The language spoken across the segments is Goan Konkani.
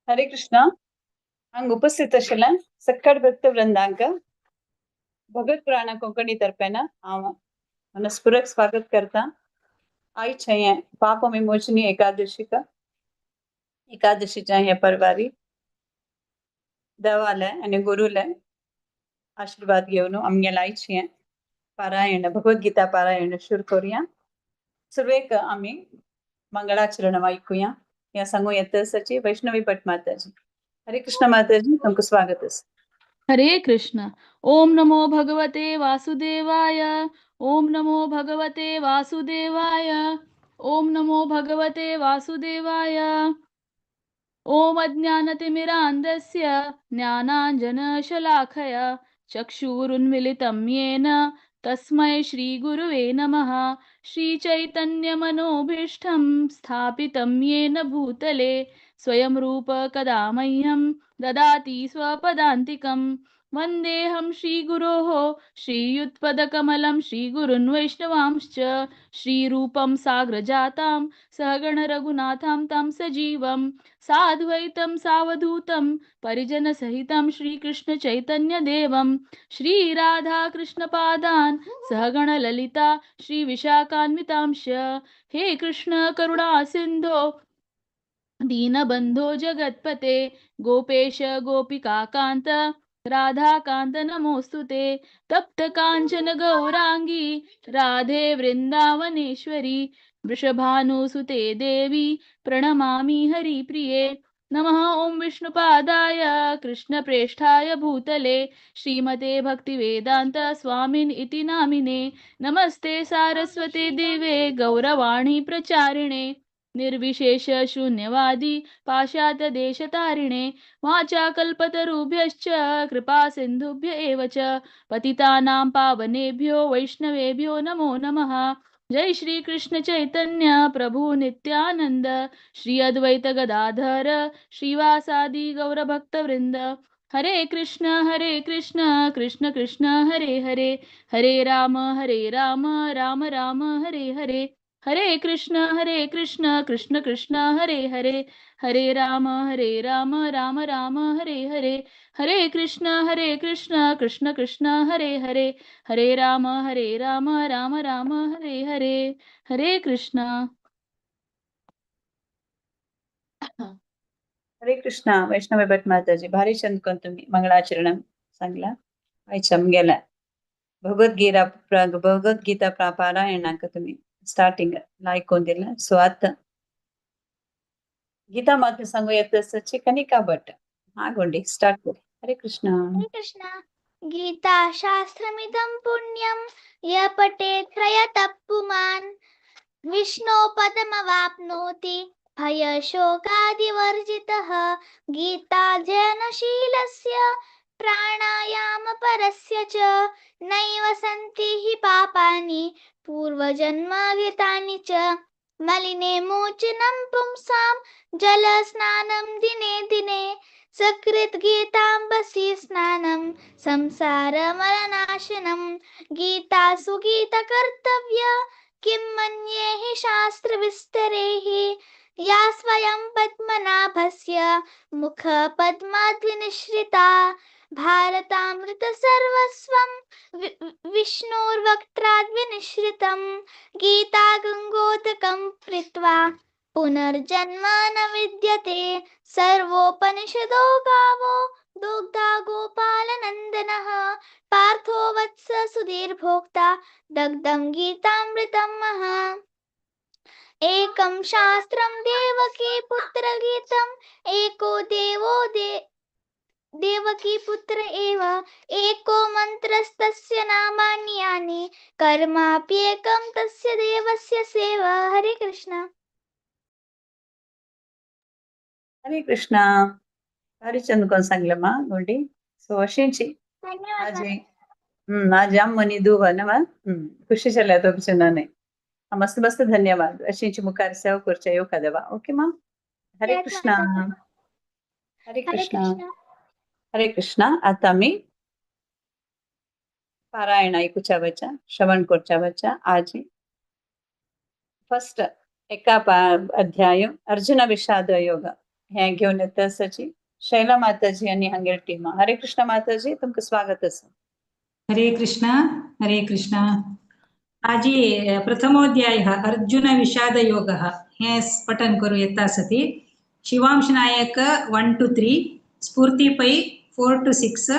हरे कृष्णा. हांगा उपस्थित आशिल्ल्या सक्कड भक्त वृंदांक भगवत पुराणा कोंकणी तर्फेन हांव मनस्पूर्वक स्वागत करता. आयचें हें पाप विमोचनी एकादशीक, एकादशीच्या हे परवारी देवाले आनी गुरुले आशीर्वाद घेवन आमगेलें आयचें हें पारायण, भगवद्गीता पारायण सुरू करुया. सुरवेक आमी मंगळाचरण ऐकूया. ह्या सांगू येता सची वैष्णवी भट माताजी. हरे कृष्ण माताजी, तुमकां स्वागत आसा. हरे कृष्ण. ओम नमो भगवते वासुदेवाय. ओम नमो भगवते वासुदेवाय. ओम नमो भगवते वासुदेवाय. ओम अज्ञानतिमिरान्धस्य ज्ञानाञ्जनशलाखया चक्षुरुन्मिलितं येन तस्मै श्रीगुरुवे नमः. श्रीचैतन्यमनोभीष्टं स्थापितं येन भूतले स्वयं रूप कदा मह्यं ददाति स्वपदान्तिकं. वन्देऽहं श्रीगुरोः श्रीयुत्पदकमलं श्रीगुरुन् वैष्णवांश्च श्रीरूपं साग्रजातां सहगणरघुनाथां तां सजीवं साद्वैतं सावधूतं परिजनसहितं श्रीकृष्णचैतन्यदेवं श्रीराधाकृष्णपादान् सहगणललिता श्रीविशाखान्वितांश्च. हे कृष्ण करुणा सिन्धो दीनबन्धो जगत्पते गोपेश गोपिकाकान्त राधाकान्त नमोऽस्तु ते. तप्त काञ्चन गौराङ्गी राधे वृन्दावनेश्वरी वृषभानुसुते देवी प्रणमामि हरिप्रिये. नमः ॐ विष्णुपादाय कृष्णप्रेष्ठाय भूतले श्रीमते भक्तिवेदान्त स्वामिन् इति नामिने. नमस्ते सारस्वते देवे गौरवाणी प्रचारिणे निर्विशेष शून्यवादी पाश्चात्यदेशतारिणे. वाचाकल्पतरुभ्यश्च कृपा सिन्धुभ्य एव च पतितानां पावनेभ्यो वैष्णवेभ्यो नमो नमः. जय श्री कृष्ण चैतन्य प्रभु नित्यानंद श्री अद्वैत गदाधर श्रीवासादि गौरभक्तवृंद. हरे कृष्ण कृष्ण कृष्ण हरे हरे, हरे राम राम राम हरे हरे. हरे कृष्ण कृष्ण कृष्ण हरे हरे, हरे राम राम राम हरे हरे. हरे कृष्ण कृष्ण कृष्ण हरे हरे, हरे राम राम राम हरे हरे. हरे कृष्ण. हरे कृष्ण वैष्णवी भट माताजी, भारी चंद कोन तुम्ही मंगळाचरण सांगला. आयच्या आमगेल्या भगवद्गीता भगवद्गीता पारायणाक तुम्ही स्टार्टिंग लायक दिला. सो आतां गीता मात्र सांगू येत सची कनिका भट आगोंडी स्टार्ट कर. हरे कृष्ण. हरे कृष्ण. गीता शास्त्रमिदं पुण्यं य पठेत् प्रयतः पुमान् विष्णो पदमवाप्नोति भयशोकादिवर्जितः. गीताध्ययनशीलस्य प्राणायामपरस्य च नैव सन्ति हि पापानि पूर्वजन्मकृतानि च. मलिने मोचनं पुंसां जलस्नानं दिने दिने सकृत् गीताम्बसि स्नानं संसारमलनाशनं. गीता सुगीतकर्तव्य किं मन्ये हि शास्त्रविस्तरेः या स्वयं पद्मनाभस्य मुखपद्माद्विनिश्रिता. भारतामृतसर्वस्वं विष्णोर्वक्त्राद्विनिश्रितं. गीता गङ्गोदकं पीत्वा पुनर्जन्म न विद्यते. सर्वोपनिषदो गावो दोग्धा गोपालनन्दनः. पार्थो वत्स सुधीर्भोक्ता दग्धं गीतामृतं महा. एकं शास्त्रं देवकी पुत्रगीतम् एको देवो देवकी पुत्र एव. एको मंत्रस्तस्य नामानि यानि कर्माप्येकं तस्य देवस्य सेवा. हरे कृष्ण. हरे कृष्ण. भारी चंद कोण सांगलं मा गोंडी. सो अशींची धन्यवाद. आजी आज आम मनी दुवा ना मा खुशी जाल्या तुमचे नाने. मस्त मस्त धन्यवाद. अशींची मुखार सेवा करच्या येवका देवा. ओके मा. हरे कृष्ण. हरे हरे कृष्ण. कृष्ण. हरे कृष्ण. आता आमी पारायण ऐकूच्या वचा, श्रवण करच्या वचा. आज फर्स्ट एका अध्याय अर्जुन विषाद योग हें घेवन येता आसाची शैला माताजी आनी हांगेर टीमा. हरे कृष्ण माताजी, तुमकां स्वागत आसा. हरे कृष्ण हरे कृष्ण. आजी प्रथमोध्यायः अर्जुनविषादयोगः हें पठन करूं येता आसती. Shivansh Nayak 1 to 3, Spoorthi Pai 4 to 6,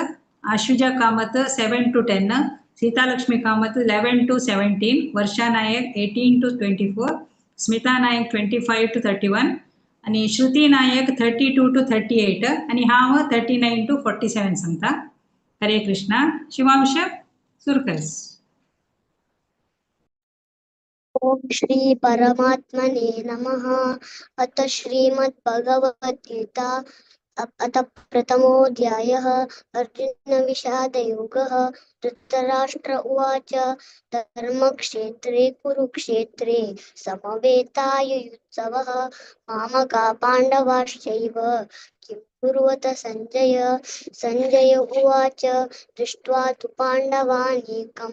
Ashuja Kamath 7 to 10, Seethalakshmi Kamath 11 to 17, Varsha Nayak 18 to 24, Smita Nayak 25 to 31 आनी श्रुती नायक 32 to 38 आनी हांव 39 to 47 सांगता. हरे कृष्ण. शिवांश सुरू कर. ॐ श्री परमात्मने नमः. अथ श्रीमद्भगवद्गीता अथ प्रथमोऽध्यायः अर्जुनविषादयोगः. धृतराष्ट्र उवाच, धर्मक्षेत्रे कुरुक्षेत्रे समवेतायुयुत्सवः मामका पाण्डवाश्चैव किं कुर्वत संजय. संजय उवाच, दृष्ट्वा तु पाण्डवानीकं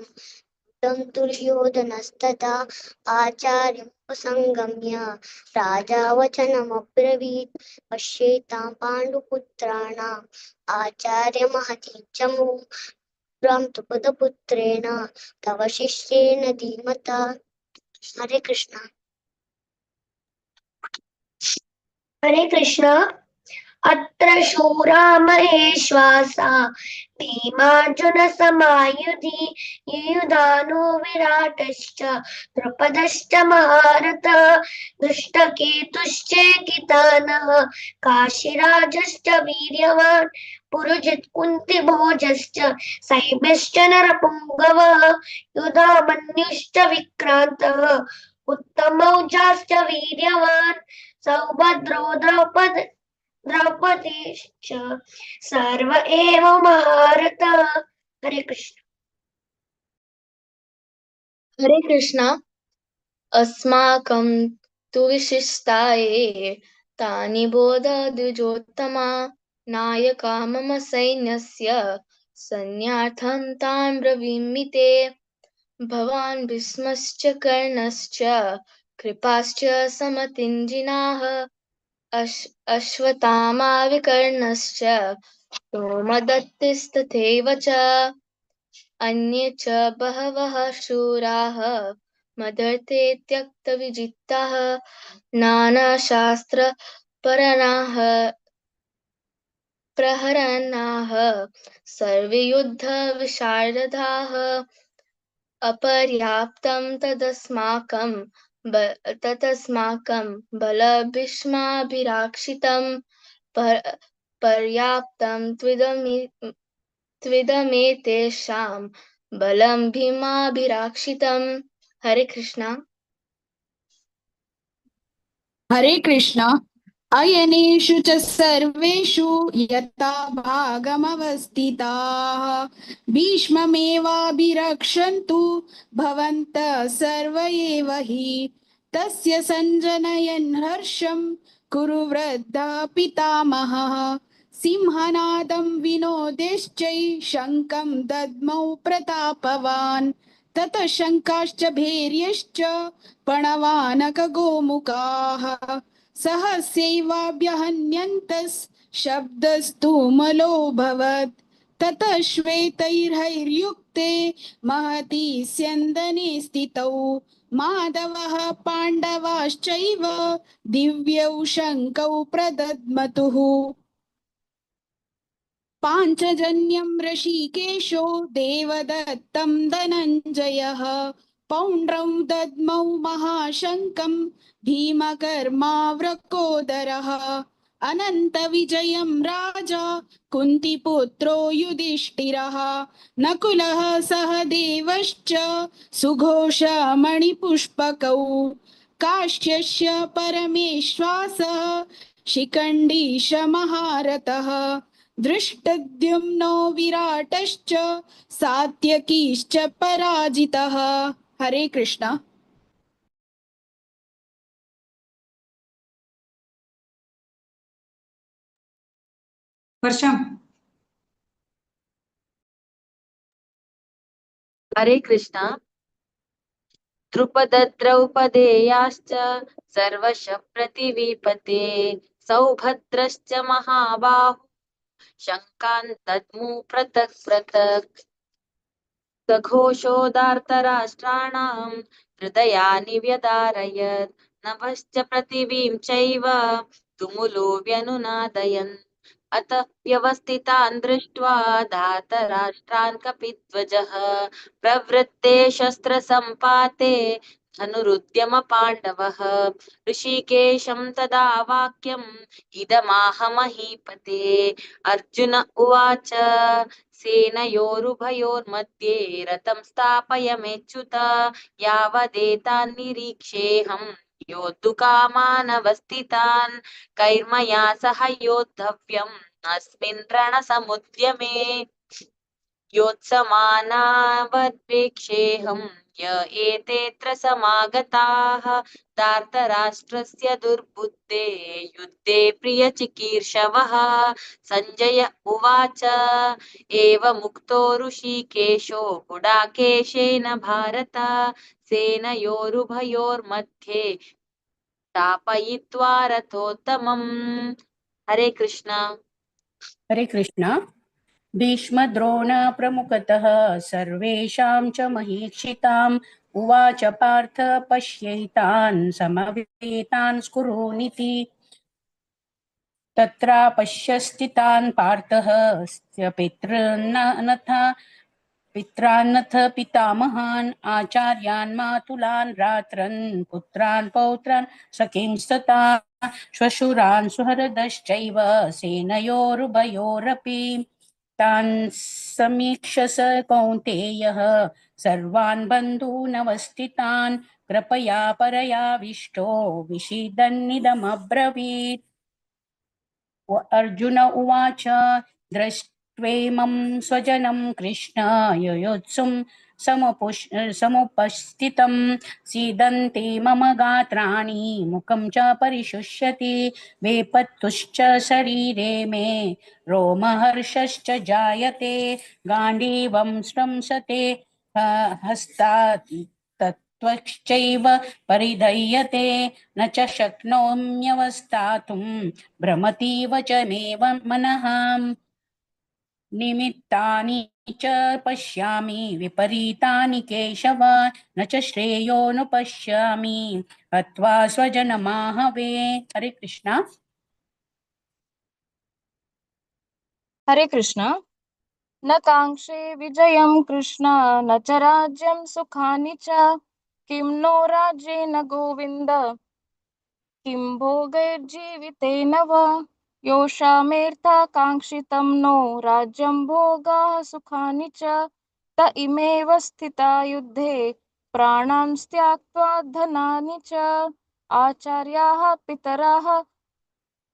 तं दुर्योधनस्तथा आचार्यं उपसङ्गम्य राजा वचनमब्रवीत्. पश्येतां पाण्डुपुत्राणाम् आचार्यमहतीं च मुं पदपुत्रेण तव शिष्येन धीमता. हरे कृष्ण. हरे कृष्ण. अत्र शूरा महेश्वासा भीमार्जुन समायुधि युयुधानो विराटश्च द्रुपदश्च महारथः दृष्टकेतुश्चेकितानः काशीराजश्च वीर्यवान् पुरुजित् कुन्तिभोजश्च सैभ्यश्च नरपुङ्गवः युधामन्युश्च विक्रान्तः उत्तमौजाश्च वीर्यवान् सौभद्रो द्रौपदीश्च सर्व एव महारथः. हरे कृष्ण. हरे कृष्ण. अस्माकं तु विशिष्टाये तानि बोध द्विजोत्तमा नायका मम सैन्यस्य सैन्यार्थं तान् ब्रवीमि ते. भवान् भीष्मश्च कर्णश्च कृपाश्च समतिञ्जिनाः अश्वत्थामा विकर्णश्च सोमदत्तिस्तथैव च अन्ये च बहवः शूराः मदर्थे त्यक्तविजिताः नानाशास्त्रपरणाः प्रहरणाः सर्वे युद्धविशारदाः. अपर्याप्तं तदस्माकं ततस्माकं बलभीष्माभिरक्षितं पर्याप्तं त्विदमेतेषां बलं भीमाभिरक्षितं. हरे कृष्णा. हरे कृष्णा. अयनेषु च सर्वेषु यथा भागमवस्थिताः भीष्ममेवाभिरक्षन्तु भवन्तः सर्व एव हि. तस्य सञ्जनयन् हर्षं कुरु वृद्धः पितामहः सिंहनादं विनोदेश्चै शङ्खं दद्मौ प्रतापवान्. ततः शङ्खाश्च भैर्यश्च पणवानकगोमुखाः सहस्यैवाभ्यहन्यन्तः शब्दस्तु मलोऽभवत्. ततः श्वेतैर्हैर्युक्ते महती स्यन्दने स्थितौ माधवः पाण्डवाश्चैव दिव्यौ शङ्खौ प्रदद्मतुः. पाञ्चजन्यं ऋषिकेशो देवदत्तं धनञ्जयः पौण्ड्रं दद्मौ महाशङ्खं भीमकर्मावृकोदरः. अनन्तविजयं राजा कुन्तिपुत्रो युधिष्ठिरः नकुलः सहदेवश्च सुघोषमणिपुष्पकौ. काश्यस्य परमेश्वासः शिखण्डीश महारथः दृष्टद्युम्नो विराटश्च सात्यकीश्च पराजितः. हरे कृष्ण. वर्षा. हरे कृष्णा. द्रुपद द्रौपदेयाश्च सर्वश प्रतिविपते सौभद्रश्च महाबाहु शङ्कान् दद्मु पृथक् पृथक्। सघोषो धार्तराष्ट्राणां हृदयानि व्यदारयत् नभश्च पृथिवीं चैव तुमुलो व्यनुनादयन्। अत व्यवस्थितान् दृष्ट्वा धातराष्ट्रान् कपिध्वजः प्रवृत्ते शस्त्रसम्पाते धनुरुद्यम पाण्डवः। ऋषिकेशं तदा वाक्यम् इदमाह महीपते। अर्जुन उवाच सेनयोरुभयोर्मध्ये रथं स्थापय मेच्युत यावदेतान् निरीक्षेऽहं योद्धुकामानवस्थितान् कैर्मया सह योद्धव्यम् अस्मिन् रणसमुद्यमे। योत्समानावद्वेक्षेऽहं य एतेऽत्र समागताः धार्तराष्ट्रस्य दुर्बुद्धे युद्धे प्रियचिकीर्षवः। सञ्जय उवाच एवमुक्तो ऋषिकेशो गुडाकेशेन भारत सेनयोरुभयोर्मध्ये स्थापयित्वा रथोत्तमम्। हरे कृष्ण। हरे कृष्ण। भीष्मद्रोणप्रमुखतः सर्वेषां च महीक्षिताम् उवाच पार्थ पश्यैतान् समवेतान् स्कुरूनिति। तत्रापश्यस्थितान् पार्थः पितॄन्नथ पितामहान् आचार्यान् मातुलान् भ्रातॄन् पुत्रान् पौत्रान् सखींस्तथा श्वशुरान् सुहृदश्चैव सेनयोरुभयोरपि। तान् समीक्ष स कौन्तेयः सर्वान् बन्धूनवस्थितान् कृपया परयाविष्टो विषीदन्निदमब्रवीत्। अर्जुन उवाच दृष्ट्वेमं स्वजनं कृष्ण युयुत्सुं समुपस्थितं सीदन्ति मम गात्राणि मुखं च परिशुष्यति वेपत्तुश्च शरीरे मे रोमहर्षश्च जायते गाण्डीवं स्रंसते हस्तात् तत्त्वश्चैव परिदह्यते न च शक्नोम्यवस्थातुं भ्रमतीव च मे मनः। निमित्तानि च पश्यामि विपरीतानि केशव न च श्रेयोनुपश्यामि हत्वा स्वजनमाहवे। हरे कृष्णा। हरे कृष्ण। न काङ्क्षे विजयं कृष्ण न च राज्यं सुखानि च किं नो राज्येन गोविन्द किं भोगैर्जीवितेन वा। योषामेऽर्थाकाङ्क्षितं नो राज्यं भोगाः सुखानि च त इमेव स्थिता युद्धे प्राणान् त्यक्त्वा धनानि च। आचार्याः पितराः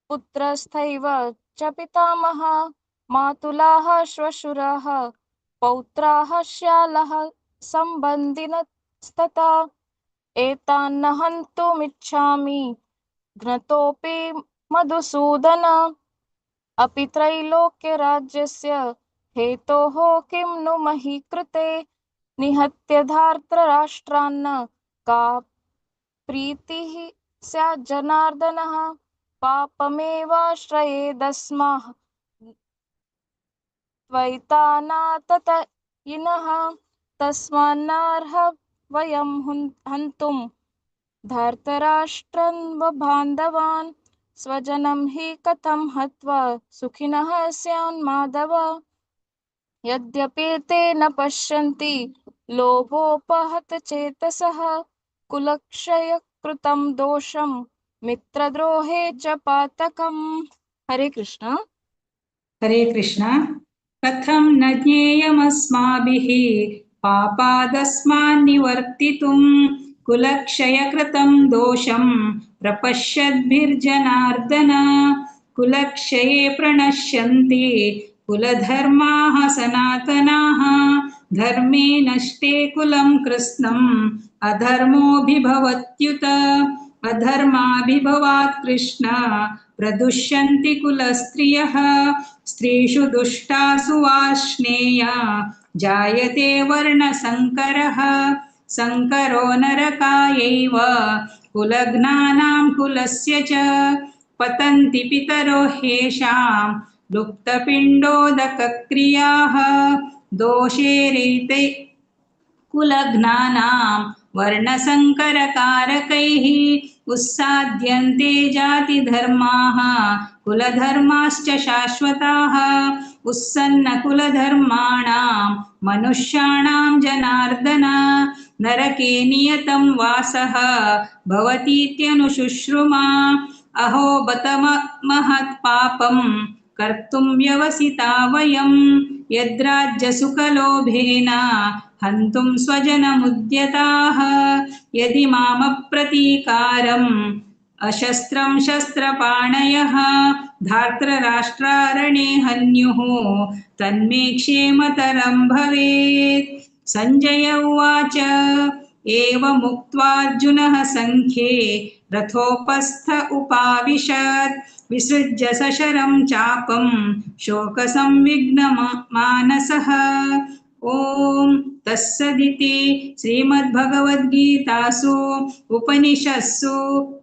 पुत्रस्थैव च पितामहा मातुलाः श्वशुराः पौत्राः श्यालाः सम्बन्धिनस्तथा। एतान्न हन्तुमिच्छामि घ्नतोऽपि मधुसूदन। अपि त्रैलोक्यराज्यस्य हेतोः किं नु मही कृते निहत्य धार्तराष्ट्रान्न का प्रीतिः स्यात् जनार्दनः। पापमेवाश्रयेदस्माः त्वयितानाततयिनः तस्मान्नार्ह वयं हन्तुं धार्तराष्ट्रन्वबान्धवान्। स्वजनं हि कथं हत्वा सुखिनः स्यान् माधव। यद्यपि ते न पश्यन्ति लोभोपहत चेतसः कुलक्षयकृतं दोषं मित्रद्रोहे च पातकम्। हरे कृष्ण। हरे कृष्ण। कथं न ज्ञेयमस्माभिः पापादस्मान्निवर्तितुं कुलक्षयकृतं दोषं प्रपश्यद्भिर्जनार्दन। कुलक्षये प्रणश्यन्ति कुलधर्माः सनातनाः धर्मे नष्टे कुलं कृत्स्नम् अधर्मोऽभिभवत्युत। अधर्माभिभवात् कृष्ण प्रदुष्यन्ति कुलस्त्रियः स्त्रीषु दुष्टासु वार्ष्णेया जायते वर्णसङ्करः। सङ्करो नरकायैव कुलघ्नानां कुलस्य च। पतन्ति पितरो ह्येषां लुप्तपिण्डोदकक्रियाः। दोषेरैते कुलघ्नानां वर्णसङ्करकारकैः उत्साद्यन्ते जातिधर्माः कुलधर्माश्च शाश्वताः। उत्सन्नकुलधर्माणां मनुष्याणां जनार्दन नरके नियतं वासः भवतीत्यनुशुश्रुमा। अहो बत महत्पापं कर्तुं व्यवसिता वयं यद्राज्यसुखलोभेन हन्तुं स्वजनमुद्यताः। यदि मामप्रतीकारम् अशस्त्रं शस्त्रपाणयः धार्तराष्ट्रारणे हन्युः तन्मे क्षेमतरं भवेत्। सञ्जय उवाच एवमुक्त्वार्जुनः सङ्ख्ये रथोपस्थ उपाविशत् विसृज्य सशरं चापं शोकसंविघ्नमानसः। ॐ तत्सदिति श्रीमद्भगवद्गीतासु उपनिषत्सु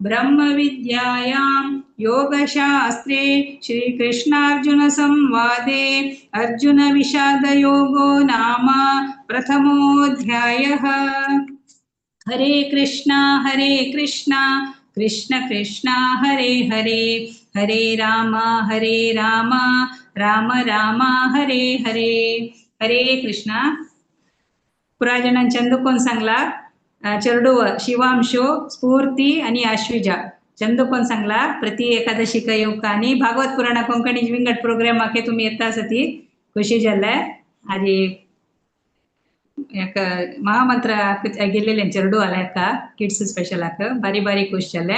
ब्रह्मविद्यायां योगशास्त्रे श्रीकृष्णार्जुनसंवादे अर्जुनविषादयोगो नाम प्रथमोऽध्यायः। हरे कृष्णा कृष्ण कृष्ण हरे हरे, हरे राम राम राम हरे हरे। हरे कृष्णा। पुरा जणां चंदुकोन सांगला चेरडूव शिवांशो स्फूर्ती आणि आश्विजा चंदुकोन सांगला प्रति एकादशी येवका आणि भागवत पुराणा कोंकणी विंगड प्रोग्राम आखे तुम्ही येता आसती खुशी जाल्ले। आजी एक महामंत्र गेलेले चेरडूवाला एका किड्स स्पेशलाक बारी बारी खुश जाले।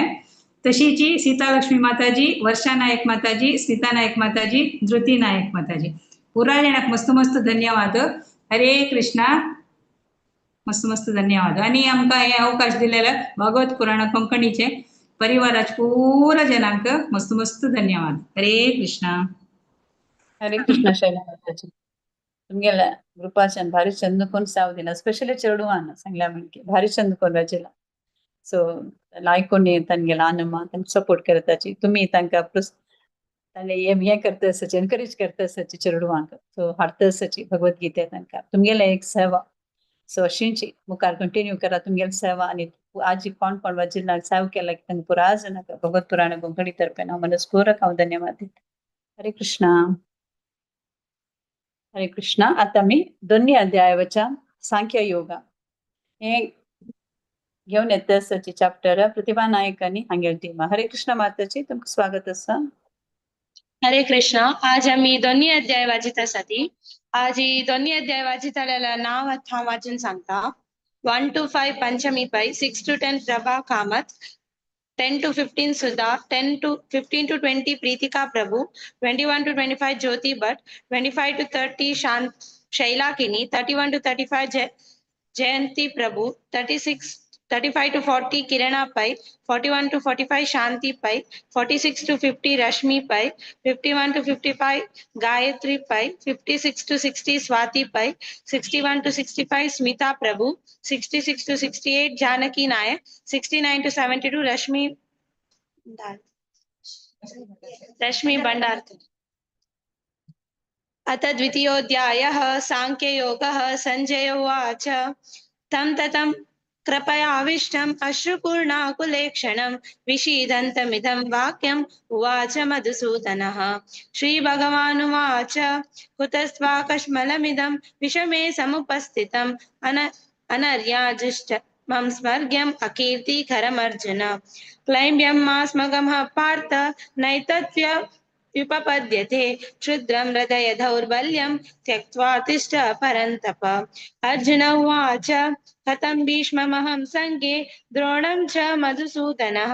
तशीची सीतालक्ष्मी माताजी, वर्षा नायक माताजी, स्मिता नायक माताजी, धृती नायक माताजी पुरा जणांक मस्त मस्त धन्यवाद। हरे कृष्णा, मस्त मस्त धन्यवाद। आणि आमकां हे अवकाश दिलेला भागवत पुराण कोंकणीचे परिवाराचे पुरा जणांक मस्त मस्त धन्यवाद। हरे कृष्णा। हरे कृष्णा शैला माताजी, तुमगेल्या ग्रुपाच्यान भारी चंद कोण साव दिला, स्पेशली चेडवान सांगल्या म्हणजे भारी चंद कोण रचला। सो लायकोनी तांगेला आनंद तांकां सपोर्ट करताची तुमी तांकां ताणें हें करता आसाची एनकरेज करता आसाची चेडवांक, सो हाडता आसाची भगवद्गीते तांकां तुमगेलें एक सेवा। सो अशींची मुखार कंटिन्यू करा तुमगेली सेवा आनी आजी कोण कोण वाजिल्ला सेवा केला की तांकां पुरा जाणांक भगवत पुराण कोंकणी तर्फेन हांव मनस्पूर्वक हांव धन्यवाद दिता। हरे कृष्णा। हरे कृष्णा। आतां आमी दोन्ही अध्यायाच्या सांख्य योगा हे घेवन येता आसाची चॅप्टर प्रतिभा नायक आनी हांगेली टीम। हरे कृष्णा माताजी, तुमकां स्वागत आसा। हरे कृष्णा। आज आमी दोन्ही अध्याय वाचित आसाती। आज ही दोन्ही अध्याय वाचितलेल्या नांव हांव वाचून सांगता। 1 to 5 Panchami Pai, 6 to 10 Prabha Kamath, 10 to 15 Sudha, 15 to 20 Preetika Prabhu, 21 to 25 Jyoti Bhatt, 25 to 30 Shaila Kini, 31 to 35 Jayanti Prabhu, 35 to 40 Kirana Pai, 41 to 45 Shanti Pai, 46 to 50 Rashmi Pai, 51 to 55 Gayatri Pai, 56 to 60 Swati Pai, 61 to 65 Smita Prabhu, 66 to 68 Janaki Nayak, 69 to 72 Rashmi Bhandarkar. अथ द्वितीयोऽध्यायः सांख्ययोगः। संजय उवाच तं ततं कृपयाविष्टम् अश्रुपूर्णाकुलेक्षणं विषीदन्तमिदं वाक्यम् उवाच मधुसूदनः। श्रीभगवानुवाच कुतस्त्वाकश्मलमिदं विषमे समुपस्थितम् अनर्याजिष्ट मम स्मर्ग्यम् अकीर्तिकरमर्जुन। क्लैम्यं मा स्मगमः पार्थ नैतत्व्य व्युपपद्यते क्षुद्रं हृदय दौर्बल्यं त्यक्त्वा तिष्ठ परन्तप। अर्जुन उवाच कथं भीष्ममहं सङ्गे द्रोणं च मधुसूदनः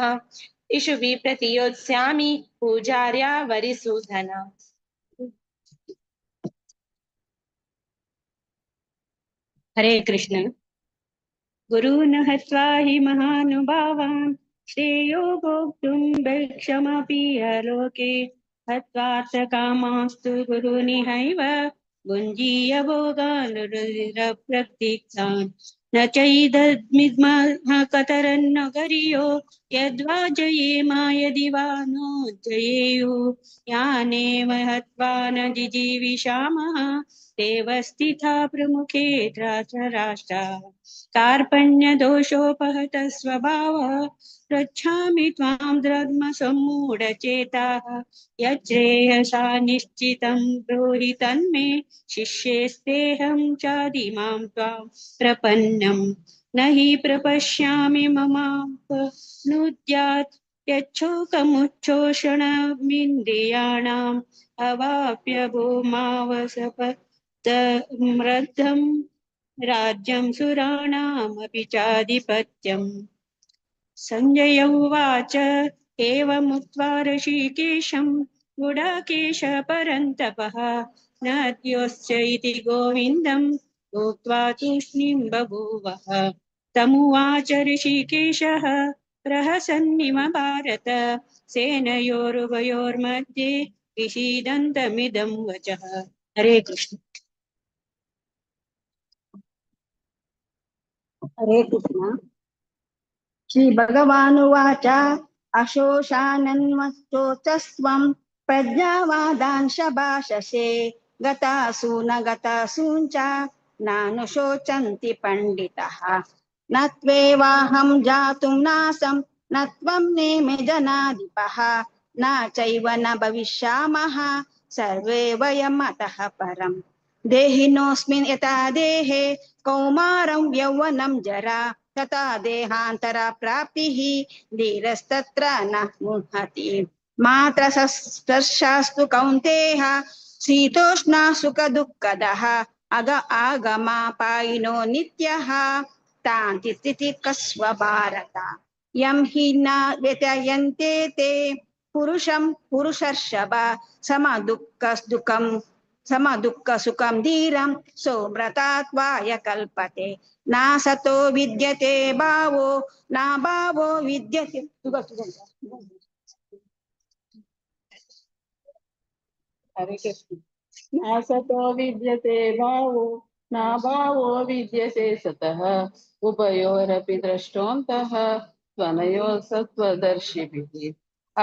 इषुभिः प्रतियोत्स्यामि पूजार्या वरिसूदन। हरे कृष्ण। गुरून् हत्वा हि महानुभावान् श्रेयो भोक्तुं भिक्षमपि लोके हत्वार्थकामास्तु गुरूनिहैव भुञ्जीय भोगान् रुधिरप्रतीक्षान्। न चैदद्मिद्मः कतरन्न गरियो यद्वा जयेम यदि वा नो जयेयुः, यानेव हत्वा न जिजीविषामः, देव स्थिता प्रमुखे धार्तराष्ट्राः। कार्पण्यदोषोपहतः स्वभावः, पृच्छामि त्वां धर्मसम्मूढचेताः। यच्छ्रेयसा निश्चितं ब्रूहि तन्मे, शिष्येस्तेऽहं चादिमां त्वां प्रपन्नम्। न हि प्रपश्यामि ममापनुद्यात् यच्छोकमुच्छोषणमिन्द्रियाणाम्, अवाप्य भूमावसपतमृद्धं राज्यं सुराणामपि चाधिपत्यम्। सञ्जय उवाच, एवमुक्त्वा ऋषिकेशं गुडाकेश परन्तपः, नद्योश्च इति गोविन्दं भुक्त्वा तूष्णीं बभूवः। तमुवाच ऋषिकेशः प्रहसन्निव भारत, सेनयोरुभयोर्मध्ये विषीदन्तमिदं वचः। हरे कृष्ण। हरे कृष्ण। श्री भगवानुवाच, अशोषानन्वस्तोचस्त्वं प्रज्ञावादांश भाषसे, गतासु न गतासूञ्च नानुशोचन्ति पण्डितः। न त्वेवाहं जातुं नासं न त्वं नेमे जनाधिपः, न चैव न भविष्यामः सर्वे वयमतः परम्। देहिनोऽस्मिन् यथा देहे कौमारं यौवनं जरा, तथा देहांतरा प्राप्तिः धीरस्तत्र न मुह्यति। मात्र स्पर्शास्तु कौन्तेय शीतोष्ण सुखदुःखदः, अग आगमापायिनो नित्यः तान्ति स्थितिकस्व भारत। यं हि न व्यतयन्ते ते पुरुषं पुरुषर्षभ, समदुःखदुःखं समदुःखसुखं धीरं सोव्रतात्वाय कल्पते। न सतो विद्यते भावो न भावो विद्यते। हरे कृष्ण। न सतो विद्यते भावो न भावो विद्यते सतः, उभयोरपि द्रष्टोऽन्तः त्वनयोः सत्त्वदर्शिभिः।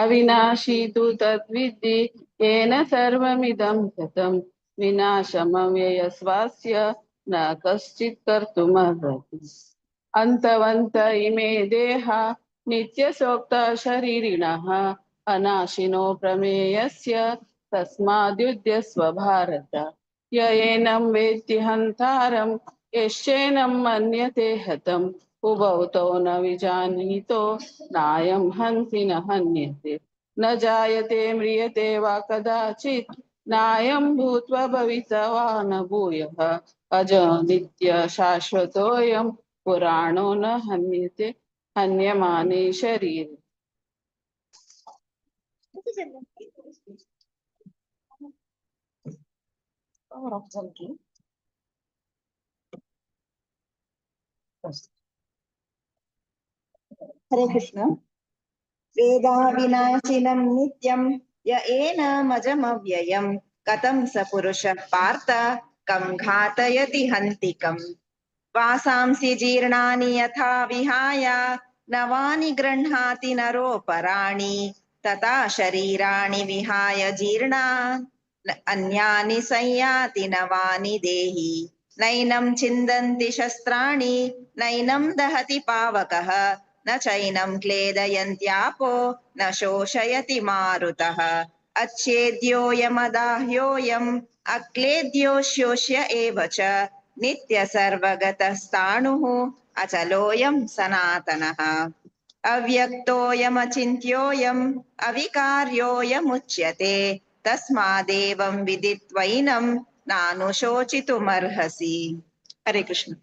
अविनाशी तु तद्विद्धि येन सर्वमिदं ततं, विनाशमव्ययस्वास्य न कश्चित् कर्तुमर्हति। अन्तवन्त इमे देहा नित्यसोक्ता शरीरिणः, अनाशिनो प्रमेयस्य तस्माद्युध्यस्व भारत। य एनं वेत्ति हन्तारं यश्चैनं मन्यते हतम्, उभौ तौ न विजानीतो नायं हन्ति न हन्यते। न जायते म्रियते वा कदाचित् नायं भूत्वा भविता वा न भूयः, अज नित्य शाश्वतोऽयं पुराणो न हन्यते हन्यमाने शरीरे। हरे कृष्ण। वेदाविनाशिनं नित्यं य एनमजमव्ययं, कथं स पुरुषः पार्थ कं घातयति हन्तिकम्। वासांसि जीर्णानि यथा विहाय नवानि गृह्णाति नरोपराणि, तथा शरीराणि विहाय जीर्णा अन्यानि संयाति नवानि देहि। नैनं छिन्दन्ति शस्त्राणि नैनं दहति पावकः, न चैनं क्लेदयन्त्यापो न शोषयति मारुतः। अच्छेद्योऽयमदाह्योऽयम् अक्लेद्यो शोष्य एव च, नित्यसर्वगतस्ताणुः अचलोऽयं सनातनः। अव्यक्तोऽयमचिन्त्योऽयम् अविकार्योऽयमुच्यते, तस्मादेवं विदित्वैनं नानुशोचितुमर्हसि। हरे कृष्ण।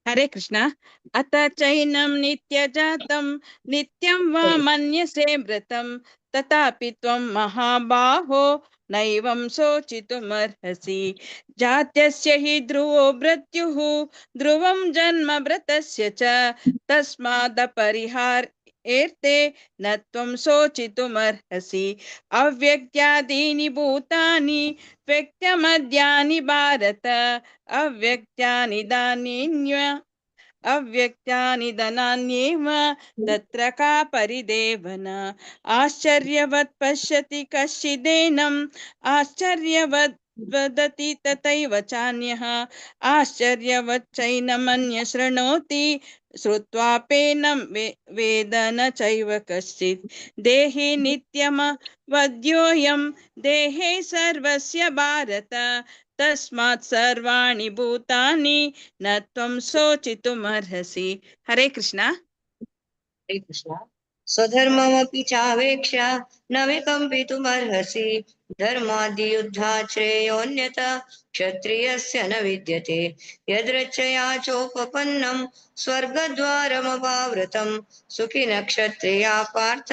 हरे कृष्ण। अत चैनं नित्यजातं नित्यं वा मन्यसे मृतं, तथापि त्वं महाबाहो नैवं शोचितुमर्हसि। जात्यस्य हि ध्रुवो मृत्युः ध्रुवं जन्म मृतस्य च, तस्मादपरिहार एर्ते न त्वं शोचितुमर्हसि। अव्यक्त्यादीनि भूतानि व्यक्तमद्यानि भारत, अव्यक्त्यानि दानिन्य अव्यक्तानि धनान्येव तत्र का परिदेवना। आश्चर्यवत् पश्यति कश्चिदेनम् आश्चर्यवत् वदति तथैव चान्यः आश्चर्यवच्चैनमन्य शृणोति श्रुत्वापेनं वेद न चैव कश्चित्। देहे नित्यमवद्योऽयं देहे सर्वस्य भारत तस्मात् सर्वाणि भूतानि न त्वं शोचितुमर्हसि। हरे कृष्णा। हरे कृष्णा। स्वधर्ममपि चावेक्ष्य न विकम्पितुमर्हसि धर्मादियुद्धात् श्रेयोऽन्यथा क्षत्रियस्य न विद्यते। यदृच्छया चोपपन्नं स्वर्गद्वारमपावृतं सुखिनः क्षत्रिया पार्थ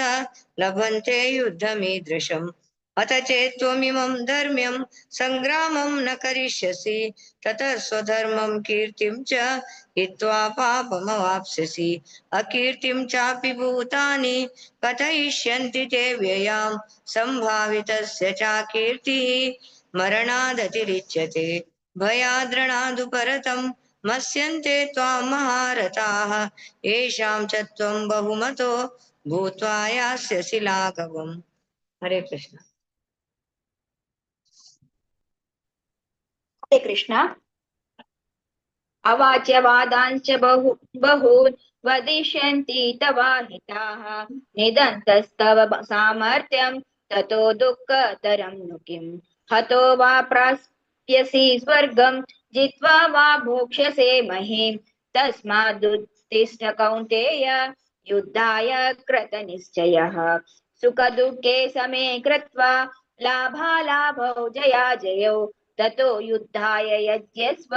लभन्ते युद्धमीदृशम्। अथ चेत् त्वमिमं धर्म्यं संग्रामं न करिष्यसि ततः स्वधर्मं कीर्तिं च हित्वा पापमवाप्स्यसि। अकीर्तिं चापि भूतानि कथयिष्यन्ति ते व्ययां संभावितस्य चाकीर्तिः मरणादतिरिच्यते। भयाद्रणादुपरतं मस्यन्ते त्वां महारथाः येषां च त्वं बहुमतो भूत्वा यास्यसि लाघवम्। हरे कृष्ण। हरे कृष्ण। अवाच्यवादांश्च बहून् वदिष्यन्ति तवाहिताः निदन्तस्तव सामर्थ्यं ततो दुःखतरं नु किम्। हतो वा प्राप्स्यसि स्वर्गं जित्वा वा भोक्ष्यसे महीं तस्मादुत्तिष्ठ कौन्तेय युद्धाय कृतनिश्चयः। सुखदुःखे समे कृत्वा लाभालाभौ जयाजयौ ततो युद्धाय यज्यस्व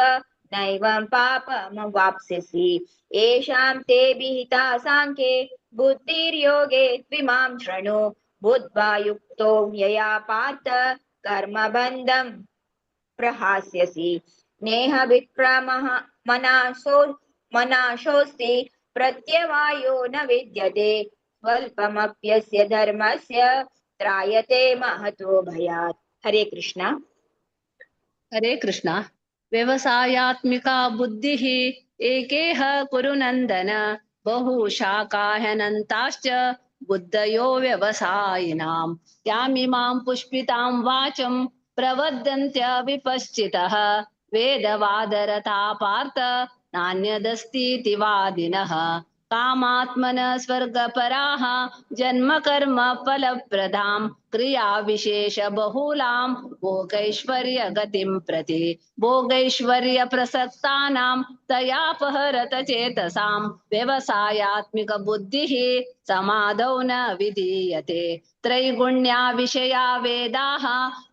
नैवं पापमवाप्स्यसि। येषां ते विहिता साङ्ख्ये बुद्धिर्योगे त्विमां शृणु बुद्ध्वा युक्तो यया पार्थ कर्मबन्धं प्रहास्यसि। नेह विक्रमः मनाशोऽस्ति प्रत्यवायो न विद्यते स्वल्पमप्यस्य धर्मस्य त्रायते महतो भयात्। हरे कृष्णा। हरे कृष्णा। व्यवसायात्मिका बुद्धिः एकेह कुरु नन्दन बहुशाकाह्यनन्ताश्च बुद्धयो व्यवसायिनां यामिमां पुष्पितां वाचं प्रवदन्त्य विपश्चितः वेदवादरता पार्थ नान्यदस्तीति वादिनः। कामात्मन स्वर्गपराः जन्म कर्म फलप्रदां क्रिया विशेष बहुलां भोगैश्वर्य गतिं प्रति भोगैश्वर्य प्रसक्तानां तयापहरत चेतसां व्यवसायात्मिक बुद्धिः समाधौ न विधीयते। त्रैगुण्या विषया वेदाः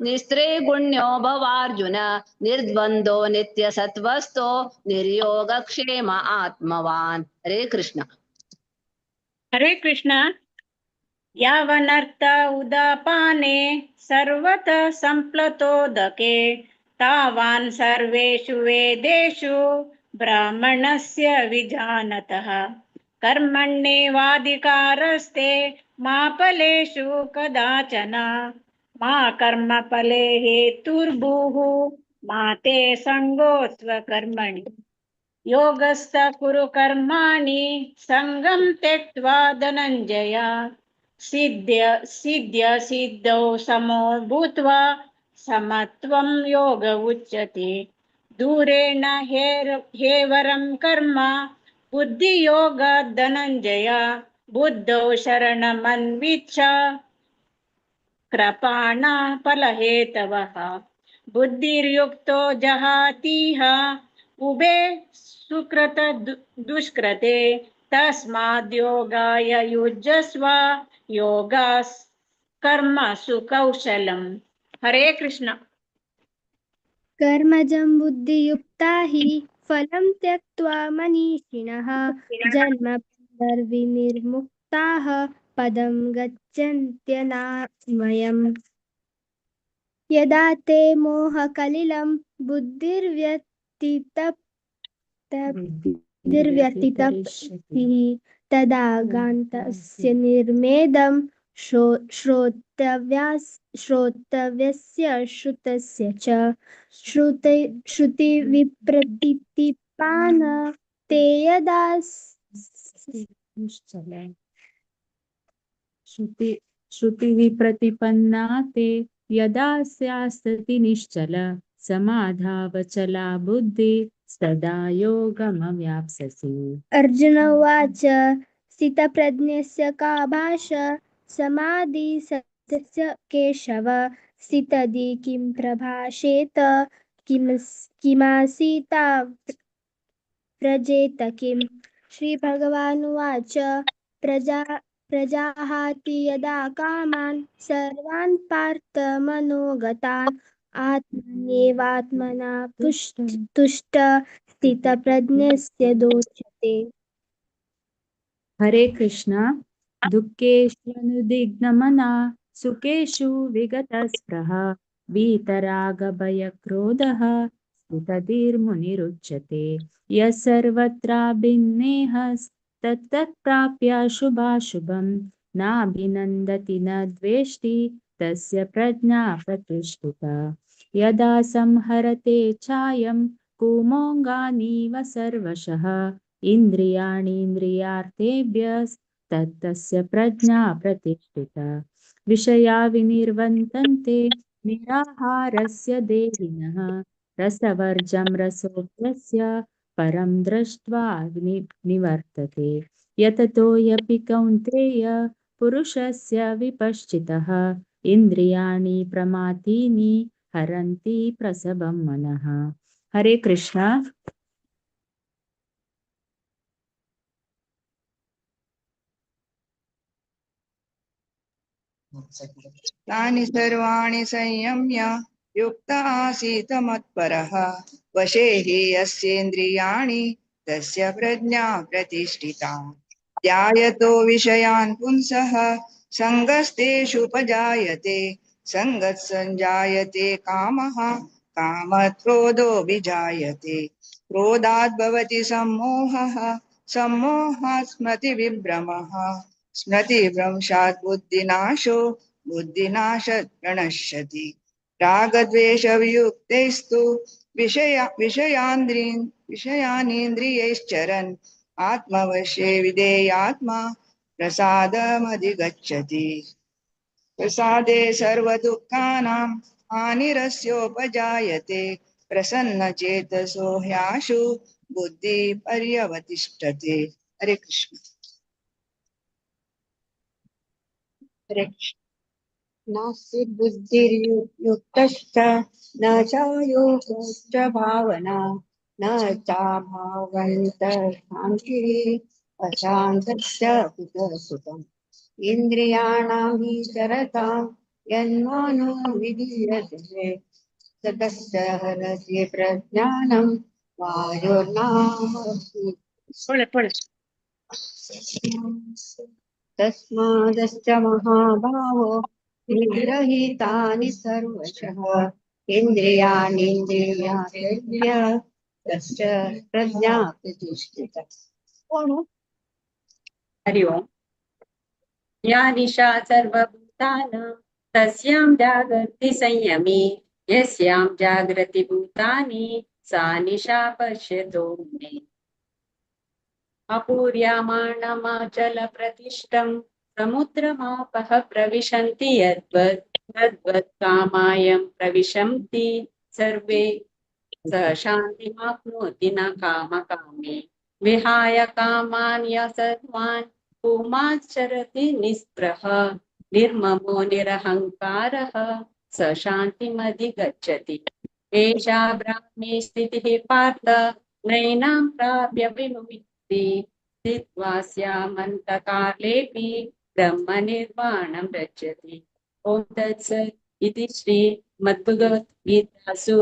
निस्त्रैगुण्यो भवार्जुन निर्द्वन्द्वो नित्यसत्त्वस्थो निर्योगक्षेम आत्मवान्। हरे कृष्ण। हरे कृष्ण। यावनर्थ उदापाने सर्वतः सम्प्लतोदके तावान् सर्वेषु वेदेषु ब्राह्मणस्य विजानतः। कर्मण्येवाधिकारस्ते मा फलेषु कदाचन मा कर्मफले हेतुर्भूः मा ते सङ्गोऽस्त्वकर्मणि। योगस्थ कुरु कर्माणि सङ्गं त्यक्त्वा धनञ्जय सिद्ध्य सिद्ध्य सिद्धौ समो भूत्वा समत्वं योग उच्यते। दूरेण हेवरं कर्म बुद्धियोगात् धनञ्जय बुद्धौ शरणमन्विच्छ कृपाणा फलहेतवः। बुद्धिर्युक्तो जहातीह उभे सुकृत दुष्कृते तस्माद्योगाय युज्यस्व योगाः कर्मसु कौशलम्। हरे कृष्ण। कर्मजं बुद्धियुक्ता हि फलं त्यक्त्वा मनीषिणः जन्म पुनर्विनिर्मुक्ताः पदं गच्छन्त्यनामयम्। यदा ते मोहकलिलं बुद्धिर्व्यतितप्तिः तदा गान्तस्य निर्मेदं श्रोतव्यस्य श्रुतस्य च श्रुतिविप्रतिपान ते यदा निश्चल श्रुति श्रुतिविप्रतिपन्ना ते यदा स्यास्ति निश्चल समाधावचला बुद्धि सदा योगमव्याप्स्यसि। अर्जुन उवाच स्थितप्रज्ञस्य का भाषा समाधिसत्यस्य केशव स्थितधि किं प्रभाषेत किमासीता व्रजेत किम्। श्रीभगवानुवाच प्रजा प्रजाहाति यदा कामान् सर्वान् पार्थ मनोगतान् आत्मन्येवात्मना तुष्ट स्थितप्रज्ञस्य दोच्यते। हरे कृष्णा। दुःखेष्वनुदिग्नमना सुखेषु विगतस्पृह वीतरागभयक्रोधः स्थितधीर्मुनिरुच्यते। यः सर्वत्राभिन्नेहस्तत्तत्प्राप्य शुभाशुभं नाभिनन्दति न द्वेष्टि तस्य प्रज्ञा प्रतिष्ठिता। यदा संहरते छायं कुमोऽङ्गानीव सर्वशः इन्द्रियाणीन्द्रियार्थेभ्यस्तत्तस्य प्रज्ञा प्रतिष्ठिता। विषया विनिर्वर्तन्ते निराहारस्य देहिनः रसवर्जं रसोऽप्यस्य परं दृष्ट्वा निवर्तते। यततो ह्यपि कौन्तेय पुरुषस्य विपश्चितः इन्द्रियाणि प्रमाथीनि हरन्ति प्रसभं मनः। हरे कृष्णा। तानि सर्वाणि संयम्य युक्त आसीत मत्परः वशे हि यस्येन्द्रियाणि तस्य प्रज्ञा प्रतिष्ठिता। ध्यायतो विषयान् पुंसः सङ्गस्तेषुपजायते सङ्गत् सञ्जायते कामः कामात् क्रोधो विजायते क्रोधात् भवति सम्मोहः सम्मोहात् स्मृतिविभ्रमः स्मृतिभ्रंशात् बुद्धिनाशो बुद्धिनाशात् प्रणश्यति। रागद्वेषवियुक्तैस्तु विषयानीन्द्रियैश्चरन् आत्मवशे विधेयात्मा प्रसादमधिगच्छति। प्रसादे सर्वदुःखानां हानिरस्योपजायते प्रसन्नचेतसो ह्याशु बुद्धिः पर्यवतिष्ठते। हरे कृष्ण। हरे कृष्ण। नास्ति बुद्धिर्युक्तश्च न च योगश्च भावना न चाभावन्तः शान्तिः अशान्तस्य कुतः सुखम्। इन्द्रियाणां हि चरतां यन्मनो विधीयते ततश्च हरति प्रज्ञानं वायुर्नाम तस्मादश्च महाभावो निग्रहीतानि सर्वशः इन्द्रियाणीन्द्रियाणि तस्य प्रज्ञा प्रतिष्ठिता। हरि ओम। या निशा सर्वभूतानां तस्यां जागर्ति संयमी यस्यां जागृति भूतानि सा निशा पश्यतो मुने। अपूर्यमाणमाचलप्रतिष्ठं समुद्रमापः प्रविशन्ति यद्वत् तद्वत् कामायं प्रविशन्ति सर्वे स शान्तिमाप्नोति न कामकामी। विहाय कामान् य सर्वान् पुमाश्चरति निःस्पृह निर्ममो निरहङ्कारः स शान्तिमधिगच्छति। एषा ब्राह्मी स्थितिः पार्थ नैनां प्राप्य विमुक्ति स्थित्वा स्यामन्तकालेऽपि ब्रह्मनिर्वाणं रचति। ॐ तत्सत् इति श्री मद्भगवद्गीतासु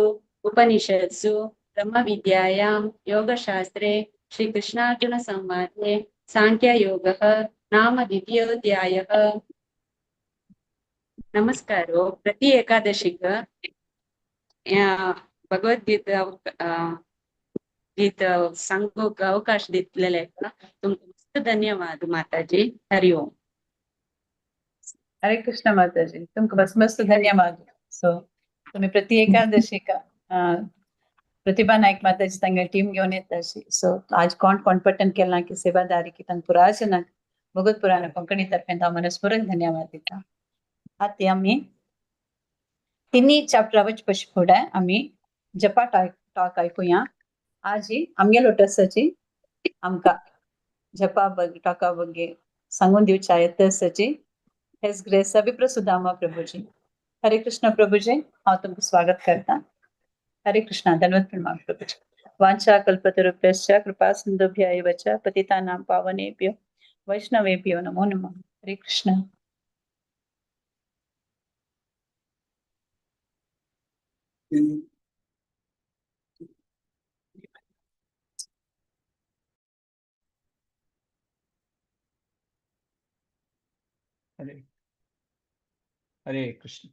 उपनिषत्सु ब्रह्मविद्यायां योगशास्त्रे श्रीकृष्णार्जुनसंवादे सांख्ययोगः नाम द्वितीयोऽध्यायः। नमस्कारो। प्रति एकादशीक भगवद्गीता गीता सांगूक अवकाश दितलेले तुमकां मस्त धन्यवाद माताजी। हरि ओम। हरे कृष्ण माताजी, तुमकां मस्त मस्त धन्यवाद। सो तुम्ही प्रति एकादशीक प्रतिभा नायक माताजी तांगे टीम घेवन येता अशी. सो आज कोण कोण पठण केलां की सेवादारी की तांकां पुराय जणांक भगवत पुराण कोंकणी तर्फेन हांव मनस्पूर्वक धन्यवाद दिता. आतां आमी तिन्ही चॅप्टरा वचपा फुडें आमी जपा टॉक आयकुया. आज आमगे लोटसाची आमकां जपा टॉका बगे सांगून दिवच्या येतसाची हेज ग्रेस अभिप्रसुदामा प्रभुजी. हरे कृष्ण प्रभुजी, हांव तुमकां स्वागत करता. हरे कृष्णा, धन्यवाद प्रणाम प्रभुजी. वांछा कल्पतरुभ्यश्च कृपा सिन्धुभ्य एव च पतितानां पावनेभ्यो वैष्णवेभ्यो नमो नमः. हरे कृष्ण. हरे हरे कृष्ण.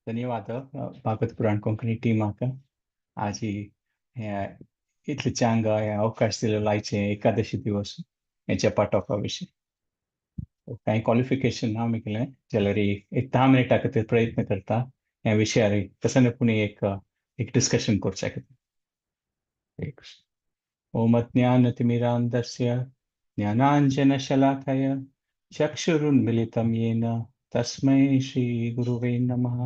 धन्यवाद भागवत पुराण कोंकणी टीमाक आजी इतले चांग हे अवकाश दिलेलो आयचे एकादशी दिवस हे जपा टॉका विशीं. कांय क्वॉलिफिकेशन ना आमी जाल्यार एक 10 मिनटां खातीर प्रयत्न करता ह्या विशयार कसो पुणी एक एक डिस्कशन करच्या खातीर. हरे कृष्ण. ओम अज्ञानतिमिरान्धस्य ज्ञानाञ्जनशलाकय चक्षुरुन्मिलितं येन तस्मै श्रीगुरुवे नमः.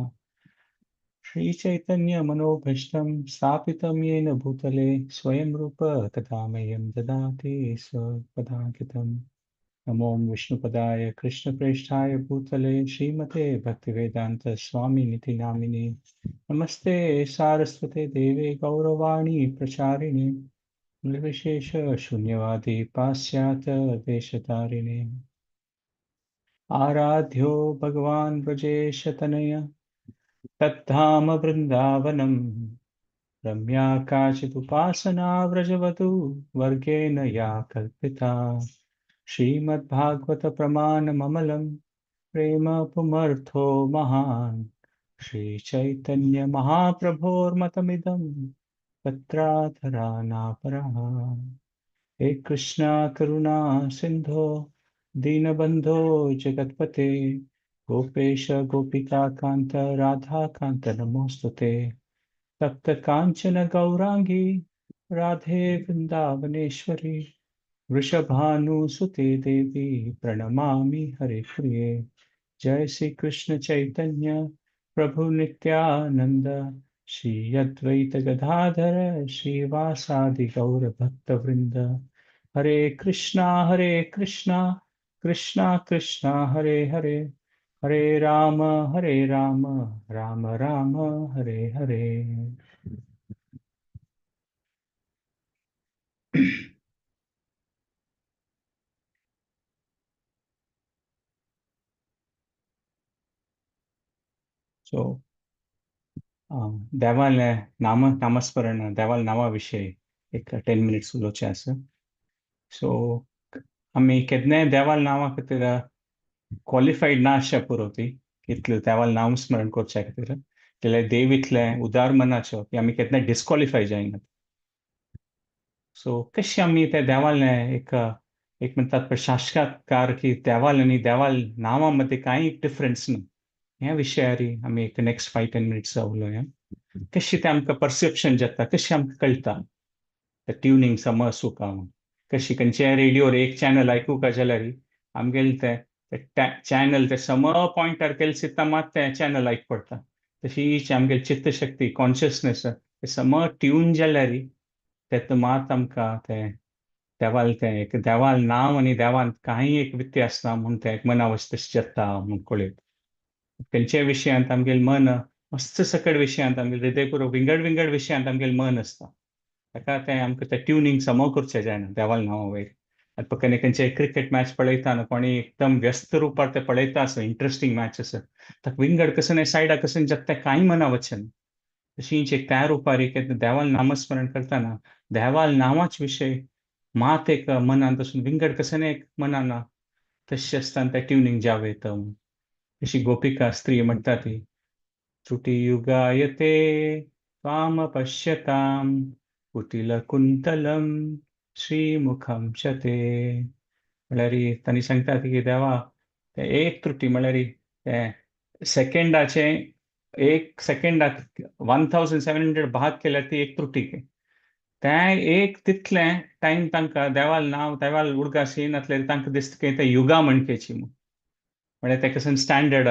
श्रीचैतन्यमनोभीष्टं स्थापितं येन भूतले स्वयं रूप तदा मह्यं ददाति स्वपदाङ्कितं. नमो विष्णुपदाय कृष्णप्रेष्ठाय भूतले श्रीमते भक्तिवेदांत स्वामिनिति नामिने. नमस्ते सारस्वते देवे गौरवाणी प्रचारिणे निर्विशेष शून्यवादी पाश्चात्य देशतारिणे. आराध्यो भगवान व्रजेशतनय तद्धाम वृंदावनम रम्या काचिदुपासना व्रजवधू वर्गेण या कल्पिता. श्रीमद्भागवत प्रमाणममलं प्रेम पुमर्थो महान श्री चैतन्य महाप्रभोर्मतमिदं तत्राधरानापरः. हे कृष्णा करुणा सिंधो दीनबंधो जगत्पते गोपेश गोपिका कांत राधा कांत नमोस्तुते. तप्त कांचन गौरांगी राधे वृंदावनेश्वरी वृषभानुसुते देवी प्रणमामि हरिप्रिये. जय श्री कृष्ण चैतन्य प्रभु नित्यानंद श्री अद्वैत गदाधर श्रीवासादि गौर भक्त वृंद. हरे कृष्णा कृष्णा कृष्णा हरे हरे, हरे राम राम राम हरे हरे. सो देवाले नाम नामस्मरण देवाल नावा विशय एक 10 मिनिट्स उलोवचें आसा. सो आमी केन्नाय देवाल नांवा खातीर क्वॉलिफायड ना आसच्या पुरो ती इतलें देवाल नाम स्मरण करच्या खातीर, जाल्यार देव इतलें उदार मनाचो की आमी केन्नाय डिस्क्वॉलिफाय जायनात. सो कशें आमी त्या देवालें एक एक म्हणटात पळय साक्षात्कार की देवाल आनी देवाल नांवा मदें कांय डिफरन्स ना ह्या विशयार आमी एक नेक्स्ट 5-10 मिनिट्स उलोवया. कशें तें आमकां परसेप्शन जाता, कशें आमकां कळटा ट्युनींग समज सुका कशी खंयच्याय रेडियोर एक चॅनल आयकूंक जाल्यार आमगेलें तें चॅनल ते सम पॉयंटार केले चिंता मात तें चॅनल आयक पडटा. तशीच आमगेली चित्तशक्ती कॉन्शियसनेस ते सम ट्यून जाल्यार तेतून मात आमकां तें देवाल तें एक देवाल नांव आनी देवान कांय एक व्यत्यास ना म्हूण तें एक मना वचत तशें जाता म्हूण कळयता. खंयच्याय विशयांत आमगेलें मन मस्त सकट विशयांत आमगेलें हृदयपूर्वक विंगड विंगड विशयांत आमगेलें मन आसता. ताका तें आमकां तें ट्युनींग समो करचें जायना देवाल नांवा वयर. आतां केन्ना खंयचे क्रिकेट मॅच पळयता न्हू कोणी एकदम व्यस्त रुपार ते पळयता आसा इंट्रस्टींग मॅच आसा ताका विंगड कसो सायडा कसो जाता तें कांय मना वचना. तशीच एक त्या रुपार एक देवाल नामस्मरण करतना देवाल नांवाच विशय मात एक मनान तसून विंगड कसो एक मनान तशें आसतना तें ट्युनींग जावं येता. अशी गोपिका स्त्री म्हणटा ती त्रुटियुगायते त्वाम पश्यताम कुटिलकुंतलं श्रीमुखं च ते. म्हणल्यार तांणी सांगता की देवा तें एक त्रुटी म्हळ्यार तें सेकंडाचे एक सेकंडाक 1700 भाग केल्यार ती एक त्रुटी. तें एक तितलें टायम तांकां देवाल नांव देवाल उडगास येयनासल्यार तांकां दिसता की तें युगा म्हणकेची म्हूण. म्हळ्यार तें कशें स्टँडर्ड,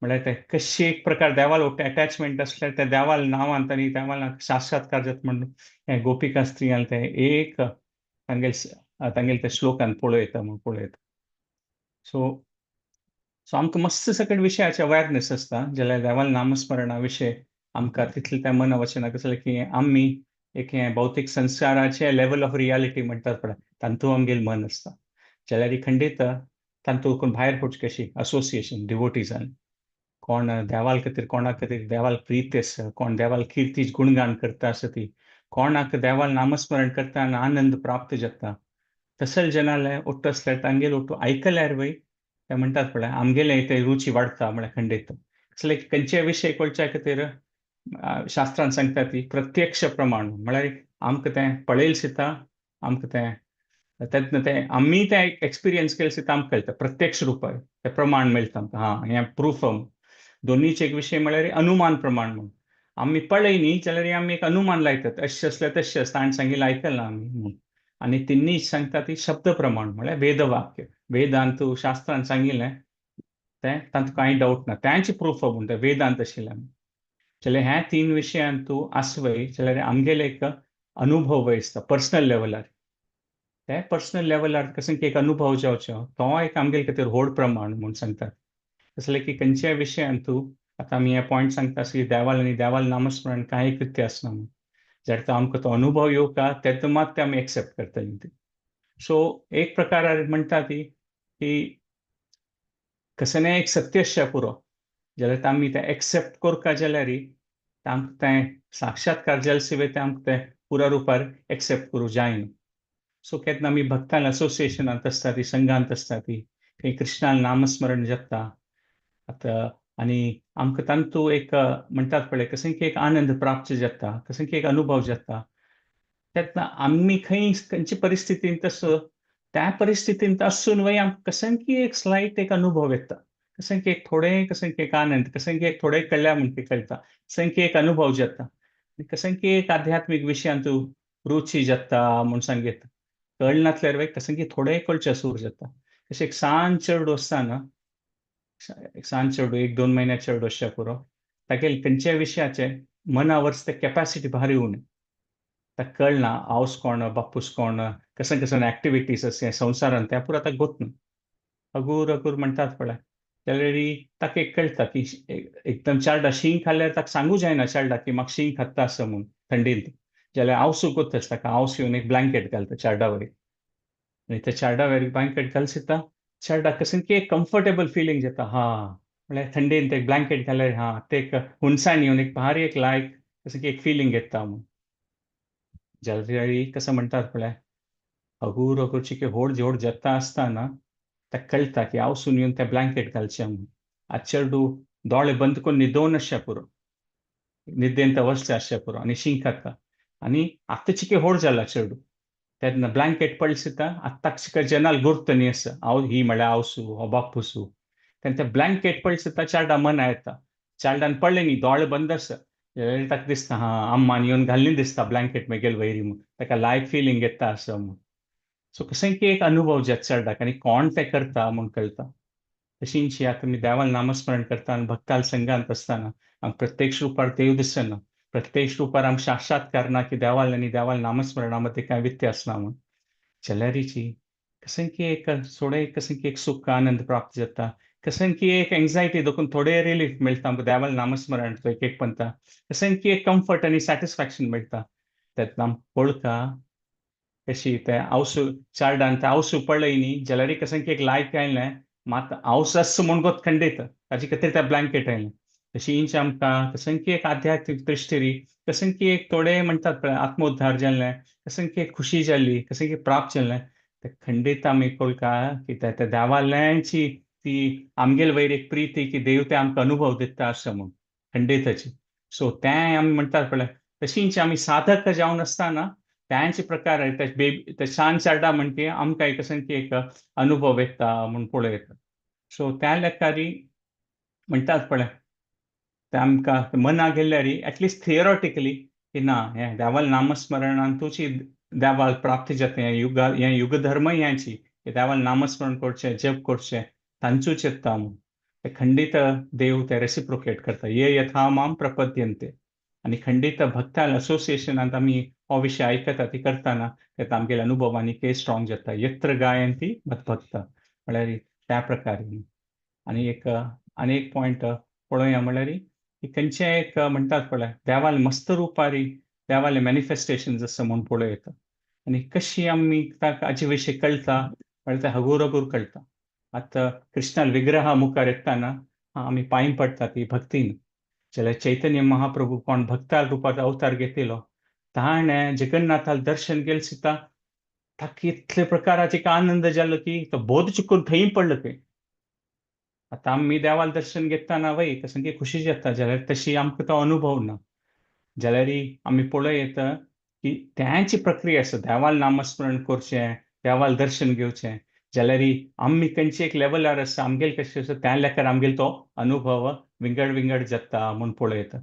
म्हळ्यार तें कशी एक प्रकार देवाल अटॅचमेंट आसल्यार त्या देवाल नांवान आनी देवाल साक्षात्कार जाता म्हणून हें गोपिका स्त्रियान तें एक तांगेले तांगेले त्या श्लोकान पळयता म्हूण पळयता. सो सो आमकां मस्त सकट विशयाचे अवेरनेस आसता जाल्यार देवाल नामस्मरणा विशय आमकां तितलें त्या मन वचना. कसलें की आमी एक हें भौतीक संस्काराचे लेवल ऑफ रियालिटी म्हणटात पळय, तातूंत आमगेलें मन आसता. जाल्यार खंडीत तातूंत भायर पडची कशी असोसिएशन डिवोटीजान, कोण देवाल खातीर, कोणा खातीर देवाल प्रीत आसा, कोण देवाल किर्तीच गुणगान करता आसा, ती कोणाक देवाल नामस्मरण करता आनी आनंद प्राप्त जाता, तसले जनाले ओट्टू आसल्यार तांगेले ओट्टू आयकल्यार वय ते म्हणटात पळय आमगेले ते रुची वाडटा. म्हळ्यार खंडीत कसले खंयचे विशय कळच्या खातीर शास्त्रान सांगता ती प्रत्यक्ष प्रमाण, म्हळ्यार आमकां तें पळयल सिता, आमकां तें तेन्ना तें आमी तें एक्सपिरियन्स केलें सिता आमकां कळटा प्रत्यक्ष रुपार तें प्रमाण मेळटा आमकां. हां, हें प्रूफ. दोनीच एक विशय म्हळ्यार अनुमान प्रमाण म्हूण आमी पळय न्ही जाल्यार आमी एक अनुमान लायतात, अशें आसल्यार तशें आसता, ताणें सांगिल्लें आयकलां आमी म्हूण. आनी तिन्ही सांगता ती शब्द प्रमाण, म्हळ्यार वेदवाक्य, वेदांत शास्त्रान सांगिल्लें तें तातूंत कांय डावट ना, तेंच प्रूफ म्हूण तें वेदांत आशिल्लें. जाल्यार ह्या तीन विशयांत तूं आसवय जाल्यार आमगेले एक अनुभव आसता पर्सनल लेवलार. ते पर्सनल लेवलार कसो की एक अनुभव जावचो तो एक आमगेले खातीर व्हड प्रमाण म्हूण सांगतात. कसलें की खंयच्याय विशयांत तूं आतां आमी हे पॉयंट सांगता की देवाल आनी देवाल नामस्मरण कांय कृत्य आसना म्हूण, जाल्यार तो आमकां तो अनुभव येवका तेन्ना मात ते आमी एक्सेप्ट करतली ती. सो एक प्रकार म्हणटा ती की कसलें एक सत्य पुरो जाल्यार आमी तें एक्सेप्ट करका जाल्यार आमकां तें साक्षात्कार जाले शिवाय तें आमकां तें पुरा रुपार एक्सेप्ट करूं जायना. सो केन्ना आमी भक्तान असोसिएशनांत आसता ती, संघांत आसता ती, थंय कृष्णान नामस्मरण जाता आतां आनी आमकां तांतू एक म्हणटात पळय कसं की एक आनंद प्राप्त जाता, कसं की एक अनुभव जाता. तेन्ना आमी खंय खंयचे परिस्थितींत आसो त्या परिस्थितींत आसून वय आमकां कसं की एक स्लायट एक अनुभव येता, कसं की एक थोडें कसं की एक आनंद, कसं की एक थोडें कळ्ळ्या म्हणटी कळटा, कसं की एक अनुभव जाता, कसं की एक आध्यात्मीक विशयांत रुची जाता म्हूण सांगता. कळनासल्यार वय कसं की थोडें कळचें सूर जाता. कशें एक सान चेडू आसता, एक सान चेडू 1-2 म्हयन्या चेडू आसच्या पुरो, तागेले खंयच्या विशयाचे मना वर्स ते कॅपॅसिटी भारी उणें, ताका कळना आवस कोण बापूस कोण, कसं कसं एक्टिविटीज आसा संवसारान त्या पुरो ताका गोत ना. अगूर अगूर म्हणटात पळय जाल्यार ताका एक कळटा की एकदम चारडा शीं खाल्यार ताका सांगू जायना चारडा की म्हाका शीं खाता आसा म्हूण थंडींत, जाल्यार आवसू गोत आसता ताका आवस येवन एक ब्लँकेट घालता चारडा वयर आनी त्या चारडा वयर ब्लँकेट घालसिता चारडा कसं की एक कम्फर्टेबल फिलींग जाता. हां, म्हळ्यार थंडेन एक ब्लँकेट घाल्यार हां ते एक हुनसाण येवन एक भारी एक लायक कसं की एक फिलींग येता म्हूण. जाल्यार कसं म्हणटात पळय अगूर अगूर चिके व्हड जोड जाता आसतना ताका कळटा की आवसून येवन तें ब्लँकेट घालचें म्हूण. आतां चेडू दोळे बंद करून न्हिदोवन आसचें पुरो, न्हिदेंत अवस्था आसचें पुरो आनी शीं खाता आनी आतां चिके व्हड जाला चेडू तेन्ना ब्लँकेट पळसिता आतां ताका चिका जनाल गुर्त न्ही आसा हांव ही म्हळ्यार आवसू हो बापूसू. तेन्ना तें ब्लँकेट पळसिता चारडा मना येता, चारडान पडलें न्ही दोळे बंद आसा जाल्यार ताका दिसता हां अम्मान येवन घाल्ली दिसता ब्लँकेट मेगेल वयरी म्हूण, ताका लायक फिलींग येता आसा म्हूण. सो कशें की एक अनुभव जाता चेडवाक आनी कोण तें करता म्हूण कळटा. तशींच आतां आमी देवाल नामस्मरण करता आनी भक्ताल संघांत आसतना आमकां प्रत्यक्ष रुपार देव दिसना, प्रत्यक्ष रुपार आमकां साक्षात्कार ना की देवाल आनी देवाल नामस्मरणा मदीं कांय व्यत्यास ना म्हूण. जाल्यारीची कसं की एक थोडें कसं की एक सुख आनंद प्राप्त जाता, कसं की एक एन्जायटी देखून थोडें रिलीफ मेळटा आमकां देवाल नामस्मरण एक एक पंता, कसं की एक कम्फर्ट आनी सॅटिस्फॅक्शन मेळटा. तेन्ना आमकां कळटा कशी तें आवसू चारडान तें आवसू पळय न्ही जाल्यार कसं की एक लायक आयलें मात आवस आसा म्हूण गोत खंडीत ताजे खातीर तें ब्लँकेट आयलें. तशींच आमकां कसं की एक आध्यात्मीक दृश्टी कसं की एक थोडें म्हणटात पळय आत्मोद्धार जाल्लें, कसं की एक खुशी जाल्ली, कसं की प्राप्त जाल्लें, तें खंडीत आमी कळटा की त्या देवाल्यांची ती आमगेले वयर एक प्रिती की देव ते आमकां अनुभव दिता आसा म्हूण खंडीताची. सो तें आमी म्हणटात पळय तशींच आमी साधक जावन आसतना त्यांचे प्रकार ते बेबी ते सान चेडा म्हणटी आमकां एक कसं की एक अनुभव येता म्हूण पळयता. सो त्या लेखारी म्हणटात पळय, ते आमकां मना गेल्यारी एटलिस्ट थियोरेटिकली की ना, हें देवाल नामस्मरणांतूच देवाल प्राप्ती जाता. हें युग, हें युगधर्म ह्याची की देवाल नामस्मरण करचें, जप करचें, तांचूच येता म्हूण ते खंडीत देव ते रेसिप्रोकेट करता. ये यथा माम प्रपद्यंते. आनी खंडीत भक्ताल असोसिएशनांत आमी हो विशय आयकता ती करतना ते आमगेले अनुभव आनीकय स्ट्रॉंग जाता. यत्र गायंती मद्भक्त म्हळ्यार त्या प्रकारे. आनी एक आनी एक पॉयंट पळोवया, म्हळ्यार की खंयचें एक म्हणटात पळय, देवाल मस्त रुपारी देवाले मॅनिफेस्टेशन आसा म्हूण पळोवं येता. आनी कशी आमी ताचे विशीं कळटा म्हळ्यार तें हगूर हगूर कळटा. आतां कृष्णाल विग्रहा मुखार येताना आमी पांय पडटा ती भक्तीन. जाल्यार चैतन्य महाप्रभू कोण भक्ता रुपात अवतार घेतिलो, ताणें जगन्नाथाल दर्शन केलें सुद्दां ताका इतले प्रकाराचे एक आनंद जालो की तो बोध चुकून थंय पडलो खंय. आतां आमी देवाल दर्शन घेतना वय सामकी खुशी जाता, जाल्यार तशी आमकां तो अनुभव ना. जाल्यार आमी पळोवं येता की त्यांची प्रक्रिया आसा, देवाल नामस्मरण करचें, देवाल दर्शन घेवचें, जाल्यार आमी खंयचे एक लेवलार आसा, आमगेले कशें आसा त्या लेखार आमगेलो तो अनुभव विंगड विंगड जाता म्हूण पळोवं येता.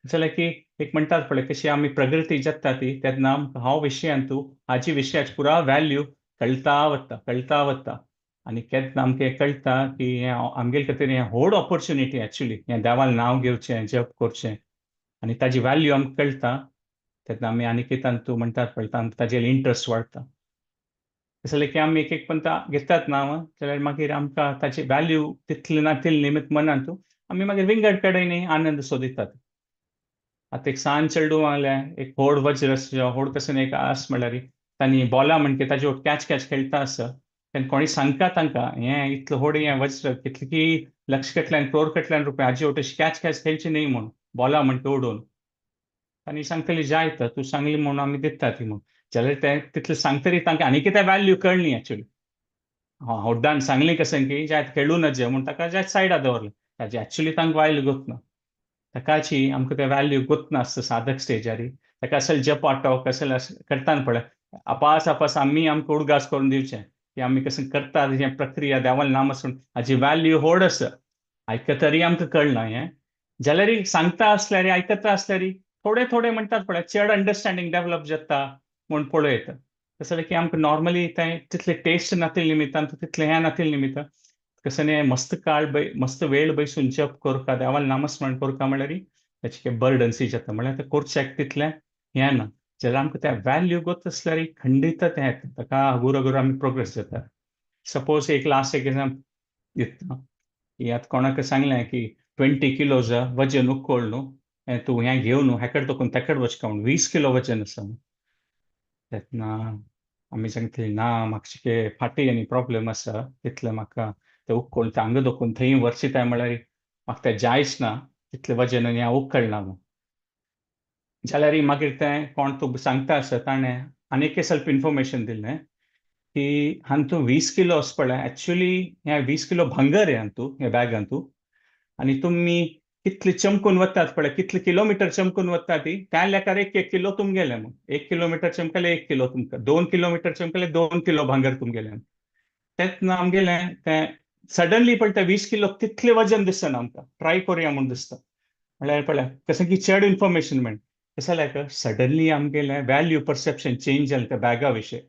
जाल्यार की एक म्हणटात पळय, कशी आमी प्रगती जाता ती तेन्ना आमकां हांव विशयांतू हाजी विशयाची पुरा व्हॅल्यू कळटा वता, कळटा वता. आनी केन्ना आमकां हें कळटा की हें आमगेले खातीर हें व्हड ऑपॉर्च्युनिटी एक्चुली, हें देवाल नांव घेवचें, जप करचें, आनी ताजी व्हॅल्यू आमकां कळटा तेन्ना आमी आनीकय तांतू म्हणटात पळय, ताजेर इंट्रस्ट वाडटा. जाल्यार की आमी एक एक पंता घेतात नांव, जाल्यार मागीर आमकां ताची व्हॅल्यू तितली ना तितले निमित्त मनांतू आमी मागीर विंगड कडेन आनंद सोदितात. आतां एक सान चेडूं आहलें, एक व्हड वज्र आसा, व्हड कशें एक आस म्हळ्यार तांणी बॉला म्हणके ताजे कॅच कॅच खेळटा आसा, तेन्ना कोणी सांगता तांकां हें इतलें व्हड हें वज्र कितलें की लक्ष कटल्यान क्रोर कटल्यान रुपया हाजे वटेन कॅच कॅच खेळची न्हय म्हूण बॉला म्हणटा उडोवन. आनी सांगतली जाय तर तूं सांगली म्हूण आमी दिता ती म्हूण, जाल्यार ते तितलें सांगतरी तांकां आनी कितें व्हॅल्यू कळ्ळी एक्चुली. होड्डान सांगली कशें की जायत खेळूं नजे म्हूण ताका जायत सायडा दवरलें, ताजी एक्चुली तांकां व्हॅल्यू गोतना ताकाची आमकां तें व्हॅल्यू गोतना आसता साधक स्टेजारी. ताका असल जप आटो कशें करताना पळय आपास आपास आमी आमकां उडगास करून दिवचें की आमी कशें करतात हें प्रक्रिया देवाल नामस्मरण हाजी व्हॅल्यू व्हड आसा. आयकतरी आमकां कळना हें, जाल्यार सांगता आसल्यार आयकता आसल्यार थोडे थोडे म्हणटात पळय चड अंडरस्टँडींग डेवलप जाता म्हूण पळोवं येता. तशें की आमकां नॉर्मली तें तितलें टेस्ट नातिल्ले निमित्तान तितलें हें नातिल्ले निमित्तान कशें न्ही मस्त काळ मस्त वेळ बैसून जप करका देवाल नामस्मरण करका म्हळ्यार ताचें बर्डन्सी जाता, म्हळ्यार तें करच्याक तितलें हें ना. जाल्यार आमकां त्या व्हॅल्यू गोत आसल्यार खंडीत तें येता, ताका हगूर हगूर आमी प्रोग्रेस जाता. सपोज एक लास्ट एक एग्जाम्पल दिता की आतां कोणाक सांगलें की 20 किलोज वजन उखल न्हू, हें तूं हें घेवन न्हू हेकड तोकून तेकड वचका म्हूण 20 किलो वजन आसा म्हूण, तेन्ना आमी सांगतली ना म्हाका चिके फाटी आनी प्रॉब्लम आसा तितलें म्हाका तें उखल तें हांगा दोकून थंय व्हरशी म्हळ्यार म्हाका तें जायच ना तितलें वजन आनी हांव उखलना म्हूण. जाल्यार मागीर तें कोण तूं सांगता आसा ताणें आनीक सेल्फ इन्फॉर्मेशन दिलें की हांतू 20 किलो आसा पळय, एक्चुली हें 20 किलो भांगर हें हातूं ह्या बॅगांतू, आनी तुमी कितले चमकून वतात पळय, कितले किलोमिटर चमकून वता ती त्या लेखार 1 1 किलो तुमगेलें म्हूण, 1 किलोमिटर चमकले 1 किलो तुमकां, 2 किलोमिटर चमकले 2 किलो भांगर तुमगेलें. तेन्ना आमगेलें तें सडनली पळय तें 20 किलो तितलें वजन दिसना आमकां, ट्राय करुया म्हूण दिसता. म्हळ्यार पळय कशें की चड इन्फॉर्मेशन मेळ्ळें तशें जाल्यार सडनली आमगेलें व्हॅल्यू परसेप्शन चेंज जालें त्या बॅगा विशय.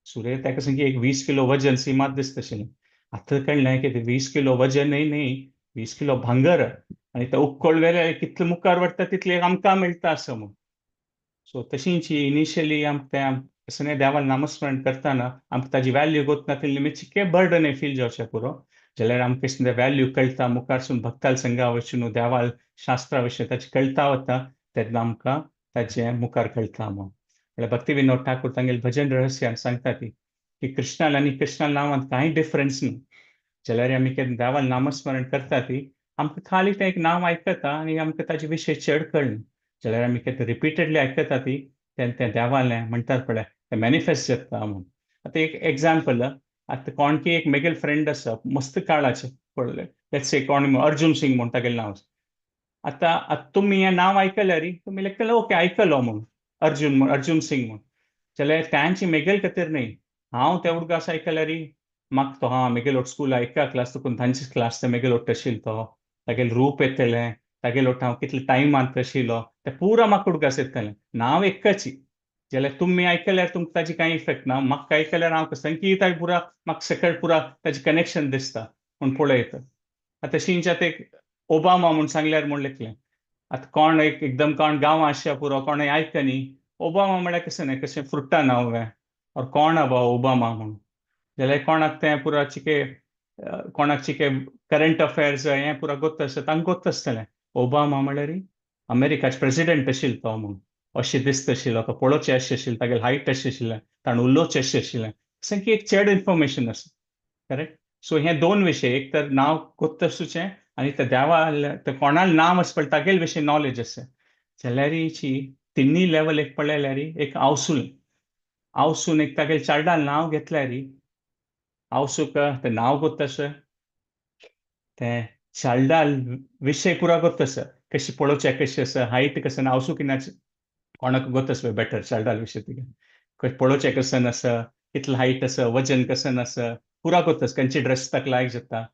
सुरय ताका कशें की एक 20 किलो वजन सी मात दिसता आशिल्लें, आतां कळ्ळें की तें 20 किलो वजनय न्ही, 20 किलो भांगर, आनी तें उक्कळ वेल्यार कितलें मुखार वता तितलें आमकां मेळटा आसा म्हूण. सो तशींच इनिशियली आमकां तें कशें न्ही देवान नामस्मरण करतना आमकां ताजी व्हॅल्यू गोतना तितलें मातशें बर्डन फील जावचें पुरो, जाल्यार आमकां कशें तें व्हॅल्यू कळटा मुखारसून भक्ताल संगा वचून देवाल शास्त्रा विशय ताचें कळटा वता तेन्ना आमकां ताचें मुखार कळटा म्हूण. म्हळ्यार भक्ती विनोद ठाकूर तांगेले भजन रहस्यान सांगता ती की कृष्णाल आनी कृष्णा नांवांत कांय डिफरन्स ना, जाल्यार आमी केन्ना देवाल नामस्मरण करता ती आमकां खाली तें एक नांव आयकता आनी आमकां ताजे विशय चड कळना, जाल्यार आमी केन्ना रिपिटेडली आयकता ती तेन्ना तें देवालें म्हणटात पळय तें मॅनिफेस्ट जाता म्हूण. आतां एक एग्जाम्पल, आतां कोण की एक मेगेल फ्रेंड आसा मस्त काळाचें पळय, let's say कोण अर्जुन सिंग म्हूण तागेलें नांव आसा. आतां तुमी हें नांव आयकल्यार तुमी लेखतले ओके आयकलो म्हूण अर्जुन अर्जुन सिंग म्हूण, जाल्यार तांची मेगेल खातीर न्ही, हांव ते उडगास आयकल्यार म्हाका तो हा मेगेलो स्कुला एका क्लास तुकून तांची क्लास ते मेगेलो आशिल्लो तो तागेलें रूप येतलें, तागेलो हांव कितले टायमान आशिल्लो ते पुरा म्हाका उडगास येतलें. नांव एकची जाल्यार तुमी आयकल्यार तुमकां ताजी कांय इफेक्ट ना, म्हाका आयकल्यार हांव कसं की ताजे पुरा म्हाका सकयल पुरा ताजें कनेक्शन दिसता म्हूण पळयता. आतां तशींच ते ओबामा म्हूण सांगल्यार म्हूण लेखलें, आतां कोण एक एकदम कोण गांवां आसच्या पुरो कोणूय आयकनी ओबामा म्हळ्यार कशें न्हय कशें फ्रुट्टा नांव हें और कोण आबा ओबामा म्हूण, जाल्यार कोणाक तें पुरा चिके कोणाक चिके करंट अफेर्स हें पुरा गोत्त आसता तांकां गोत्त आसतलें ओबामा म्हळ्यार अमेरिकाचे प्रेसिडेंट आशिल्लो तो म्हूण, अशें दिसता आशिल्लो तो पळोवचें अशें आशिल्लें, तागेलें हायट अशें आशिल्लें, ताणें उलोवचें अशें आशिल्लें, कशें की एक चड इन्फॉर्मेशन आसा. करेक्ट. सो हे दोन विशय, एक तर नांव गोत्त आसूचें आनी ते देवा ते कोणाल नांव आसा पळय तागेले विशय नॉलेज आसा. जाल्यारीची तिन्ही लेवल एक पळयल्यार एक आवसूल आवसून एक तागेले चार्डाल नांव घेतल्यार आवसूक तें नांव गोत्त आसा, तें चार्डाल विशय पुरा गोत्त आसा, कशें पळोवचें कशें आसा, हायट कशें, आवसू किनाच कोणाक गोत्त आसा बेटर चार्डाल विशय तुगे पळोवचें कशें आसा, कितलें हायट आसा, वजन कशें आसा, पुरा गोत्त आसा, खंयचे ड्रेस ताका लायक जाता.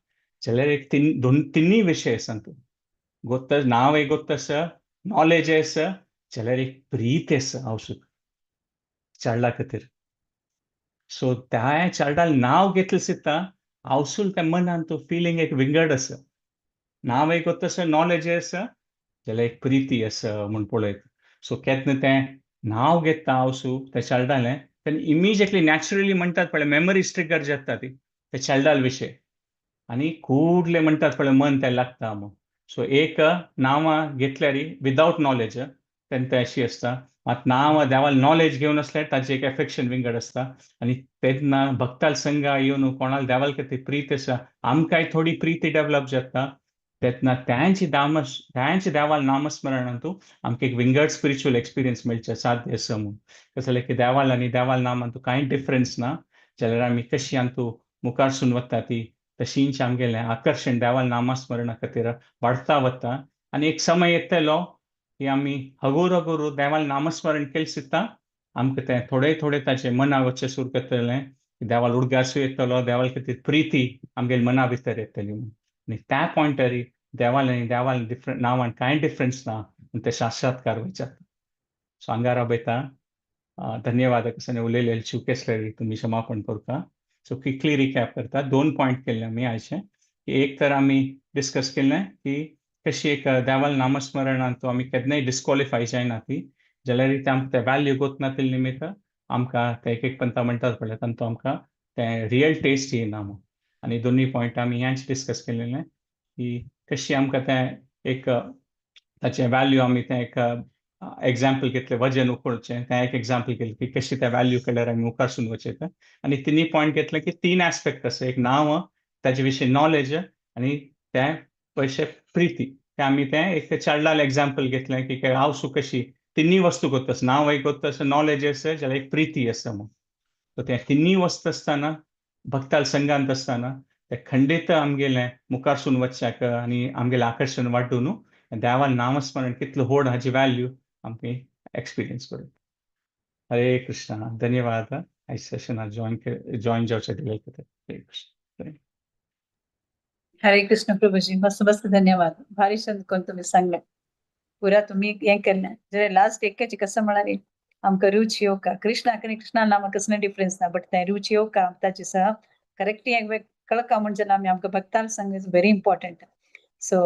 जाल्यार एक तीन दोन तिन्ही विशय आसा तूं गोत्त, नांव एक गोत्त आसा, नॉलेज आसा, जाल्यार एक प्रीत आसा आवसूक चार्डा खातीर. सो त्या चार्डाल नांव घेतलें सुद्दां आवसूल त्या मनान तो फिलींग एक विंगड आसा, नांव एक गोत्त आसा, नॉलेज आसा, जाल्यार एक प्रिती आसा म्हूण पळयता. सो केन्ना तें नांव घेता आवसू त्या चार्डालें तेन्ना इमिजिएटली नॅचरली म्हणटात पळय मेमरी ट्रिगर जाता ती त्या चार्डाल विशय आनी कुडले म्हणटात पळय मन तें लागता म्हूण. सो एक नांवां घेतल्यार विदावट नॉलेज तेन्ना तें अशी आसता, मात नांवां देवाल नॉलेज घेवन आसल्यार ताजें एक एफेक्शन विंगड आसता. आनी तेन्ना भक्ताल संघा येवन कोणाल देवाल खातीर प्रीत आसा आमकांय थोडी प्रिती डेवलप जाता, तेन्ना त्यांची दामस त्यांचे देवाल नामस्मरणांतू आमकां एक विंगड स्पिरिच्युअल एक्सपिरियन्स मेळचें साध्य आसा म्हूण. कशें जाल्यार की देवाल आनी देवाल नामांतू कांय डिफरन्स ना, जाल्यार आमी कशी अंतू मुखारसून वता ती तशींच आमगेलें आकर्शण देवाल नामस्मरणा खातीर वाडता वता. आनी एक समय येतलो की आमी हगूर हगूर देवाल नामस्मरण केलें सुद्दां आमकां तें थोडे थोडे ताचें मना वचचें सुरू करतलें, देवाल उडगासूय येतलो, देवाल खातीर प्रिती आमगेले मना भितर येतली म्हूण. आनी त्या पॉयंटार देवाल आनी देवाल डिफरंट नांवान कांय डिफरन्स ना म्हूण ते साक्षात्कार वयता. सो आंगारा बेता धन्यवाद कशें उलयलें चूक आसल्यार तुमी क्षमापण करता. सो क्विकली रिकॅप करता, दोन पॉयंट केल्ले आमी आयचे. एक तर आमी डिस्कस केलें की कशी एक देवाल नामस्मरणांत आमी केन्नाय डिस्क्वॉलिफाय जायना ती, जाल्यार ते आमकां ते व्हॅल्यू गोतना तितले निमित्त आमकां ते एक एक पंथा म्हणटात पळय तांतू आमकां तें रियल टेस्ट येना म्हूण. आनी दोनूय पॉयंट आमी ह्याच डिस्कस केलेलें की कशी आमकां तें एक ताचें व्हॅल्यू आमी तें एक एग्जाम्पल घेतलें वजन उखलचें तें एक एग्जाम्पल केलें की कशी तें व्हॅल्यू केल्यार आमी मुखारसून वचें. आनी तिनूय पॉयंट घेतलें की तीन एस्पेक्ट आसा, एक नांव, ताजे विशीं नॉलेज आनी तें पयशे प्रिती. तें आमी तें एक चार्डाल एग्जाम्पल घेतलें की आवसू कशी तिन्ही वस्तू गोत्त आसा, नांव एक गोत्त आसा, नॉलेज आसा, जाल्यार एक प्रिती आसा म्हूण. सो तें तिन्ही वस्तू आसतना भक्ताल संघांत आसतना तें खंडीत आमगेलें मुखारसून वचच्याक आनी आमगेलें आकर्शण वाडून देवाल नामस्मरण कितलो व्हड हाजी व्हॅल्यू आमकां एक्सपिरियन्स करूं. हरे कृष्णा, धन्यवाद आयज सेशनाक जॉईन जावचे दिले खातीर. हरे कृष्ण. हरे कृष्ण प्रभूजी, मस्त मस्त धन्यवाद. भारी छंद कोण तुम्ही सांगले पुरा तुम्ही हें केलें. जे लास्ट एकच कसं म्हणाले आमकां रुच येवका कृष्णाक आनी कृष्णा नामा कसलें डिफरन्स ना, बट तें रुच येवका ताचे सह करेक्ट कळका म्हणजे आमी आमकां भक्ताल सांग is very important. सो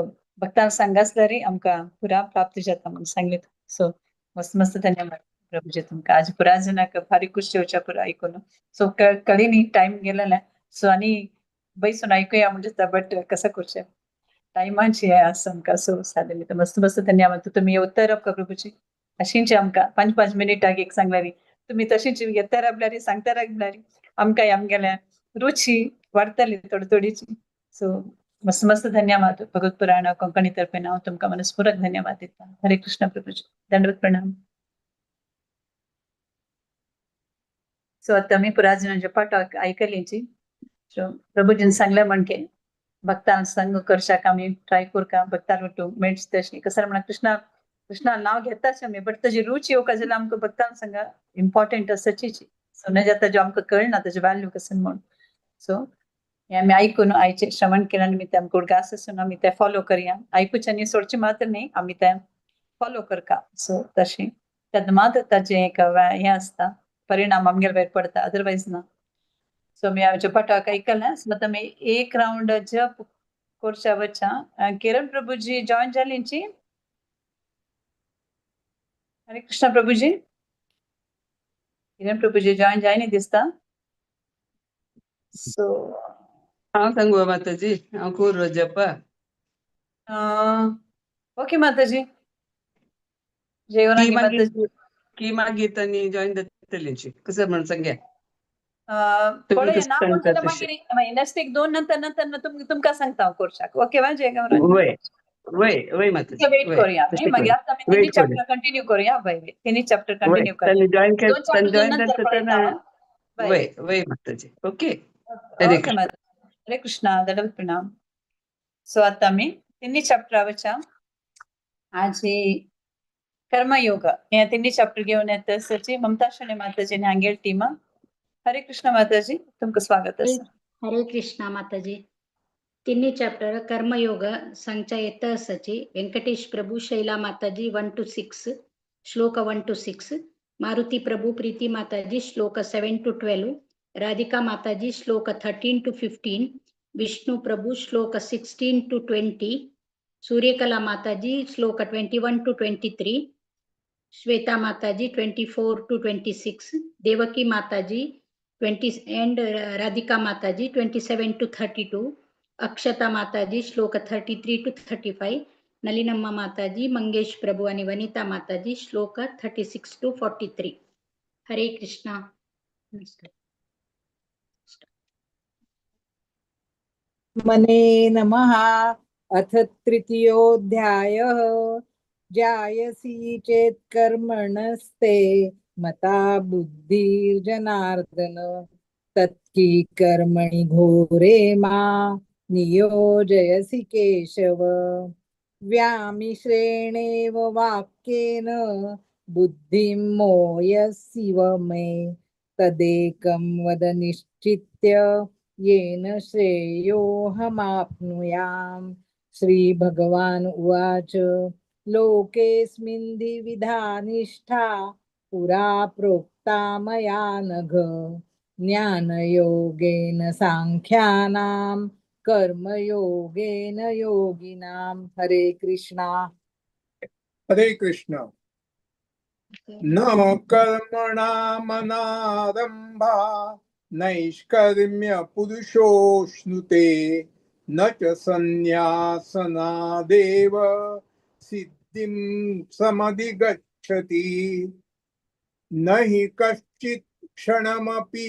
भक्ताल सांगासल्यार आमकां पुरा प्राप्त जाता म्हणून सांगले. सो मस्त मस्त धन्यवाद प्रभूजी तुमकां. आज पुरा जणांक भारी खुश येवच्या पुरा आयकून. सो कळी न्ही टायम गेलेलें. सो आनी बैसून आयकुया म्हणजे बट कसं करचें टायमाची हें आसा आमकां. सो सादें मस्त मस्त धन्यवाद. तुमी उत्तर आपका प्रभूजी अशींच आमकां 5 5 मिनिटाक एक सांगल्यारी तुमी तशींच येता राबल्यारी सांगता राबल्यारी आमकां आमगेलें रुची वाडटली थोडी थोडीची. सो मस्त मस्त धन्यवाद. भगवत पुराण कोंकणी तर्फे हांव तुमकां मनस्पूर्वक धन्यवाद दिता. हरे कृष्ण प्रभूजी, दंडवत प्रणाम. सो आतां आमी पुराजनांच्या पाठाक आयकलीची. सो प्रभूजीन सांगलें म्हणके भक्तान संग करशाक आमी ट्राय करका भक्तान वटू मेळची तशी. कसं म्हणा कृष्णा कृष्णा नाव घेताच आमी बट ताजी रुची येवका जाल्यार आमकां भक्तान संग इम्पॉर्टंट आसाची. सो न जाता जो आमकां कळना ताजी व्हॅल्यू कशें म्हूण. सो हें आमी आयकून आयचें श्रवण केलें निमित्त आमकां उडगास आसून आमी तें फॉलो करया. आयकुचें आनी सोडचें मात्र न्ही, आमी तें फॉलो करका. सो तशें तेन्ना मात्र ताजें एक हें आसता, परिणाम आमगेर वयर पडता, अदरवायज ना. सो आमी आमच्या पाठाक आयकलें, सो आतां आमी एक रावंड जप करच्या वचा. किरण प्रभुजी जॉयन जालींची? हरे कृष्णा प्रभुजी. किरण प्रभुजी जॉयन जायनी दिसता. सो हांव सांगू माताजी, हांव करू जपा. ओके माताजी, जय की गौरांगी मागीर माताजी. की मागीर तांणी जॉईन जातलीची कसं म्हण सांग्या, तुमी पळोवया कसं ना सांगता कोण जाल्यार तशें. मागीर नेक्स्ट एक दोन नंतर नंतर तुमकां सांगता हांव कोर्साक. ओके वा, जय गौरांगी. वय वय वय माताजी, वेट वय करूया तशें मागीर. करूया, आतां आमी तिन्ही वेट करूया. चॅप्टर कंटिन्यू करूया. वय वय, तिन्ही चॅप्टर वय कंटिन्यू करूया. तांणी जॉईन दोन तांणी चॅप्टर जॉईन नंतर जाता पळयता तेन्ना. हांव. वय वय वय माताजी, ओके. हरे ओके कृष्ण. माता, हरे कृष्णा, दंडवत प्रणाम. सो आतां आमी तिन्ही चॅप्टरा वच्या. आजी कर्मयोग हे तिन्ही चॅप्टर घेवन येता सची ममता शणे माताजी आनी हांगेर टीमा. हरे कृष्ण माताजी, तुमकां स्वागत हरे आसा. हरे कृष्णा माताजी. तिन्ही चॅप्टर कर्मयोग सांगच्या येत आसाची Venkatesh Prabhu, Shaila Mataji 1 to 6, shloka 1 to 6, Maruti Prabhu, Preeti Mataji shloka 7 to 12, Radhika Mataji shloka 13 to 15, Vishnu Prabhu shloka 16 to 20, Suryakala Mataji shloka 21 to 23, Shweta Mataji 24 to 26, Devaki Mataji 20 and Radhika Mataji 27 to 32, Akshata Mataji shloka 33 to 35, Nalinamma Mataji, Mangesh Prabhu आणि वनिता माताजी श्लोक 36 to 43. Hare Krishna. नमस्कार. मने नमः. अथ तृतीयोऽध्यायः. जायसी चेत् कर्मणस्ते मता बुद्धिर्जनार्दन तत्की कर्मणि घोरे मा नियोजयसि केशव. व्यामिश्रेणेव वाक्येन बुद्धिं मोयसिव मे तदेकं वद निश्चित्य येन श्रेयोऽहमाप्नुयाम्. श्रीभगवान् उवाच लोकेऽस्मिन् द्विविधा निष्ठा पुरा प्रोक्ता मया नघ ज्ञानयोगेन सांख्यानां कर्मयोगेन योगिनां. हरे कृष्णा. हरे कृष्ण. न कर्मणामनारंभा नैष्कर्म्य पुरुषोऽश्नुते न च संन्यासनादेव सिद्धिं समधिगच्छति. न हि कश्चित् क्षणमपि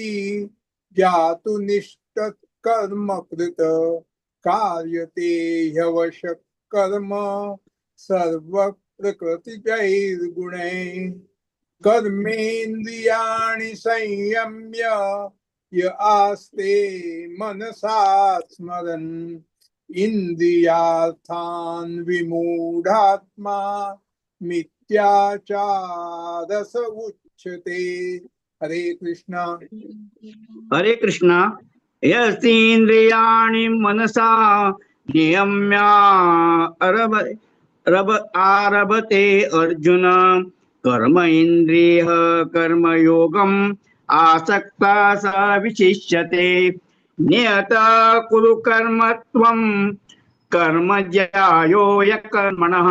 जातु निष्ठत्कर्म कृत कार्यते ह्यवश कर्म सर्वप्रकृतिजैर्गुणैः. कर्मेन्द्रियाणि संयम्य य आस्ते मनसा स्मरन् इंद्रियार्थान् विमूढात्मा मिथ्याचारस उच्यते. हरे कृष्णा. हरे कृष्णा. यस्तीन्द्रियाणि मनसा नियम्य आरभते अर्जुन कर्म इंद्रिय कर्मयोगम आसक्ता स विशिष्यते. नियत कुरु कर्म त्वं कर्म ज्यायो यकर्मणः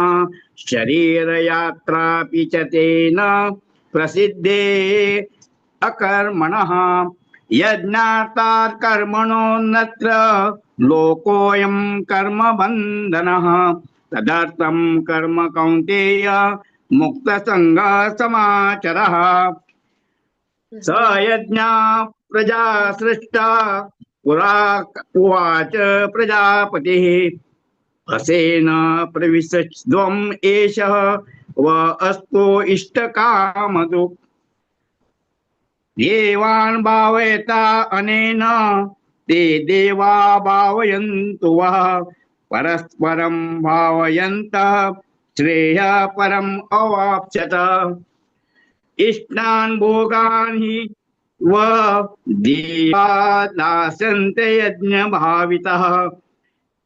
शरीर यात्रापि च तेन प्रसिद्धे अकर्मणः. यज्ञार्थात् कर्मणोऽन्यत्र लोकोऽयं कर्मबन्धनः तदर्थं कर्म कौन्तेय मुक्तसङ्गः समाचरः. स यज्ञा प्रजा सृष्टा पुरा उवाच प्रजापतिः असेन प्रविशध्वम् एषः व अस्तु इष्टकामधुक्. देवान् भावयता अनेन ते देवा भावयन्तु वः परस्परं भावयन्तः श्रेयः परम् अवाप्स्यत. इष्टान् भोगान् हि व देवा दास्यन्ते यज्ञभावितः।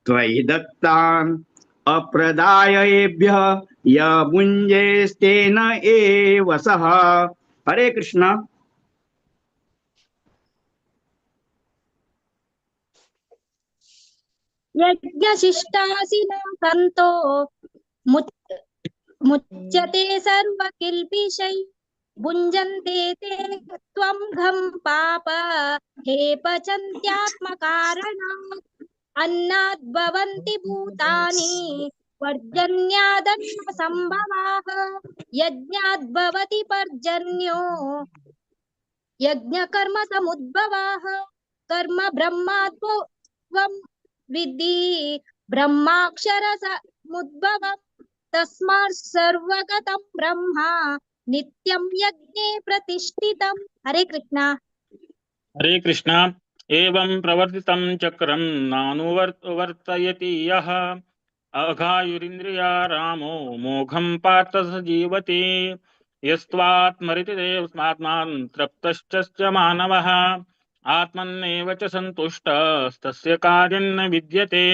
त्वयि दत्तान् अप्रदायेभ्यः य भुञ्जेस्तेन एव सः। हरे कृष्ण। यज्ञशिष्टासिनः सन्तो मुच्यते सर्वकिल्बिषैः भुञ्जन्ते ते त्वं घं पाप हे पचन्त्यात्मकारणात् अन्नाद् भवन्ति भूतानि पर्जन्यादन्नसम्भवाः यज्ञाद् भवति पर्जन्यो यज्ञकर्म समुद्भवाः कर्म ब्रह्मात् त्वं विद्धि ब्रह्माक्षर समुद्भवम् तस्मात् सर्वगतं ब्रह्म नित्यं यज्ञे प्रतिष्ठितम्। हरे कृष्णा। हरे कृष्णा। एवं प्रवर्तितं चक्रं नानुवर्तयति यः अघायुरिन्द्रिया रामो मोघं पार्थ स जीवति। यस्त्वात्मरिति देवस्मात्मान् तृप्तश्च मानवः आत्मन्नेव च सन्तुष्टस्तस्य कार्यं न विद्यते।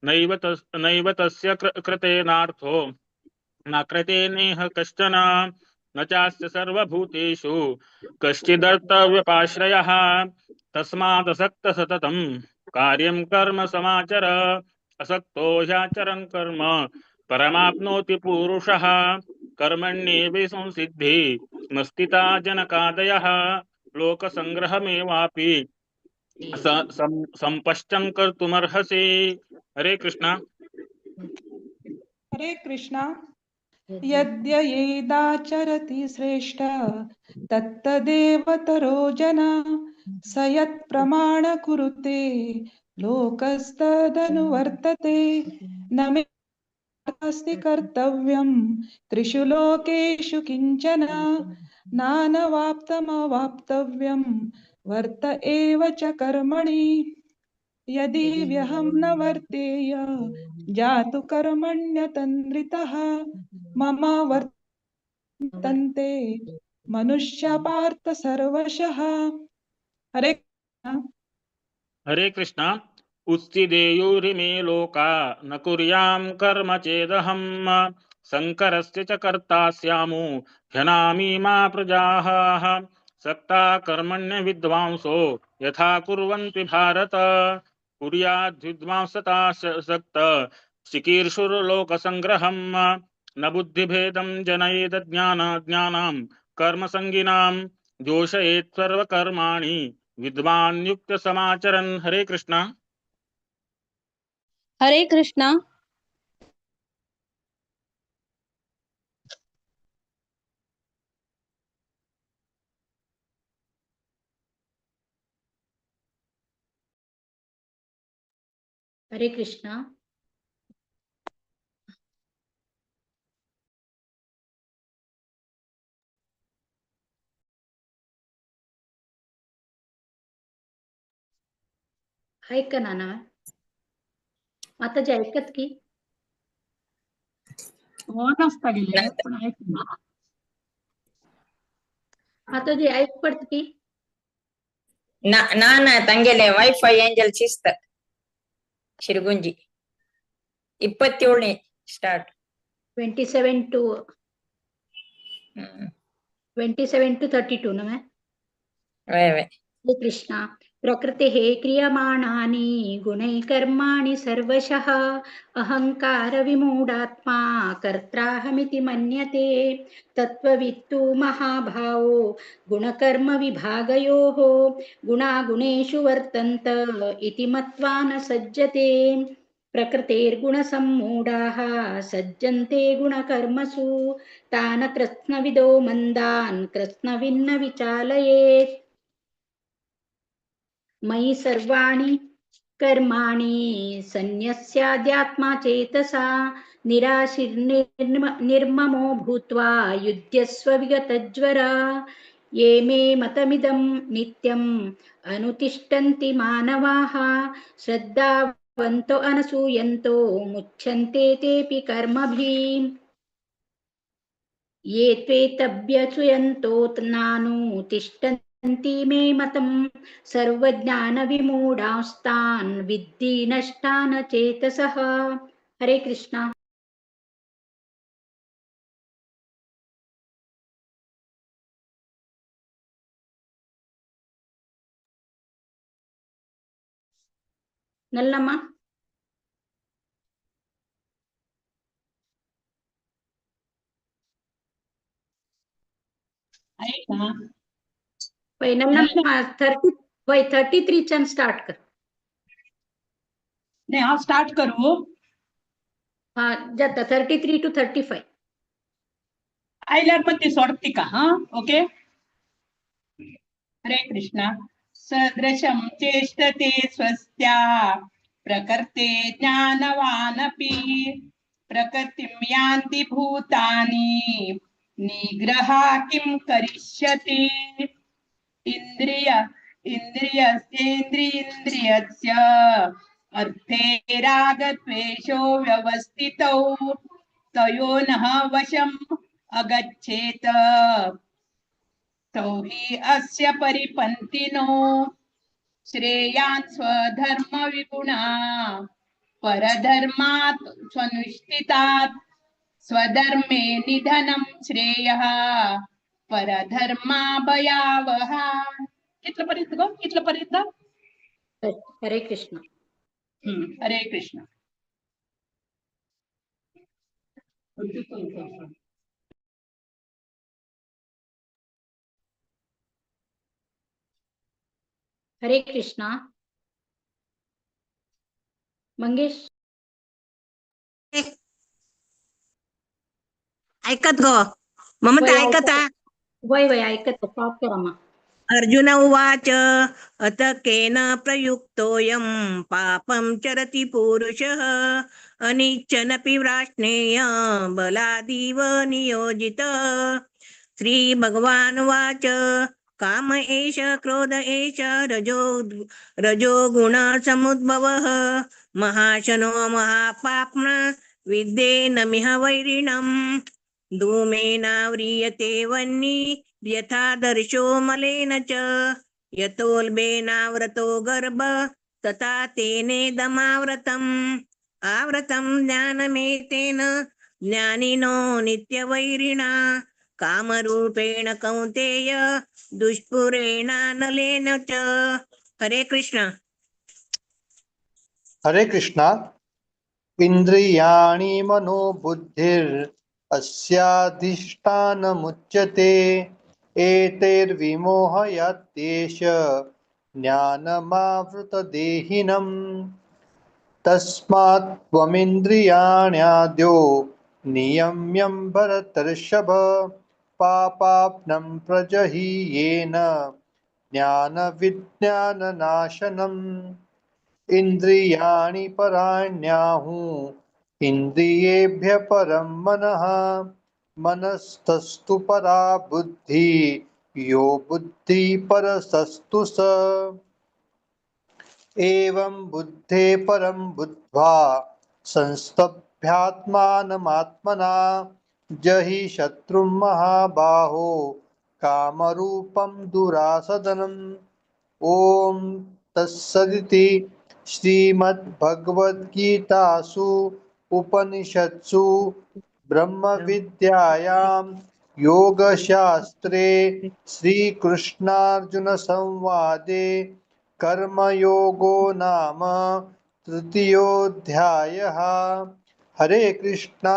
नैव तस्य कृतेनार्थो न कृते नेह कश्चन न चास्य सर्वभूतेषु कश्चिदर्थव्यपाश्रयः। तस्मादसक्त सततं कार्यं कर्म समाचर असक्तो ह्याचरन् कर्म परमाप्नोति पुरुषः। कर्मण्येव संसिद्धि मस्तिता जनकादयः लोकसंग्रहमेवापि संपश्चं कर्तुमर्हसि। हरे कृष्णा। हरे कृष्णा। यद्ययेदाचरति श्रेष्ठ तत्तदेव तरो जना स यत् प्रमाण कुरुते लोकस्तदनुवर्तते। न मे अस्ति कर्तव्यं त्रिषु लोकेषु किंचन नानवाप्तमवाप्तव्यं वर्त एव च कर्मणि। यदि व्यहं न वर्तेय जातु कर्मण्यतन्द्रितः मम वर्तन्ते मनुष्य पार्थ सर्वशः। हरे हरे कृष्णा। उत्सिदेयुरिमे लोका न कुर्यां कर्म चेदहं शंकरस्य च कर्ता स्यामु ह्यनामि मा प्रजाः। सक्ता कर्मण्य विद्वांसो यथा कुर्वन्ति भारत कुर्याद्विद्वांसता सक्त चिकीर्षुर्लोकसंग्रहं। न बुद्धिभेदं जनयेद ज्ञान ज्ञानां कर्मसंगिनां जोषयेत् सर्वकर्माणि विद्वान् युक्त समाचरन्। हरे कृष्णा। हरे कृष्णा। हरे कृष्णा। ऐका ना ना माताजी ऐकत की ऑन आसता गेले पण ऐक ना. माताजी ऐक पडत की ना ना ना ತಂಗೆಲೆ wifi angel ಶಿಸ್ತ ಶಿರಗುಂಜಿ 27 start 27 to 27 to 32 ना मैं वे वे। हरे कृष्णा। प्रकृतेः क्रियमाणानि गुणैः कर्माणि सर्वशः अहंकार विमूढात्मा कर्त्राहमिति मन्यते। तत्त्ववित्तु महाभावो गुणकर्म विभागयोः गुणागुणेषु वर्तन्त इति मत्वा न सज्जते। प्रकृतेर्गुणसम्मूढाः सज्जन्ते गुणकर्मसु तान् कृत्स्नविदो मन्दान् कृत्स्नविन्न विचालयेत्। मयि सर्वाणि कर्माणि सन्न्यस्याध्यात्मा चेतसा निराशिर्निर्ममो भूत्वा युध्यस्व विगतज्वरा। ये मे मतमिदं नित्यम् अनुतिष्ठन्ति मानवाः श्रद्धावन्तो अनसूयन्तो मुच्यन्ते तेऽपि कर्मभिः। ये त्वेतभ्यसूयन्तो नानुतिष्ठन्ति अनुतिष्ठन्ति मे मतं सर्वज्ञानविमूढांस्तान् विद्धि नष्टान् चेतसः. हरे कृष्णा. नल्लम्मा. ऐका. वय नल्लम्मा, 30 वय 33 च्यान स्टार्ट कर. नाही, हांव स्टार्ट करूं? हा, जाता 33 टू 35. आयल्यार पण ती सोड तिका. हा, ओके. हरे कृष्णा. सदृशं चेष्टते स्वस्त्या प्रकृते ज्ञानवानपि प्रकृतिं यान्ति भूतानि निग्रहा किं करिष्यति. इंद्रिय इंद्रियस्येन्द्रियेन्द्रियस्य अर्थे रागद्वेषो व्यवस्थितौ तयो नः वशम् अगच्छेत तौ हि अस्य परिपन्थिनो. श्रेयान् स्वधर्म विगुणा परधर्मात् स्वनुष्ठितात् स्वधर्मे निधनं श्रेयः परधर्मा भयावहा. कितलं पर्यंत गो? कितलं पर्यंत? हरे कृष्ण. हरे कृष्ण. हरे कृष्णा. मंगेश. ऐकत गो ममता? वय. ऐकता? वय वय, ऐकत. स्टार्ट करा मा. अर्जुन उवाच, अत केन प्रयुक्तोऽयं पापं चरति पुरुषः अनिच्छनपि व्राष्णेय बलादिव नियोजितः. श्रीभगवानुवाच, काम एष क्रोध एष रजो रजोगुणसमुद्भवः महाशनो महापाप्मा विद्येनमिह वैरिणम्. धूमेनाव्रियते वह्नि यथा दर्शो मलेन च यतोल्बेनाव्रतो गर्भ तथा तेनेदमाव्रतम्. आवृतं ज्ञानमेतेन ज्ञानिनो नित्यवैरिणा कामरूपेण कौन्तेय दुष्पुरेणानलेन च. हरे कृष्ण. हरे कृष्णा. इंद्रियाणि मनो बुद्धिर् अस्याधिष्ठानमुच्यते एतैर्विमोहयत्येष ज्ञानमावृतदेहिनम्. तस्मात् त्वमिन्द्रियाण्याद्यो नियम्यं भरतर्षभ पापाप्नं प्रजहि येन ज्ञानविज्ञाननाशनम्. इंद्रियाणि पराण्याहुः इंद्रियेभ्य परं मनः मनस्तस्तु परा बुद्धि यो बुद्धि परसस्तु स. एवं बुद्धे परं बुद्ध्वा संस्तभ्यात्मानमात्मना जहि शत्रुं महाबाहो कामरूपं दुरासदनम्. ॐ तत्सदिति श्रीमद्भगवद्गीतासु उपनिषत्सु ब्रह्मविद्यायां योगशास्त्रे श्रीकृष्णार्जुनसंवादे कर्मयोगो नाम तृतीयोऽध्यायः. हरे कृष्णा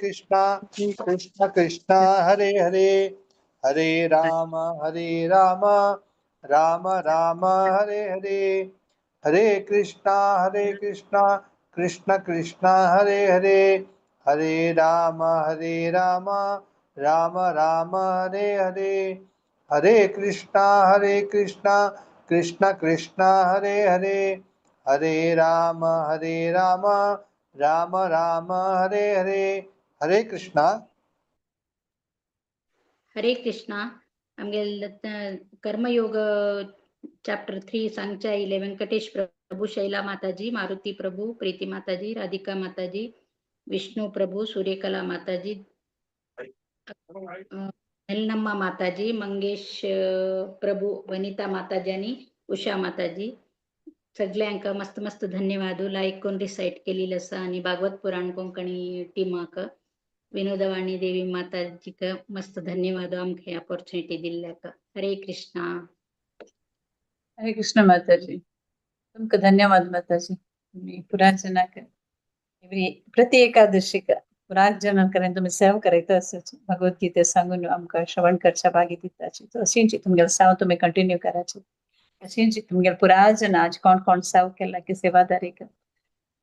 कृष्ण कृष्ण हरे हरे, हरे राम राम राम हरे हरे. हरे कृष्णा कृष्ण कृष्ण हरे हरे, हरे राम राम राम हरे हरे. हरे कृष्णा कृष्ण कृष्ण हरे हरे, हरे राम राम राम हरे हरे. हरे कृष्णा. हरे कृष्णा. आमगे कर्मयोग चॅप्टर 3 सांगच्या इले व्यंकटेश प्रभू, शैला माताजी, मारुती प्रभू, प्रीती माताजी, राधिका माताजी, विष्णू प्रभू, सूर्यकला माताजी, एल्नम्मा माताजी, मंगेश प्रभू, वनिता माताजी आणि उषा माताजी सगळ्यांका मस्त मस्त धन्यवाद. लाईक करून रिसाइट केलेलं आसा आणि भागवत पुराण कोंकणी टीमाक, विनोदवाणी देवी माताजीक मस्त धन्यवाद आमकां ऑपॉर्च्युनिटी दिल्ल्याक. हरे कृष्णा. हरे कृष्ण माताजी. तुमकां धन्यवाद माताजी. तुम्ही पुराण जनाक एवरी प्रति एकादशीक पुराण जनां कडेन तुमी सेवा करयता आसाची, भगवद्गीते सांगून आमकां श्रवण करच्या भागी दिताची. अशींच तुमगेले सेवा तुमी कंटिन्यू कराची. अशींच तुमगेले पुराय जन आज कोण कोण सेवा केला की सेवादारीक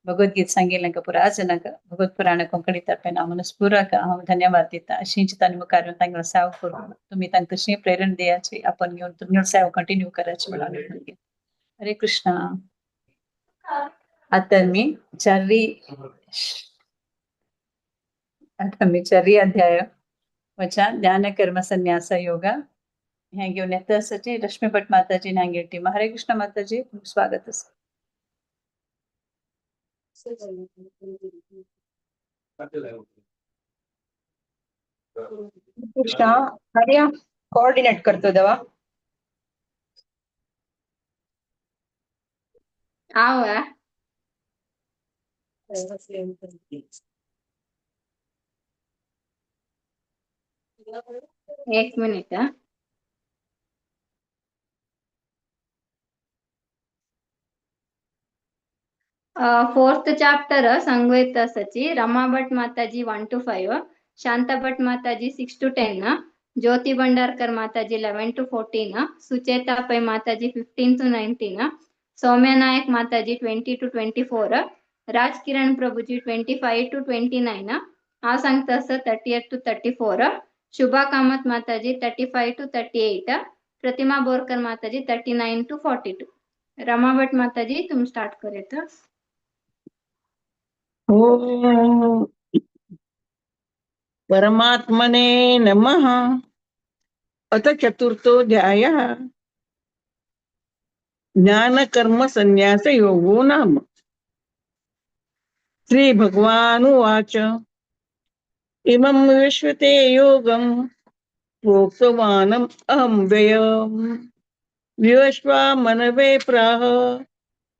भगवद्गीत सांगिल्लें पुराय जनाक भगवत पुराण कोंकणी तर्फेन हांव मनस्पुरक हांव धन्यवाद दिता. अशींच तांणी मुखार येवन तांगेलो सेवा करूं तुमी तांकां तशी प्रेरणा दियाची, आपण घेवन तुमगेलो सेवा कंटिन्यू कराची म्हणून. हरे कृष्णा. आता मी चारी अध्याय वचा ज्ञान कर्म संन्यास योग हें घेवन येता आसाची रश्मी भट माताजी नांगेर टीम. हरे कृष्ण माताजी, तुमकां स्वागत आसा. कृष्णा. हरिया कोऑर्डिनेट करतो दवा. आवा. एक मिनिट हा. फोर्थ चॅप्टर संगवेत आसाची रमा भट माताजी 1 to 5, Shanta Bhat Mataji 6 to 10, Jyoti Bhandarkar Mataji 11 to 14, Sucheta Pai Mataji 15 to 19, Soumya Nayak Mataji 20 to 24, Raj Kiran Prabhuji 25 to 29, हांव सांगता आसा 38 to 34, Shubha Kamat Mataji 35 to 38, Pratima Borkar Mataji 39 to 42. Rama Bhat Mataji, तुम्ही स्टार्ट करूयात. ॐ परमात्मने नमः. अथ चतुर्थोऽध्यायः ज्ञानकर्मसन्न्यासयोगो नाम. श्रीभगवानुवाच. इमं विश्वते योगं प्रोक्तवानम् अहं व्ययम् विवस्वा मनवे प्राह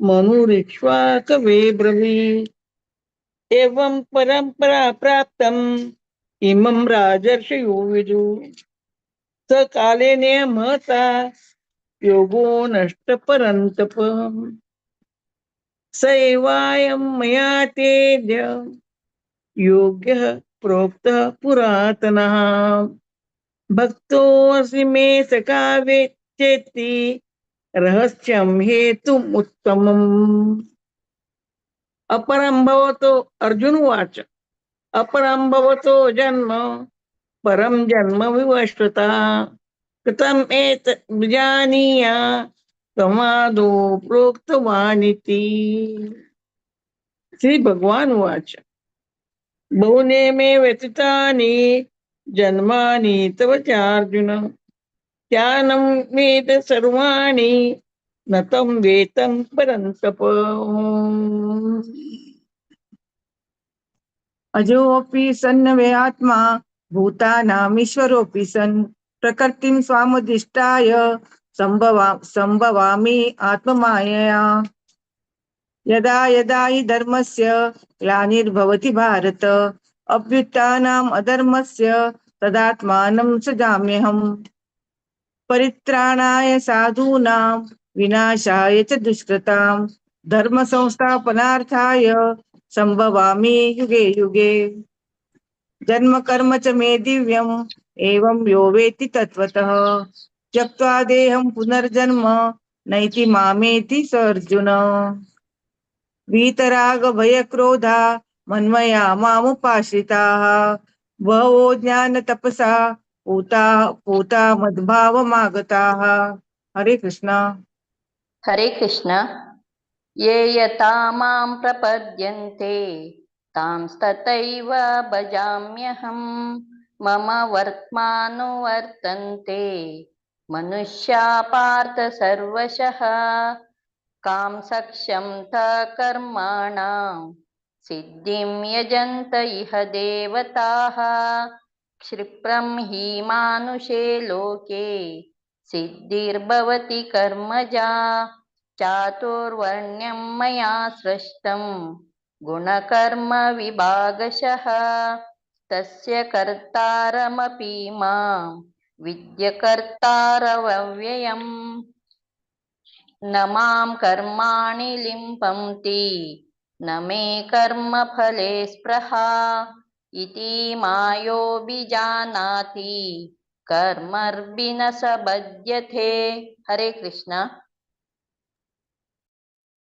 मनुरिक्ष्वाकवे ब्रवीत्. एवं परंपरा प्राप्तम् इमं राजर्षयो विदु स कालेन महता योगो नष्ट परंतप. स एवायं मया तेद्य योगः प्रोक्तः पुरातनः. भक्तोऽसि मे सखा चेति रहस्यं हेतुमुत्तमम्. अपरं भवतो, अर्जुन उवाच, अपरं भवतो जन्म परं जन्म विवस्वता कृतम् एतत् विजानीया त्वमादौ प्रोक्तवानिति. श्री भगवान उवाच, बहूनि मे व्यतीतानि जन्मानि तव चार्जुन, ज्ञानं वेद सर्वाणि न तं वेत्थ परन्तप. अजोऽपि सन् आत्मा भूतानामीश्वरोऽपि सन् प्रकृतिं स्वामधिष्ठाय संभवामि आत्ममायया. यदा यदा हि धर्मस्य ग्लानिर्भवति भारत, अभ्युत्थानम् अधर्मस्य तदात्मानं सृजाम्यहम्. परित्राणाय साधूनां विनाशाय च दुष्कृतां धर्म संस्थापनार्थाय संभवामि युगे युगे. जन्म कर्म च मे दिव्यम् एवं यो वेत्ति तत्त्वतः त्यक्त्वा देहं पुनर्जन्म नैति मामेति स अर्जुन. वीतराग भयक्रोधा मन्मया मामुपाश्रिताः बहवो ज्ञान तपसा पूता पूता मद्भावमागताः. हरे कृष्णा. हरे कृष्ण. ये यथा मां प्रपद्यन्ते तांस्तथैव भजाम्यहं. मम वर्त्मानुवर्तन्ते मनुष्या पार्थ सर्वशः. कामसक्षं कर्माणां सिद्धिं यजन्त इह देवताः. क्षिप्रं हि मानुषे लोके सिद्धिर्भवति कर्मजा। चातुर्वर्ण्यं मया सृष्टं गुणकर्म विभागशः तस्य कर्तारमपि मां विद्यकर्तारमव्ययम्। न मां कर्माणि लिम्पन्ति न मे कर्मफले स्पृहा इति मायोऽभिजानाति कर्मर्भिः न स बध्यते। हरे कृष्ण।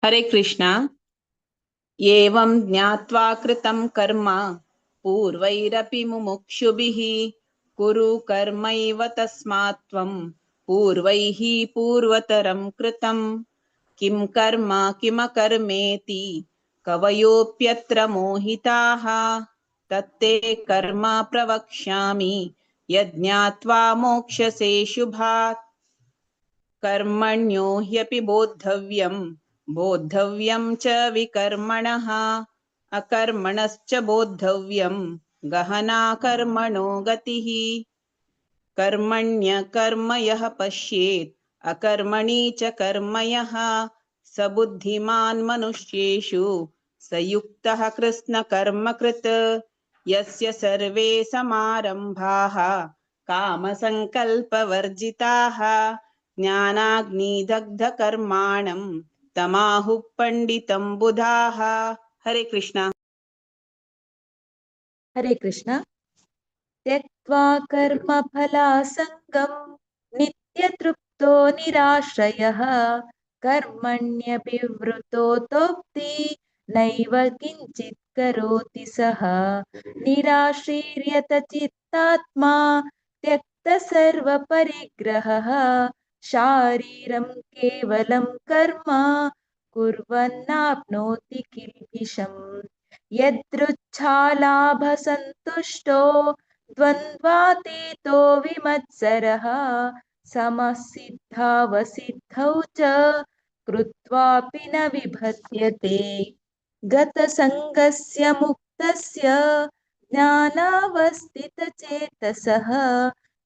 हरे कृष्ण। एवं ज्ञात्वा कृतं कर्म पूर्वैरपि मुमुक्षुभिः कुरु कर्मैव तस्मात् त्वं पूर्वैः पूर्वतरं कृतं। किं कर्म किमकर्मेति कवयोऽप्यत्र मोहिताः तत्ते कर्म प्रवक्ष्यामि यज्ञात्वा मोक्षसे शुभात्। कर्मण्यो ह्यपि बोद्धव्यं बोद्धव्यं च विकर्मणः अकर्मणश्च बोद्धव्यं गहना कर्मणो गतिः। कर्मण्यकर्म यः पश्येत् अकर्मणि च कर्म यः स बुद्धिमान् मनुष्येषु स युक्तः कृत्स्नकर्मकृत्। यस्य सर्वे समारम्भाः कामसङ्कल्पवर्जिताः ज्ञानाग्निदग्धकर्माणं तमाहुः पण्डितं बुधाः। हरे कृष्ण। हरे कृष्ण। त्यक्त्वा कर्मफलासङ्गं नित्यतृप्तो निराश्रयः कर्मण्यभिवृतोऽतोऽप्ति नैव किञ्चित् करोति सः। निराश्रीर्यत चित्तात्मा त्यक्तसर्वपरिग्रहः शारीरं केवलं कर्म कुर्वन्नाप्नोति किल्बिषम्। यदृच्छालाभसन्तुष्टो द्वन्द्वातीतो विमत्सरः समसिद्धावसिद्धौ च कृत्वापि न विभज्यते। गतसङ्गस्य मुक्तस्य ज्ञानावस्थितचेतसः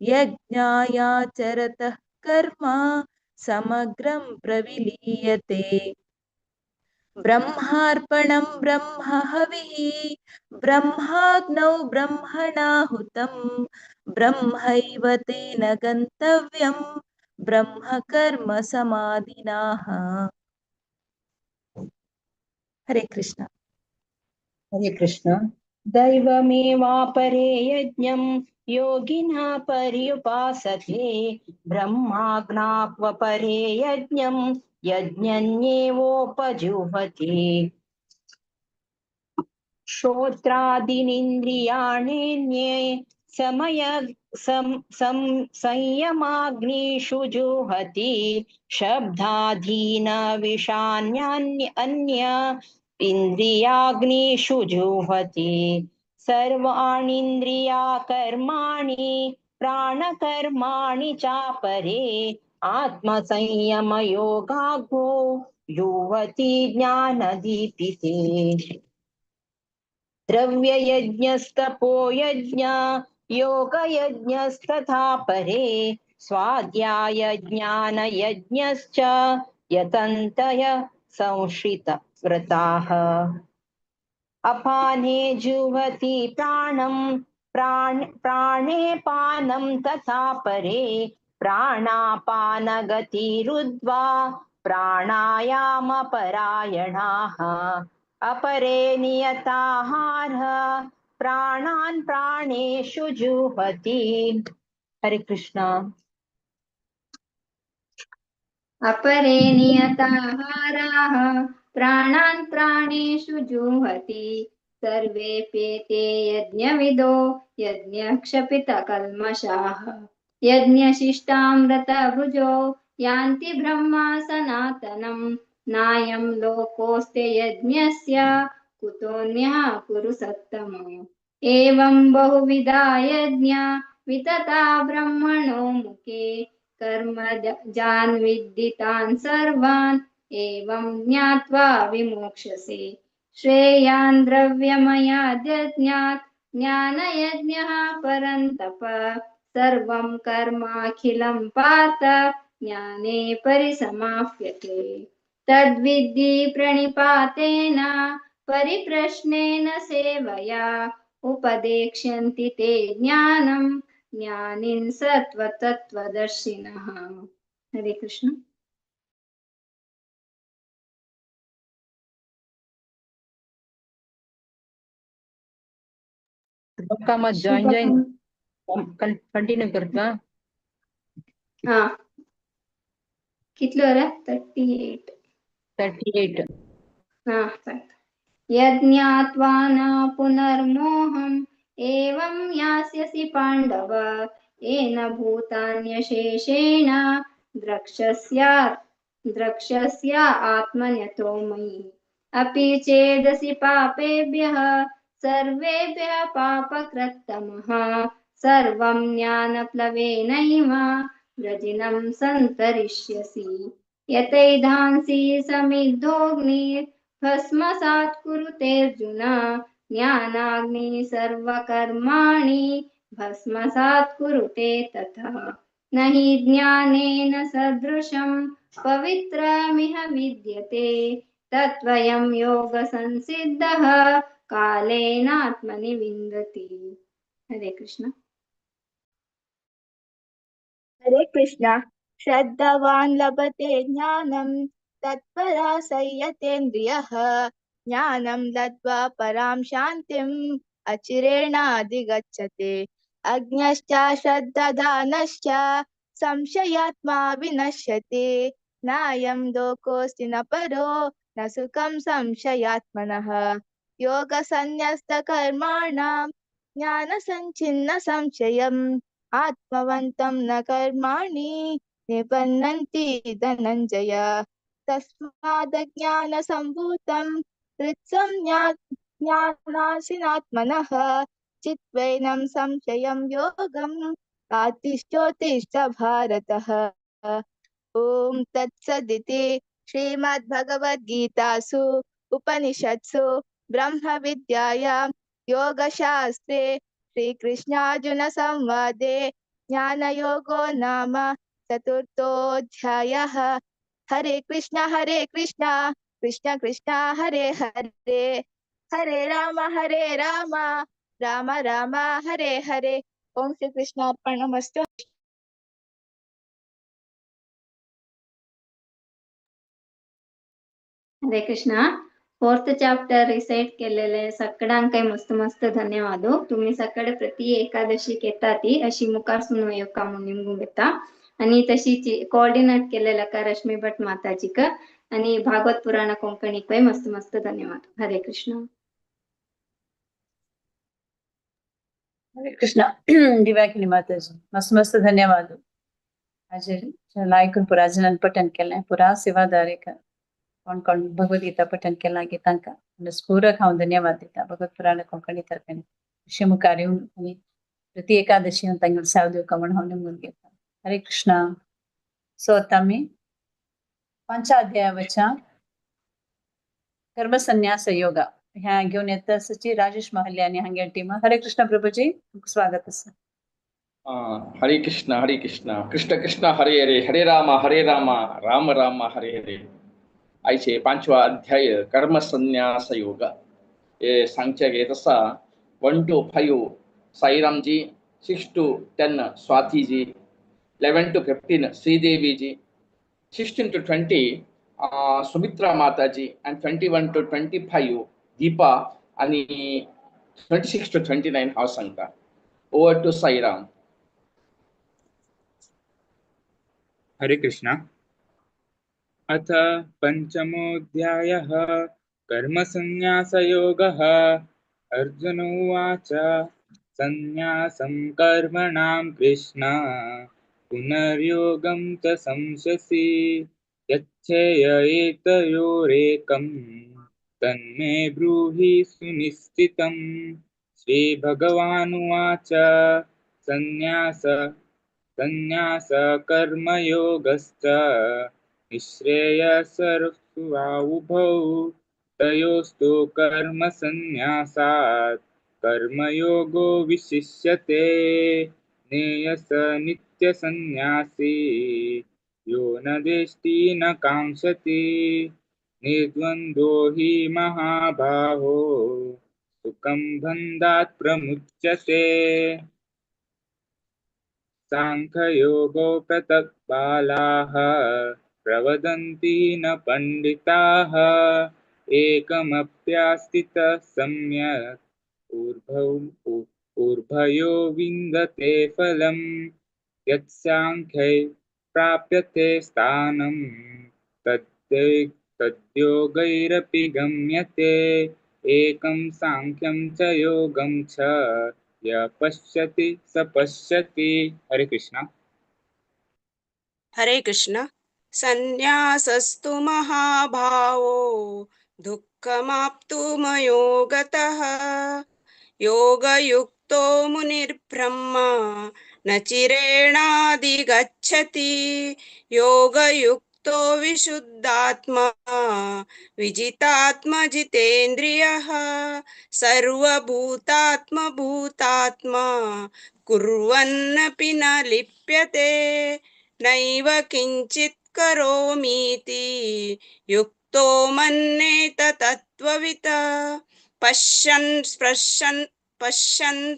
यज्ञायाचरतः कर्म समग्रं प्रविलीयते। ब्रह्मार्पणं ब्रह्म हविः ब्रह्माग्नौ ब्रह्मणाहुतं ब्रह्मैव तेन गन्तव्यं ब्रह्मकर्म समाधिनाः। हरे कृष्ण। हरे कृष्ण। दैवमेवापरे यज्ञं योगिना पर्युपासते ब्रह्माग्नावपरे यज्ञं यज्ञन्येवोपजुह्वति। श्रोत्रादीनिन्द्रियाणेन्ये समय संयमाग्निषु जुहति शब्दाधीन विषान्यान्य अन्य इन्द्रियाग्निषु जुहति। सर्वाणीन्द्रिया कर्माणि प्राणकर्माणि चापरे आत्मसंयमयोगाग्नो युवति ज्ञानदीपिते। द्रव्ययज्ञस्तपोयज्ञ योगयज्ञस्तथा परे स्वाध्याय ज्ञानयज्ञश्च यतन्तय संश्रितव्रताः। अपाने जुहति प्राणं प्राणे पानं तथा परे प्राणापानगतिरुद्ध्वा प्राणायामपरायणाः। अपरे नियताहारः प्राणान् प्राणेषु जुहति। हरे कृष्ण। अपरे नियताहाराः प्राणान् प्राणेषु जुहति। सर्वेऽप्येते यज्ञविदो यज्ञक्षपितकल्मषाः यज्ञशिष्टामृतभुजो यान्ति ब्रह्मा सनातनं। नायं लोकोऽस्ति यज्ञस्य कुतोऽन्यः कुरु सत्तम। एवं बहुविधा यज्ञा वितता ब्रह्मणो मुखे कर्म जान् विद्धितान् सर्वान् एवं ज्ञात्वा विमोक्षसे। श्रेयान् द्रव्यमयाद्यज्ञात् ज्ञानयज्ञः परन्तप सर्वं कर्माखिलं पार्थ ज्ञाने परिसमाप्यते। तद्विद्धि प्रणिपातेन परिप्रश्नेन सेवया उपदेक्ष्यन्ति ते ज्ञानं ज्ञानिन् सत्त्वतत्त्वदर्शिनः। हरे Krishna. Kamath join join continue करता. हा, कितलो रे? 38. 38. हा, सांगता. यज्ञात्वा न पुनर्मोहम् एवं यास्यसि पाण्डव येन भूतान्यशेषेण द्रक्ष्यस्या आत्मन्यतो मयि। अपि चेदसि पापेभ्यः सर्वेभ्यः पापकृत्तमः सर्वं ज्ञानप्लवेनैव व्रजिनं सन्तरिष्यसि। यतैधांसि समिद्धोऽग्निर्भस्मसात् कुरुतेऽर्जुन ज्ञानाग्नि सर्वकर्माणि भस्मसात् कुरुते तथा। न हि ज्ञानेन सदृशं पवित्रमिह विद्यते तत्त्वयं योगसंसिद्धः कालेनात्मनि विन्दति। हरे कृष्ण। हरे कृष्ण। श्रद्धावान् लभते ज्ञानं तत्परा संयतेन्द्रियः ज्ञानं लब्ध्वा परां शान्तिम् अचिरेणाधिगच्छते। अज्ञश्च श्रद्धादानश्च संशयात्मा विनश्यति। नायं लोकोऽस्ति न परो न सुखं संशयात्मनः। योगसन्न्यस्तकर्माणां ज्ञानसञ्छिन्न संशयम् आत्मवन्तं न कर्माणि निबध्नन्ति धनञ्जय। तस्मादज्ञानसम्भूतं हृत्सं ज्ञानासिनात्मनः चित्वैनं संशयं योगम् आतिष्ठोत्तिष्ठ भारतः। ॐ तत्सदिति श्रीमद्भगवद्गीतासु उपनिषत्सु ब्रह्मविद्यायां योगशास्त्रे श्रीकृष्णार्जुनसंवादे ज्ञानयोगो नाम चतुर्थोऽध्यायः। हरे कृष्ण कृष्ण कृष्ण हरे हरे, हरे राम राम राम हरे हरे। ओम श्री कृष्णार्पणमस्तु। हरे कृष्ण। फोर्थ चॅप्टर रिसाइट केलेले सगळ्यांकाय मस्त मस्त धन्यवाद। तुम्ही सगळे प्रति एकादशी येता ती अशी मुखार सुनू येवका म्हणून निमगूंक येता। आणि तशीच कोऑर्डिनेट केलेला का रश्मी भट माताजीक आणि भागवत पुराण कोंकणीकय मस्त मस्त धन्यवाद। हरे कृष्ण। हरे कृष्ण। दिव्याकिनी माताजी मस्त मस्त धन्यवाद। आज लायकून पुरा जनान पठन केलें, पुरा सेवादारीक कोण कोण भगवद्गीता पठन केलां की तांकां स्फूरक हांव धन्यवाद दिता भगवत पुराण कोंकणी तर्फेन अशें मुखार येवन आनी प्रति एकादशी हांव तांगेलो सेवा दिवका म्हूण हांव निमगून घेता। हरे कृष्ण। सो आतां आमी पंचाध्याया वच्या कर्मसन्यास योगा ह्या घेवन येता सची राजेश महाले आनी हांगे टीम। हरे कृष्ण प्रभुजी, तुमकां स्वागत आसा। हरे कृष्ण हरे कृष्ण कृष्ण कृष्ण हरे हरे, हरे राम राम राम हरे हरे। आयचे पांचवा अध्याय कर्मसन्यास योग हे सांगचे घेत आसा। 1 to 5 Sairamji, 6 to 10 Swatiji, 11 to 15 Srideviji, 16 to 20 Sumitra Mataji and 21 to 25 Deepa आणि 26 to 29 हांव सांगता। Over to Sairam. Hare Krishna. अथ पंचमोऽध्यायः कर्मसन्न्यासयोगः। अर्जुन उवाच सन्न्यासं कर्मणां कृष्ण पुनर्योगं च संशसि यच्छेय एतयोरेकं तन्मे ब्रूहि सुनिश्चितम्। श्रीभगवानुवाच सन्न्यास सन्न्यास कर्मयोगश्च निःश्रेयसर्वाउभौ तयोस्तु कर्मसन्न्यासात् कर्मयोगो विशिष्यते। नेयस नित्यसन्न्यासी यो न द्वेष्टि न काङ्क्षति। निर्द्वन्द्वो हि महाबाहो सुखं बन्धात् प्रमुच्यते। सांख्ययोगो पृथक् बालाः प्रवदन्ति न पण्डिताः। एकमप्यास्थितः सम्यक् उर्भयो विन्दते फलं। यत्साङ्ख्यै प्राप्यते स्थानं तद्योगैरपि गम्यते। एकं सांख्यं च योगं च य पश्यति स पश्यति। हरे कृष्णा। हरे कृष्ण। संन्यासस्तु महाभावो दुःखमाप्तुमयो गतः। योगयुक्तो मुनिर्ब्रह्म न चिरेणाधिगच्छति। योगयुक्तो विशुद्धात्मा विजितात्मजितेन्द्रियः। सर्वभूतात्मभूतात्मा कुर्वन्नपि न लिप्यते। नैव किञ्चित् करोमीति युक्तो मन्येत तत्त्ववित्। पश्यन् स्पृशन् पश्यन्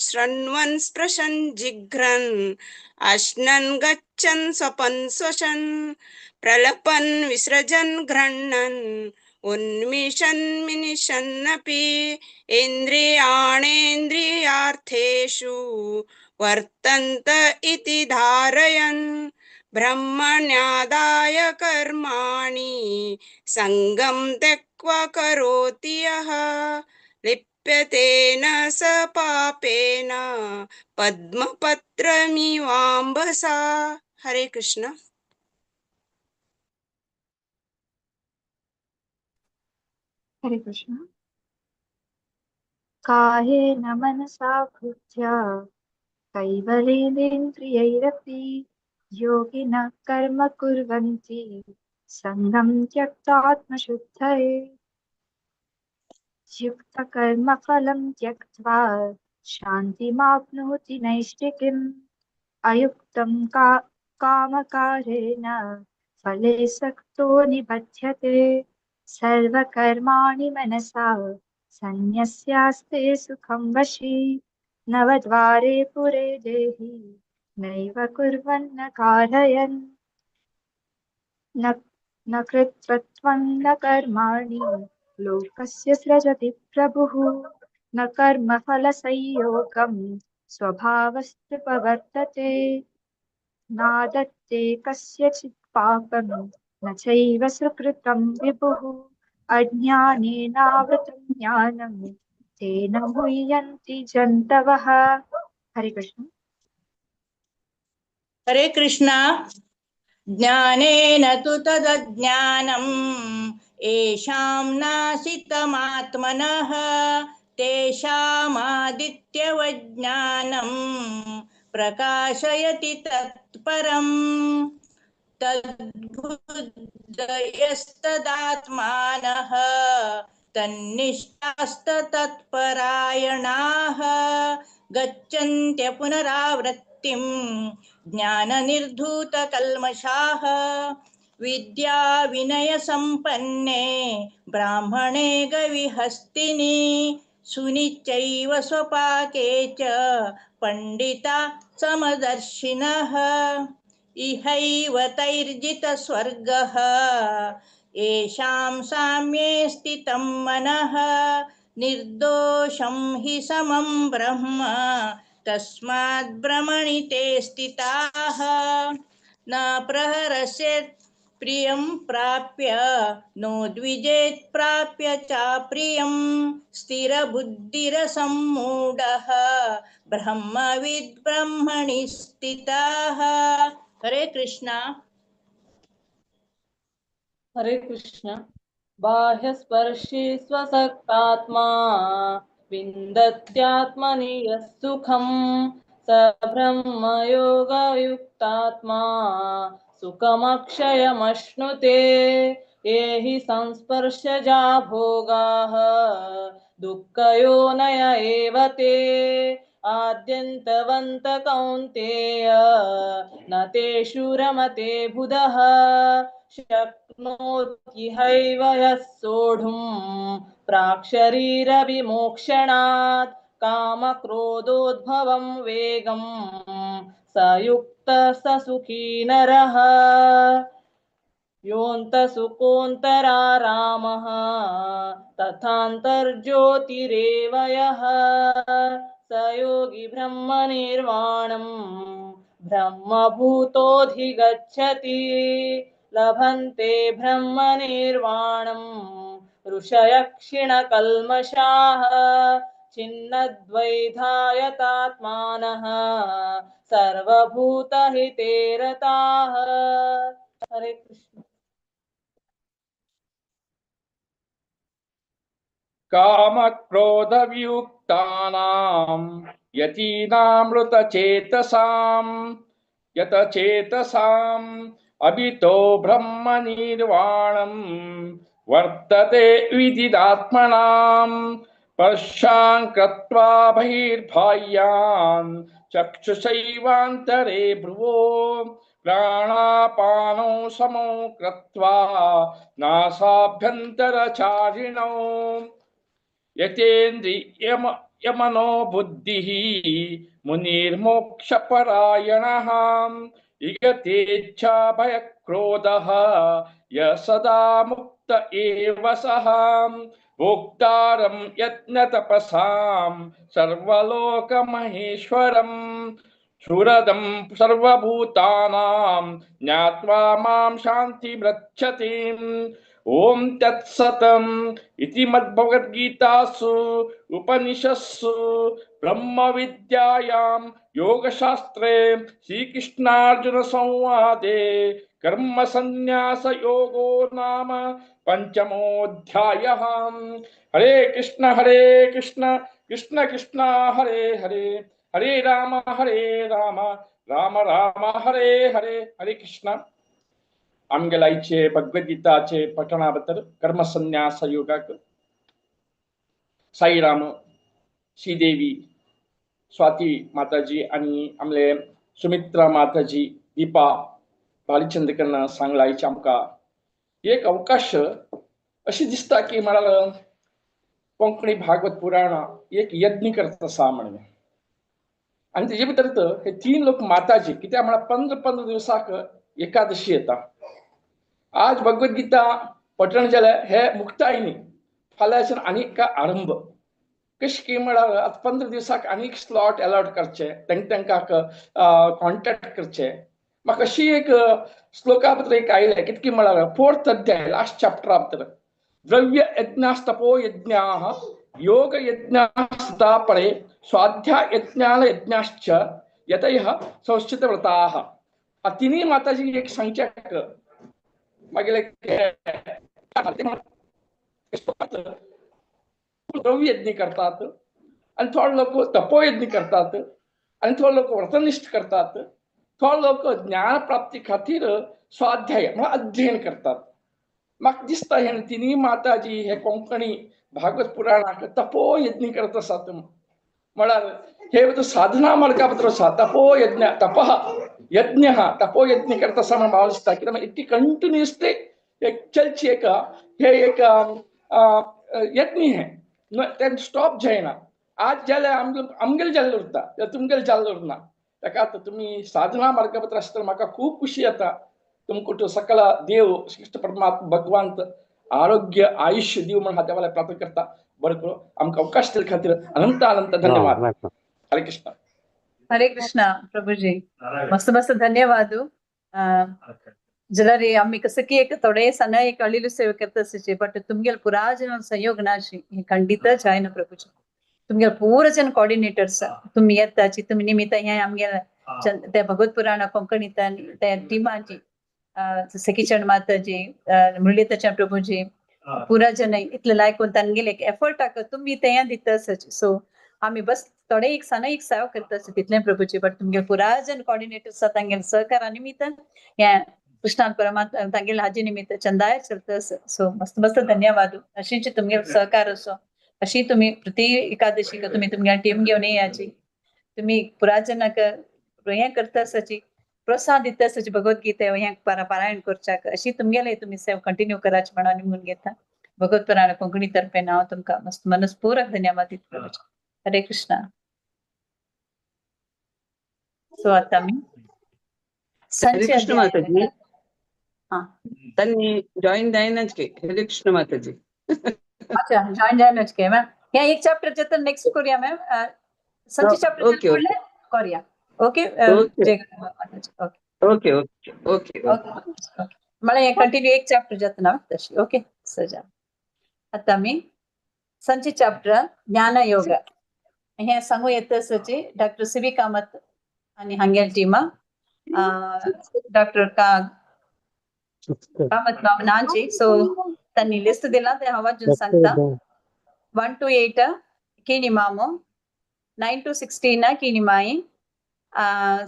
शृण्वन् स्पृशन् जिघ्रन् अश्नन् गच्छन् स्वपन् स्वशन् प्रलपन् विसृजन् गृह्णन् उन्मिषन् मिनिषन्नपि इन्द्रियाणेन्द्रियार्थेषु वर्तन्त इति धारयन्। ब्रह्मण्यादाय कर्माणि सङ्गं त्यक्त्वा करोति यः। लिप्यते न स पापेन पद्मपत्रमिवाम्बसा। हरे कृष्ण। हरे कृष्ण। कायेन मनसा बुद्ध्या कैवलेनेन्द्रियैरपि योगिनः कर्म कुर्वन्ति सङ्गं त्यक्तात्मशुद्धये। युक्तकर्मफलं त्यक्त्वा शान्तिमाप्नोति नैष्ठिकीम्। अयुक्तं कामकारेण फले सक्तो निबध्यते। सर्वकर्माणि मनसा सन्न्यस्यास्ते सुखं वशी। नवद्वारे पुरे देहि नैव कुर्वन्न कारयन्। न कृत्वत्वं न कर्माणि लोकस्य सृजति प्रभुः। न कर्मफलसंयोगं स्वभावस्त्ववर्तते। नादत्ते कस्यचित् पापं न चैव सुकृतं विभुः। अज्ञानेनावृतं ज्ञानं तेन मुह्यन्ति जन्तवः। हरे कृष्ण। हरे कृष्ण। ज्ञानेन तु तदज्ञानं येषां नाशितमात्मनः। तेषामादित्यवज्ञानं प्रकाशयति तत्परम्। तद्बुद्धयस्तदात्मानः तन्निष्ठास्तत्परायणाः। गच्छन्त्य पुनरावृत्तिं ज्ञाननिर्धूतकल्मषाः। विद्या विनयसम्पन्ने ब्राह्मणे गविहस्तिनि सुनिचैव स्वपाके च पण्डिता समदर्शिनः। इहैव तैर्जितस्वर्गः येषां साम्ये स्थितं मनः। निर्दोषं हि समं ब्रह्म तस्माद् ब्रह्मणि ते स्थिताः। न प्रहरस्येत् प्रियं प्राप्य नो द्विजेत् प्राप्य चाप्रियं। स्थिरबुद्धिरसम्मूढः ब्रह्मविद् ब्रह्मणि स्थिताः। हरे कृष्णा। हरे कृष्ण। बाह्यस्पर्शे स्वसक्तात्मा विन्दत्यात्मनि यः सुखं स ब्रह्मयोगयुक्तात्मा सुखमक्षयमश्नुते। ये हि संस्पर्शजा भोगाः दुःखयोनय एव ते। आद्यन्तवन्त कौन्तेय न तेषु रमते बुधः। शक्नोत्यिहैव यः सोढुं प्राक्शरीरविमोक्षणात् कामक्रोधोद्भवं वेगं स युक्तः स सुखी नरः। योऽन्तसुकोऽन्तरारामः तथान्तर्ज्योतिरेव यः स योगी ब्रह्मनिर्वाणं ब्रह्मभूतोऽधिगच्छति। लभन्ते ब्रह्मनिर्वाणं ऋषयः क्षीणकल्मषाः छिन्नद्वैधायतात्मानः सर्वभूतहिते रताः। हरे कृष्ण। कामक्रोधवियुक्तानां यतीनामृतचेतसां यतचेतसाम् अभितो ब्रह्मनिर्वाणं वर्तते विदिदात्मनां। पश्यां कृत्वा बहिर्बाह्यान् चक्षुषैवान्तरे भ्रुवो प्राणापानौ समौ कृत्वा नासाभ्यन्तरचारिणौ। यतेन्द्रियमनो बुद्धिः मुनिर्मोक्षपरायणः इगतेच्छा भयक्रोधः य सदा मुक्त एव सः। भोक्तारं यज्ञतपसां सर्वलोकमहेश्वरं सुरदं सर्वभूतानां ज्ञात्वा मां शान्तिमृच्छति। ओम तत्सतम् इति मद्भगवद्गीतासु उपनिषत्सु ब्रह्मविद्यायां योगशास्त्रे श्रीकृष्णार्जुन संवादे कर्मसन्न्यासयोगो नाम पंचमोऽध्यायः। हरे कृष्ण कृष्ण कृष्ण हरे हरे, हरे राम राम राम हरे हरे। हरे कृष्ण। आमगेलायचे भगवद्गीताचे पठना बद्दल कर्मसन्यास योगाक साईराम, श्रीदेवी, स्वाती माताजी आणि आमले सुमित्रा माताजी, दीपा भालचंद्रकरना सांगलायचे आमकां एक अवकाश अशी दिसता की म्हणाल कोंकणी भागवत पुराण एक यज्ञ करता आसा म्हणून। आनी तेजे भितर तर हे तीन लोक माताजी कित्याक म्हळ्यार 15-15 दिवसाक एकादशी येता। आज भगवद्गीता पठण जालें हे मुक्ताय न्ही, फाल्यांच्यान आनीक आरंभ कशें की म्हळ्यार आतां 15 दिवसाक आनीक स्लॉट अलॉट करचे, तांकां कॉन्टेक्ट करचे। म्हाका अशी एक श्लोका भितर एक आयलें कितकी म्हळ्यार 4th अध्याय लास्ट चॅप्टरा भितर द्रव्य यज्ञास्तपो यज्ञाः योग यज्ञास्ता परे स्वाध्याय यज्ञान यज्ञाश्च यतयः संस्थितव्रताः। तिन्ही माताजी एक सांगच्याक मागीर द्रव्य यज्ञ करतात आणि थोडे लोक तपोयज्ञ करतात आणि थोडे लोक व्रतनिष्ठ करतात, थोडे लोक ज्ञान प्राप्ती खातीर स्वाध्याय म्हळ्यार अध्ययन करतात। म्हाका दिसता हे तिन्ही माताजी हे कोंकणी भागवत पुराणाक तपोयज्ञ करत आसात। म्हळ्यार हे साधना मार्गा भितर आसा तपोयज्ञ, तपः यज्ञ, तपोयज्ञ करता आसा म्हण म्हाका दिसता। कित्याक इतकी कंटिन्युअसली एक चलची एक हे एक यज्ञ हे तें स्टॉप जायना। आज जाल्यार आमगेले जाल्लें उरता, तुमगेलें जाल्लें उरना। ताका आतां तुमी साधना मार्गा भितर आसतना म्हाका खूब खुशी येता। तुमकां सकला देव श्रीकृष्ण परमात्मा भगवंत आरोग्य आयुष्य दिव म्हण हांव देवाला प्रार्थना करता। बरें करूं आमकां अवकाश दिले खातीर अनंत अनंत धन्यवाद। हरे कृष्ण। हरे कृष्ण प्रभुजी, मस्त मस्त धन्यवाद। जल्यार आमी कसं की एक थोडे सण एक अळिलू सेवे करता आसचे, बट तुमगेले पुरा जन संयोग नाशी हे खंडित जायना प्रभुजी। तुमगेले पुरा जन कोऑर्डिनेटर्स तुमी येताची, तुमी निमित्त हे आमगेले त्या भगवत पुराण कोंकणींत त्या टिमाची सखीचंद माताजी, मुरलीधरचंद प्रभुजी, पुरा जन इतले लायक तांगेले एक एफर्टाक तुमी तें दिता आसचे। सो आमी बस थोडे एक सण एक सेवा करता आसचे तितलें प्रभुजी। बट तुमगेले पुरा जन कोऑर्डिनेटर्स तांगेले सहकारा निमित्त हे कृष्णान परमात्मा तांगेले हाजे निमित्त चंदाय चलता। सो मस्त मस्त धन्यवाद। अशीच तुमगेले सहकार असो अशी तुमी प्रति एकादशीक तुमी तुमगे टीम घेवन येयाची, तुमी पुराजनाक हें करता आसाची, प्रोत्साहन दिता आसाची भगवत गीता हें पारायण करच्याक. अशी तुमगेले तुमी सेवा कंटिन्यू कराची म्हणून म्हणून घेता. भगवत पुराण कोंकणी तर्फे हांव तुमकां मस्त मनस्पूर्वक धन्यवाद दिता. हरे कृष्णा. सो आता आमी हरे संचे कृष्ण अध्याय. माताजी. हा. त्यांनी जॉईन जायनाच के. हरे कृष्ण माताजी. अच्छा, जॉईन जायनाच के मॅम. हे एक चॅप्टर तर नेक्स्ट करूया मॅम. संचे chapter okay. फुडले करूया. ओके. ओके. जय माताजी. Okay. Okay okay okay. Okay, म्हळ्यार हे कंटिन्यू एक चॅप्टर जाता ना तशी. ओके, सजा आता आमी संचे चॅप्टर ज्ञान योग हे सांगू येता आसाची डॉक्टर सी व्ही कामत आणि हांगेल टीमा, डॉक्टर का कामत नाव नांची. सो त्यांनी लिस्ट दिला ते हांव वाचून सांगता. 1 to 8 Kini momo, 9 to 16 Kini Mai,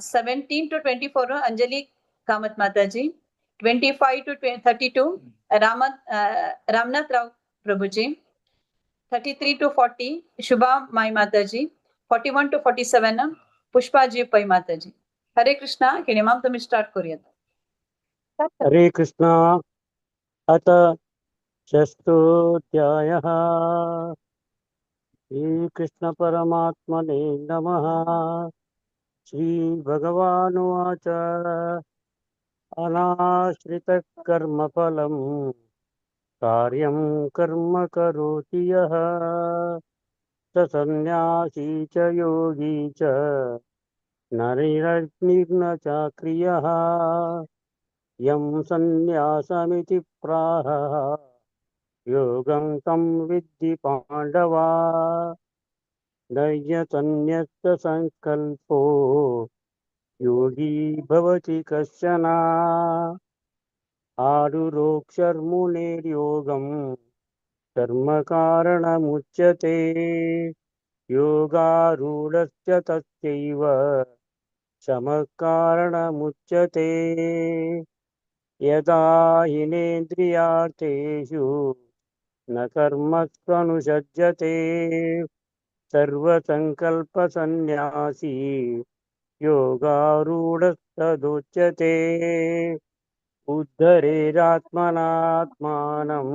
17 to 24 Anjali Kamat Mataji, 25 to 32 Rama Ramnath Rao Prabhuji, 33 to 40 Shubha Mai Mataji, 41 to 47 Pushpaji Pai Mataji. Hare Krishna. Kini माम, तुम्ही स्टार्ट करूया. हरे कृष्णा. अथ षष्ठोऽध्यायः. श्रीकृष्णपरमात्मने नमः. श्रीभगवानुवाच. अनाश्रितकर्मफलं कार्यं कर्म करोति यः स सन्न्यासी च योगी च न निरग्निर्न च क्रियः. यं सन्न्यासमिति प्राह योगं तं विद्धि पाण्डव. नैयसन्न्यस्तसङ्कल्पो योगी भवति कश्चन. आरुरोक्षर्मुनेर्योगं कर्मकारणमुच्यते. योगारूढस्य तस्यैव शमः कारणमुच्यते. यदा हिनेन्द्रियार्थेषु न कर्मस्वनुसज्जते सर्वसङ्कल्पसन्न्यासी योगारूढस्तदुच्यते. उद्धरेरात्मनात्मानं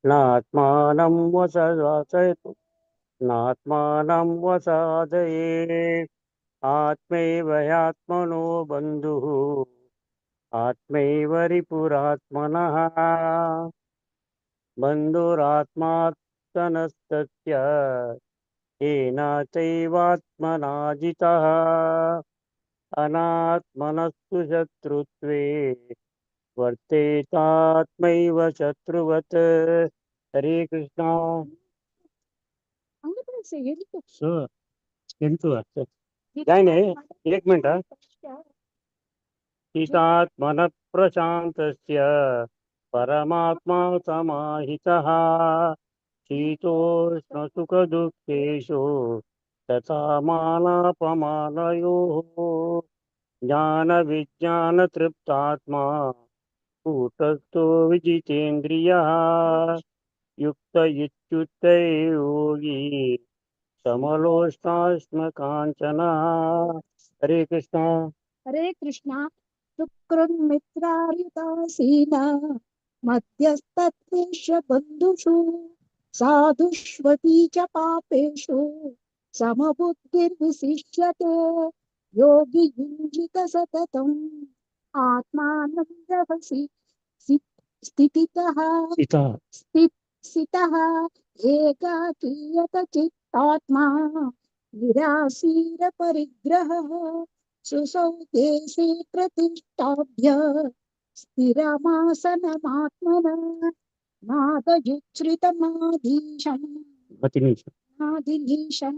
नात्मानं वसवासयतु नात्मानं वसादये. आत्मैव ह्यात्मनो बन्धुः आत्मैव रिपुरात्मनः. बन्धुरात्मात्मनस्तस्य येन चैवात्मना जितः. अनात्मनस्तु शत्रुत्वे वर्तेतात्मैव शत्रुवत्. हरे कृष्णा. ಎಂಟು जाय एक मिनिट. हितात्मनः प्रशान्तस्य परमात्मा समाहितः. शीतोष्णसुखदुःखेषु तथा मानापमानयोः. ज्ञानविज्ञानतृप्तात्मा कूटस्थो विजितेन्द्रियः. युक्त इत्युक्ते योगी समलोष्टाश्मकाञ्चनः. हरे कृष्णा. हरे कृष्णा. सुकृन्मित्रार्युदासीन मध्यस्तत्वेष बन्धुषु साधुष्वपि च पापेषु समबुद्धिर्विशिष्यते. योगी युञ्जित सततम् आत्मानं रहसि स्थितितः सीता स्थितः एकाकीयत चित्तात्मा निरासीरपरिग्रहः. सुसौ देशे प्रतिष्ठाभ्य स्थिरमासनमात्मना नादयुच्छ्रितमाधीशम् मतिनीश नादिनीशं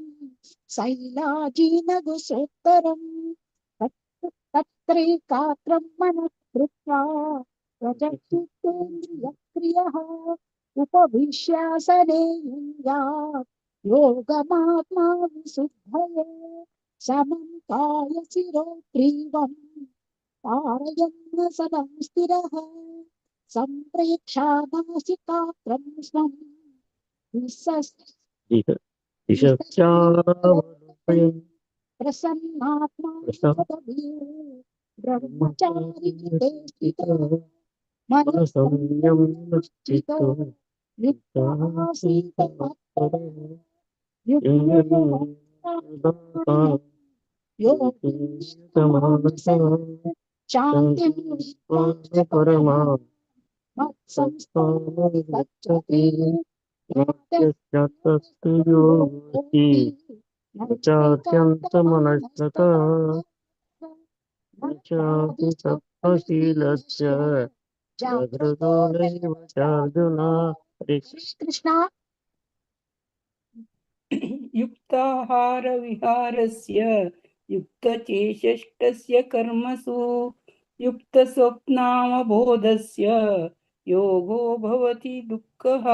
शैलाजीनगुसोत्तरम्. तत्रैकाग्रं मनः कृत्वा व्रजचित्तेन्द्रियक्रियः उपविश्यासने युञ्यात् योगमात्मा विशुद्धये. समं कायशिरो ग्रीवं धारयन्नसनं स्थिरः. सम्प्रेक्षानासिकाग्रं स्वं दिशश्चावलोकयन् प्रसन्नात्मा प्रसन्न यतवीरो ब्रह्मचारी व्रते स्थितो मनः संयम्य संयम्य चित्तो चित्तो युक्त आसीत् मत्परः युञ्जन् योगी मानसः शान्तिं शान्तिं विद्वांस परमा मत्संस्थो गच्छति गच्छति नात्यस्तु योगी न चात्यन्तमनस्ततः न चापि सत्त्वशीलस्य जाग्रतो नैव चार्जुन। हरे कृष्ण। युक्ताहारविहारस्य युक्तचेष्टस्य कर्मसु युक्तस्वप्नावबोधस्य योगो भवति दुःखः।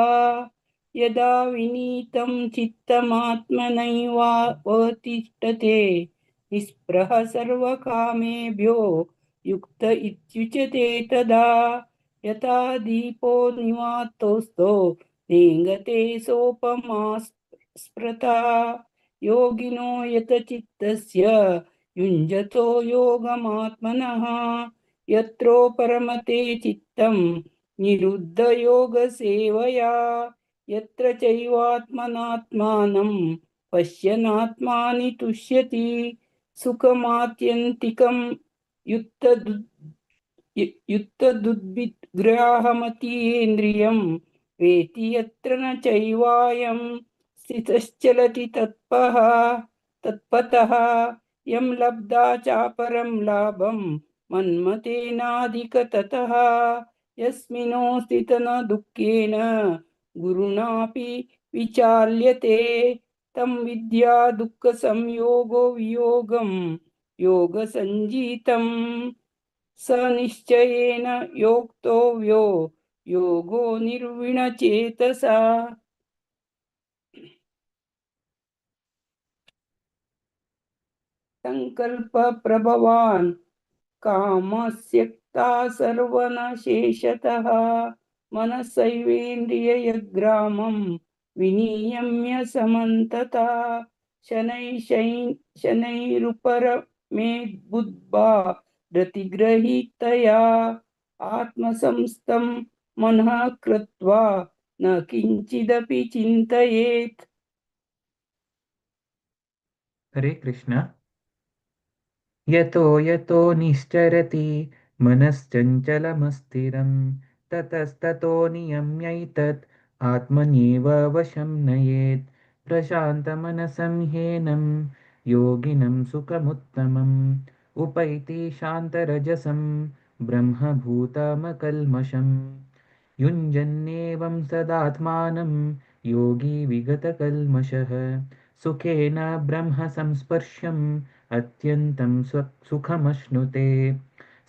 यदा विनीतं चित्तमात्मनैवावतिष्ठते निःस्पृहः सर्वकामेभ्यो युक्त इत्युच्यते तदा। यथा दीपो निवातोऽस्तो नेङ्गते सोपमा स्पृता योगिनो यतचित्तस्य युञ्जतो योगमात्मनः यत्रो परमते चित्तं निरुद्धयोगसेवया यत्र चैवात्मनात्मानं पश्यनात्मानि तुष्यति सुखमात्यन्तिकं युक्तदुद्विग्राहमतीन्द्रियं वेति यत्र न चैवायं स्थितश्चलति तत्पः तत्पतः यं लब्धा चापरं लाभं मन्मतेनाधिकततः यस्मिनो स्थितन दुःखेन गुरुणापि विचाल्यते तं विद्या दुःखसंयोगो वियोगं योगसञ्जीतं स निश्चयेन योक्तव्यो योगो निर्विणचेतसा। संकल्प प्रभवान् कामस्यक्ता सर्वनशेषतः मनसैवेन्द्रियग्रामं विनियम्य समन्तता शनैः शनैरुपरमेद्बुद्ध्वा रतिग्रहीतया आत्मसंस्थं मनः कृत्वा न किञ्चिदपि चिन्तयेत्। हरे कृष्ण। यतो यतो निश्चरति मनश्चञ्चलमस्थिरं ततस्ततो नियम्यैतत् आत्मन्येव वशं नयेत्। प्रशान्तमनसं ह्येनं योगिनं सुखमुत्तमम् उपैति शान्तरजसं ब्रह्मभूतमकल्मषम्। युञ्जन्नेवं सदात्मानं योगी विगतकल्मषः सुखेन ब्रह्मसंस्पर्शम् अत्यन्तं सुखमश्नुते।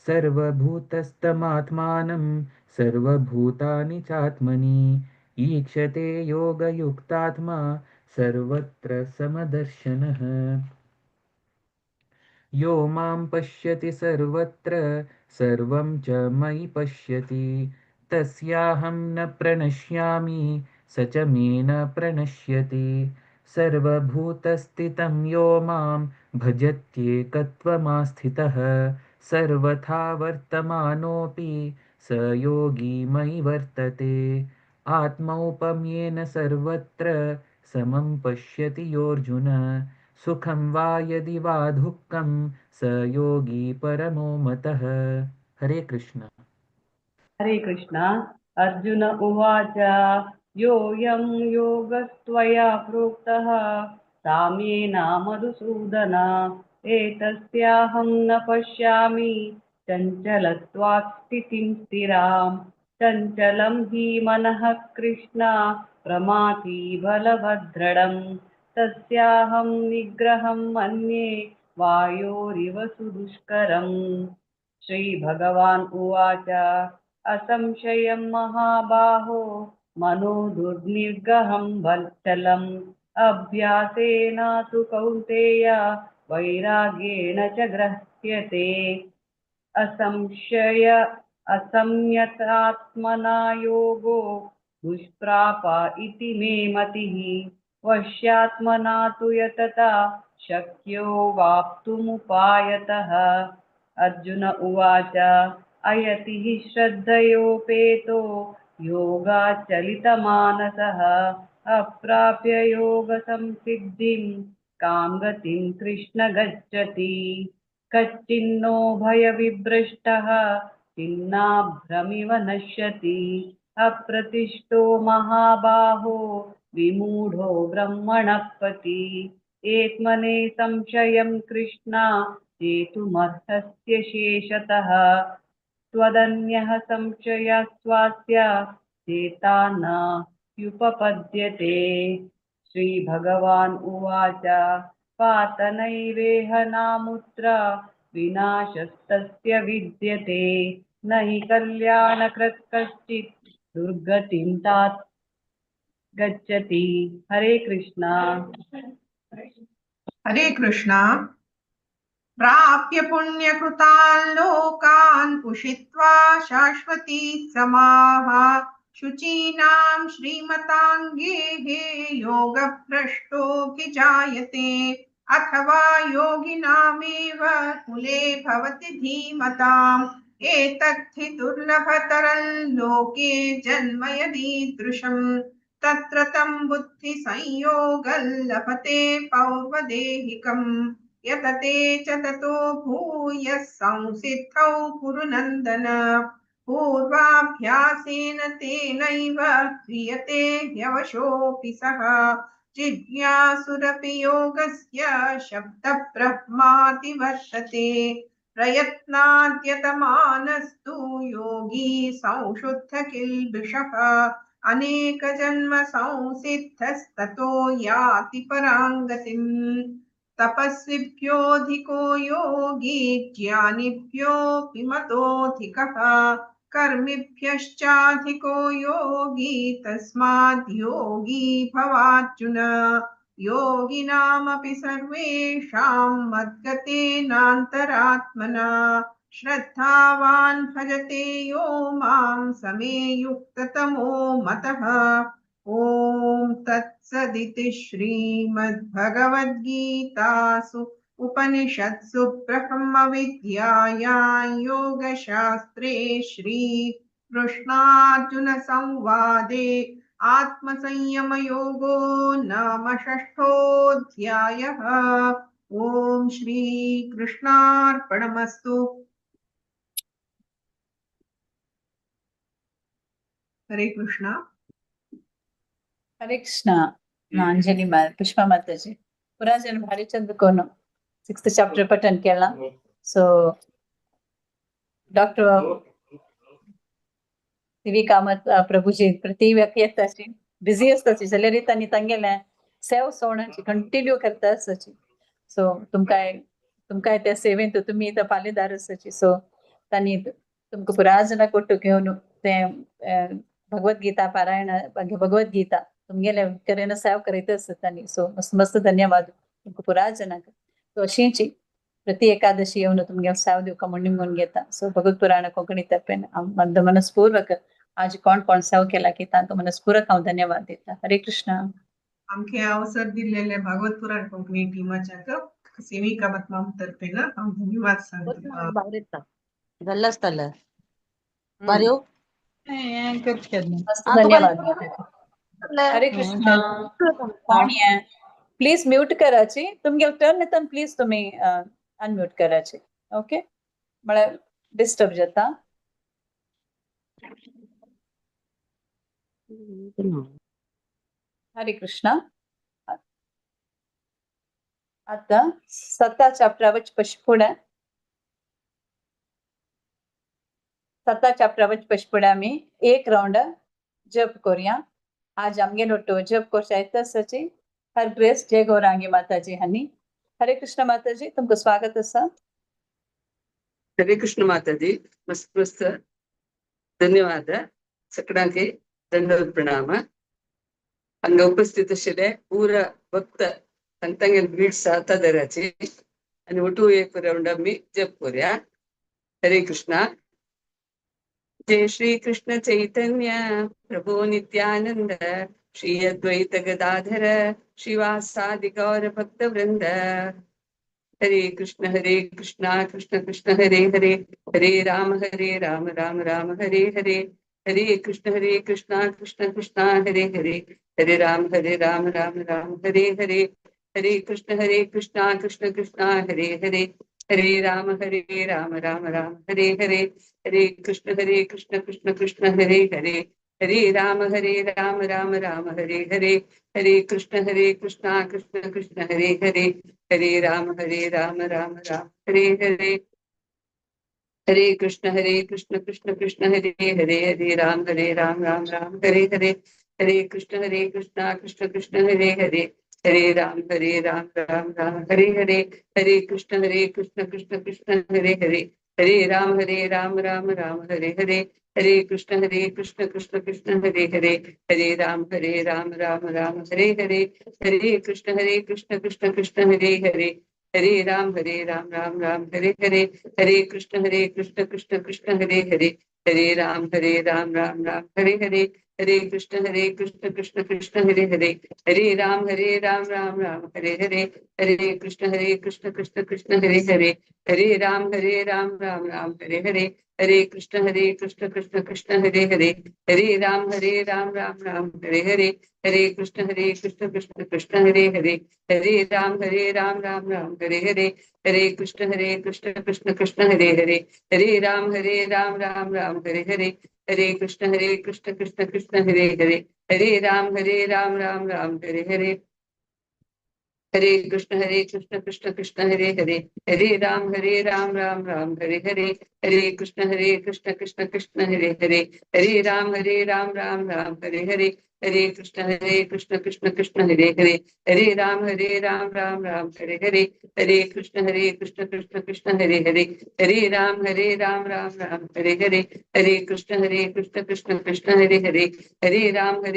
सर्वभूतस्थमात्मानं सर्वभूतानि चात्मनि ईक्षते योगयुक्तात्मा सर्वत्र समदर्शनः। यो मां पश्यति सर्वत्र सर्वं च मयि पश्यति तस्याहं न प्रणश्यामि स च मे न प्रणश्यति। सर्वभूतस्थितं यो मां भजत्येकत्वमास्थितः सर्वथा वर्तमानोऽपि स योगी मयि वर्तते। आत्मौपम्येन सर्वत्र समं पश्यति योऽर्जुन सुखं वा यदि वा दुःखं स योगी परमो मतः। हरे कृष्ण। हरे कृष्ण। अर्जुन उवाच योऽयं योगस्त्वया प्रोक्तः साम्येन मधुसूदन एतस्याहं न पश्यामि चञ्चलत्वात् स्थितिं स्थिराम्। चञ्चलं हि मनः कृष्ण प्रमाथि बलवद्दृढम् तस्याहं निग्रहं मन्ये वायोरिव सुदुष्करम्। श्रीभगवान् उवाच असंशयं महाबाहो मनो दुर्निर्गहं चलम् अभ्यासेन तु कौन्तेय वैराग्येण च गृह्यते। असंशय असंयतात्मना योगो दुष्प्राप इति मे मतिः। वश्यात्मना तु यतता शक्यो वाप्तुमुपायतः। अर्जुन उवाच, अयति हि श्रद्धयोपेतो योगाचलितमानसः अप्राप्य योगसंसिद्धिं कां गतिं कृष्ण गच्छति। कच्चिन्नो भयविभ्रष्टः छिन्नाभ्रमिव नश्यति। अप्रतिष्ठो महाबाहो विमूढो ब्रह्मणपति। एत्मने संशयं कृष्ण चेतुमर्हस्य शेषतः। त्वदन्यः संशयस्वास्य चेता न ह्युपपद्यते। श्रीभगवान् उवाच, पात नैवेह नामुत्र विनाशस्तस्य विद्यते। न हि कल्याणकृत् कश्चित् दुर्गतिं तात गच्छति। हरे कृष्णा। हरे कृष्णा। प्राप्य पुण्यकृतान् लोकान् उषित्वा शाश्वती समाः शुचीनां श्रीमतां गेहे योगभ्रष्टोऽभिजायते। अथवा योगिनामेव कुले भवति धीमताम्। एतद्धि दुर्लभतरं लोके जन्म यदीदृशम्। तत्र तं बुद्धिसंयोगं लभते पौर्वदेहिकम्। यतते च ततो भूयः संसिद्धौ कुरु नन्दन। पूर्वाभ्यासेन तेनैव क्रियते ह्यवशोऽपि सः। जिज्ञासुरपि योगस्य शब्दब्रह्माति वर्तते। प्रयत्नाद्यतमानस्तु योगी संशुद्धकिल्बिषः। अनेकजन्म संसिद्धस्ततो याति परां गतिम्। तपस्विभ्योऽधिको योगी ज्ञानिभ्योऽपि मतोऽधिकः। कर्मिभ्यश्चाधिको योगी तस्माद् योगी भवार्जुन। योगिनामपि सर्वेषां मद्गतेनान्तरात्मना। श्रद्धावान् भजते यो मां समे युक्ततमो मतः। ॐ तत्सदिति श्रीमद्भगवद्गीतासु उपनिषत्सु ब्रह्मविद्यायां योगशास्त्रे श्रीकृष्णार्जुनसंवादे आत्मसंयमयोगो नाम षष्ठोऽध्यायः। ॐ श्रीकृष्णार्पणमस्तु। हरे कृष्णा। हरे कृष्णा। अंजलि पुष्पा माताजी पुराजन भारीचंद्र कोनो 6th chapter पठन केला। सो डॉक्टर सी कामत प्रभुजी प्रति व्यक्ती येताची बिझी आसताची जाल्यार तांणी तांगेलें सेव सोणाची कंटिन्यू करता आसताची। सो तुमकां तुमकां त्या सेवेंत तुमी पालेदार आसताची। सो तांणी तुमकां पुराजना कोट्टू घेवन तें भगवद्गीता पारायण भगवद्गीता तुमगेले करेन सेव करीत आसता तांणी। सो मस्त मस्त धन्यवाद तुमकां पुराजनाक। सो अशींची प्रति एकादशी येवन तुमगेले सेव दिवका म्हूण निमगून घेता। सो भगवत पुराण कोंकणी तर्फेन हांव मनस्पूर्वक आज कोण कोण सेव केला की तांकां मनस्पूर्वक हांव धन्यवाद दिता। हरे कृष्णा। आमके अवसर दिल्लेले भागवत पुराण कोंकणी टीमाच्या सेविका माम तर्फेन हांव धन्यवाद सांगता। भायर येता जाल्लें आसतलें बाऱ्यो। मस्त धन्यवाद। हरे कृष्णा। कोण हे प्लीज म्यूट कराची तुमगेले टर्न येता प्लीज तुमी अनम्यूट कराची। ओके म्हळ्यार डिस्टर्ब जाता। हरे कृष्णा। आता 7 चॅप्टरा वच पशपुड्या 7 चॅप्टरा वच पशपुड्या आमी एक रावंड जप करूया। आज आमगेलो तो जप करच्या आयताची हर ग्रेस जय गौरांगी माताजी हांणी। हरे कृष्ण माताजी तुमकां स्वागत आसा। हरे कृष्ण माताजी मस्त मस्त धन्यवाद। सगळ्यांक दंडवत प्रणाम। हांगा उपस्थित आशिल्ले पूरा भक्त तांगेले भीड सातादाराची आनी ಒಟ್ಟು एक रावंड आमी जप करूया। हरे कृष्णा। जय श्री कृष्ण चैतन्य प्रभु नित्यानंद श्री अद्वैत गदाधर श्रीवासादि गौर भक्त वृंद। हरे कृष्ण कृष्ण कृष्ण हरे हरे, हरे राम राम राम हरे हरे, हरे कृष्ण कृष्ण कृष्ण हरे हरे, हरे राम राम राम हरे हरे, हरे कृष्ण कृष्ण कृष्ण हरे हरे, हरे राम राम राम हरे हरे, हरे कृष्ण कृष्ण कृष्ण हरे हरे, हरे राम राम राम हरे हरे, हरे कृष्ण कृष्ण कृष्ण हरे हरे, हरे राम राम राम हरे हरे, हरे कृष्ण कृष्ण कृष्ण हरे हरे, हरे राम राम राम हरे हरे, हरे कृष्ण कृष्ण कृष्ण हरे हरे, हरे राम राम राम हरे हरे, हरे कृष्ण कृष्ण कृष्ण हरे हरे, हरे राम राम राम हरे हरे, हरे कृष्ण कृष्ण कृष्ण हरे हरे, हरे राम राम राम हरे हरे, हरे कृष्ण कृष्ण कृष्ण हरे हरे, हरे राम राम राम हरे हरे, हरे कृष्ण कृष्ण कृष्ण हरे हरे, हरे राम राम राम हरे हरे, हरे कृष्ण कृष्ण कृष्ण हरे हरे, हरे राम राम राम हरे हरे, हरे कृष्ण कृष्ण कृष्ण हरे हरे, हरे राम राम राम हरे हरे, हरे कृष्ण कृष्ण कृष्ण हरे हरे, हरे राम राम राम हरे हरे, हरे कृष्ण कृष्ण कृष्ण हरे हरे, हरे राम राम राम हरे हरे, हरे कृष्ण कृष्ण कृष्ण हरे हरे, हरे राम राम राम हरे हरे, हरे कृष्ण कृष्ण कृष्ण हरे हरे, हरे राम राम राम हरे हरे, हरे कृष्ण कृष्ण कृष्ण हरे हरे, हरे राम राम राम हरे हरे, हरे कृष्ण कृष्ण कृष्ण हरे हरे, हरे राम राम राम हरे हरे, हरे कृष्ण कृष्ण कृष्ण हरे हरे, हरे राम राम राम हरे हरे, हरे कृष्ण कृष्ण कृष्ण हरे हरे, हरे राम राम राम हरे हरे, हरे कृष्ण कृष्ण कृष्ण हरे हरे, हरे राम राम राम हरे हरे, हरे कृष्ण कृष्ण कृष्ण हरे हरे, हरे राम राम राम हरे हरे, हरे कृष्ण कृष्ण कृष्ण हरे हरे, हरे राम राम राम हरे हरे, हरे कृष्ण कृष्ण कृष्ण हरे हरे, हरे राम राम राम हरे हरे, हरे कृष्ण कृष्ण कृष्ण हरे हरे, हरे राम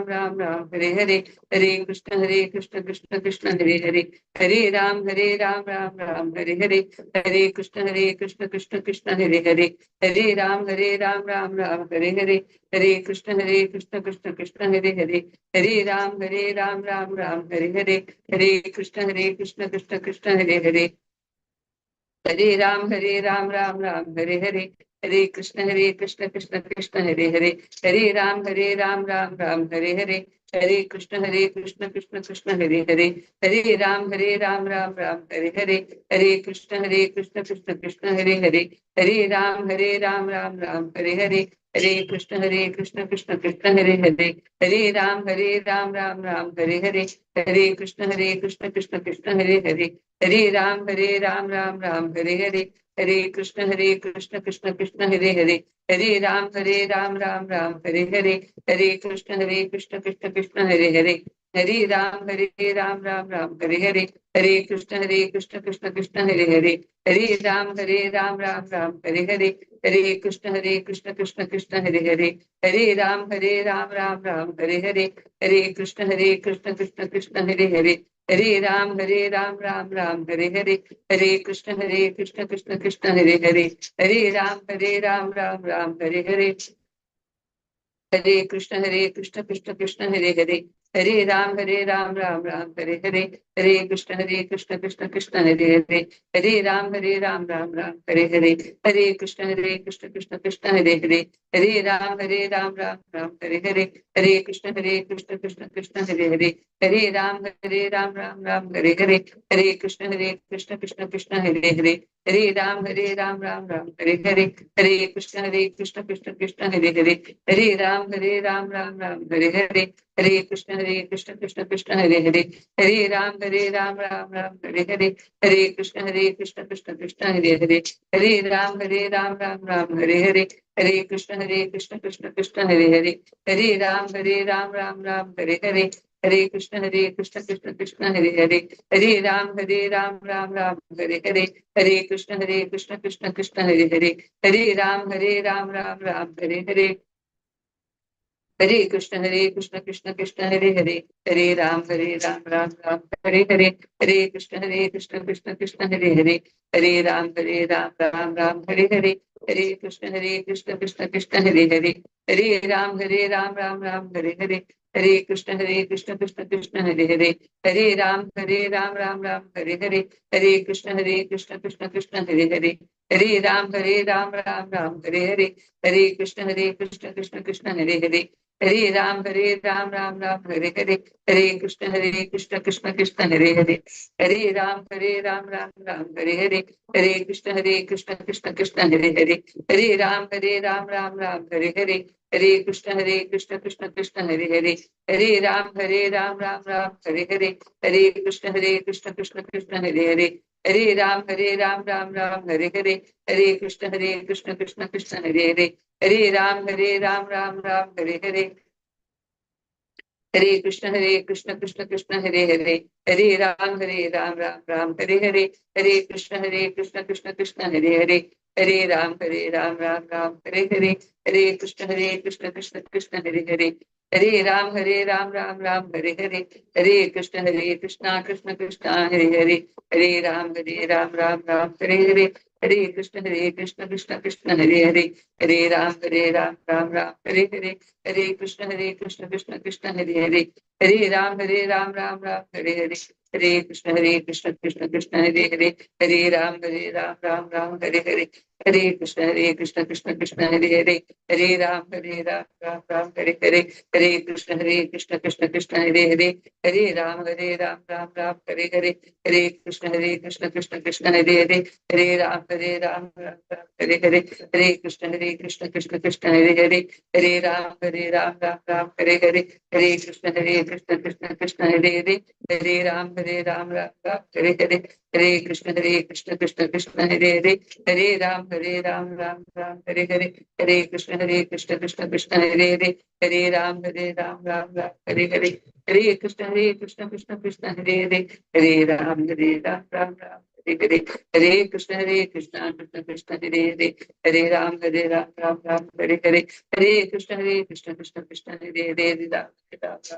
राम राम हरे हरे, हरे कृष्ण कृष्ण कृष्ण हरे हरे, हरे राम राम राम हरे हरे, हरे कृष्ण कृष्ण कृष्ण हरे हरे, हरे राम राम राम हरे हरे, हरे कृष्ण कृष्ण कृष्ण हरे हरे, हरे राम राम राम हरे हरे, हरे कृष्ण कृष्ण कृष्ण हरे हरे, हरे राम राम राम हरे हरे, हरे कृष्ण कृष्ण कृष्ण हरे हरे, हरे राम राम राम हरे हरे, हरे कृष्ण कृष्ण कृष्ण हरे हरे, हरे राम राम राम हरे हरे, हरे कृष्ण कृष्ण कृष्ण हरे हरे, हरे राम राम राम हरे हरे, हरे कृष्ण कृष्ण कृष्ण हरे हरे, हरे राम राम राम हरे हरे, हरे कृष्ण कृष्ण कृष्ण हरे हरे, हरे राम राम राम हरे हरे, हरे कृष्ण कृष्ण कृष्ण हरे हरे, हरे राम राम राम हरे हरे, हरे कृष्ण कृष्ण कृष्ण हरे हरे, हरे राम राम राम हरे हरे, हरे कृष्ण कृष्ण कृष्ण हरे हरे, हरे राम राम राम हरे हरे, हरे कृष्ण कृष्ण कृष्ण हरे हरे, हरे राम राम राम हरे हरे, हरे कृष्ण कृष्ण कृष्ण हरे हरे, हरे राम राम राम हरे हरे, हरे कृष्ण कृष्ण कृष्ण हरे हरे, हरे राम राम राम हरे हरे, हरे कृष्ण कृष्ण कृष्ण हरे हरे, हरे राम राम राम हरे हरे, हरे कृष्ण कृष्ण कृष्ण हरे हरे, हरे राम राम राम हरे हरे, हरे कृष्ण कृष्ण कृष्ण हरे हरे, हरे राम राम राम हरे हरे, हरे कृष्ण कृष्ण कृष्ण हरे हरे, हरे राम राम राम हरे हरे, हरे कृष्ण कृष्ण कृष्ण हरे हरे, हरे राम राम राम हरे हरे, हरे कृष्ण कृष्ण कृष्ण हरे हरे, हरे राम राम राम हरे हरे, हरे कृष्ण कृष्ण कृष्ण हरे हरे, हरे राम राम राम हरे हरे, हरे कृष्ण कृष्ण कृष्ण हरे हरे, हरे राम राम राम हरे हरे, हरे कृष्ण कृष्ण कृष्ण हरे हरे, हरे राम राम राम हरे हरे, हरे कृष्ण कृष्ण कृष्ण हरे हरे, हरे राम राम राम हरे हरे, हरे कृष्ण कृष्ण कृष्ण हरे हरे, हरे राम राम राम हरे हरे, हरे कृष्ण कृष्ण कृष्ण हरे हरे, हरे राम राम राम हरे हरे, हरे कृष्ण कृष्ण कृष्ण हरे हरे, हरे राम राम राम हरे हरे, हरे कृष्ण कृष्ण कृष्ण हरे हरे, हरे राम राम राम हरे हरे, हरे कृष्ण कृष्ण कृष्ण हरे हरे, हरे राम राम राम हरे हरे, हरे कृष्ण कृष्ण कृष्ण हरे हरे, हरे राम राम राम हरे हरे, हरे कृष्ण कृष्ण कृष्ण हरे हरे, हरे राम राम राम हरे हरे, हरे कृष्ण कृष्ण कृष्ण हरे हरे, हरे राम राम राम हरे हरे, हरे कृष्ण कृष्ण कृष्ण हरे हरे, हरे राम राम राम हरे हरे, हरे कृष्ण कृष्ण कृष्ण हरे हरे, हरे राम राम राम हरे हरे, हरे कृष्ण कृष्ण कृष्ण हरे हरे, हरे राम राम राम हरे हरे, हरे कृष्ण कृष्ण कृष्ण हरे हरे, हरे राम राम राम हरे हरे, हरे कृष्ण कृष्ण कृष्ण हरे हरे, हरे राम राम राम हरे हरे, हरे कृष्ण कृष्ण कृष्ण हरे हरे, हरे राम राम राम हरे हरे, हरे कृष्ण कृष्ण कृष्ण हरे हरे, हरे राम राम राम हरे हरे, हरे कृष्ण कृष्ण कृष्ण हरे हरे, हरे राम राम राम हरे हरे, हरे कृष्ण कृष्ण कृष्ण हरे हरे, हरे राम राम राम हरे हरे, हरे कृष्ण कृष्ण कृष्ण हरे हरे, हरे राम राम राम हरे हरे, हरे कृष्ण कृष्ण कृष्ण हरे हरे, हरे राम राम राम हरे हरे, हरे कृष्ण कृष्ण कृष्ण हरे हरे, हरे राम राम राम हरे हरे, हरे कृष्ण कृष्ण कृष्ण हरे हरे, हरे राम राम राम हरे हरे, हरे कृष्ण कृष्ण कृष्ण हरे हरे, हरे राम राम राम हरे हरे, हरे कृष्ण कृष्ण कृष्ण हरे हरे, हरे राम राम राम हरे हरे, हरे कृष्ण कृष्ण कृष्ण हरे हरे, हरे राम राम राम हरे हरे, हरे कृष्ण कृष्ण कृष्ण हरे हरे, हरे राम राम राम हरे हरे, हरे कृष्ण कृष्ण कृष्ण हरे हरे, हरे राम हरे हरे, हरे कृष्ण कृष्ण कृष्ण हरे हरे, हरे राम राम राम हरे हरे, हरे कृष्ण कृष्ण कृष्ण हरे हरे, हरे राम राम राम हरे हरे, हरे कृष्ण कृष्ण कृष्ण हरे हरे, हरे राम राम राम हरे हरे,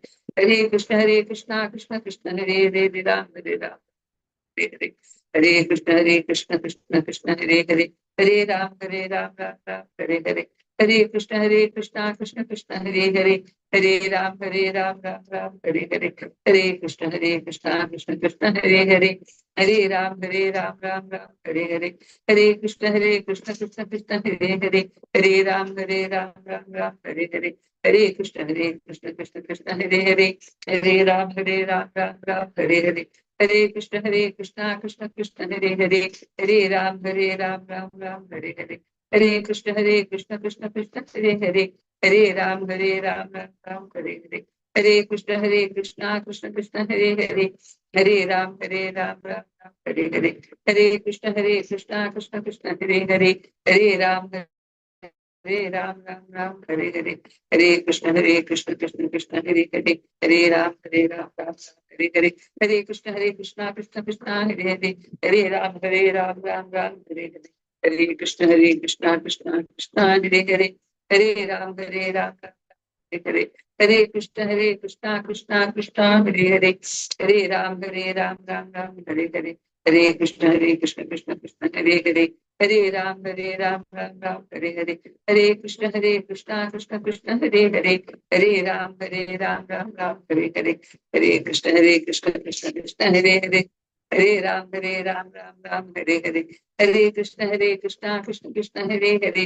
हरे कृष्ण कृष्ण कृष्ण हरे हरे, हरे राम राम राम हरे हरे, हरे कृष्ण कृष्ण कृष्ण हरे हरे, हरे राम राम राम हरे हरे, हरे कृष्ण कृष्ण कृष्ण हरे हरे, हरे राम राम राम हरे हरे, हरे कृष्ण कृष्ण कृष्ण हरे हरे, हरे राम राम राम हरे हरे, हरे कृष्ण कृष्ण कृष्ण हरे हरे, हरे राम राम राम हरे हरे, हरे कृष्ण कृष्ण कृष्ण हरे हरे, हरे राम राम राम हरे हरे, हरे कृष्ण कृष्ण कृष्ण हरे हरे, हरे राम राम हरे हरे, हरे कृष्ण कृष्ण कृष्ण हरे हरे, हरे राम राम राम हरे हरे, हरे कृष्ण कृष्ण कृष्ण हरे हरे, हरे राम राम हरे हरे, हरे कृष्ण कृष्ण कृष्ण हरे हरे, हरे राम राम राम हरे हरे, हरे कृष्ण कृष्ण कृष्ण हरे हरे, हरे राम राम राम हरे हरे, हरे कृष्ण कृष्ण कृष्ण हरे हरे, हरे राम राम राम हरे हरे, हरे कृष्ण कृष्ण कृष्ण हरे हरे, हरे राम राम राम हरे हरे,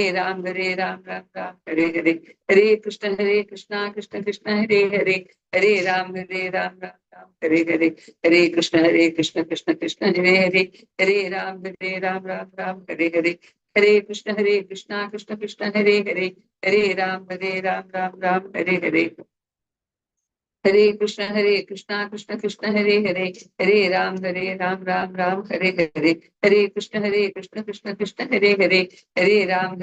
हरे कृष्ण कृष्ण कृष्ण हरे हरे, हरे राम राम राम हरे हरे, हरे कृष्ण कृष्ण कृष्ण हरे हरे, हरे राम राम राम हरे हरे, हरे कृष्ण कृष्ण कृष्ण हरे हरे, हरे राम राम राम हरे हरे, हरे कृष्ण कृष्ण कृष्ण हरे हरे, हरे राम राम राम हरे हरे, हरे कृष्ण कृष्ण कृष्ण हरे हरे, हरे राम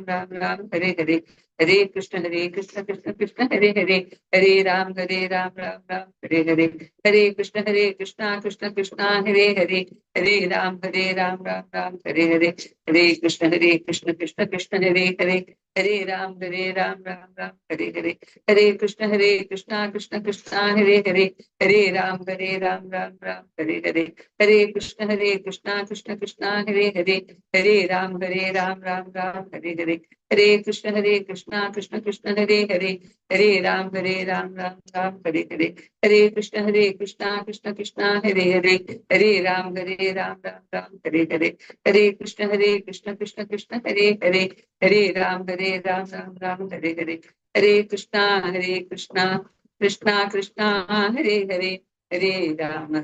राम राम हरे हरे, हरे कृष्ण कृष्ण कृष्ण हरे हरे, हरे राम राम राम हरे हरे, हरे कृष्ण कृष्ण कृष्ण हरे हरे, हरे राम राम राम हरे हरे, हरे कृष्ण कृष्ण कृष्ण हरे हरे, हरे राम राम राम हरे हरे, हरे कृष्ण कृष्ण कृष्ण हरे हरे, हरे राम राम राम हरे हरे। हरे कृष्ण कृष्ण कृष्ण हरे हरे। हरे राम राम राम हरे हरे। हरे कृष्ण कृष्ण कृष्ण हरे हरे। हरे राम राम राम हरे हरे। हरे कृष्ण कृष्ण कृष्ण हरे हरे। हरे राम राम राम हरे हरे। हरे कृष्ण कृष्ण कृष्ण हरे हरे। हरे राम राम राम हरे हरे। हरे कृष्ण कृष्ण कृष्ण हरे हरे। हरे राम राम राम हरे हरे। हरे कृष्णा कृष्णा कृष्णा हरे हरे। हरे राम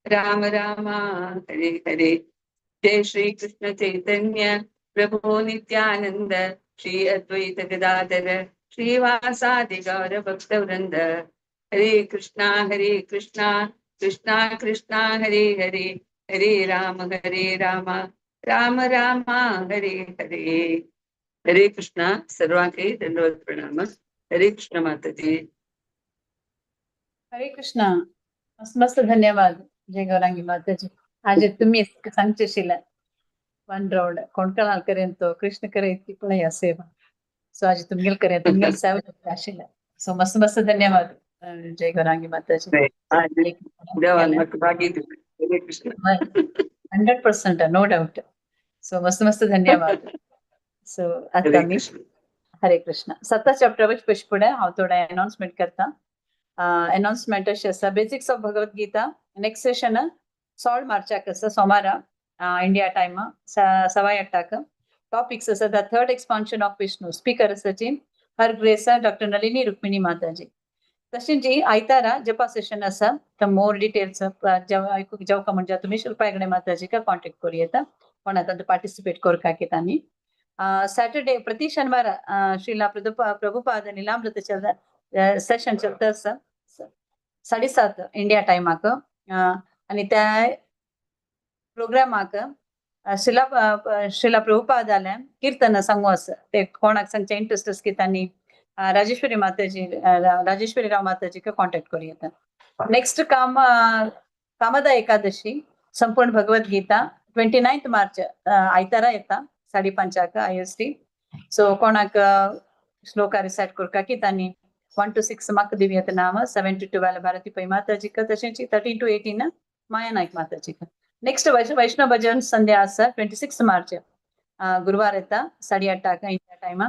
राम राम हरे हरे। जय श्री कृष्ण चैतन्य प्रभु नित्यानंद श्री अद्वैत गदाधर श्रीवासादि गौर भक्त वृंद। हरे कृष्णा कृष्णा कृष्णा हरे हरे। हरे राम राम राम हरे हरे। हरे कृष्णा। सर्वांके दंडवत प्रणाम। हरे कृष्ण माताजी। हरे कृष्णा। मस्त मस्त धन्यवाद जय गौरांगी माताजी। आज तुम्ही सांगचे वन राउंड कोण कळाल करेन तो कृष्ण करे ती पण या सेवा। सो आज तुमगेल करे तुमगेल सेवा आशिल्लें। सो मस्त मस्त धन्यवाद जय Gaurangi Mataji. Hare Krishna. 100% no doubt. So मस्त मस्त धन्यवाद। सो आता आमी हरे कृष्ण 7 चॅप्टर वच फुडें हांव थोडे अनाउन्समेंट करता। अनाउन्समेंट अशें आसा, basics of Bhagavad Gita next session 16 मार्चाक आसा, सोमारा इंडिया टायम 8:15. टॉपिक्स आसा the third expansion of Vishnu. Speaker आसा जी her grace doctor Nalini Rukmini माताजी। तशेंच जी आयतारा जपा सेशन आसा, तर मोर डिटेल्स जेवका म्हणजे तुमी शिल्पा हेगडे माताजीक कॉन्टेक्ट करूं येता कोण आतां पार्टिसिपेट करपाक येता। आनी सॅटरडे प्रति शनिवार श्रीला प्रभुपाद नीलामृत सेशन चलता आसा 7:30 इंडिया टायमाक। आनी त्या प्रोग्रामाक श्रीला श्रीला प्रभुपाद आल्या कीर्तन सांगू आसा, ते कोणाक सांगचे इंट्रस्ट आसा की तांणी राजेश्वरी माताजी राजेश्वरी राव माताजीक कॉन्टेक्ट करूं येता। नेक्स्ट कामदा एकादशी संपूर्ण भगवद गीता 29 मार्च आयतारा येता 5:30 IST। सो कोणाक श्लोका रिसायट करपाक की तांणी 1 to 6 म्हाका दिवया नाम, 7 to 12 Bharati Pai माताजीक, तशेंच 13 to 18 माया नायक माताजीक। नेक्स्ट वैष्णव भजन संध्या आसा 26 मार्च गुरुवार येता 8:30 इंडिया टायमा।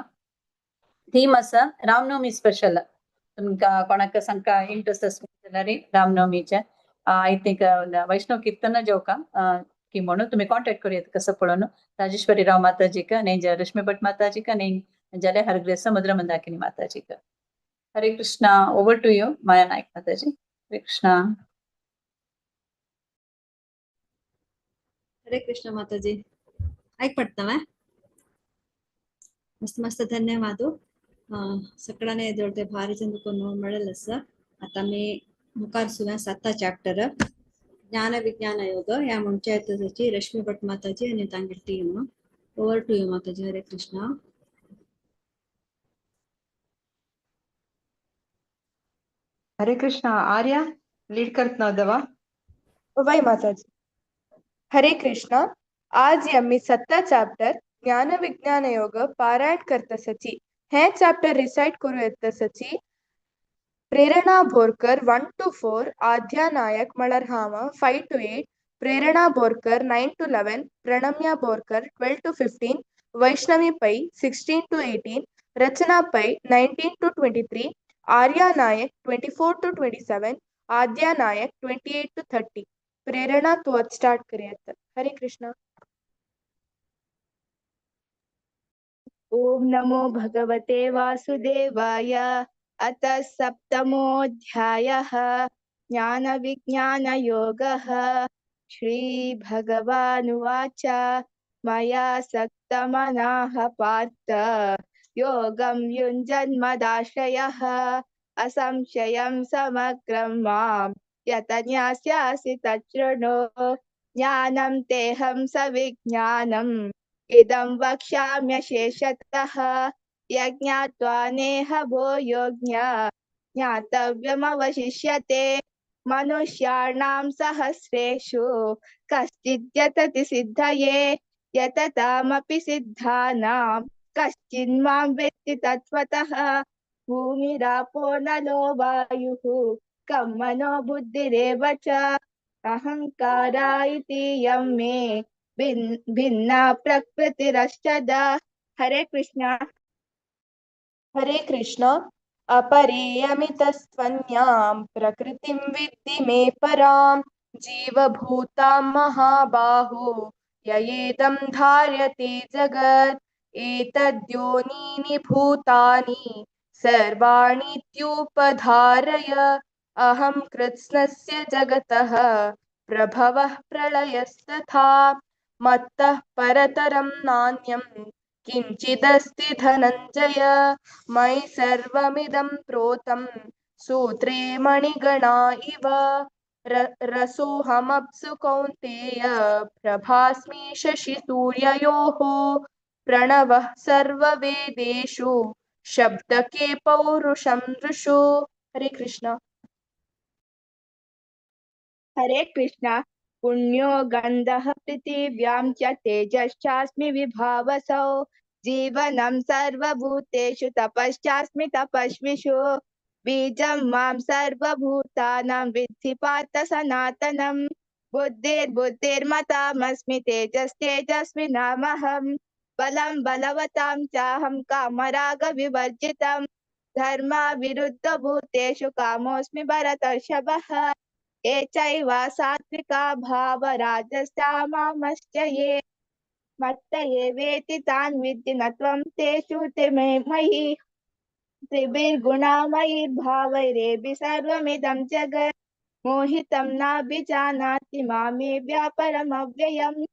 थीम आसा रामनवमी स्पेशल। तुमकां कोणाक सांगका इंट्रस्ट आसा जाल्यार रामनवमीचे I think वैष्णव कीर्तन जेवका की म्हणून तुम्ही कॉन्टॅक्ट करूं येता कसं पळोवन राजेश्वरी राव माताजीक, नाही रश्मी भट माताजीक, नाही जाल्यार हरग्रेस समुद्र Mandakini माताजीक। Hare Krishna. Over to you Maya Naik Mataji. Hare Krishna. Hare Krishna Mataji. ऐक पडता मैं मस्त मस्त धन्यवाद। सकडाने जोडते भारी चंद मिळेल असं। आता मी मुखार सुव्या 7 चॅप्टर ज्ञान विज्ञान योग या म्हणच्या येताची रश्मी भट माताजी आणि तांगेली team. Over to you Mataji. Hare Krishna. Hare Krishna. Arya lead करत नवदवा वै माताजी। हरे कृष्णा। आज आम्ही 7 चॅप्टर ज्ञान विज्ञान योग पारायण करतसची। हे चॅप्टर रिसाइट करू येतसची Prerana Borkar 1 to 4, Aadya Nayak Malarhama 5 to 8, Prerana Borkar 9 to 11, Pranamya Borkar 12 to 15, Vaishnavi Pai 16 to 18, Rachana Pai 19 to 23, Arya Nayak 24 to 27, Aadya Nayak 28 to 30. Prerana तू स्टार्ट करियत। हरे कृष्णा। ओम नमो भगवते वासुदेवाय। अथ सप्तमोऽध्यायः ज्ञान विज्ञान योगः। श्री भगवानुवाच मया सक्तमनाः पार्थ योगं युञ्जन्मदाश्रयः असंशयं समग्रं मां यत ज्ञास्यासि तच्छृणु। ज्ञानं तेऽहं सविज्ञानम् इदं वक्ष्याम्यशेषतः। यज्ञात्वा नेह भूयोज्ञा ज्ञातव्यमवशिष्यते। मनुष्याणां सहस्रेषु कश्चिद्यतति सिद्धये यततामपि सिद्धानां कश्चिन्मां वेत्ति तत्त्वतः। भूमिरापो नलो वायुः कं मनो बुद्धिरेव च अहङ्कारा इति यं मे भिन्ना प्रकृतिरश्चदा। हरे कृष्णा। हरे कृष्ण। अपरेयमितस्त्वन्यां प्रकृतिं विद्धि मे परां जीवभूतां महाबाहो ययेदं धार्यते जगत्। एतद्योनीनि भूतानि सर्वाणीत्युपधारय अहं कृत्स्नस्य जगतः प्रभवः प्रलयस्तथा। मत्तः परतरं नान्यं किञ्चिदस्ति धनञ्जय मयि सर्वमिदं प्रोतं सूत्रे मणिगणा इव। रसोऽहमप्सु कौन्तेय प्रभास्मि शशिसूर्ययोः। प्रणवः सर्ववेदेषु शब्दके पौरुषं नृषु। हरे कृष्ण। हरे कृष्ण। पुण्यो गन्धः पृथिव्यां च तेजश्चास्मि विभावसौ। जीवनं सर्वभूतेषु तपश्चास्मि तपस्विषु। बीजं मां सर्वभूतानां विद्धि पार्थ सनातनं। बुद्धिर्बुद्धिर्मतामस्मि तेजस्तेजस्विनामहम्। बलं बलवतां चाहं कामरागविवर्जितं। धर्माविरुद्धभूतेषु कामोऽस्मि भरतर्षभः। ये चैव सात्विका भावराजस्तामामश्च ये मत्त एवेति तान् विद्धि न त्वं तेषु ते मे मयि। त्रिभिर्गुणामयैर्भावैरेभि सर्वमिदं जगत् मोहितं नाभिजानाति मामेव्या परमव्ययम्।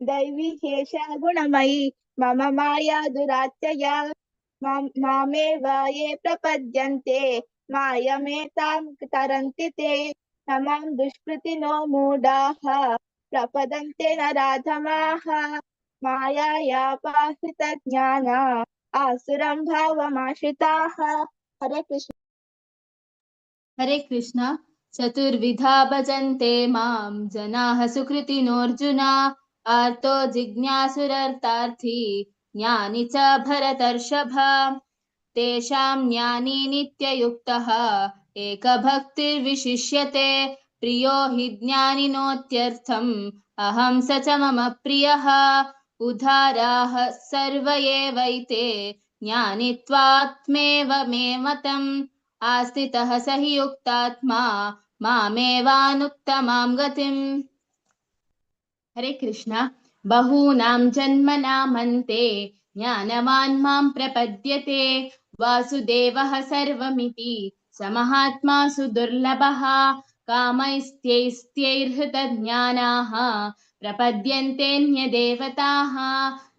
दैवी ह्येषा गुणमयी मम माया दुरात्यया। मामेव ये प्रपद्यन्ते मायमेतां तरन्ति ते। न मां दुष्कृतिनो मूढाः प्रपदन्ते नराधमाः। मायाया पाहितज्ञाना आसुरं भावमाश्रिताः। हरे कृष्ण। हरे कृष्ण। चतुर्विधा भजन्ते मां जनाः सुकृतिनोऽर्जुन। आर्तो जिज्ञासुरर्थार्थी ज्ञानी च भरतर्षभ। तेषां ज्ञानी नित्ययुक्तः एकभक्तिर्विशिष्यते। प्रियो हि ज्ञानिनोत्यर्थम् अहं स च मम प्रियः। उदाराः सर्व एवैते ज्ञानित्वात्मेव मे मतम्। आस्थितः स हि युक्तात्मा मामेवानुत्तमां गतिम्। हरे कृष्ण। बहूनां जन्मनामन्ते ज्ञानवान् मां प्रपद्यते। वासुदेवः सर्वमिति स महात्मा सुदुर्लभः। कामैस्त्यैस्त्यैर्हृतज्ञानाः प्रपद्यन्तेऽन्यदेवताः।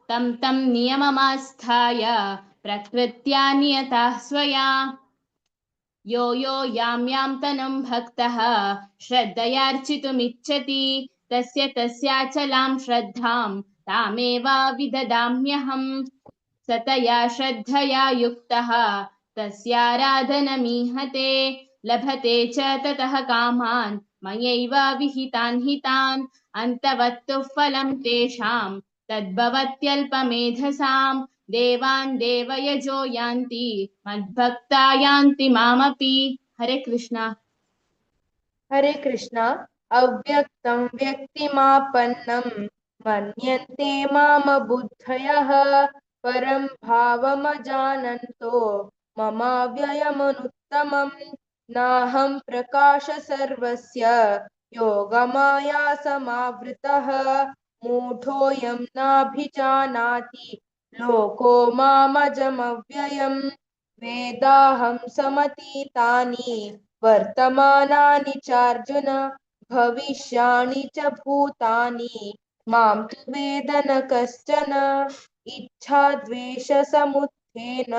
तं तं नियममास्थाय प्रकृत्या नियताः स्वया। यो यो यां यां तनुं भक्तः श्रद्धयार्चितुमिच्छति तस्य तस्याचलां श्रद्धां तामेव विददाम्यहम्। सतया श्रद्धया युक्तः तस्याराधनमीहते। लभते च ततः कामान् मयैव विहितान् हितान्। अन्तवत्तु फलं तेषां तद्भवत्यल्पमेधसां। देवान् देवयजो यान्ति मद्भक्ता यान्ति मामपि। हरे कृष्ण। हरे कृष्ण। अव्यक्तं व्यक्तिमापन्नं मन्यन्ते मामबुद्धयः। परं भावमजानन्तो ममाव्ययमनुत्तमम्। नाहं प्रकाश सर्वस्य योगमाया समावृतः। मूढोऽयं नाभिजानाति लोको मामजमव्ययम्। वेदाहं समतीतानि वर्तमानानि चार्जुन भविष्याणि च भूतानि मां तु वेद न कश्चन। इच्छाद्वेषसमुत्थेन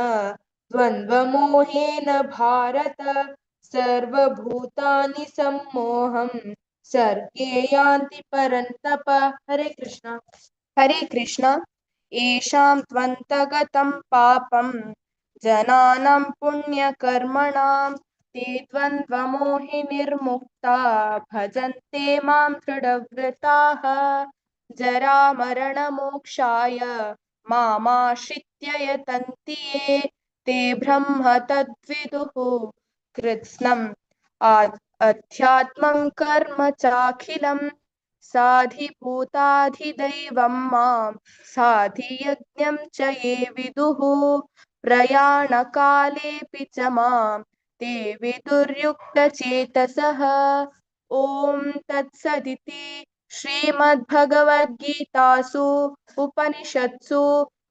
द्वन्द्वमोहेन भारत सर्वभूतानि सम्मोहं सर्गे यान्ति परन्तप। हरे कृष्ण। हरे कृष्ण। येषां त्वन्तगतं पापं जनानां पुण्यकर्मणां ते द्वन्द्वमोहि निर्मुक्ता भजन्ते मां दृढव्रताः। जरामरणमोक्षाय मामाश्रित्य यतन्ति ये ते ब्रह्म तद्विदुः। कृत्स्नम् अध्यात्मं कर्म चाखिलं साधिभूताधिदैवं मां साधियज्ञं च ये विदुः। प्रयाणकालेऽपि च मां ते विदुर्युक्तचेतसः। ॐ तत्सदिति श्रीमद्भगवद्गीतासु उपनिषत्सु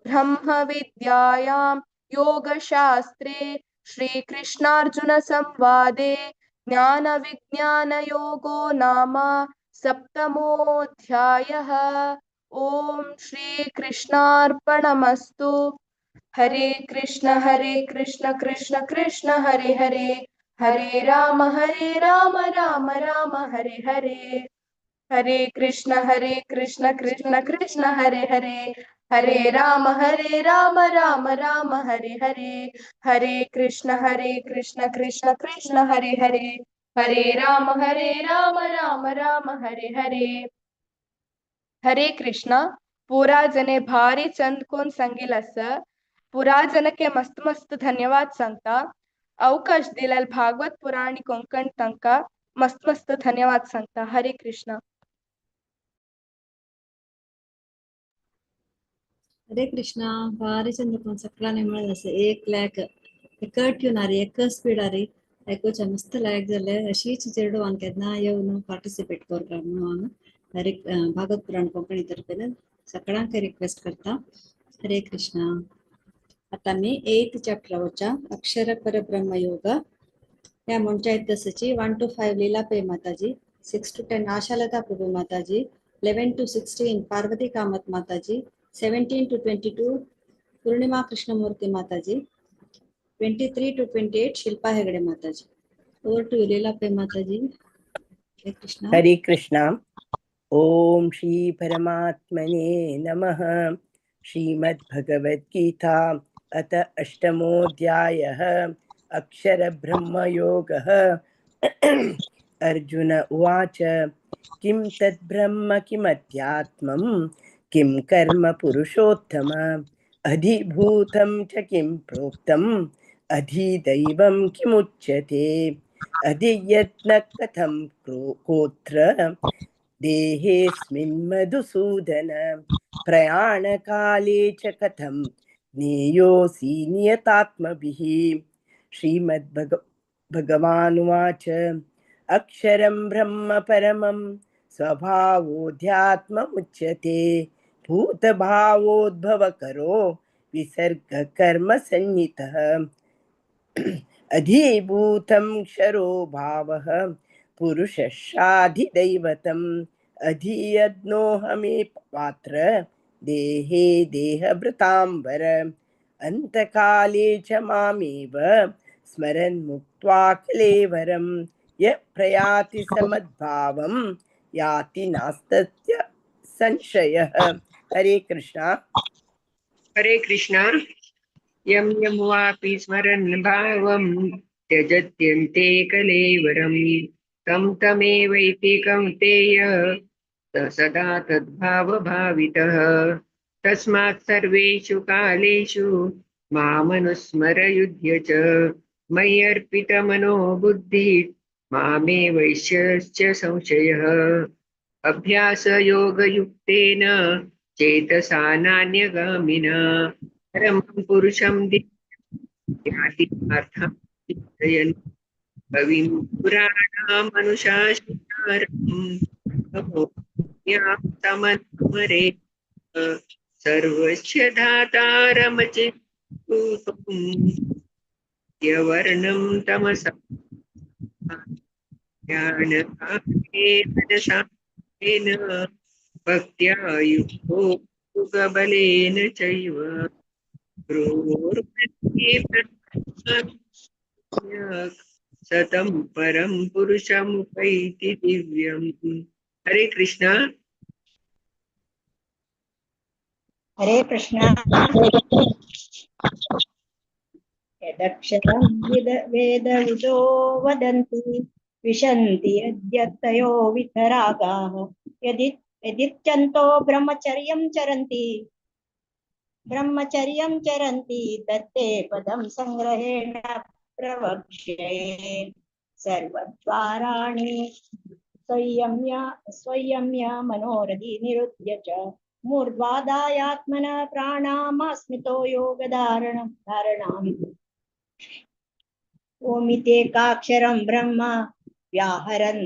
ब्रह्मविद्यायां योगशास्त्रे श्रीकृष्णार्जुनसंवादे ज्ञानविज्ञानयोगो नाम सप्तमोऽध्यायः। ॐ श्रीकृष्णार्पणमस्तु। हरे कृष्ण कृष्ण कृष्ण हरे हरे, हरे राम राम राम हरे हरे। हरे कृष्ण कृष्ण कृष्ण हरे हरे, हरे राम राम राम हरे हरे। हरे कृष्ण कृष्ण कृष्ण हरे हरे, हरे राम राम राम हरे हरे। हरे कृष्ण। पूरा जने भारी चंद कोण संगील अस पुरा जनके मस्त मस्त धन्यवाद सांगता। अवकाश दिलाल भागवत पुराणी कोंकण तांका मस्त मस्त धन्यवाद सांगता। हरे कृष्ण। हरे कृष्ण। भारी चंद कोण सकळाने मेळत असे एक लायक एक ट्यूनारी एक स्पीडारी आयकुच्या मस्त लायक जाले। अशीच चेडवान केन्ना येवन पार्टिसिपेट करता म्हणून हरे भागवत पुराण कोंकणी तर्फेन सगळ्यांक रिक्वेस्ट करता। हरे कृष्ण। आता मी 8th chapter वचा अक्षर परब्रह्म योग या म्हणच्या तसची 1 to 5 Leela Pai Mataji, 6 to 10 Ashalata Prabhu Mataji, 11 to 16 Parvati Kamat Mataji, 17 to 22 Purnima Krishnamurthy Mataji, 23 to 28 Shilpa Hegde Mataji. Over to Leela Pai Mataji. Hare Krishna. Hare Krishna. Om Shri परमात्मने नमः। श्रीमद्भगवद्गीता अथ अष्टमोऽध्यायः अक्षरब्रह्मयोगः। अर्जुन उवाच, किं तद्ब्रह्म किमध्यात्मं किं कर्म पुरुषोत्तम, अधिभूतं च किं प्रोक्तम् अधिदैवं किमुच्यते, अधियत्न कथं कोत्र देहेऽस्मिन् मधुसूदन, प्रयाणकाले च कथं ज्ञेयोऽसि नियतात्मभिः। श्रीमद्भगवानुवाच, अक्षरं ब्रह्म परमं स्वभावोऽध्यात्ममुच्यते, भूतभावोद्भवकरो विसर्गकर्मसंज्ञितः, अधिभूतं क्षरो भावः पुरुषशाधिदैवतम्, अधियज्ञोऽहमे पात्र देहे देहभृतां वर, अन्तकाले च मामेव स्मरन् मुक्त्वा कलेवरं, यः प्रयाति समद्भावं याति नास्तस्य संशयः। हरे कृष्णा। हरे कृष्णा। यं यं वापि स्मरन् भावं त्यजत्यन्ते कलेवरं, तं तमेवैति कौन्तेय सदा तद्भावभावितः। तस्मात् सर्वेषु कालेषु मामनुस्मर युध्य च, मयि अर्पितमनो बुद्धिः मामे वैश्यश्च संशयः। अभ्यासयोगयुक्तेन चेतसा नान्यगामिना परमं पुरुषं याति पार्थं चिन्तयन्, कविं पुराणामनुशासितारं तमनुमरे, सर्वस्य धातारमचित्रूपं यवर्णं तमसा ज्ञानकालेन भक्त्या युक्तो योगबलेन चैव भ्रूर्मध्ये सतं परं पुरुषमुपैति दिव्यम्। हरे कृष्णा। हरे कृष्णा। यदक्षरं वेदविदो वदन्ति विशन्ति यद्यतयो वितरागाः, यदि यदिच्छन्तो ब्रह्मचर्यं चरन्ति ब्रह्मचर्यं चरन्ति तत्ते पदं संग्रहेण प्रवक्ष्ये। सर्वद्वाराणि संयम्य संयम्य मनोरथि निरुध्य च मूर्ध्वादायात्मनः प्राणामास्मितो योगधारणं धारणाम्। ओमितेकाक्षरं ब्रह्म व्याहरन्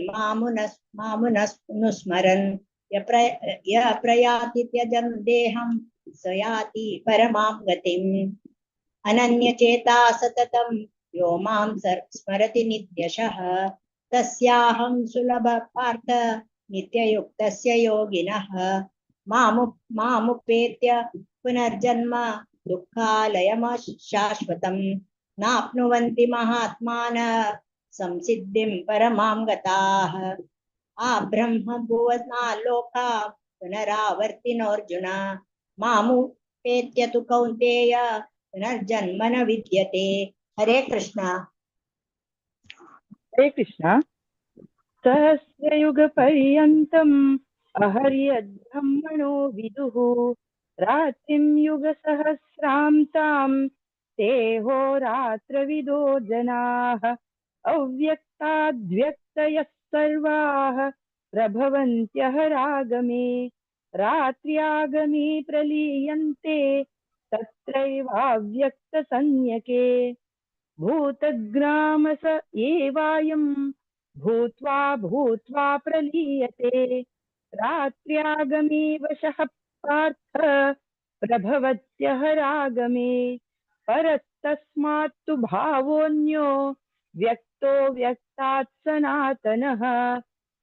मामुनस्मरन् य प्रयाति त्यजन् देहं स याति परमां गतिम्। अनन्यचेता सततं यो मां स्मरति नित्यशः तस्याहं सुलभ पार्थ नित्ययुक्तस्य योगिनः। मामुपेत्य पुनर्जन्म दुःखालयमशाश्वतं नाप्नुवन्ति महात्मानः संसिद्धिं परमां गताः। आब्रह्म भुवनालोका पुनरावर्तिनोऽर्जुन मामुपेत्य तु कौन्तेय पुनर्जन्म न विद्यते। हरे कृष्णा। हरे कृष्णा। सहस्रयुगपर्यन्तम् अहर्यद्ब्रह्मणो विदुः रात्रिं युगसहस्रां तां ते होरात्रविदो जनाः। अव्यक्ताद्व्यक्तयः सर्वाः प्रभवन्त्यहरागमे रात्र्यागमे प्रलीयन्ते तत्रैवाव्यक्तसंज्ञके। भूतग्रामस एवायं भूत्वा भूत्वा प्रलीयते रात्र्यागमे वशः पार्थ प्रभवत्यहरागमे। परस्तस्मात् तु भावोऽन्यो व्यक्तो व्यक्तात् सनातनः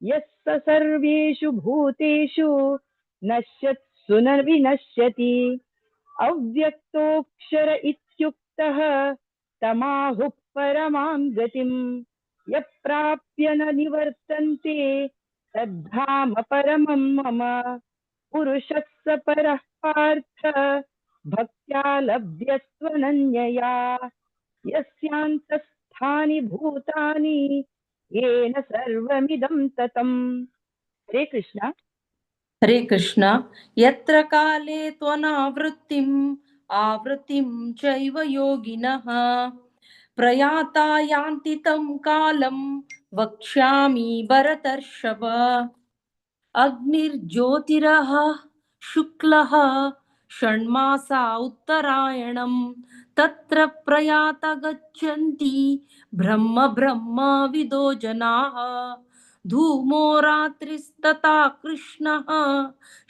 यः स सर्वेषु भूतेषु नश्यत्सु न विनश्यति। अव्यक्तोऽक्षर इत्युक्तः तमाहुः परमां गतिं यः प्राप्य न निवर्तन्ते तद्धाम परमं मम। पुरुषः स परः पार्थ भक्त्या लभ्यस्त्वनन्यया यस्यान्तस्थानि भूतानि येन सर्वमिदं ततम्। हरे कृष्णा। हरे कृष्णा। यत्र काले त्वनावृत्तिम् आवृत्तिं चैव योगिनः प्रयाता यान्ति तं कालं वक्ष्यामि भरतर्षभ। अग्निर्ज्योतिरः शुक्लः षण्मासा उत्तरायणं तत्र प्रयाता गच्छन्ति ब्रह्म ब्रह्मविदो जनाः। धूमो रात्रिस्तथा कृष्णः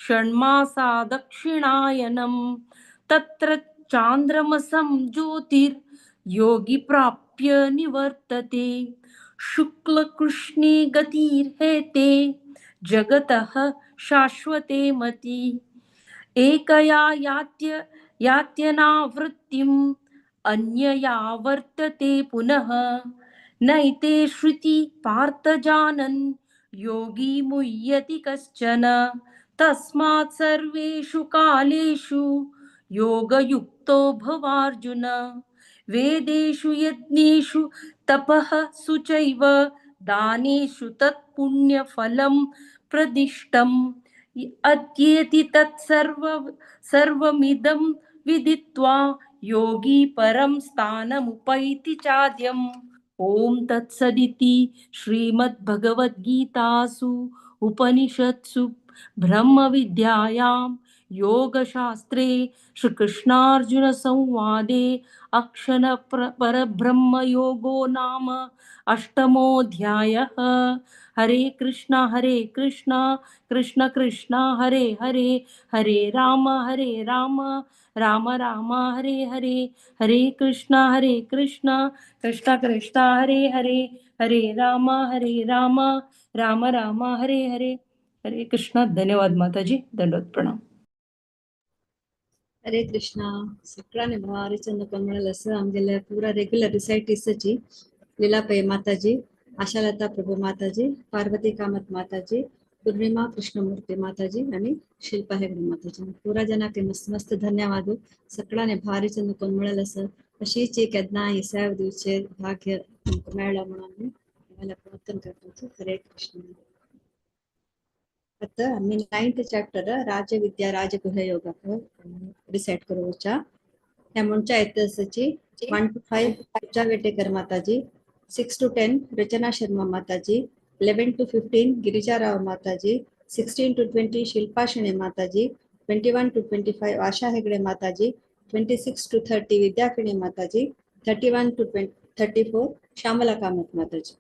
षण्मासा दक्षिणायनं तत्र चान्द्रमसं ज्योतिर्योगी प्राप्य निवर्तते। शुक्लकृष्णे गतिर्हेते जगतः शाश्वते मति। एकया यात्यनावृत्तिम् अन्यया वर्तते पुनः। नैते श्रुति पार्थ जानन् योगी मुह्यति कश्चन। तस्मात् सर्वेषु कालेषु योगयुक्तो भवार्जुन। वेदेषु यज्ञेषु तपः सुचैव दानेषु तत्पुण्यफलं प्रदिष्टम्। अत्येति तत्सर्व सर्वमिदं विदित्वा योगी परं स्थानमुपैति चाद्यम्। ॐ तत्सदिति श्रीमद्भगवद्गीतासु उपनिषत्सु ब्रह्मविद्यायां योगशास्त्रे श्रीकृष्णार्जुनसंवादे अक्षर परब्रह्मयोगो नाम अष्टमोऽध्यायः। हरे कृष्णा कृष्ण कृष्ण हरे हरे, हरे राम राम राम हरे हरे, हरे कृष्णा कृष्ण कृष्ण हरे हरे, हरे राम राम राम हरे हरे। हरे कृष्णा। धन्यवाद माताजी, दंडवत प्रणाम। हरे कृष्णा। सगळ्यांनी भारी चंद कमळाल असं आमगेले पुरा रेग्युलर रिसायटीसची लीलापै माताजी, आशालता प्रभू माताजी, पार्वती कामत माताजी, पूर्णिमा कृष्णमूर्ती माताजी आणि शिल्पा हेगडे माताजी पुरा जनाके मस्त मस्त धन्यवाद। सगळ्यांनी भारी चंद कमळाल असं अशीच एक यज्ञ ही सेवा दिवचे भाग्य मेळ्ळा म्हणून आमी प्रार्थना करतो। हरे कृष्ण। आतां आमी नायन्थ चॅप्टर राजविद्या राजगृह योगाक रिसायट करूं ह्या म्हणच्या येतची 1 to 5 Pooja Vetekar Mataji, 6 to 10 Rachana Sharma Mataji, 11 to 15 Girija Rao Mataji, 16 to 20 Shilpa Shenoy Mataji, 21 to 25 Asha Hegde Mataji, 26 to 30 Vidya Keni Mataji, 31 to 34 Shyamala Kamath Mataji.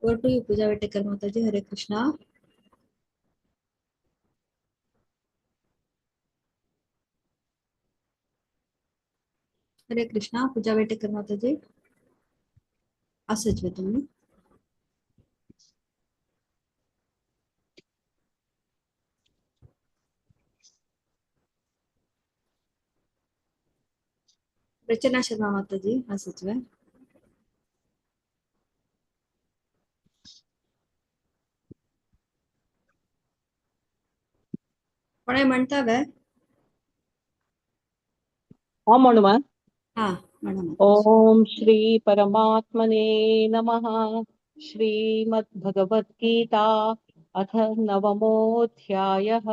Over to you Pooja Vetekar Mataji. Hare Krishna. Hare Krishna Pooja Vetekar Mataji, आसच वे तुम्ही? रचना शर्मा माताजी आसच वे? कोणाय म्हणता वे? हा म्हणू. हा म्हणा. ओम श्री परमात्मने नमः. श्रीमद्भगवद्गीता अथ नवमोऽध्यायः.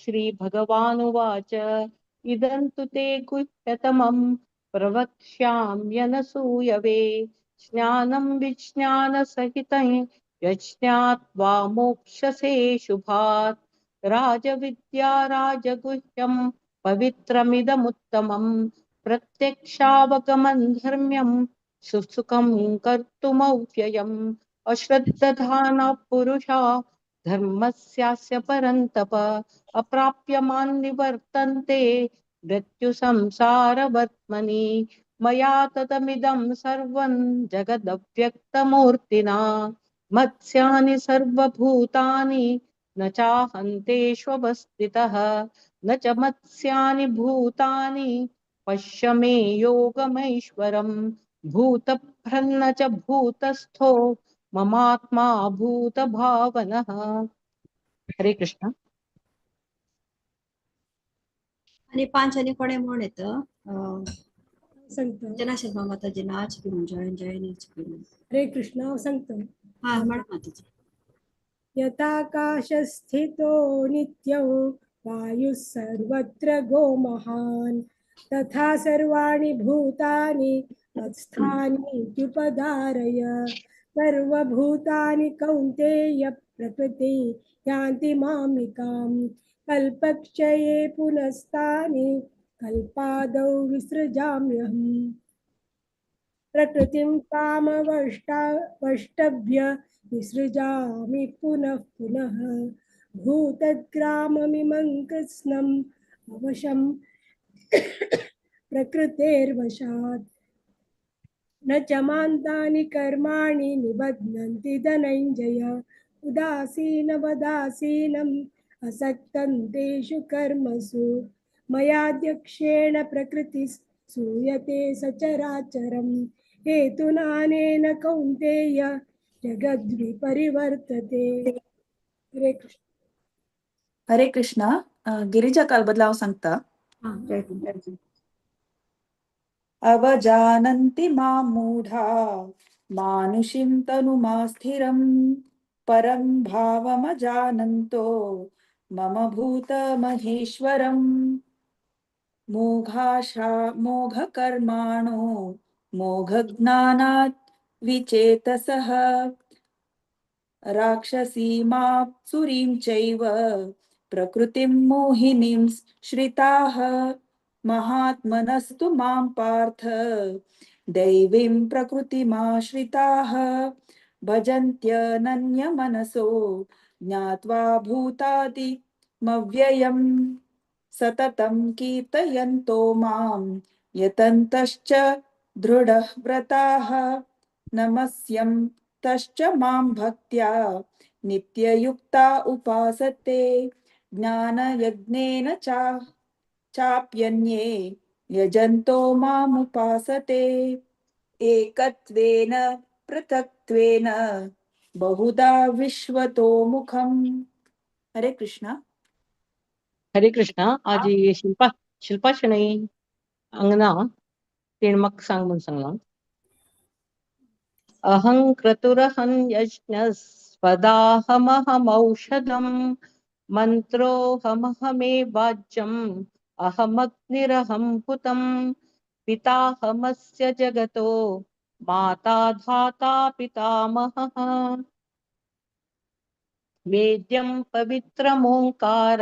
श्रीभगवानुवाच. इदं तु ते गुह्यतमं प्रवक्ष्याम्यनसूयवे ज्ञानं विज्ञानसहितं यज्ञात्वा मोक्षसे शुभात्. राजविद्या राजगुह्यं पवित्रमिदमुत्तमम् प्रत्यक्षावगमन धर्म्यं सुसुखं कर्तुमव्ययम्. अश्रद्दधानः पुरुषा धर्मस्यास्य परन्तप अप्राप्य मां निवर्तन्ते मृत्युसंसारवर्त्मनि. मया ततमिदं सर्वं जगदव्यक्तमूर्तिना मत्स्यानि सर्वभूतानि न चाहन्तेष्वस्थितः न च मत्स्यानि भूतानि पश्य मे योगमैश्वरम्. भूतभ्रन्न च भूतस्थो ममात्मा भूतभावनः. हरे कृष्ण. आणि 5 आणि कोणे म्हण येतं सांगता. रचना शर्मा माताजी नाच बी जॉईन जॉईन बी. हरे कृष्ण. हांव सांगता. हा म्हणा माताजी. यथाकाशस्थितो नित्यं वायुः सर्वत्र गोमहान् तथा सर्वाणि भूतानि मत्स्थानि इत्युपधारय. सर्वभूतानि कौन्तेय प्रकृति यान्ति मामिकां कल्पक्षये पुनस्तानि कल्पादौ विसृजाम्यहम्. प्रकृतिं कामवष्टभ्य विसृजामि पुनः पुनः. भूतग्राममिमं कृत्स्नम् अवशं प्रकृतेर्वशात्. न च मां तानि कर्माणि निबध्नन्ति धनञ्जय. उदासीनवदासीनम् असक्तं तेषु कर्मसु. मयाध्यक्षेण प्रकृतिः सूयते सचराचरम्. हेतुनानेन कौन्तेय जगद्विपरिवर्तते. हरे कृष्ण. हरे कृष्ण. गिरिजा काल बदलाव सांगता. हा जय हिंद. अवजानन्ति मां मूढा मानुषीं तनुमास्थिरं परं भावमजानन्तो मम भूतमहेश्वरम्. मोघाशा मोघकर्माणो मोघज्ञानात् विचेतसः राक्षसीमाप्सुरीं चैव प्रकृतिं मोहिनीं श्रिताः. महात्मनस्तु मां पार्थ दैवीं प्रकृतिमाश्रिताः. भजन्त्यनन्यमनसो ज्ञात्वा भूतादिमव्ययम् सततं कीर्तयन्तो मां यतन्तश्च दृढव्रताः. नमस्यं तश्च मां भक्त्या नित्ययुक्ता उपासते. ज्ञानयज्ञेन चाप्यन्ये यजन्तो मामुपासते. एकत्वेन पृथक्त्वेन बहुधा विश्वतो मुखम्. हरे कृष्ण. हरे कृष्ण. आजी शिल्पा शिल्पा शणै अंगना तिणें म्हाका सांग म्हूण सांगलां. अहं क्रतुरहं यज्ञः स्वदाहमहमौषधम् मन्त्रोऽहमहमेवाज्यम् अहमग्निरहं हुतम् पिताहमस्य जगतो माता धाता पितामहः। वेद्यं पवित्रमोङ्कार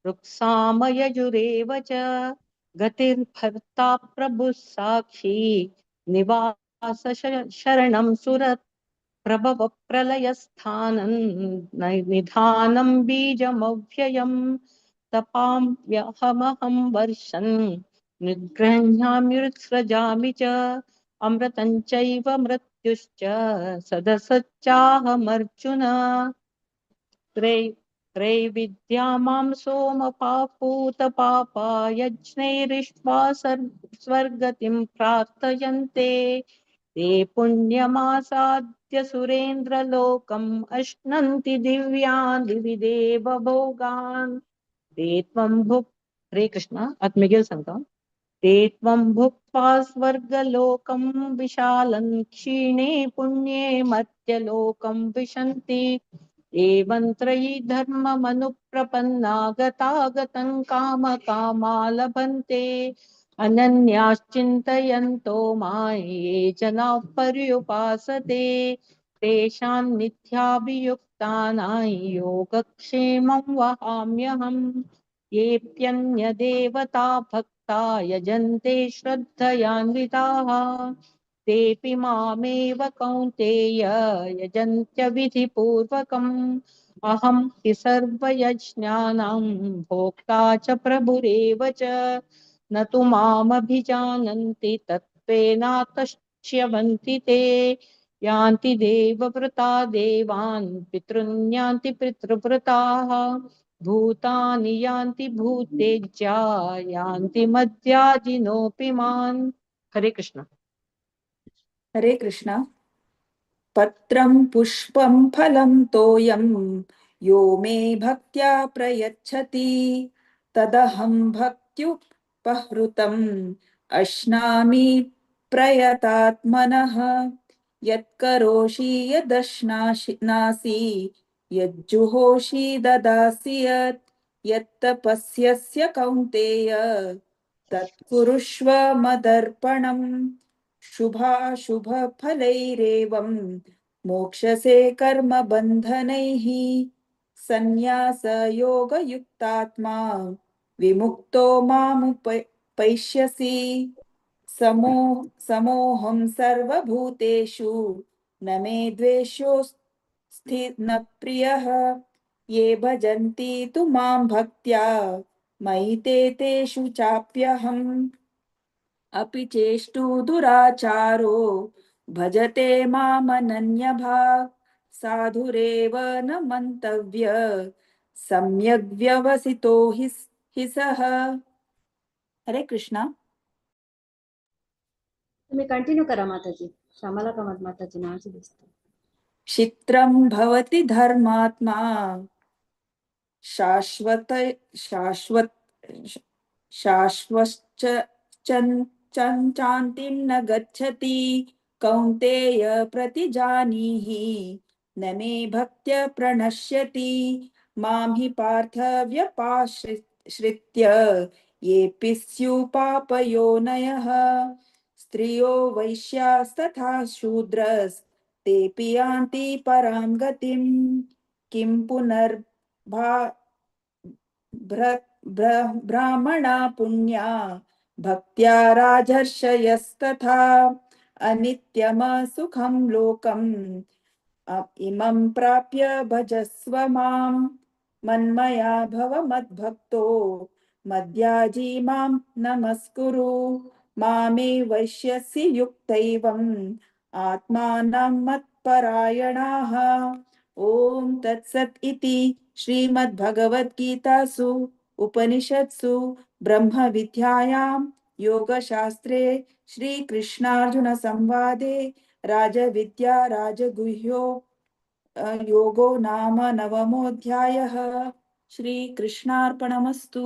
ऋक्सामयजुरेव च गतिर्भर्ता प्रभुः साक्षी निवास शरणं सुरत् प्रभव प्रलयस्थानं निधानं बीजमव्ययं तपाम्यहमहं वर्षन् निगृह्णामि सृजामि च अमृतं चैव मृत्युश्च सदसच्चाहमर्जुन। त्रैविद्या मां सोमपापूतपापा यज्ञैरिष्ट्वा स्वर्गतिं प्रार्थयन्ते ते पुण्यमासाद्य सुरेन्द्रलोकम् अश्नन्ति दिव्यान् दिवि देव भोगान्। ते त्वं भुक् हरे कृष्ण आत्मगिल संगम। ते त्वं भुक्त्वा स्वर्गलोकं विशालं क्षीणे पुण्ये मर्त्यलोकं विशन्ति। एवं त्रयी धर्ममनुप्रपन्ना गतागतं कामकामा लभन्ते। अनन्याश्चिन्तयन्तो मां ये जनाः पर्युपासते तेषां नित्याभियुक्तानां योगक्षेमं वहाम्यहम्। येऽप्यन्यदेवता भक्ता यजन्ते श्रद्धयान्विताः तेऽपि मामेव कौन्तेय यजन्त्यविधिपूर्वकम्। अहं हि सर्वयज्ञानां भोक्ता च प्रभुरेव च न तु मामभिजानन्ति तत्त्वेनातश्च्यवन्ति ते। यान्ति देवव्रता देवान् पितॄन् यान्ति पितृव्रताः भूतानि यान्ति भूतेज्या यान्ति मद्याजिनोऽपि मान्। हरे कृष्ण। हरे कृष्ण। पत्रं पुष्पं फलं तोयं यो मे भक्त्या प्रयच्छति तदहं भक्त्युपहृतम् अश्नामि प्रयतात्मनः। यत्करोषि यदश्नासि यज्जुहोषि ददासि यत् यत्तपस्यस्य कौन्तेय तत्कुरुष्व मदर्पणम्। शुभाशुभफलैरेवं मोक्षसे कर्मबन्धनैः सन्न्यासयोगयुक्तात्मा विमुक्तो मामुपैष्यसि। समोऽहं सर्वभूतेषु न मे द्वेषोऽस्ति न प्रियः। ये भजन्ति तु मां भक्त्या मयि ते तेषु चाप्यहम्। अपि चेष्टु दुराचारो भजते मामनन्यभाक् साधुरेव न मन्तव्य सम्यग् व्यवसितो हि सः। हरे कृष्णा। तुम्ही कंटिन्यू करा माताजी। श्यामला कामत माताजी नावाची दिसते। क्षिप्रं भवति धर्मात्मा शाश्वत शाश्वत शाश्वश्च चान्तिं न गच्छति कौन्तेय प्रतिजानीहि न मे भक्त्या प्रणश्यति। मां हि पार्थ व्यपाश्रित्य येऽपि स्युः पापयोनयः स्त्रियो वैश्यास्तथा शूद्रस्तेऽपि यान्ति परां गतिम्। किं पुनर्भा ब्राह्मणा पुण्या भक्त्या राजर्षयस्तथा अनित्यमसुखं लोकम् इमं प्राप्य भजस्व मां। मन्मया भव मद्भक्तो मद्याजी मां नमस्कुरु। मामे वैश्यसि युक्तैवम् आत्मानं मत्परायणाः। ॐ तत्सत् इति श्रीमद्भगवद्गीतासु उपनिषत्सु ब्रह्मविद्यायां योगशास्त्रे श्रीकृष्णार्जुनसंवादे राजविद्या राजगुह्यो योगो नाम नवमोऽध्यायः। श्रीकृष्णार्पणमस्तु।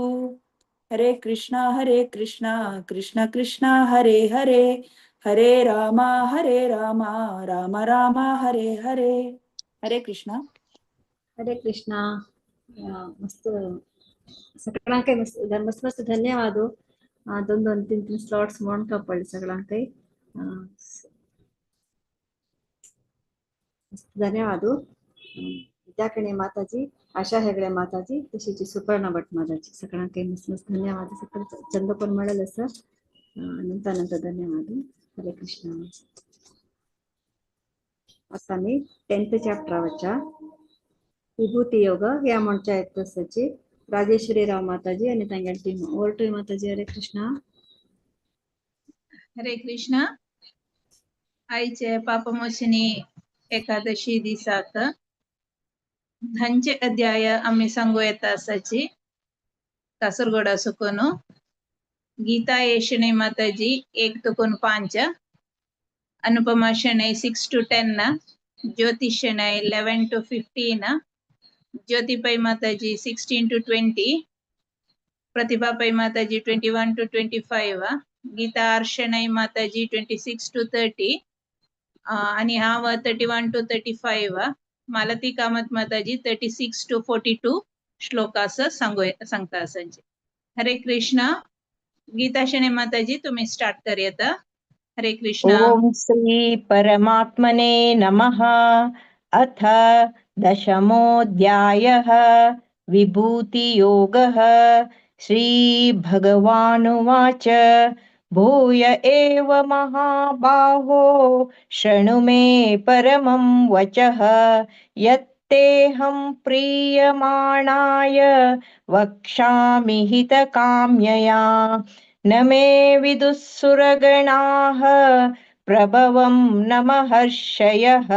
हरे कृष्णा कृष्ण कृष्ण हरे हरे, हरे रामा राम राम हरे हरे। हरे कृष्ण. हरे कृष्ण. मस्त सगळ्यांकय मस्त मस्त मस्त धन्यवाद. दोन दोन तीन तीन स्लॉट्स म्हणून पडले सगळ्यांकय मस्त धन्यवाद. विद्याकणे माताजी, आशा हेगडे माताजी, तशीच सुपर्णा भट माताजी, सगळ्यांकय मस्त मस्त धन्यवाद. सगळं चंद पण मिळालं सर. अनंत अनंत धन्यवाद. हरे कृष्ण. आता मी 10th चॅप्टरावरच्या विभूती योग ह्या म्हणच्या येत राजेश्वरी राव माताजी आणि तांगेली टीम. ओवर टू माताजी. हरे कृष्णा. हरे कृष्णा. आयचे पापमोचनी एकादशी दिसाक धांचे अध्याय आम्ही सांगू येता आसाची. कासरगोडा सुकून गीता येशणे माताजी 1 to 5, Anupama Shenoy 6 to 10, Jyoti Shenoy 11 to 15, Jyoti Pai Mataji 16 to 20, Pratibha Pai Mataji 21 to 25, Geeta R Shenoy Mataji 26 to 30 आणि हांव 31 to 35, Malati Kamat Mataji 36 to 42 shlokas सांगू सांगता आसांचे. हरे कृष्णा. गीता शणै माताजी तुम्ही स्टार्ट करूयात. हरे कृष्णा. ओम श्री परमात्मने नमः. अथ दशमोऽध्यायः विभूतियोगः. श्री भगवानुवाच. भूय एव महाबाहो शृणु मे परमं वचः. यत्तेऽहं प्रीयमाणाय वक्ष्यामि हितकाम्यया. न मे विदुःसुरगणाः प्रभवं न महर्षयः.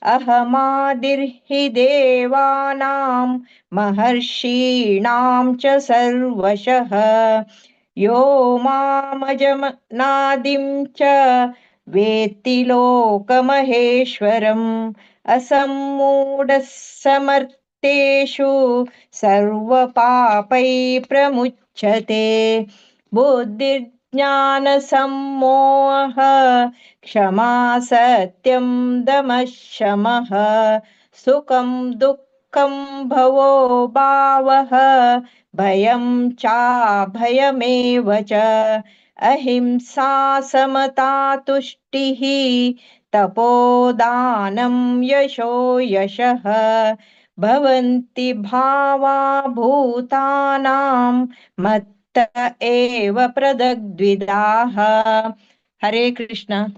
अहमादिर्हि देवानां महर्षीणां च सर्वशः. यो मामजमनादिं च वेत्ति लोकमहेश्वरम्. असम्मूढः समर्थेषु सर्वपापैः प्रमुच्यते. बुद्धिर्ज्ञानसम्मोहः क्षमा सत्यं दमः शमः. सुखं दुःखं भवो भावः भयं चाभयमेव च. अहिंसा समता तुष्टिः तपोदानं यशो यशः. भवन्ति भावा भूतानां मत्त एव प्रदग्द्विधाः. हरे कृष्ण.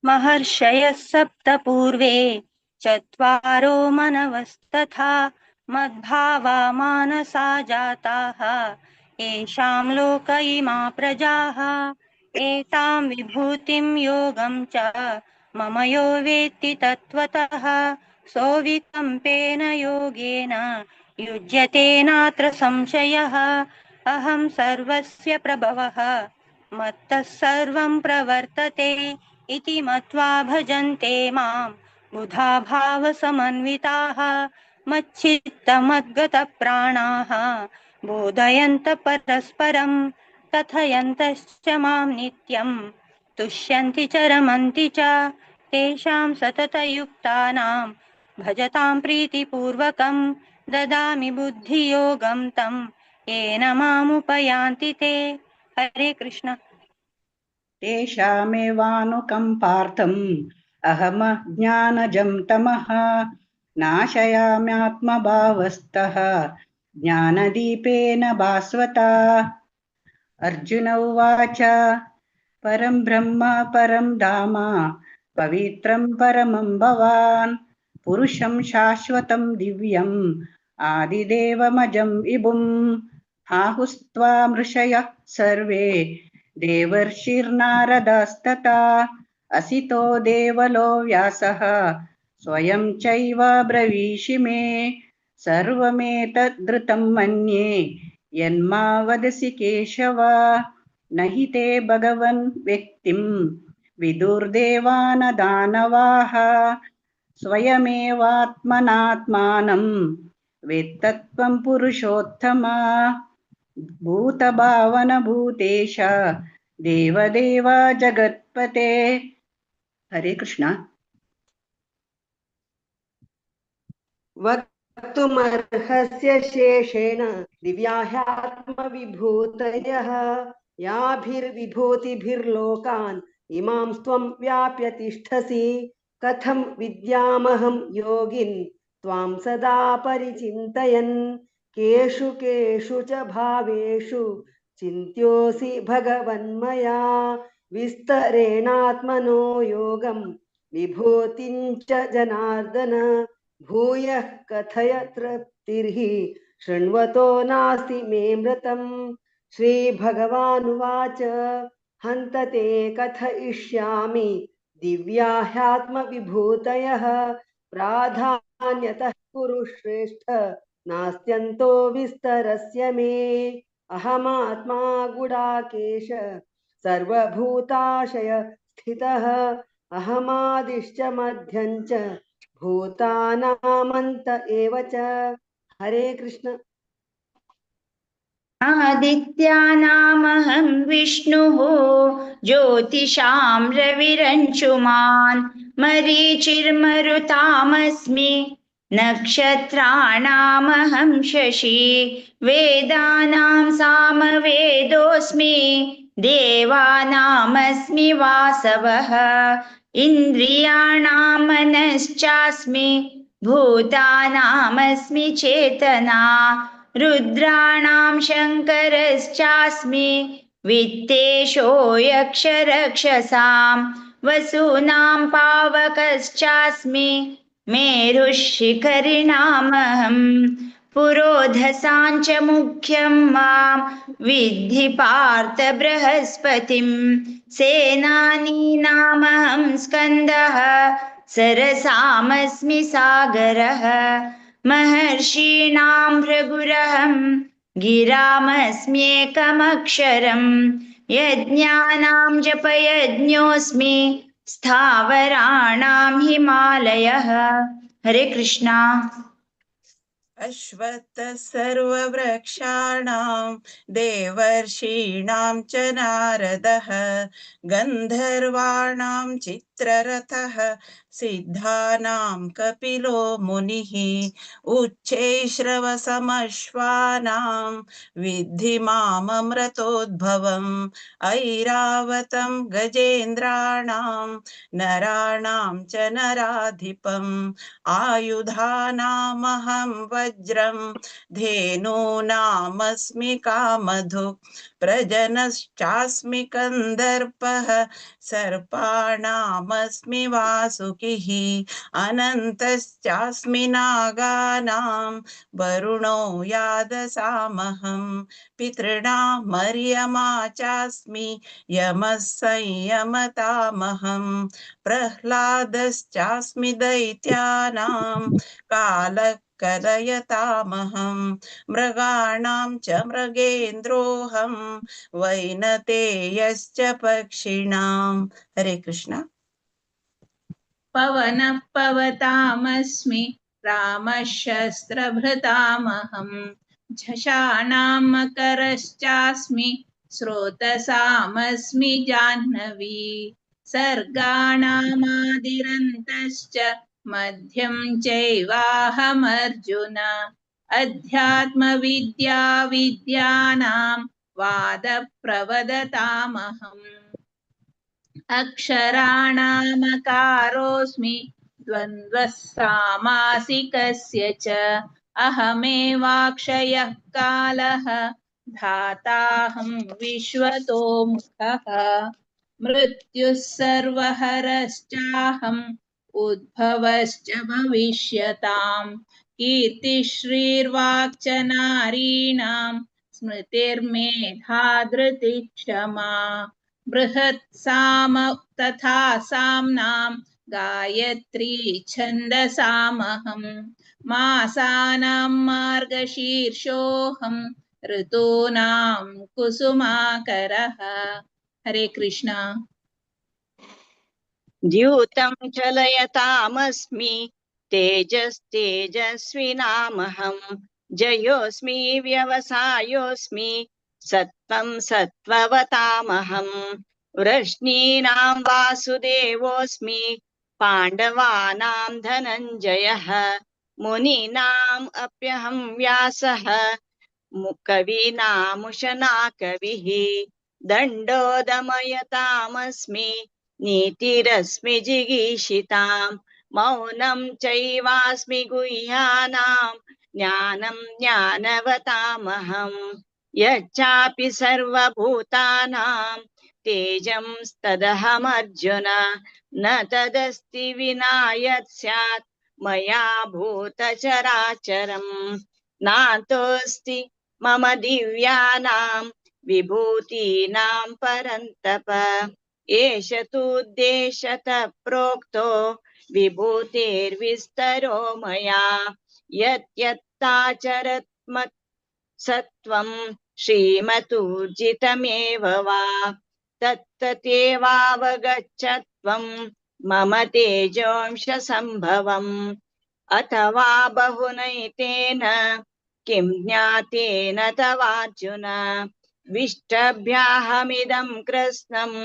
महर्षयः सप्त पूर्वे चत्वारो मनवस्तथा मद्भावा मानसा जाताः. येषां लोक इमा प्रजाः. एतां विभूतिं योगं च मम यो वेत्ति तत्त्वतः. सोऽविकम्पेन योगेन युज्यते नात्र संशयः. अहं सर्वस्य प्रभवः मत्तः सर्वं प्रवर्तते. इति मत्वा भजन्ते मां बुधा भावसमन्विताः. मच्चित्तमद्गतप्राणाः बोधयन्त परस्परं कथयन्तश्च मां नित्यं तुष्यन्ति च रमन्ति च. तेषां सततयुक्तानां भजतां प्रीतिपूर्वकं ददामि बुद्धियोगं तं येन मामुपयान्ति ते. हरे कृष्ण. तेषामेवानुकम्पार्थम् अहमज्ञानजं तमः नाशयाम्यात्मभावस्तः ज्ञानदीपेन भास्वता. अर्जुन उवाच. परं ब्रह्म परं धाम पवित्रं परमं भवान् पुरुषं शाश्वतं दिव्यम् आदिदेवमजं विभुम्. आहुस्त्वा ऋषयः सर्वे देवर्षिर्नारदस्तथा असितो देवलो व्यासः स्वयं चैव ब्रवीषि मे. सर्वमेतद्धृतं मन्ये यन्मा वदसि केशव. न हि ते भगवन् व्यक्तिं विदुर्देवान दानवाः. स्वयमेवात्मनात्मानं वेत्तत्वं पुरुषोत्तम। भूतभावनभूतेश देवदेव जगत्पते। हरे कृष्ण। वक्तुमर्हस्य शेषेण दिव्याह्यात्मविभूतयः याभिर्विभूतिभिर्लोकान् इमां त्वं व्याप्य तिष्ठसि। कथं विद्यामहं योगिन् त्वां सदा परिचिन्तयन्। केषु केषु च भावेषु चिन्त्योऽसि भगवन्मया। विस्तरेणात्मनो योगं विभूतिं च जनार्दन। भूयः कथय तृप्तिर्हि शृण्वतो नास्ति मे मृतम्। श्रीभगवानुवाच हन्त ते कथयिष्यामि दिव्या ह्यात्मविभूतयः। प्राधान्यतः कुरु श्रेष्ठ नास्त्यन्तो विस्तरस्य मे। अहमात्मा गुडाकेश सर्वभूताशय स्थितः। अहमादिश्च मध्यं च भूतानामन्त एव च। हरे कृष्ण। आदित्यानामहं विष्णुः ज्योतिषां रविरंशुमान् मरीचिर्मरुतामस्मि नक्षत्राणामहं शशि वेदानां सामवेदोऽस्मि देवानामस्मि वासवः इन्द्रियाणां मनश्चास्मि भूतानामस्मि चेतना रुद्राणां शङ्करश्चास्मि वित्तेशो यक्षरक्षसां वसूनां पावकश्चास्मि मेरुशिखरिणामहं पुरोधसां च मुख्यं मां विद्धि पार्थ बृहस्पतिं सेनानीनामहं स्कन्दः सरसामस्मि सागरः महर्षीणां भृगुरहं गिरामस्म्येकमक्षरं यज्ञानां जपयज्ञोऽस्मि स्थावराणां हिमालयः। हरे कृष्णा। अश्वत्थः सर्ववृक्षाणां देवर्षीणां च नारदः गन्धर्वाणां चित्ररथः सिद्धानां कपिलो मुनिः उच्चैश्रवसमश्वानां विद्धि माममृतोद्भवम् ऐरावतं गजेन्द्राणां नराणां च नराधिपम् आयुधानामहं वज्रं धेनूनामस्मि कामधुक् प्रजनश्चास्मि कन्दर्पः सर्पाणामस्मि वासुकिः अनन्तश्चास्मि नागानां वरुणो यादसामहं पितॄणामर्यमा चास्मि यमः संयमतामहं प्रह्लादश्चास्मि दैत्यानां कालः कलयतामहं मृगाणां च मृगेन्द्रोऽहं वैनतेयश्च पक्षिणां। हरे कृष्ण। पवनः पवतामस्मि रामः शस्त्रभृतामहं झषाणां मकरश्चास्मि स्रोतसामस्मि जाह्नवी सर्गाणामादिरन्तश्च मध्यं चैवाहमर्जुन अध्यात्मविद्या विद्यानां वादप्रवदतामहम् अक्षराणामकारोऽस्मि द्वन्द्वः सामासिकस्य च अहमेवाक्षयः कालः धाताहं विश्वतो मुखः मृत्युः सर्वहरश्चाहम् उद्भवश्च भविष्यतां कीर्तिश्रीर्वाक्च नारीणां स्मृतिर्मेधा धृतिः क्षमा बृहत्साम तथा साम्नां गायत्री छन्दसामहं मासानां मार्गशीर्षोऽहं ऋतूनां कुसुमाकरः। हरे कृष्णा। द्यूतं चलयतामस्मि तेजस्तेजस्विनामहं जयोऽस्मि व्यवसायोऽस्मि सत्त्वं सत्त्ववतामहं वृष्णीनां वासुदेवोऽस्मि पाण्डवानां धनञ्जयः मुनीनाम् अप्यहं व्यासः कवीनामुशना कविः दण्डो दमयतामस्मि नीतिरस्मि जिगीषितां मौनं चैवास्मि गुह्यानां ज्ञानं ज्ञानवतामहं यच्चापि सर्वभूतानां तेजं तदहमर्जुन न तदस्ति विना यत् स्यात् मया भूतचराचरं नातोऽस्ति मम दिव्यानां विभूतीनां परन्तप एष तूद्देशतः प्रोक्तो विभूतिर्विस्तरो मया यत् यत्ताचरत्मत् सत्त्वं श्रीमतूर्जितमेव वा तत्ततेवावगच्छत्वं मम तेजोंश सम्भवम् अथवा बहुनैतेन किं ज्ञातेन तवार्जुन विष्टभ्याहमिदं कृत्स्नम्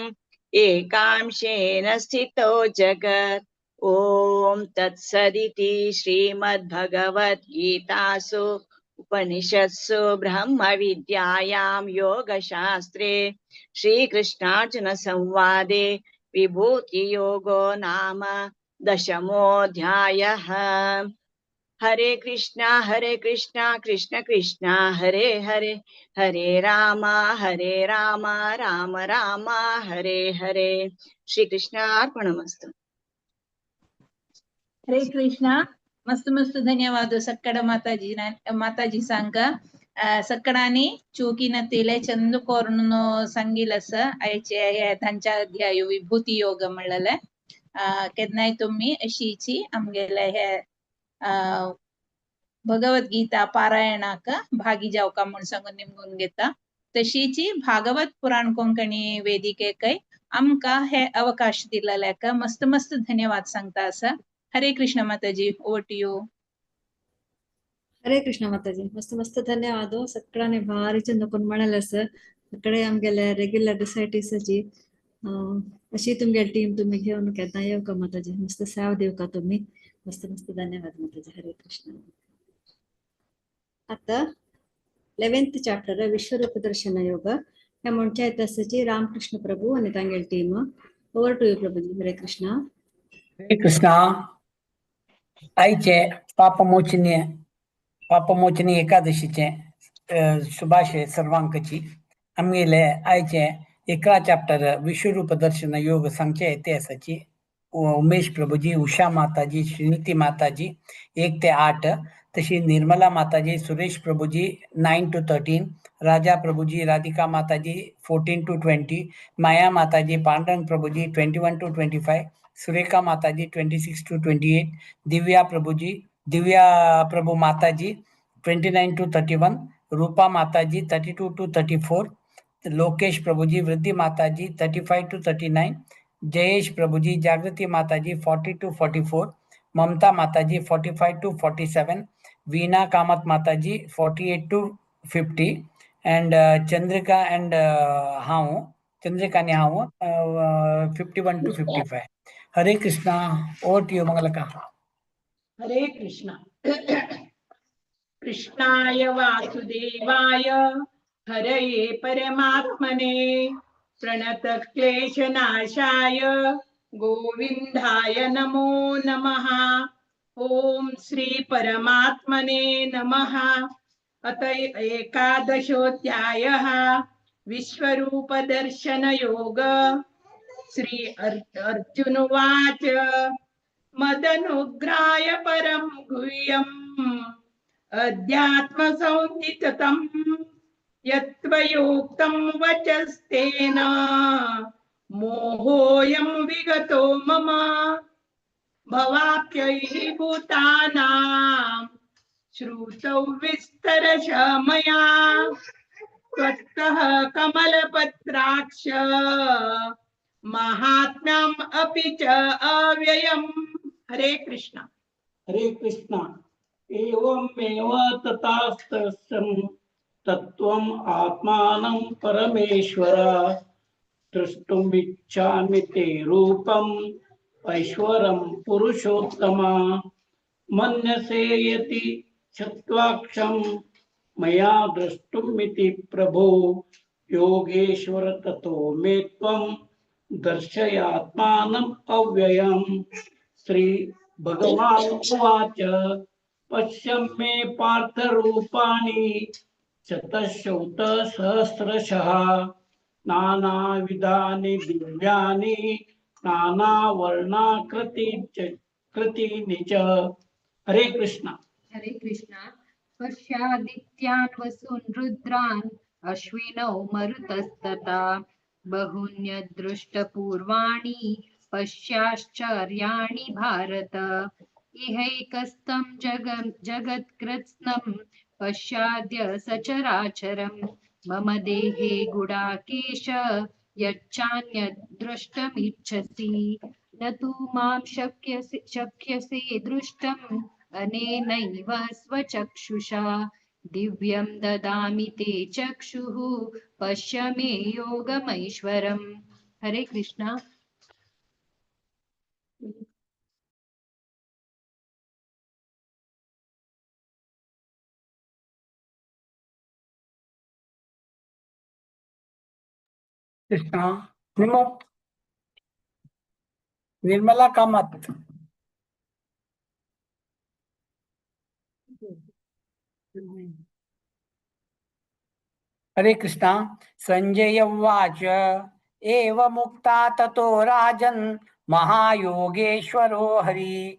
एकांशेन स्थितो जगत्। ॐ तत्सदिति श्रीमद्भगवद्गीतासु उपनिषत्सु ब्रह्मविद्यायां योगशास्त्रे श्रीकृष्णार्जुन संवादे विभूतियोगो नाम दशमोऽध्यायः। हरे कृष्णा कृष्ण कृष्ण हरे हरे हरे राम राम राम हरे हरे। श्री कृष्णार्पणमस्तु। हरे कृष्णा। मस्त मस्त धन्यवाद सक्कड माताजी माताजी सांग सक्कडानी चुकी न तेले चंद कोरून सांगिल आयचे हे तांच्या अध्याय विभूती योग म्हणलेले केन्नाय तुमी अशीची आमगेले हे भगवद्गीता पारायणाक भागी जावका म्हूण सांगून निमगून घेता। तशीची भागवत पुराण कोंकणी वेदिकेकय आमकां हे अवकाश दिलेल्याक मस्त मस्त धन्यवाद सांगता आसा। Hare Krishna Mataji, over to you. Hare Krishna Mataji, मस्त मस्त धन्यवाद। सगळ्यांनी भारी चंद कोण म्हणाले सर सगळे आमगेले रेग्युलर रिसायटीसाची अशी तुमगेली टीम तुम्ही घेऊन केन्ना येवका माताजी, मस्त सेवा दिवका तुम्ही। मस्त मस्त धन्यवाद माताजी। हरे कृष्ण। आता 11th chapter विश्वरूप दर्शन योग हे म्हणचे इतिहासाची रामकृष्ण प्रभू आणि तांगेली team. Over to you Prabhuji. Hare Krishna. Hare Krishna. आईचे पापमोचनी पापमोचनी एकादशीचे शुभाशय सर्वांकची। आमगेले आयचे 11 चॅप्टर विश्वरूप दर्शन योग सांगचे इतिहासाची उमेश प्रभुजी, उषा माताजी, श्रीनीती माताजी 1 ते 8, तशी Nirmala Mataji, Suresh Prabhuji 9 to 13, Raja Prabhuji, Radhika Mataji 14 to 20, Maya Mataji, Pandurang Prabhuji 21 to 25, Surekha Mataji 26 to 28, Divya Prabhuji, Divya Prabhu Mataji 29 to 31, Rupa Mataji 32 to 34, Lokesh Prabhuji, Vriddhi Mataji 35 to 39, Jayesh Prabhuji, Jagriti Mataji 40 to 44, Mamta Mataji 45 to 47, Veena Kamat Mataji 48 to 50, and Chandrika and हांव चंद्रिका आनी हांव 51 to 55। Hare Krishna. Over to you Mangalaka. Hare Krishna. कृष्णाय वासुदेवाय हरये परमात्मने प्रणत क्लेशनाशाय गोविंदाय नमो नमः। ओम श्री परमात्मने नमः। अत एकादशोऽध्यायः विश्वरूप दर्शन योग। श्री अर्जुन उवाच मदनुग्रहाय परं गुह्यम् अध्यात्म संहितम् यत्त्वयोक्तं वचस्तेन मोहोऽयं विगतो मम। भवाप्यैः भूतानां श्रुतौ विस्तरश मया त्वत्तः कमलपत्राक्ष माहात्म्यम् अपि च अव्ययम्। हरे कृष्ण। हरे कृष्ण। एवमेव तथास्तस्यं तत्त्वम् आत्मानं परमेश्वर द्रष्टुमिच्छामि ते रूपम् ऐश्वरं पुरुषोत्तम मन्यसे यदि चत्वाक्षं मया द्रष्टुमिति प्रभो योगेश्वर ततो मे त्वं दर्शयात्मानम् अव्ययम्। श्री भगवान् उवाच पश्य मे पार्थ रूपाणि शतशौतसहस्रशः नानाविधानि दिव्यानि नानावर्णाकृति कृतीनि च। हरे कृष्ण। हरे कृष्ण। पश्यादित्यान् वसून् रुद्रान् अश्विनौ मरुतस्तथा बहून्यदृष्टपूर्वाणि पश्याश्चर्याणि भारत। इहैकस्तं जगत्कृत्स्नं पश्याद्य सचराचरं मम देहे गुडाकेश यच्चान्यद्द्रष्टुमिच्छसि। न तु मां शक्यसे द्रष्टुम् अनेनैव स्वचक्षुषा दिव्यं ददामि ते चक्षुः पश्य मे योगमैश्वरम्। हरे कृष्णा। कृष्णा। निर्मला कामत। हरे कृष्णा। संजय उवाच एवमुक्ता ततो राजन् महायोगेश्वरो हरि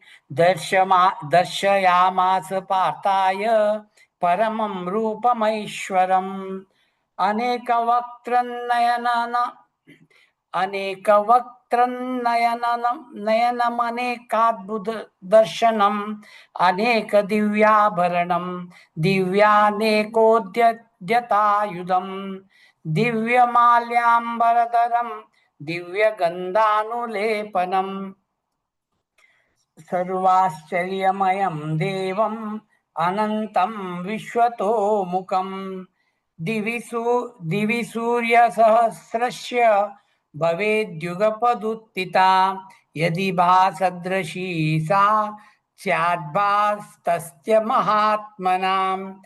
दर्शयामास पार्थाय परमं रूपमैश्वरम्। अनेकवक्त्रनयनमनेकाद्भुत दर्शनम् अनेकदिव्याभरणं दिव्यानेकोद्यतायुधं दिव्यमाल्याम्बरधरं दिव्यगन्धानुलेपनम् सर्वाश्चर्यमयं देवम् अनन्तं विश्वतोमुखम् दिवि सूर्यसहस्रस्य भवेद्युगपदुत्थिता यदि भासदृशी सा स्याद्भास्तस्य महात्मनां।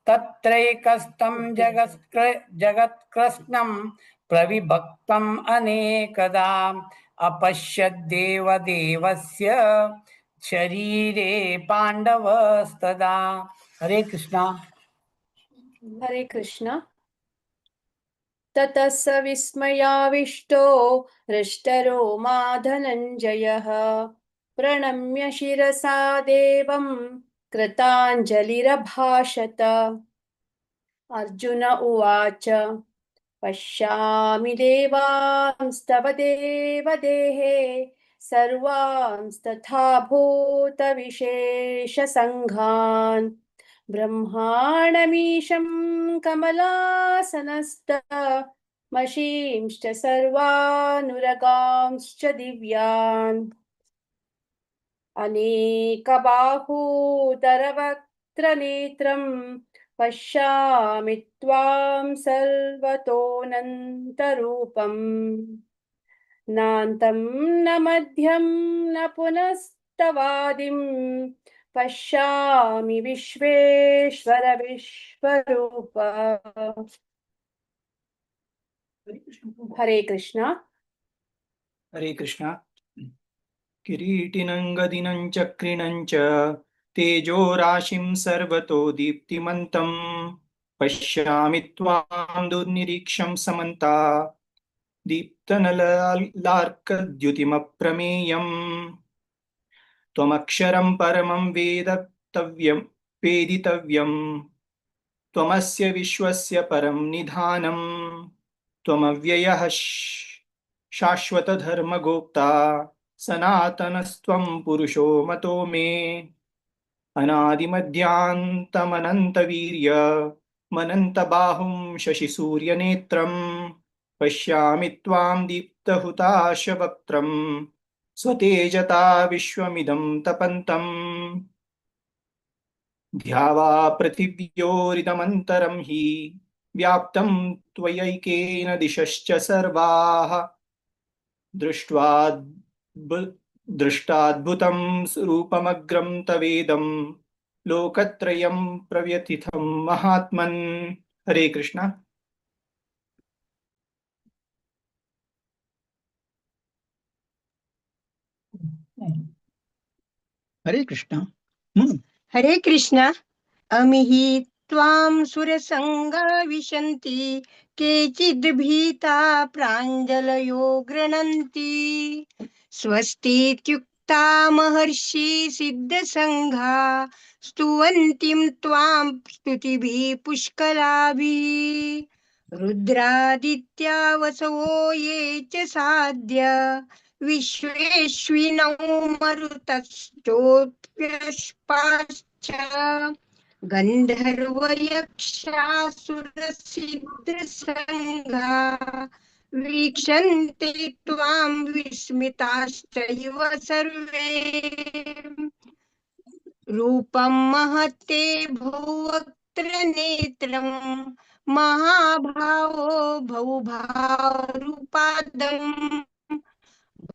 तत्रैकस्तं जगत्कृत्स्नं प्रविभक्तम् अनेकदा अपश्यद्देवदेवस्य शरीरे पाण्डवस्तदा। हरे कृष्णा। हरे कृष्ण। ततः स विस्मयाविष्टो हृष्टरोमा धनञ्जयः प्रणम्य शिरसा देवं कृताञ्जलिरभाषत। अर्जुन उवाच पश्यामि देवांस्तव देवदेहे सर्वांस्तथा भूतविशेषसङ्घान् ब्रह्माणमीशं कमलासनस्तमशींश्च सर्वानुरगांश्च दिव्यान् अनेकबाहूतरवक्त्रनेत्रं पश्यामि त्वां सर्वतोऽनन्तरूपम्। नान्तं न मध्यं न पुनस्तवादिं पश्यामि विश्वेश्वर विश्वरूप। हरे कृष्णा। हरे कृष्णा। किरीटिनं गदिनं चक्रिणं च तेजोराशिं सर्वतो दीप्तिमन्तं पश्यामि त्वां दुर्निरीक्षं समन्ता दीप्तनलार्कद्युतिमप्रमेयम्। त्वमक्षरं परमं वेदितव्यं त्वमस्य विश्वस्य परं निधानं त्वमव्ययः शाश्वतधर्मगोप्ता सनातनस्त्वं पुरुषो मतो मे। अनादिमध्यान्तमनन्तवीर्य मनन्तबाहुं शशिसूर्यनेत्रं पश्यामि त्वां दीप्तहुताशवक्त्रं स्वतेजता विश्वमिदं तपन्तम्। ध्यावा पृथिव्योरिदमन्तरं हि व्याप्तं त्वयैकेन दिशश्च सर्वाः। दृष्टाद्भुतं रूपमग्रं तवेदं लोकत्रयं प्रव्यथितं महात्मन्। हरे कृष्णा। हरे कृष्णा। हरे कृष्णा। अमिहि त्वां सुरसंगा विशन्ति केचिद् भीता प्राञ्जलयो गृह्णन्ति। स्वस्तीत्युक्ता महर्षि सिद्धसंघा स्तुवन्तीं त्वां स्तुतिभिः पुष्कलाभिः। रुद्रादित्या वसवो ये च साध्य विश्वेश्विनौ मरुतश्चोऽप्यश्पाश्च गन्धर्वयक्षासुरसिद्धसंघा वीक्षन्ते त्वां विस्मिताश्चैव सर्वे। रूपं महते भुवक्त्रनेत्रं महाभावो बहुभावरूपादम्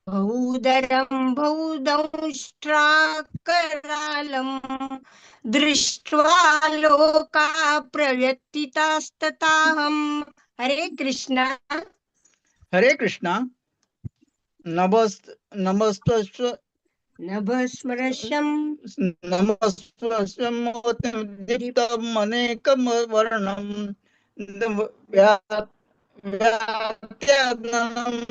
बहुदरं बहुदंष्ट्राकरालं दृष्ट्वा लोका प्रव्यथितास्तथाहं। हरे कृष्णा। हरे कृष्णा। नमस्तस्व नभस्मृशं नमस्मृशं दीप्तम् अनेकं वर्णं व्यात्यात्मनं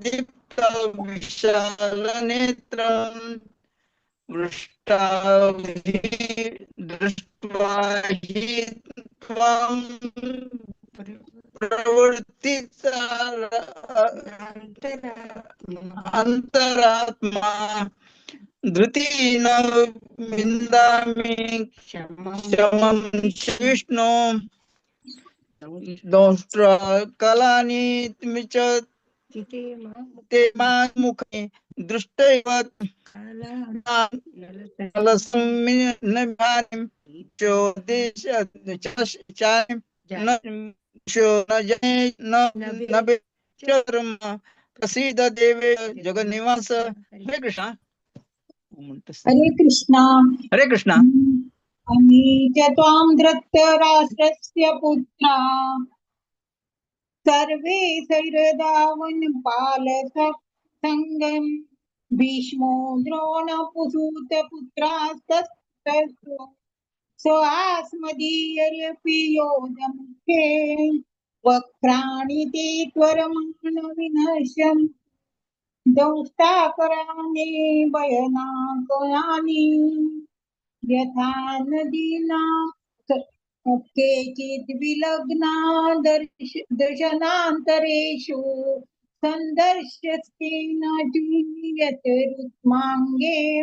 दीप्तविशालनेत्रं वृष्टाभि दृष्ट्वा हि त्वां प्रवृत्तिचा अंतरात्मा धृतीन विन्दामि क्षमं विष्णु दंष्ट्रा कलानि च ते मुखे दृष्टैव प्रसिद्ध देवे जगन्निवास। हरे कृष्णा। हरे कृष्णा। हरे कृष्णा। अमी च त्वां धृतराष्ट्रस्य पुत्रा सर्वे सैरदावनपालसङ्गं भीष्मो द्रोणपुसूतपुत्रास्तस्तु स्वास्मदीयर्यपि योधमुखे वक्त्राणि ते त्वरमाण विनश्यन् दंष्टाकराणि भयनाकराणि यथा नदीनां केचिद् विलग्ना दर्शनान्तरेषु सन्दर्श्यस्तेन जीयते रुक्माङ्गे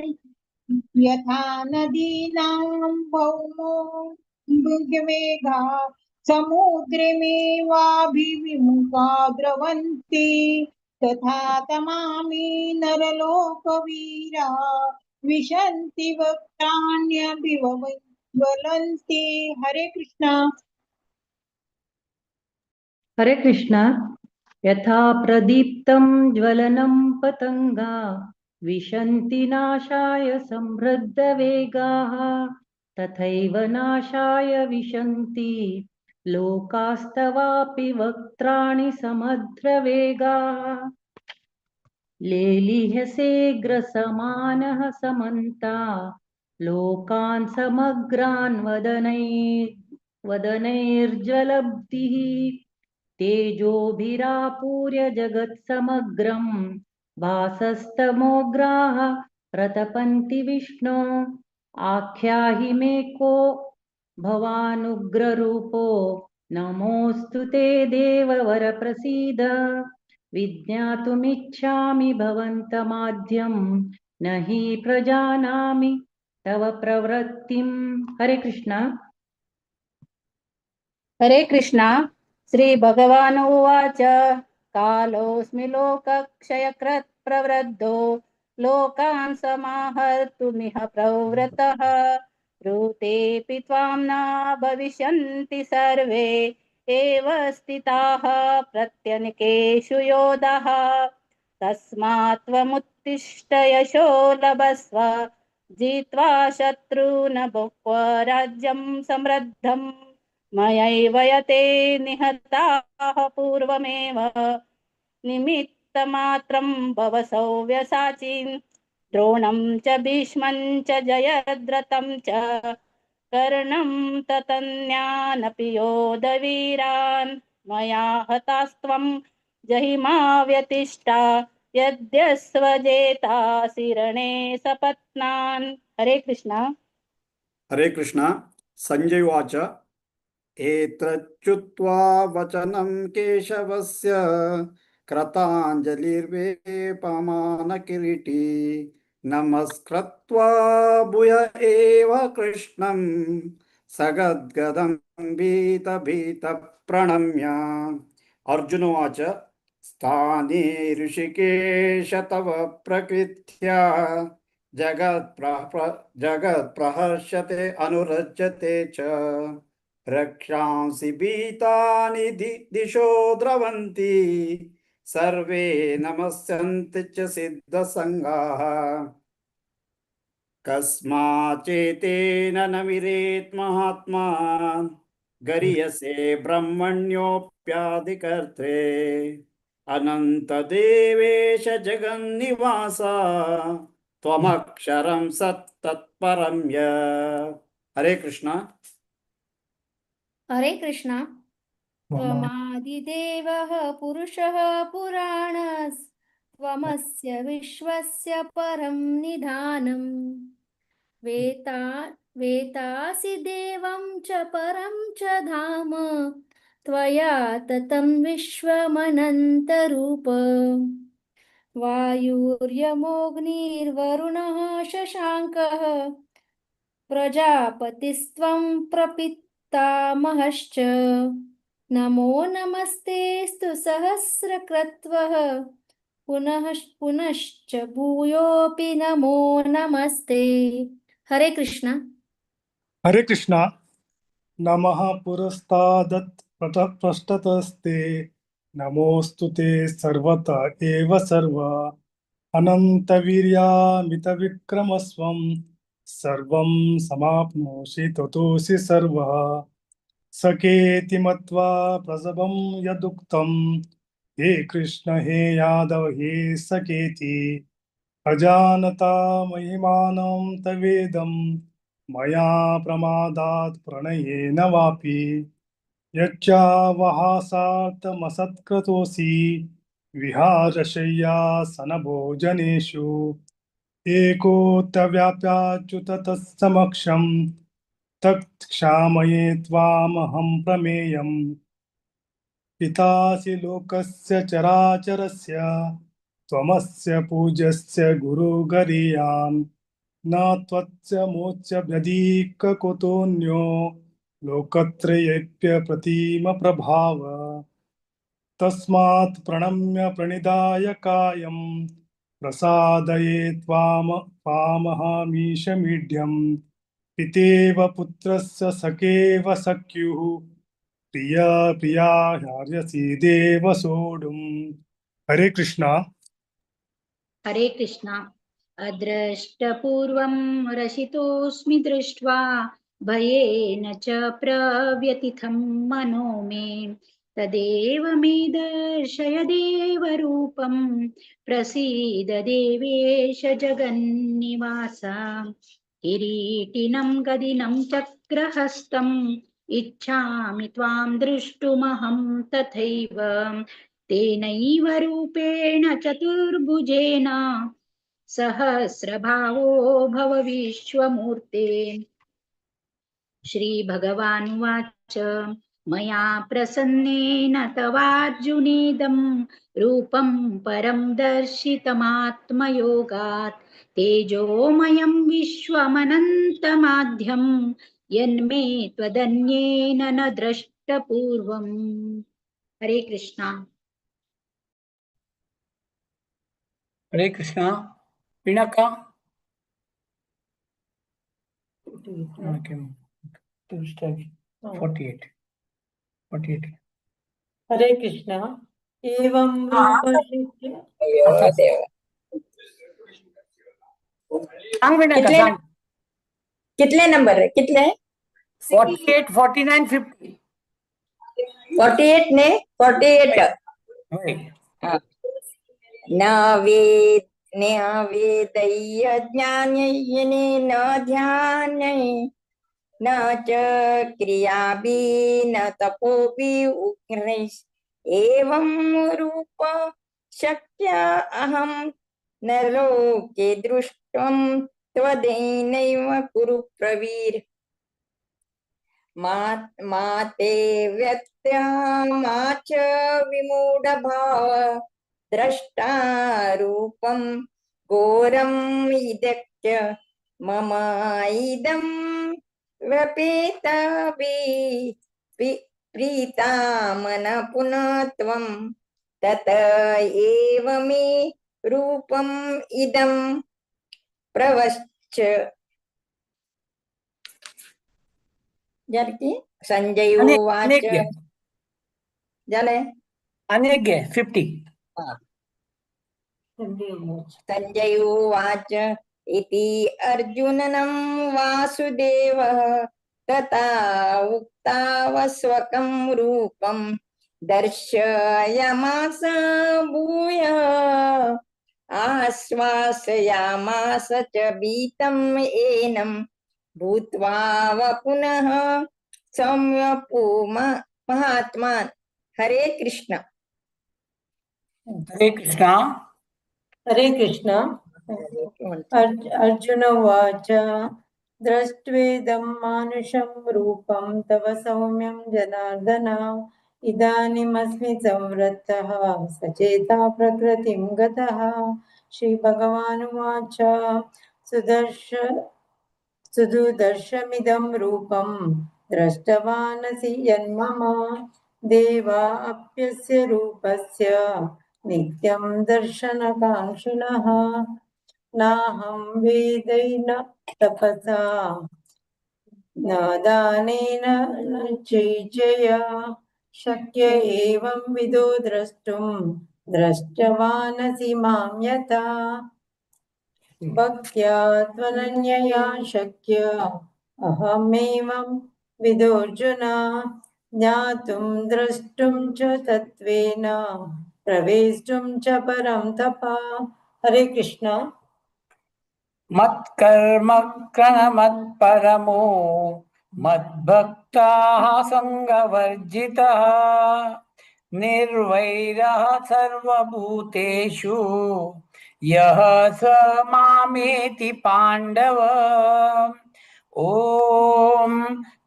यथा नदीनां भौमो मृगवेगा समुद्रमेवाभिविमुखा द्रवन्ति तथा तमामि नरलोकवीरा विशन्ति वक्त्राण्यभिवलन्ति। हरे कृष्णा। हरे कृष्णा। यथा प्रदीप्तं ज्वलनं पतङ्गा विशन्ति नाशाय समृद्धवेगाः तथैव नाशाय विशन्ति लोकास्तवापि वक्त्राणि समद्रवेगाः। लेलिहसेऽग्रसमानः समन्ता लोकान् समग्रान् वदनैर्ज्वलब्धिः तेजोभिरापूर्य जगत्समग्रं भासस्तमोग्राः प्रतपन्ति विष्णो। आख्याहि मे को भवानुग्ररूपो नमोऽस्तु ते देववर प्रसीद। विज्ञातुमिच्छामि भवन्तमाद्यं न हि प्रजानामि तव प्रवृत्तिम्। हरे कृष्णा। हरे कृष्णा। श्रीभगवान् उवाच, कालोऽस्मि लोकक्षयकृत् प्रवृद्धो लोकान् समाहर्तुमिह प्रवृतः। ऋतेऽपि त्वां न भविष्यन्ति सर्वे एव स्थिताः प्रत्यनिकेषु योधाः। तस्मात् त्वमुत्तिष्ठ यशो लभस्व, जित्वा शत्रून् भुक्त्वा राज्यं समृद्धं। मयैव यते निहताः पूर्वमेव, निमित्तमात्रं भव सव्यसाचिन्। द्रोणं च भीष्मं च जयद्रथं च कर्णं ततन्यानपि योधवीरान्। मया हतास्त्वं जहिमा व्यतिष्ठा, यद्यस्वजेतासि रणे सपत्नान्। हरे कृष्णा। हरे कृष्ण। संजय उवाच, एतच्युत्वा वचनं केशवस्य कृताञ्जलिर्वेपमानकिरीटी नमस्कृत्वा भूय एव कृष्णं सगद्गदं भीतभीत प्रणम्य। अर्जुन उवाच, स्थाने ऋषिकेश तव प्रकृत्या जगत्प्रहर्षते अनुरज्यते च। रक्षांसि भीतानि दिशो द्रवन्ति सर्वे नमस्यन्ति च सिद्धसङ्गाः। कस्माच्चेतेन न विरेत् महात्मा गरीयसे ब्रह्मण्योऽप्यादिकर्त्रे। अनन्तदेवेश जगन्निवास त्वमक्षरं सत्तत्परं य। हरे कृष्ण। हरे कृष्णा। त्वमादिदेवः पुरुषः पुराणस्त्वमस्य विश्वस्य परं निधानम्। वेतासि देवं च परं च धाम, त्वया ततं विश्वमनन्तरूप। वायुर्यमोऽग्निर्वरुणः शशाङ्कः प्रजापतिस्त्वं प्रपितामहश्च। नमो नमस्तेऽस्तु सहस्रक्रत्वः, पुनः पुनश्च भूयोऽपि नमो नमस्ते। हरे कृष्णा। हरे कृष्णा। नमः पुरस्तादत् पृष्ठतस्ते नमोऽस्तु ते सर्वत एव सर्व। अनन्तवीर्यामितविक्रमस्वं सर्वं समाप्नोषि ततोऽसि सर्वः। सखेति मत्वा प्रसभं यदुक्तं हे कृष्ण हे यादव हे सखेति। अजानता महिमानं तवेदं मया प्रमादात् प्रणयेन वापि। यच्चावहासार्थमसत्क्रतोऽसि विहारशय्यासनभोजनेषु। एकोऽत्यव्याप्याच्युत तत्समक्षं तत्क्षामये त्वामहं प्रमेयम्। पितासि लोकस्य चराचरस्य त्वमस्य पूज्यस्य गुरुगरीयान्। न त्वस्य मोच्य व्यधिककुतोऽन्यो लोकत्रयेऽप्यप्रतिमप्रभाव। तस्मात् प्रणम्य प्रणिधाय कायं प्रसादये त्वामहमीशमीढ्यं। पितेव पुत्रस्य सखेव सख्युः प्रिया प्रिया ह्यार्यसि देव सोढुम्। हरे कृष्णा। हरे कृष्णा। अद्रष्टपूर्वं रसितोऽस्मि दृष्ट्वा भयेन च प्रव्यथितं मनो मे। तदेव मे दर्शय देवरूपं प्रसीद देवेश जगन्निवास। किरीटिनं गदिनं चक्रहस्तम् इच्छामि त्वां द्रष्टुमहं तथैव। तेनैव रूपेण चतुर्भुजेन सहस्रभावो भव विश्वमूर्ते। श्रीभगवानुवाच, मया प्रसन्नेन तवार्जुनेदं रूपं परं दर्शितमात्मयोगात्। तेजोमयं विश्वमनन्तमाध्यं यन्मे त्वदन्येन न द्रष्टपूर्वम्। हरे कृष्णा. हरे कृष्णा. Vinaka. 48. 48. Hare Krishna. एवं रूपशिष्य सांग विनाका, कितले सांग. कितले नंबर रे, कितले? 48, 49, 50. 48 ने 48. हय. न वेदैय ज्ञानेन न ध्यानै न च क्रियाभि न तपोभि उग्रैः एवं रूप शक्य अहं न लोके दृष्टं त्वदेनैव कुरु प्रवीर. मा ते व्यत्या मा च विमूढभाव द्रष्टा रूपं घोरं इदक्य मम इदं व्यपेतवि प्रीतामन पुनः त्वं तत एव मे रूपम् इदं प्रवश्च. झालं की? संजय आनी उवाच. एक घे. झालंय. आनी एक घे, 50. संजय उवाच इति अर्जुननं वासुदेवः तथा उक्तावस्वकं रूपं दर्शयामास भूयः आश्वासयामास च भीतम् एनं भूत्वा पुनः सौम्यपू महात्मान्. हरे कृष्ण. हरे कृष्णा. हरे कृष्ण. अर्जुन उवाच दृष्ट्वेदं मानुषं रूपं तव सौम्यं जनार्दन इदानीमस्मि संवृत्तः सचेता प्रकृतिं गतः. श्रीभगवानुवाच सुदुर्दर्शमिदं रूपं द्रष्टवानसि यन्मम देवा अप्यस्य रूपस्य नित्यं दर्शनकाङ्क्षिणः. नाहं वेदैन तपसा न दानेन न चैजया शक्य एवं विदो द्रष्टुं द्रष्टवानसि मां यथा. भक्त्या त्वनन्यया शक्य अहमेवं विदोऽर्जुन ज्ञातुं द्रष्टुं च तत्त्वेन प्रवेष्टुं च परं तप. हरे कृष्ण. मत्कर्म मत्परमो मद्भक्ताः सङ्गवर्जितः निर्वैरः सर्वभूतेषु यः स मामेति पाण्डव. ॐ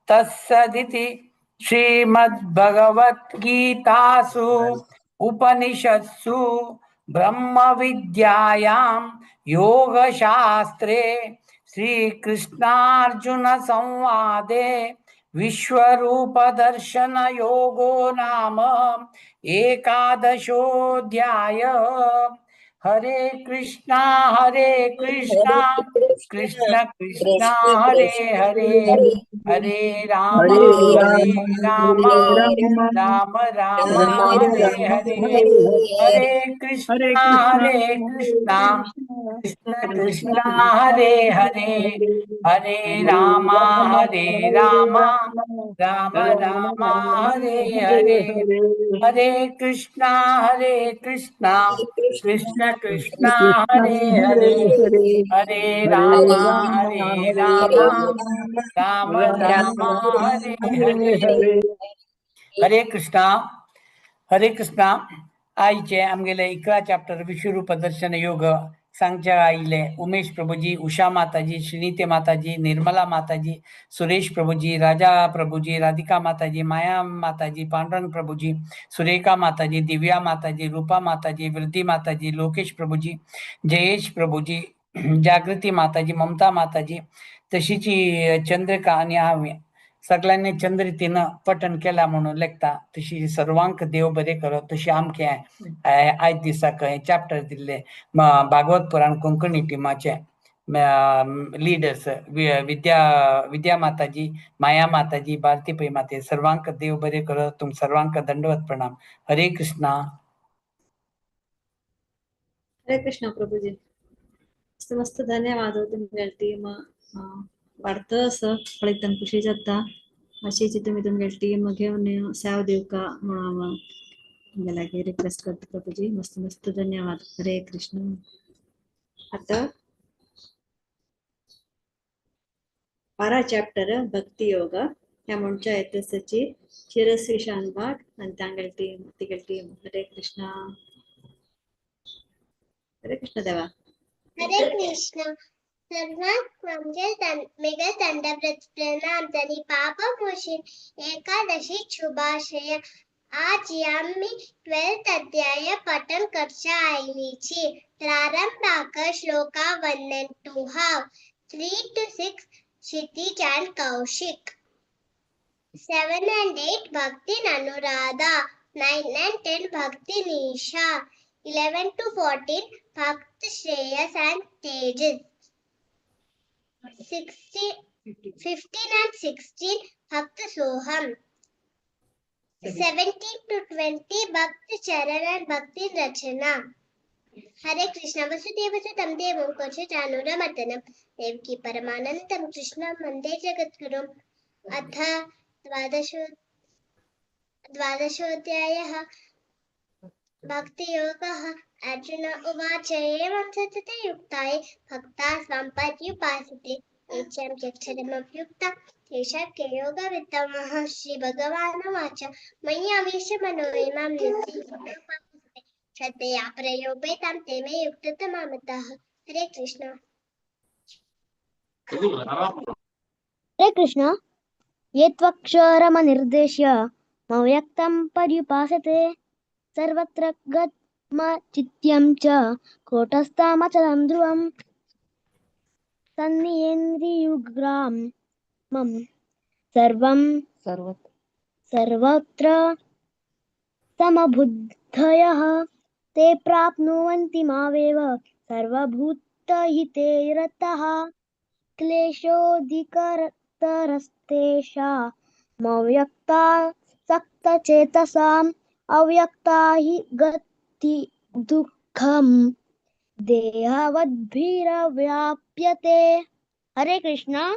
तत्सदिति श्रीमद्भगवद्गीतासु उपनिषत्सु ब्रह्मविद्यायां योगशास्त्रे श्रीकृष्णार्जुन संवादे विश्वरूपदर्शनयोगो नाम एकादशोऽध्याय. हरे कृष्णा हरे कृष्णा कृष्ण कृष्णा हरे हरे हरे राम हरे राम राम राम हरे हरे हरे कृष्णा हरे कृष्णा कृष्ण कृष्णा हरे हरे हरे राम हरे राम राम राम हरे हरे हरे कृष्णा कृष्ण कृष्णा हरे हरे हरे राम राम राम हरे हरे. हरे कृष्णा. हरे कृष्णा. आयचे आमगेले 11 चॅप्टर विश्वरूप दर्शन योग सांगच्या आयिल्ले उमेश प्रभुजी, उषा माताजी, श्रीनिते माताजी, निर्मला माताजी, सुरेश प्रभुजी, राजा प्रभुजी, राधिका माताजी, माया माताजी, पांडुरंग प्रभुजी, सुरेखा माताजी, दिव्या माताजी, रूपा माताजी, वृद्धी माताजी, लोकेश प्रभुजी, जयेश प्रभुजी, जागृती माताजी, ममता माताजी, तशीची चंद्रिका आनी हांव सगळ्यांनी चंद रितीन पठण केला म्हणून लेखता. तशी सर्वांक देव बरें करो. तशी आमके आयज दिसाक हें चॅप्टर दिल्लें भागवत पुराण कोंकणी टिमाचे लिडर्स विद्या विद्या माताजी, माया माताजी, भारती पै माते, सर्वांक देव बरे करो. तुम सर्वांक दंडवत प्रणाम. हरे कृष्णा. हरे कृष्णा प्रभुजी, मस्त मस्त धन्यवाद. तुमगे टीम वाडत असं पळयतन खुशी जाता. अशीच तुमी तुमगे टीम घेवन सेवा दिवका म्हणून हांव तुमगे लागीं रिक्वेस्ट करता प्रभुजी. मस्त मस्त धन्यवाद. हरे कृष्ण. आतां 12 चॅप्टर भक्ती योग ह्या म्हणच्या येतसाची शिरस्वी शानभाग आनी तांगेले टीम, तिगेले टीम. हरे कृष्णा. हरे कृष्ण देवा. हरे कृष्ण. सर्वांक मेघ दंडव्रत प्रणाम. तरी पापमोचन एकादशी शुभाशय. आज आम्ही 12th अध्याय पठन करच्या आयलीची. प्रारंभाक shloka 1 and 2 have 3 to 6 Kshitij and Kaushik, 7 and 8 Bhakti Anuradha, 9 and 10 Bhakti Nisha, 11 to 14 Bhakt Shreyas and Tejas, 15 and 16 Bhakt Soham, 17 to 20 Bhakt Charan and Bhakti Rachana. Hare Krishna. Vasudeva Sutam Devam Koshajanuramardanam Devaki Paramanandam Krishnam Vande Jagadgurum. अथ द्वादशोऽध्यायः भक्तियोगः. अर्जुन उवाच, एवं सततयुक्ताय भक्ता स्वां पर्युपासते एच्छां च तेषां के योगवित्तमः. श्रीभगवानुवाच, मयि आवेश्य मनो इमां नित्यं श्रद्धया प्रयोपेतां ते मे युक्ततमामतः. हरे कृष्ण. हरे कृष्ण. ये त्वक्षरमनिर्देश्य मव्यक्तं पर्युपासते सर्वत्र गत्मचित्यं च कूटस्थमचलं ध्रुवं तन्नियेन्द्रियुग्रामं सर्वं सर्वत्र समबुद्धयः ते प्राप्नुवन्ति मामेव सर्वभूतहिते रताः. क्लेशोऽधिकतरस्तेषामव्यक्ता सक्तचेतसाम् अव्यक्ता हि गति दुःखं देहवद्भिरव्याप्यते. हरे कृष्णा.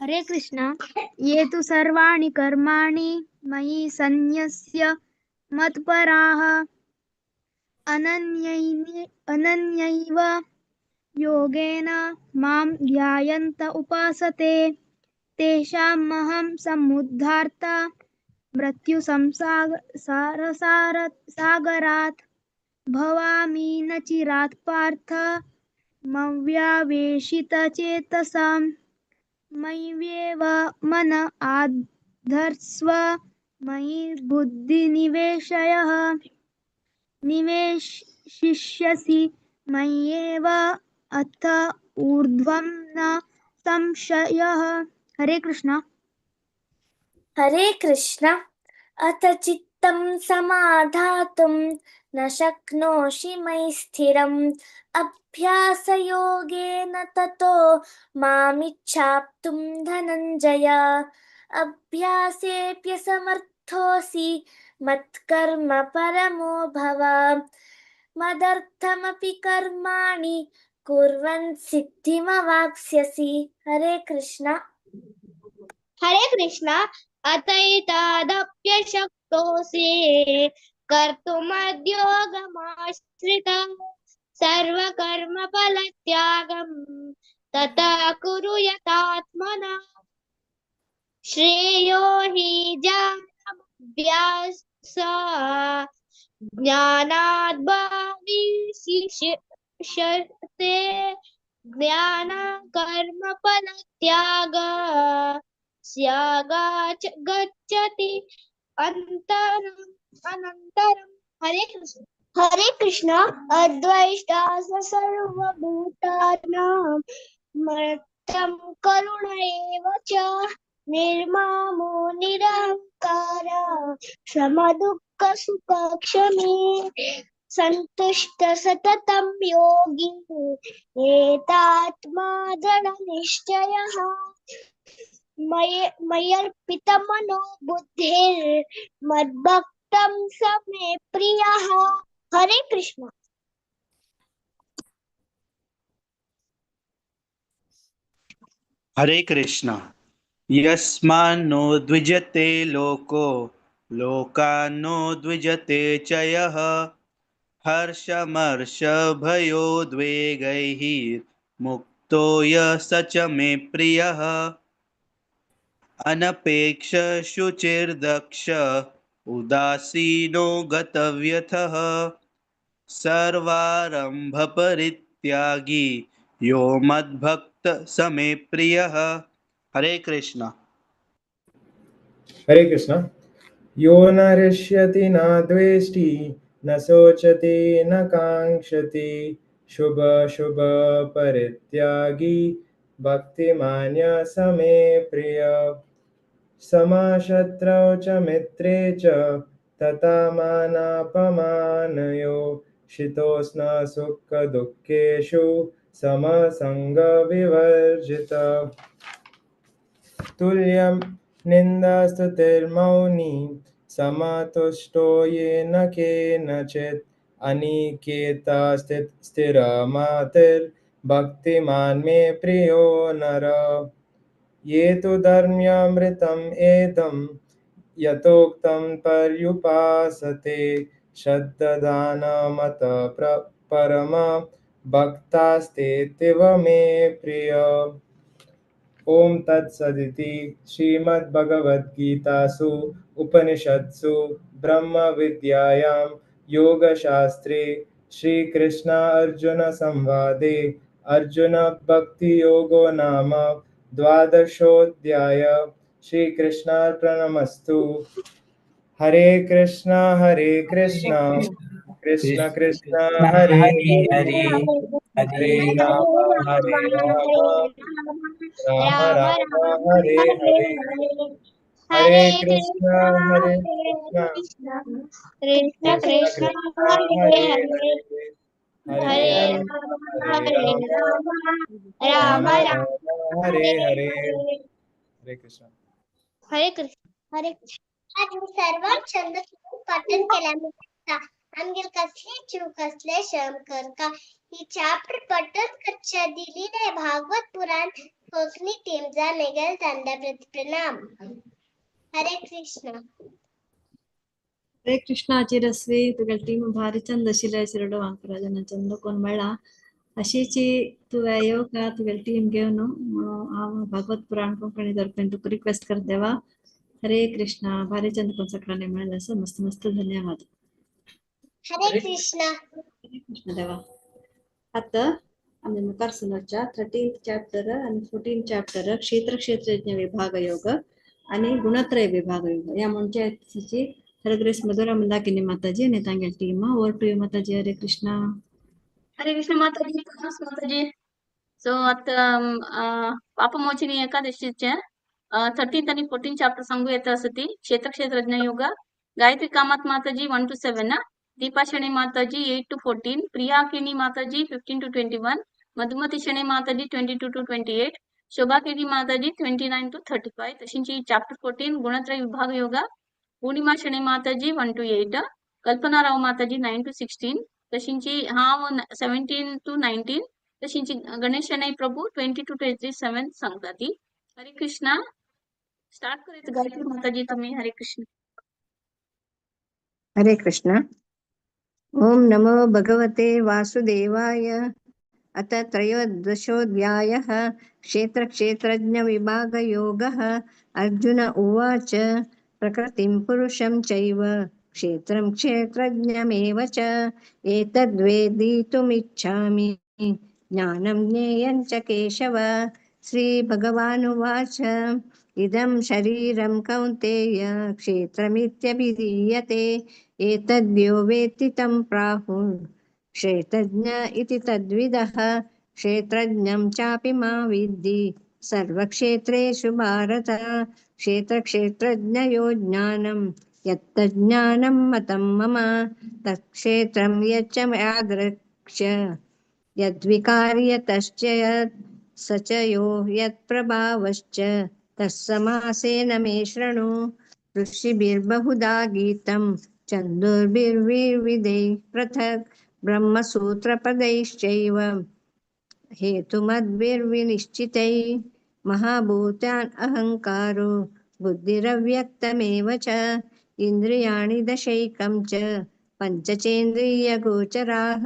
हरे कृष्णा. ये तु सर्वाणि कर्माणि मयि सन्न्यस्य मत्पराः अनन्यैव योगेन मां ध्यायन्त उपासते तेषामहं समुद्धार्ता मृत्युसंसारसागरात् भवामि न चिरात् पार्थ मव्यावेशितचेतसां मय्येव मन आधर्स्व मयि बुद्धिनिवेशयः निवेशिष्यसि मय्येव अथ ऊर्ध्वं न संशयः. हरे कृष्णा. हरे कृष्णा. अथ चित्तं समाधातुं न शक्नोषि मयि स्थिरम् अभ्यासयोगेन ततो मामिच्छाप्तुं धनञ्जय. अभ्यासेऽप्यसमर्थोऽसि मत्कर्म परमो भव. मदर्थमपि कर्माणि कुर्वन् सिद्धिमवाप्स्यसि. हरे कृष्णा. हरे कृष्णा. अतैतादप्यशक्तोऽसि कर्तुमद्योगमाश्रितः सर्वकर्मफलत्यागं तथा कुरु यतात्मना. श्रेयो हि ज्ञानाभ्यास ज्ञानाद् भविष्यते ज्ञान कर्मफलत्याग स्यागाच गच्छति अन्तरम् अनन्तरम्. हरे कृष्ण. हरे कृष्ण. अद्वैष्टा सर्वभूतानां मत्तं करुण एव च निर्ममो निरहंकार समदुःख सुखक्षमी संतुष्ट सततं योगी एतात्मा दृढनिश्चयः मय्यर्पितमनो बुद्धिर्मद्भक्तं स मे प्रियः। हरे कृष्ण। हरे कृष्ण। यस्मान्नो द्विजते लोको लोकान्नो द्विजते च यः हर्षमर्षभयोद्वेगैः मुक्तो यः स च मे प्रियः। अनपेक्ष शुचिर्दक्ष उदासीनो गतव्यथः सर्वारंभपरित्यागी यो मद्भक्त स मे प्रियः। हरे कृष्ण। हरे कृष्ण। यो न हृष्यति न द्वेष्टि न शोचति न काङ्क्षति शुभ शुभ परित्यागी भक्तिमान्य स मे प्रिय। समाशत्रौ च मित्रे च तथा मानापमानयो शीतोष्ण सुख दुःखेषु समसङ्गविवर्जित। तुल्यं निन्दास्तुतिर्मौनी समतुष्टो येन केनचित् अनिकेता स्थिरमतिर्भक्तिमान् मे प्रियो नर। ये तु धर्म्यामृतम् एदं यथोक्तं पर्युपासते श्रद्दधानमत परम भक्तास्तेतिव मे प्रिय। ॐ तत्सदिति श्रीमद्भगवद्गीतासु उपनिषत्सु ब्रह्मविद्यायां योगशास्त्रे श्रीकृष्णार्जुनसंवादे अर्जुनभक्तियोगो नाम द्वादशोऽध्याय। श्रीकृष्णार्पणमस्तु। हरे कृष्ण कृष्ण कृष्ण हरे हरे हरे राम राम राम हरे हरे। हरे कृष्ण कृष्ण कृष्ण कृष्ण हरे हरे हरे हरे हरे राम राम राम राम राम हरे हरे। हरे कृष्ण। हरे कृष्ण। हरे कृष्ण। आज मी सर्व छंद पठन केल्यामुळे आमगेर कसले चूक कसले श्रम करका ही चॅप्टर पठन करच्या दिलेले भागवत पुराण कोकणी टीमचा मेघल तांदा प्रणाम। हरे कृष्ण। हरे कृष्ण चिरस्वी तुगेले टीम भारी चंद आशिल्ले चिरडो वांकराजन चंद कोण मेळ्ळा अशीची तुवें येवका तुगेले टीम घेवन म्हणून हांव भागवत पुराण कोंकणी तर्फेन तुका रिक्वेस्ट करतेवा। हरे कृष्णा। भारी चंद कोण सगळ्यांनी मेळ्ळें आसा। मस्त मस्त धन्यवाद। हरे कृष्ण। हरे कृष्ण देवा। आतां आमी मुखार सुनोच्या 13th chapter आनी 14th chapter क्षेत्र क्षेत्रज्ञ विभाग योग आनी गुणत्रय विभाग योग ह्या म्हणचे हरग्रेस मधुरा मंदाकिनी माताजी आनी तांगेली team. Over to you Mataji. Hare Krishna. Hare Krishna Mataji. नमस्ते माताजी. सो आता पापमोचिनी एकादशीचे 13th आणि 14th chapter सांगू येत असती क्षेत्र क्षेत्रज्ञ योग। गायत्री कामत माताजी 1 to 7, Deepa Shenoy Mataji 8 to 14, Priya Keni Mataji 15 to 21, Madhumati Shenoy Mataji 22 to 28, Shobha Keni Mataji 29 to 35. तशींची chapter 14 गुणत्रय विभाग योग पूर्णिमा शणे माताजी 1 to 8, Kalpana Rao Mataji 9 to 16, तशींची हांव 17 to 19, तशींची गणेश शणै प्रभू 20 to 27 सांगता ती। हरे कृष्णा। स्टार्ट करायचं गायत्री माताजी तुम्ही। हरे कृष्ण। हरे कृष्ण। ओम नमो भगवते वासुदेवाय। अथ त्रयोदशोऽध्यायः क्षेत्र क्षेत्रज्ञ विभागयोगः। अर्जुन उवाच प्रकृतिं पुरुषं चैव क्षेत्रं क्षेत्रज्ञमेव च एतद्वेदितुमिच्छामि ज्ञानं ज्ञेयं च केशव। श्रीभगवानुवाच इदं शरीरं कौन्तेय क्षेत्रमित्यभिधीयते एतद्यो वेत्ति तं प्राहुः क्षेत्रज्ञ इति तद्विदः। क्षेत्रज्ञं चापि मा विद्धि सर्वक्षेत्रेषु भारत क्षेत्रक्षेत्रज्ञयो ज्ञानं यत्तज्ज्ञानं मतं मम तत्क्षेत्रं यच्च यादृक्ष यद्विकार्यतश्च यत् स च यो यत्प्रभावश्च तत्समासेन मे शृणु। ऋषिभिर्बहुधा गीतं छन्दोभिर्विविधैः पृथक् ब्रह्मसूत्रपदैश्चैव हेतुमद्भिर्विनिश्चितैः महाभूतान् अहङ्कारो बुद्धिरव्यक्तमेव च इन्द्रियाणि दशैकं च पञ्चचेन्द्रियगोचराः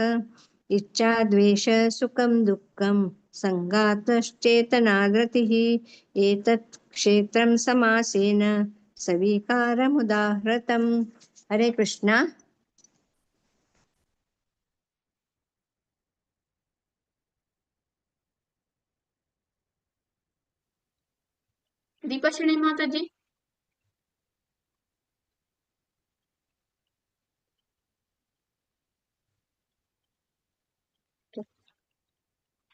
इच्छा द्वेष सुखं दुःखं सङ्घातश्चेतनाधृतिः एतत् क्षेत्रं समासेन सविकारमुदाहृतम्। हरे कृष्णा। दीपा शरणी माता जी।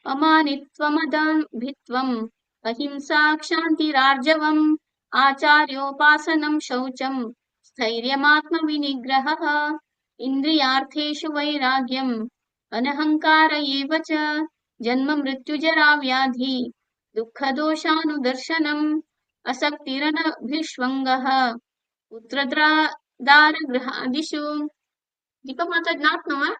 अमानित्वमदम्भित्वम् अहिंसा क्षान्तिरार्जवम् आचार्योपासनं शौचं स्थैर्यमात्मविनिग्रहः इन्द्रियार्थेषु वैराग्यम् अनहङ्कार एव च जन्म मृत्युजरा व्याधि दुःखदोषानुदर्शनम् असक्तिरनभिष्वङ्गः पुत्रदारगृहादिषु। दीपमाता ज्ञात्मा।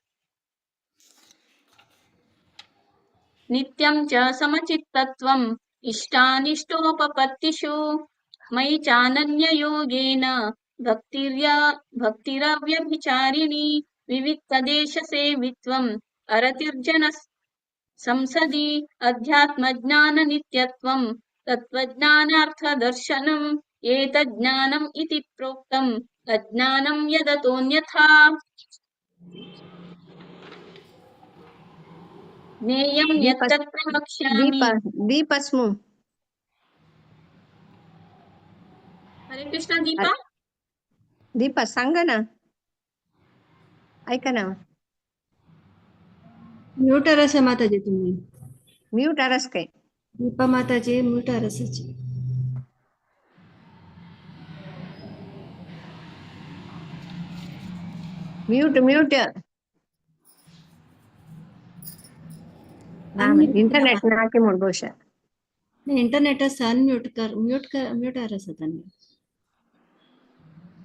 नित्यं च समचित्तत्वम् इष्टानिष्टोपपत्तिषु मयि चानन्ययोगेन भक्तिरव्यभिचारिणी विविक्तदेशसेवित्वम् अरतिर्जन संसदि अध्यात्मज्ञाननित्यत्वं तत्त्वज्ञानार्थदर्शनम् एतज्ज्ञानम् इति प्रोक्तम् अज्ञानं यदतोऽन्यथा। ज्ञेयं यत्तत् प्रवक्ष्यामि। दीपस्मु। हरे कृष्णा दीपा। दीपा सांगा ना, ऐका ना। म्यूटर असा माताजी तुम्ही। म्यूट आरस काय? दीपा माताजी म्यूट आरसाची। Mute mute. Internet नाकी म्हण ಬಹುಶಃ। इंटरनेट अनम्यूट कर, म्यूट कर, म्यूट आरस त्यांनी।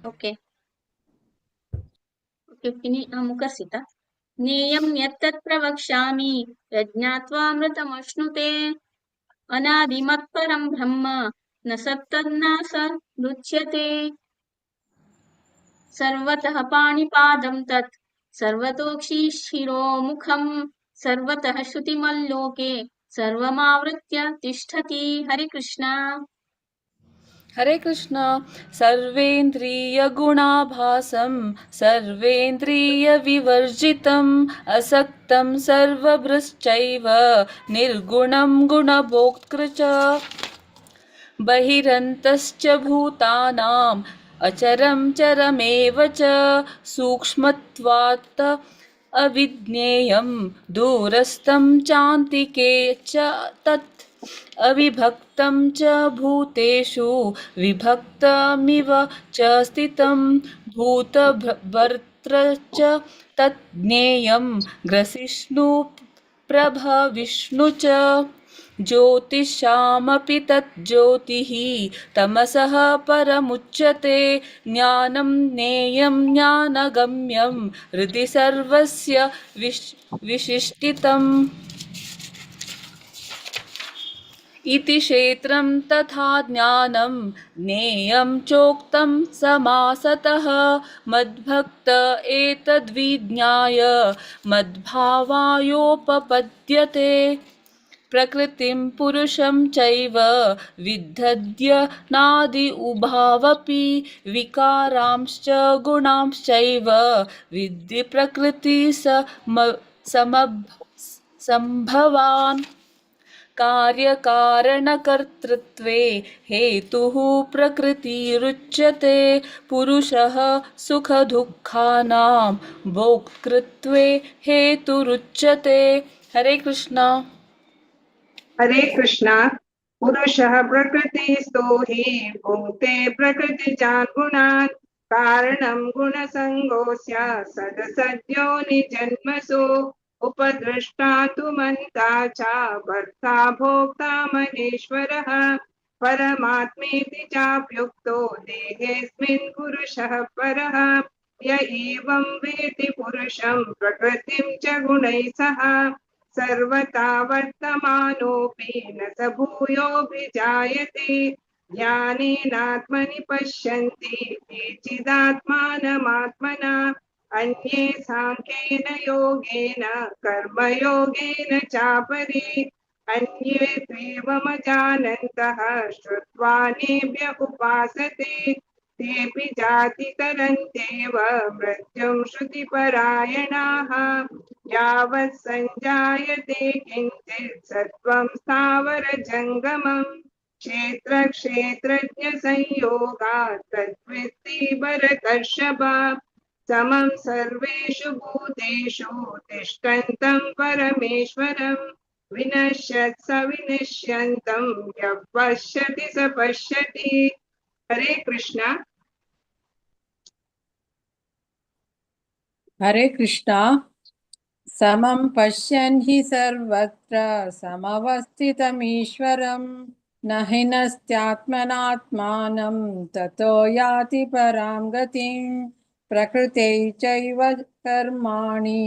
ओके ओके मुखर्सिता। ज्ञेयं यत्तत् प्रवक्ष्यामि यज्ञात्वामृतमश्नुते अनादिमत्परं ब्रह्म न सत्तन्नासदुच्यते। सर्वतः पाणिपादं तत् सर्वतोक्षिशिरोमुखं सर्वतः श्रुतिमल्लोके सर्वमावृत्य तिष्ठति। हरे कृष्णा। हरे कृष्णा। सर्वेन्द्रियगुणाभासं सर्वेन्द्रियविवर्जितम् असक्तं सर्वभृश्चैव निर्गुणं गुणभोक्तृ च बहिरन्तश्च भूतानाम् अचरं चरमेव च सूक्ष्मत्वात् अविज्ञेयं दूरस्थं चान्तिके च तत् अविभक्तं च भूतेषु विभक्तमिव च स्थितं भूतभर्तृ च तत् ज्ञेयं ग्रसिष्णु प्रभविष्णु च ज्योतिषामपि तत् ज्योतिः तमसः परमुच्यते। ज्ञानं ज्ञेयं ज्ञानगम्यं हृदि सर्वस्य विशिष्टितम् इति क्षेत्रं तथा ज्ञानं ज्ञेयं चोक्तं समासतः। मद्भक्त एतद्विज्ञाय मद्भावायोपपद्यते। प्रकृतिं पुरुषं चैव विद्धद्य नादि उभावपि विकारांश्च गुणांश्चैव विद्धि प्रकृति सम्भवान्। कार्यकारणकर्तृत्वे हेतुः प्रकृतिरुच्यते। पुरुषः सुखदुःखानां भोक्तृत्वे हेतुरुच्यते। हरे कृष्णा। हरे कृष्णा। पुरुषः प्रकृतिस्थो हि भुङ्क्ते प्रकृतिजान् गुणान् कारणं गुणसङ्गोऽस्य सदसद्यो निजन्मसु उपद्रष्टा तु मन्ता च भर्ता भोक्ता महेश्वरः परमात्मेति चाप्युक्तो देहेऽस्मिन् पुरुषः परः य एवं वेति पुरुषं प्रकृतिं च गुणैः सह सर्वथा वर्तमानोऽपि न स भूयोऽभिजायते ज्ञानेनात्मनि पश्यन्ति केचिदात्मानमात्मना अन्ये साङ्ख्येन योगेन कर्मयोगेन चापरे अन्ये त्वेवमजानन्तः श्रुत्वा नेभ्य उपासते तेऽपि जातितरन्त्येव मृत्युं श्रुतिपरायणाः यावत् सञ्जायते किञ्चित् सत्त्वं स्थावरजङ्गमम् क्षेत्रक्षेत्रज्ञसंयोगात् तद्विद्धि भरतर्षभ समं सर्वेषु भूतेषु तिष्ठन्तं परमेश्वरं विनश्यत् स विनश्यन्तं यः पश्यति स पश्यति। हरे कृष्णा। हरे कृष्णा। समं पश्यन् हि सर्वत्र समवस्थितमीश्वरं न हि नस्त्यात्मनात्मानं ततो याति परां गतिं। प्रकृते चैव कर्माणि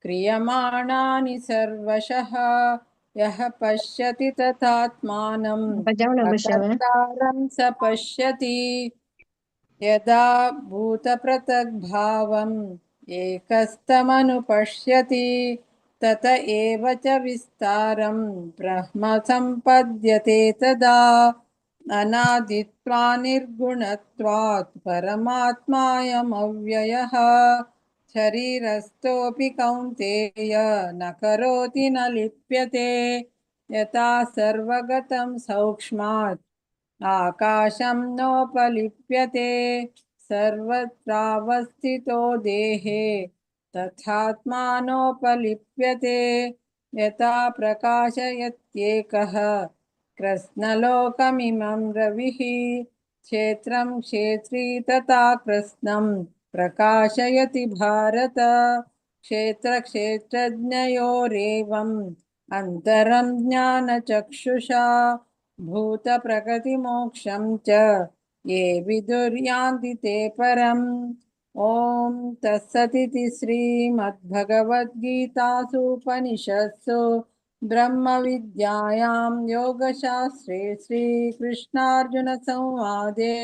क्रियमाणानि सर्वशः यः पश्यति तथात्मानं अकर्तारं स पश्यति। यदा भूतपृथग्भावम् एकस्तमनुपश्यति तत एव च विस्तारं ब्रह्म सम्पद्यते तदा। अनादित्वा निर्गुणत्वात् परमात्मायमव्ययः शरीरस्थोऽपि कौन्तेय न करोति न लिप्यते। यथा सर्वगतं सौक्ष्मात् आकाशं नोपलिप्यते सर्वत्रावस्थितो देहे तथात्मानोपलिप्यते। यथा प्रकाशयत्येकः कृत्स्नलोकमिमं रविः क्षेत्रं क्षेत्री तथा कृत्स्नं प्रकाशयति भारत। क्षेत्रक्षेत्रज्ञयोरेवम् अन्तरं ज्ञानचक्षुषा भूतप्रकृतिमोक्षं च ये विदुर्यान्ति ते परम्। ॐ तत्सदिति श्रीमद्भगवद्गीतासूपनिषत्सु ब्रह्मविद्यायां योगशास्त्रे श्रीकृष्णार्जुनसंवादे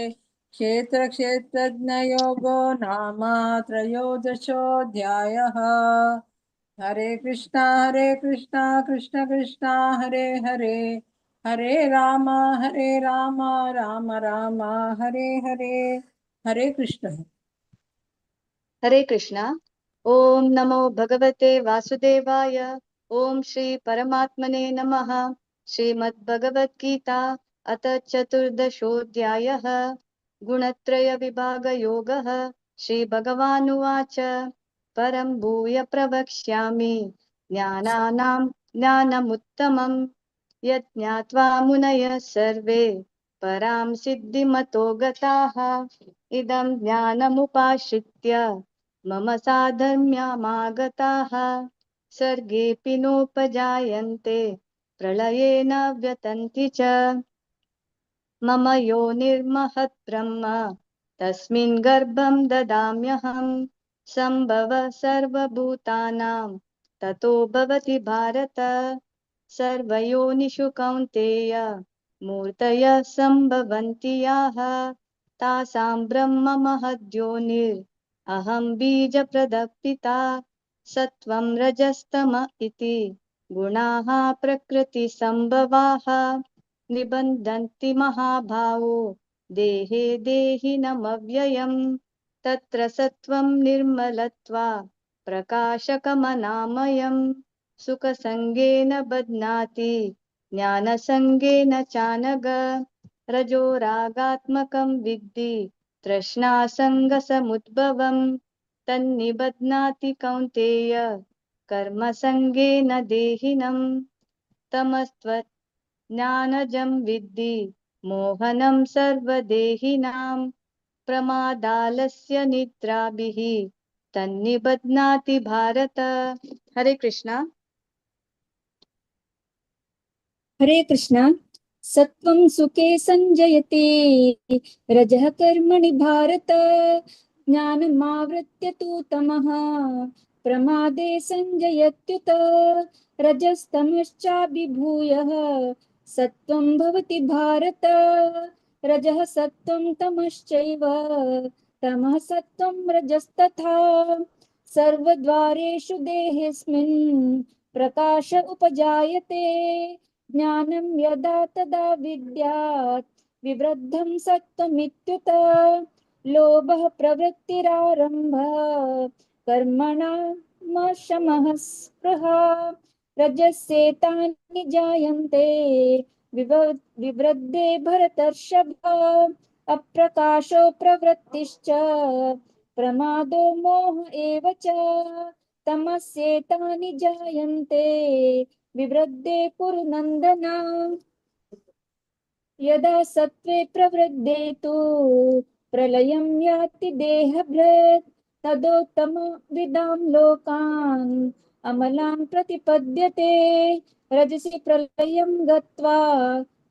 क्षेत्रक्षेत्रज्ञयोगो नाम त्रयोदशोऽध्यायः। हरे कृष्णा कृष्ण कृष्ण हरे हरे, हरे राम राम राम हरे हरे। हरे कृष्ण। हरे कृष्णा। ओम नमो भगवते वासुदेवाय। ओम श्री परमात्मने नमः। श्रीमद्भगवद्गीता अथ चतुर्दशोऽध्यायः। गुणत्रय विभागयोगः। श्री भगवानुवाच। परं भूय प्रवक्ष्यामि ज्ञानानां ज्ञानमुत्तमं यत् ज्ञात्वा मुनयः सर्वे परां सिद्धिमतो गताः। इदं ज्ञानमुपाश्रित्य मम साधर्म्यमागताः। सर्गेऽपि नोपजायन्ते प्रलये न व्यतन्ति च। मम योनिर्महत् ब्रह्म तस्मिन् गर्भं ददाम्यहम्। सम्भव सर्वभूतानां ततो भवति भारत। सर्वयोनिषु कौन्तेय मूर्तयः सम्भवन्ति याः। तासां ब्रह्म महद्योनिर् अहं बीजप्रदः पिता। सत्त्वं रजस्तम इति गुणाः प्रकृतिसम्भवाः। निबन्धन्ति महाभावो देहे देहिनमव्ययम्। तत्र सत्त्वं निर्मलत्वा प्रकाशकमनामयम्। सुखसङ्गेन बध्नाति ज्ञानसङ्गेन चानघ। रजोरागात्मकं विद्धि तृष्णासङ्गसमुद्भवम्। तन्निबध्नाति कौन्तेय कर्मसङ्गेन देहिनम्। ज्ञानजं विद्धि मोहनं सर्वदेहिनां प्रमादालस्य निद्राभिः तन्निबध्नाति भारत। हरे कृष्णा। हरे कृष्णा। सत्वं सुखे संजयते रजः कर्मणि भारत, ज्ञानमावृत्य तु तमः प्रमादे संजयत्युत, रजस्तमश्चाभिभूयः सत्वं भवति भारत। रजः सत्वं तमश्चैव तमः सत्वं रजस्तथा, सर्वद्वारेषु देहेऽस्मिन् प्रकाश उपजायते, ज्ञानं यदा तदा विद्यात् विवृद्धं सत्त्वमित्युत, लोभः प्रवृत्तिरारम्भः कर्मणामशमः स्पृहा, रजस्येतानि जायन्ते विवृद्धे भरतर्षभ, अप्रकाशो प्रवृत्तिश्च प्रमादो मोह एव च, तमस्येतानि जायन्ते विवृद्धे कुरु नन्दन। यदा सत्त्वे प्रवृद्धे तु प्रलयं याति देहभृत्, तदोत्तमविदां लोकान् अमलान् प्रतिपद्यते, रजसि प्रलयं गत्वा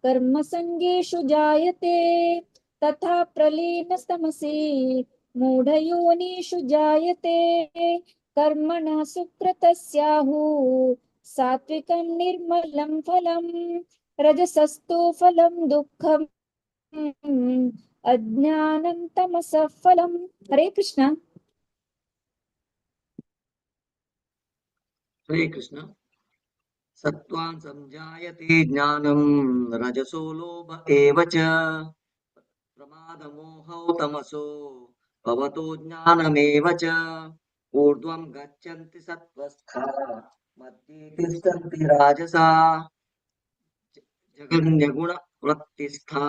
कर्मसङ्गेषु जायते, तथा प्रलीनस्तमसि मूढयोनिषु जायते, कर्मणा सुकृतस्याहुः सात्विकं निर्मलं फलं, रजसस्तु फलं दुःखम् अज्ञानं तमसः फलम्। हरे कृष्णा। हरे कृष्ण। सत्त्वान् संजायते ज्ञानं रजसो लोभ एव च, प्रमादमोहौ तमसो भवतो ज्ञानमेव च, ऊर्ध्वं गच्छन्ति सत्त्वस्था मध्ये तिष्ठन्ति राजसा, जघन्यगुणवृत्तिस्था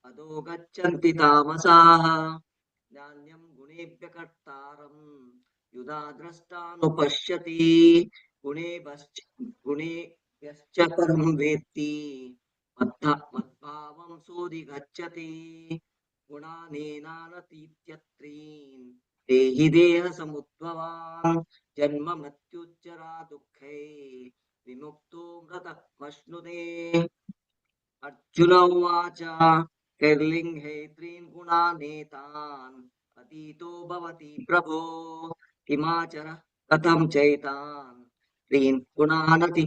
अधो गच्छन्ति तामसाः। नान्यं गुणेभ्य कर्तारं युधा द्रष्टानुपश्यति, गुणेभ्यश्च परं वेत्ति मद्भावं सोऽधिगच्छति। गुणानेनानतीत्यत्रीन् देहि देह समुद्भवान्, जन्म मृत्युजरा दुःखै विमुक्तो मृतमश्नुते। अर्जुन उवाच, कैर्लिङ्गै त्रीन् गुणानेतान् अतीतो भवति प्रभो, किमाचरः कथं चैतान् त्रीन् गुणानति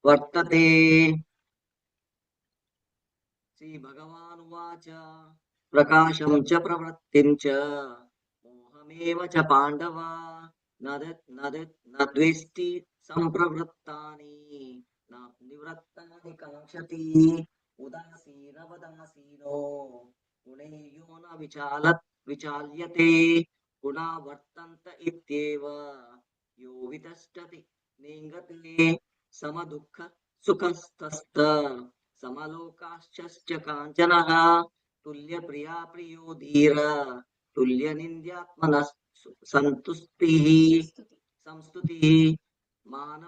वर्तते। श्री भगवानुवाच, प्रकाशं च प्रवृत्तिं च मोहमेव च पाण्डव, न द्वेष्टि संप्रवृत्तानि न निवृत्तानि काङ्क्षति, उदासीनवदासीनो गुणैर्यो न विचाल्यते, गुणा वर्तन्त इत्येव यो वितष्टति नेङ्गते, समदुःख सुखस्तस्त समलोकाश्च काञ्चनः, तुल्यप्रिया प्रियो धीर तुल्यनिन्द्यात्मनः संतुष्टिः संस्तुतिः, मान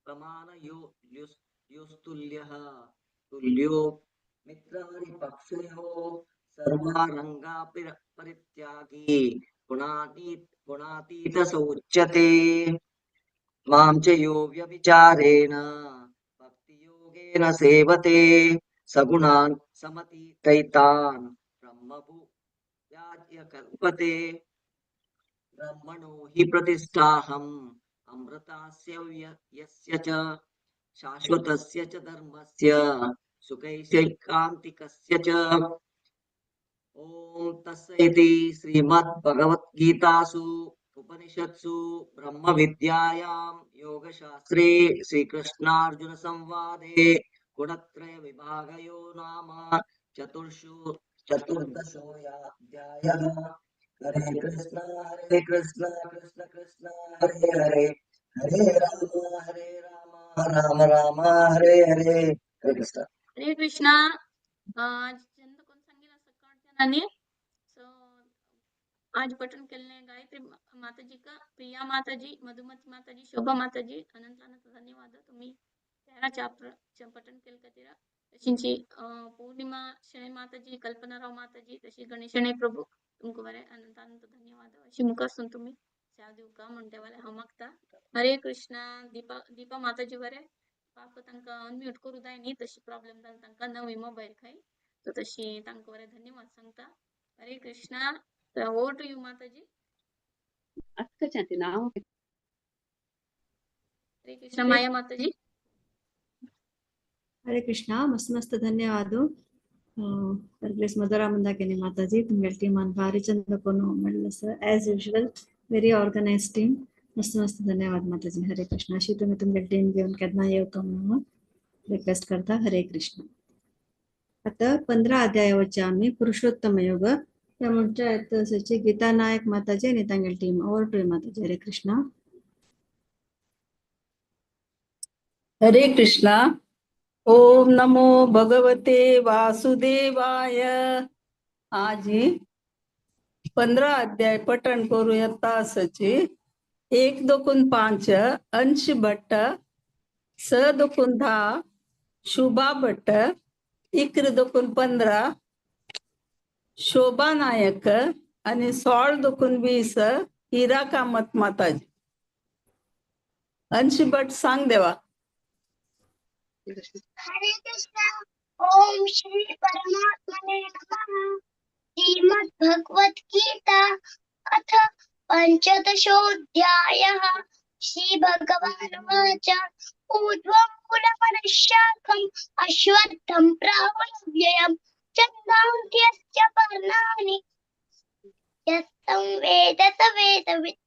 प्रमाणयो योस्तुल्यः तुल्यो मित्रारिपक्षयोः, सर्वारङ्गा परित्यागी गुणातीत स उच्यते। मां च यो व्यभिचारेण भक्तियोगेन सेवते, सगुणान् समतीतैतान् ब्रह्मभूयाय कल्पते। ब्रह्मणो हि प्रतिष्ठाहम् अमृतास्य यस्य च शाश्वतस्य च धर्मस्य सुखैषैकान्तिकस्य च। ॐ तत्सदिति श्रीमद्भगवद्गीतासु उपनिषत्सु ब्रह्मविद्यायां योगशास्त्रे श्रीकृष्णार्जुनसंवादे गुणत्रय विभागयो नाम चतुर्दशोऽध्यायः। हरे कृष्ण कृष्ण कृष्ण हरे हरे, हरे राम राम राम हरे हरे। हरे कृष्ण। हरे कृष्णा। आज चंद कोण सांगेल सकाळच्या। सो आज पठण केले गायत्री माताजी का, प्रिया माताजी, मधुमती माताजी, शोभा माताजी, अनंत अनंत धन्यवाद। तुम्ही 13 चॅप्टर पठण केलं खातीर। तशींची पौर्णिमा शणै माताजी, कल्पना राव माताजी, तशी गणेश शणै प्रभू तुमकां बरें अनंत अनंत धन्यवाद. अशी मुखारसून तुमी सेवा दिवका म्हण देवाले हांव मागता. हरे कृष्णा. दीपा दीपा माताजी बरें पाप तांकां अनम्यूट करूं जाय न्ही, तशी प्रॉब्लेम जाल तांकां नवी मोबायल खंय, सो तशी तांकां बरें धन्यवाद सांगता. Hare Krishna. Over to you Mataji. अक्कचांती नाव. हरे कृष्णा माया माताजी. हरे कृष्णा. मस्त मस्त धन्यवाद ग्रेस मधुरा मंदाकिनी माताजी. तुमगे टीमान भारी चंद कोनु म्हणलं sir. As usual very organise team. मस्त मस्त धन्यवाद माताजी. हरे कृष्णा. अशी तुम्ही तुमगे टीम घेऊन केन्ना येवका म्हणून रिक्वेस्ट करता. हरे कृष्ण. आता 15 अध्यायावरचे आम्ही पुरुषोत्तम योग त्या म्हणच्या गीता नायक माताजी आणि तांगेली टीम. ओवर टू माताजी. हरे कृष्णा. हरे कृष्णा. ओम नमो भगवते वासुदेवाय. आजी 15 अध्याय पठण करूया तासाची. 1 दोकून 5 अंश भट्ट, 6 दोकून 10 शुभा भट्ट, 11 दोकून 15 शोभा नायक आणि 16 दोकून 20 हिरा कामत माताजी. अंश भट्ट सांग देवा. हरे कृष्णा. ओम श्री परमात्मने नमः. श्रीमद् भगवत गीता अथ पंचदशोऽध्यायः. श्री भगवानुवाच. ऊर्ध्वं मूलमनशाखम् अश्वत्थं प्राहुरव्ययम् छन्दांस्यस्य पर्णानि यस्तं वेद स वेदवित्.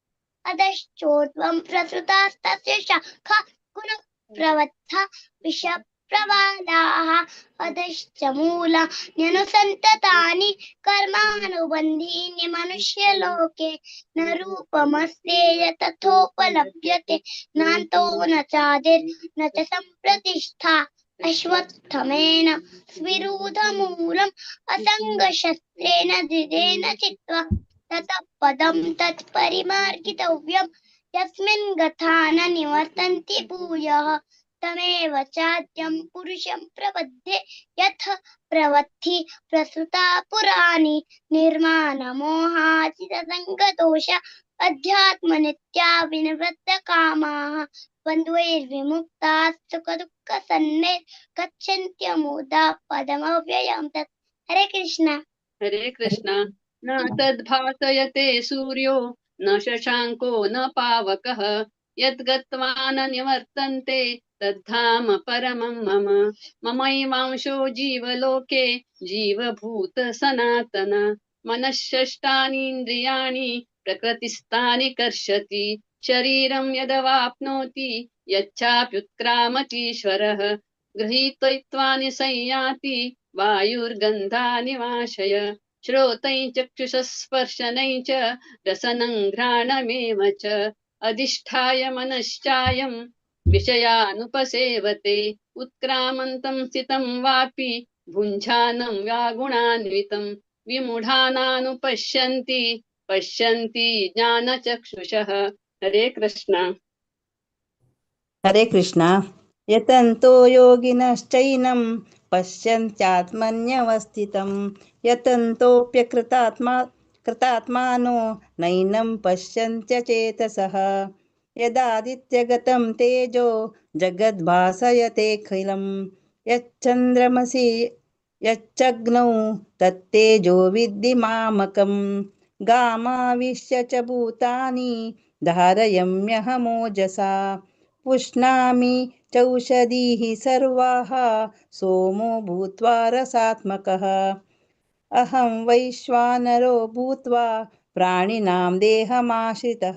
अधश्चोर्ध्वं प्रसृतास्तस्य शाखा गुणप्रवृत्ता विषप्रवालाः. अधश्च मूलान्यनुसन्ततानि कर्मानुबन्धीनि मनुष्यलोके. न रूपमस्येय तथोपलभ्यते नान्तो न चादिर्न च सम्प्रतिष्ठा. अश्वत्थमेन स्विरूढमूलम् असङ्गशस्त्रेण दृढेन चित्वा ततः पदं तत्परिमार्गितव्यम्. यस्मिन् गता न निवर्तन्ति भूयः तमेव चाद्यं पुरुषं प्रपद्ये. यथ प्रवृत्ति प्रसृता पुराणि निर्माणमोहाजितसङ्गदोष अध्यात्मनित्या विनिवृत्तकामाः द्वन्द्वैर्विमुक्ताः सुखदुःखसन्निर्गच्छन्त्यमुदा पदमव्ययं तत्. हरे कृष्णा. हरे कृष्णा. न तद्भासयते सूर्यो न शशाङ्को न पावकः यद्गत्वा न निवर्तन्ते तद्धाम परमं मम. ममैवांशो जीवलोके जीवभूत सनातन. मनःषष्ठानीन्द्रियाणि प्रकृतिस्थानि कर्षति. शरीरं यदवाप्नोति यच्चाप्युत्क्रामतीश्वरः. गृहीत्वानि संयाति वायुर्गन्धानि वाशय. श्रोतैः चक्षुषस्पर्शनैः च रसनं घ्राणमेव च. अधिष्ठाय मनश्चायं विषयानुपसेवते. उत्क्रामन्तं स्थितं वापि भुञ्जानं व्यागुणान्वितं. विमूढानानुपश्यन्ति पश्यन्ति ज्ञानचक्षुषः. हरे कृष्णा. हरे कृष्णा. यतन्तो योगिनश्चैनं पश्यन्त्यात्मन्यवस्थितं. यतन्तोऽप्यकृतात्मा कृतात्मानो नैनं पश्यन्त्यचेतसः. यदादित्यगतं तेजो जगद्भासयतेऽखिलं. यच्चन्द्रमसि यच्चग्नौ तत्तेजो विद्धि मामकं. गामाविश्य च भूतानि धारयम्यहमोजसा. पुष्णामि चौषधीः सर्वाः सोमो भूत्वा रसात्मकः. अहं वैश्वानरो भूत्वा प्राणिनां देहमाश्रितः.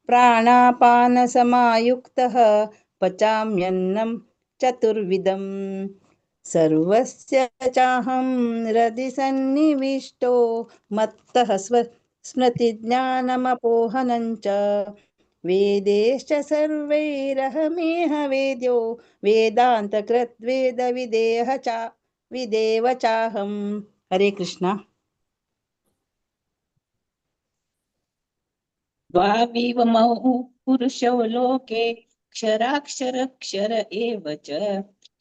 प्राणापानसमायुक्तः पचाम्यन्नं चतुर्विधम्. सर्वस्य चाहं हृदि सन्निविष्टो मत्तः स्मृतिज्ञानमपोहनं च. वेदेश्च सर्वैरहमेह वेद्यो वेदान्तकृद्वेदविदेह च विदेव चाहम्. हरे कृष्णा. द्वाविमौ पुरुषौ लोके क्षराक्षरक्षर एव च.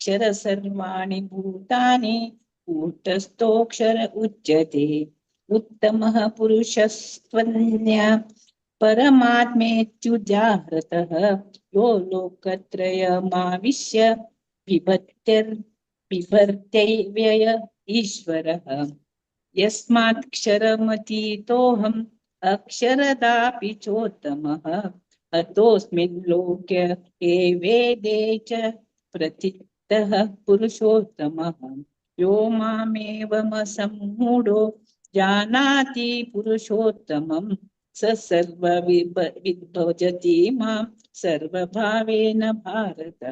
क्षर सर्वाणि भूतानि कूटस्थोऽक्षर उच्यते। उत्तमः पुरुषस्त्वन्य परमात्मेत्युदाहृतः यो लोकत्रयमाविश्य बिभर्त्यव्यय ईश्वरः। यस्मात्क्षरमतीतोऽहम् अक्षरदापि चोत्तमः अतोऽस्मिन् लोके वेदे च प्रथितः पुरुषोत्तमः। यो मामेवमसम्मूढो जानाति पुरुषोत्तमं स सर्वविद्भजति मां सर्वभावेन भारत।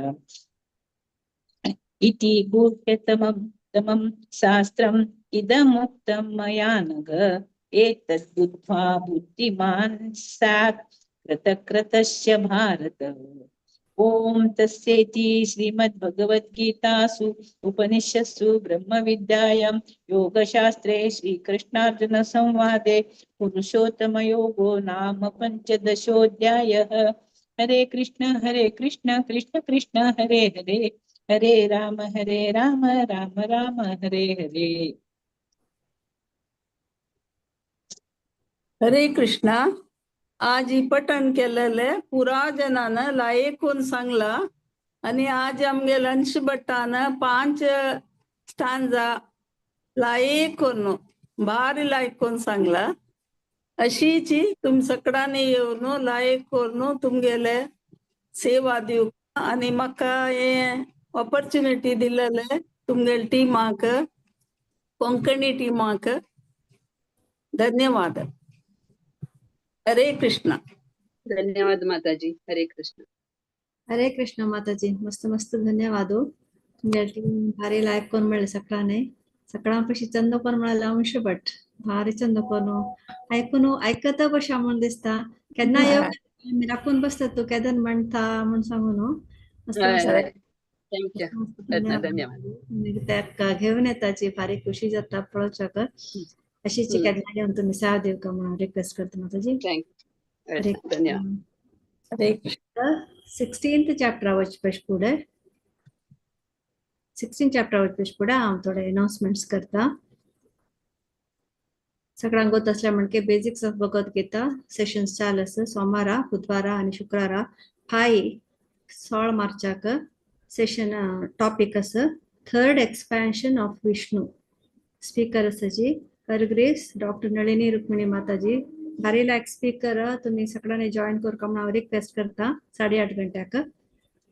इति गुह्यतमं तमं शास्त्रम् इदमुक्तं मया नघ एतद् बुद्ध्वा बुद्धिमान् स्यात् कृतकृतस्य भारत। ॐ तस्येति श्रीमद्भगवद्गीतासु उपनिषत्सु ब्रह्मविद्यायां योगशास्त्रे श्रीकृष्णार्जुनसंवादे पुरुषोत्तमयोगो नाम पञ्चदशोऽध्यायः। हरे कृष्ण कृष्ण कृष्ण हरे हरे, हरे राम राम राम हरे हरे। हरे कृष्णा। आज ही पठण केलेले पुरा जनान लायकून सांगला आणि आज आमगे लंच भट्टान 5 स्टांजा लायकून भारी लायकून सांगला। अशीची तुम सगळ्यांनी येवन लायक करून तुमगेले सेवा दिवंक आणि म्हाका हे ऑपॉर्च्युनिटी दिलेले तुमगेले टीमाक, कोंकणी टीमाक धन्यवाद। हरे कृष्णा। धन्यवाद माताजी। हरे कृष्ण। हरे कृष्ण माताजी, मस्त मस्त धन्यवाद हो। तुमगे टीम भारी लायक कोण मेळ्ळें सकाळने सकाळां पशी चंद कोण म्हळ्यार अंश भट भारी चंद कोण आयकून आयकता कशें म्हूण दिसता केन्ना येवन राखून बसता तूं केदन म्हणटा म्हूण सांगून मस्त मस्त thank you, धन्यवाद। ताका घेवन येताची भारी खुशी जाता पळोवच्याक। अशीच केन्ना येवन तुमी सेवा दिवका म्हणून रिक्वेस्ट करता माताजी। Thank you, धन्यवाद। हरे कृष्ण। 16th chapter वचपा फुडें 16 चॅप्टर वचपा फुडें हांव थोडे अनाउन्समेंट्स करता। सगळ्यांक गोत आसल्या म्हणके basics of Bhagavad Gita sessions चालू आसा सोमारा, बुधवारा आनी शुक्रारा। फाय 16 मार्चाक सेशन टॉपिक आसा third expansion of Vishnu. Speaker आसा जी her grace doctor Nalini Rukmini Mataji. भारी लायक स्पीकर, तुमी सगळ्यांनी जॉईन करका म्हूण हांव रिक्वेस्ट करता 8:30 घंट्याक।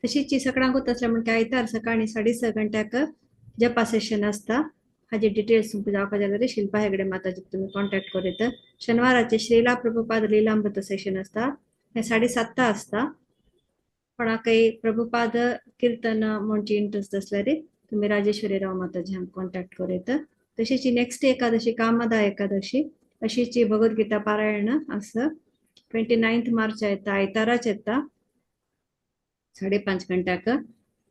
तशीच सगळ्यांक गोत आसल्या म्हणके आयतार सकाळी 6:30 घंट्याक जपा सेशन आसता। हाजी डिटेल्स तुमकां जावपा जाल्यार शिल्पा हेगडे माताजी तुमी कॉन्टॅक्ट करूं येता। शनिवाराचे श्रीला प्रभुपाद लीलामृत सेशन आसता, हें 7:30 आसता। कोणाकय प्रभुपाद कीर्तन म्हणचे इंट्रस्ट आसल्यार तुमी राजेश्वरी राव माताजी हांकां कॉन्टॅक्ट करूं येता। तशीच नेक्स्ट एकादशी कामदा एकादशी अशीच भगवद्गीता पारायण आसा 29 मार्च येता, आयताराच येता 5:30 घंट्याक।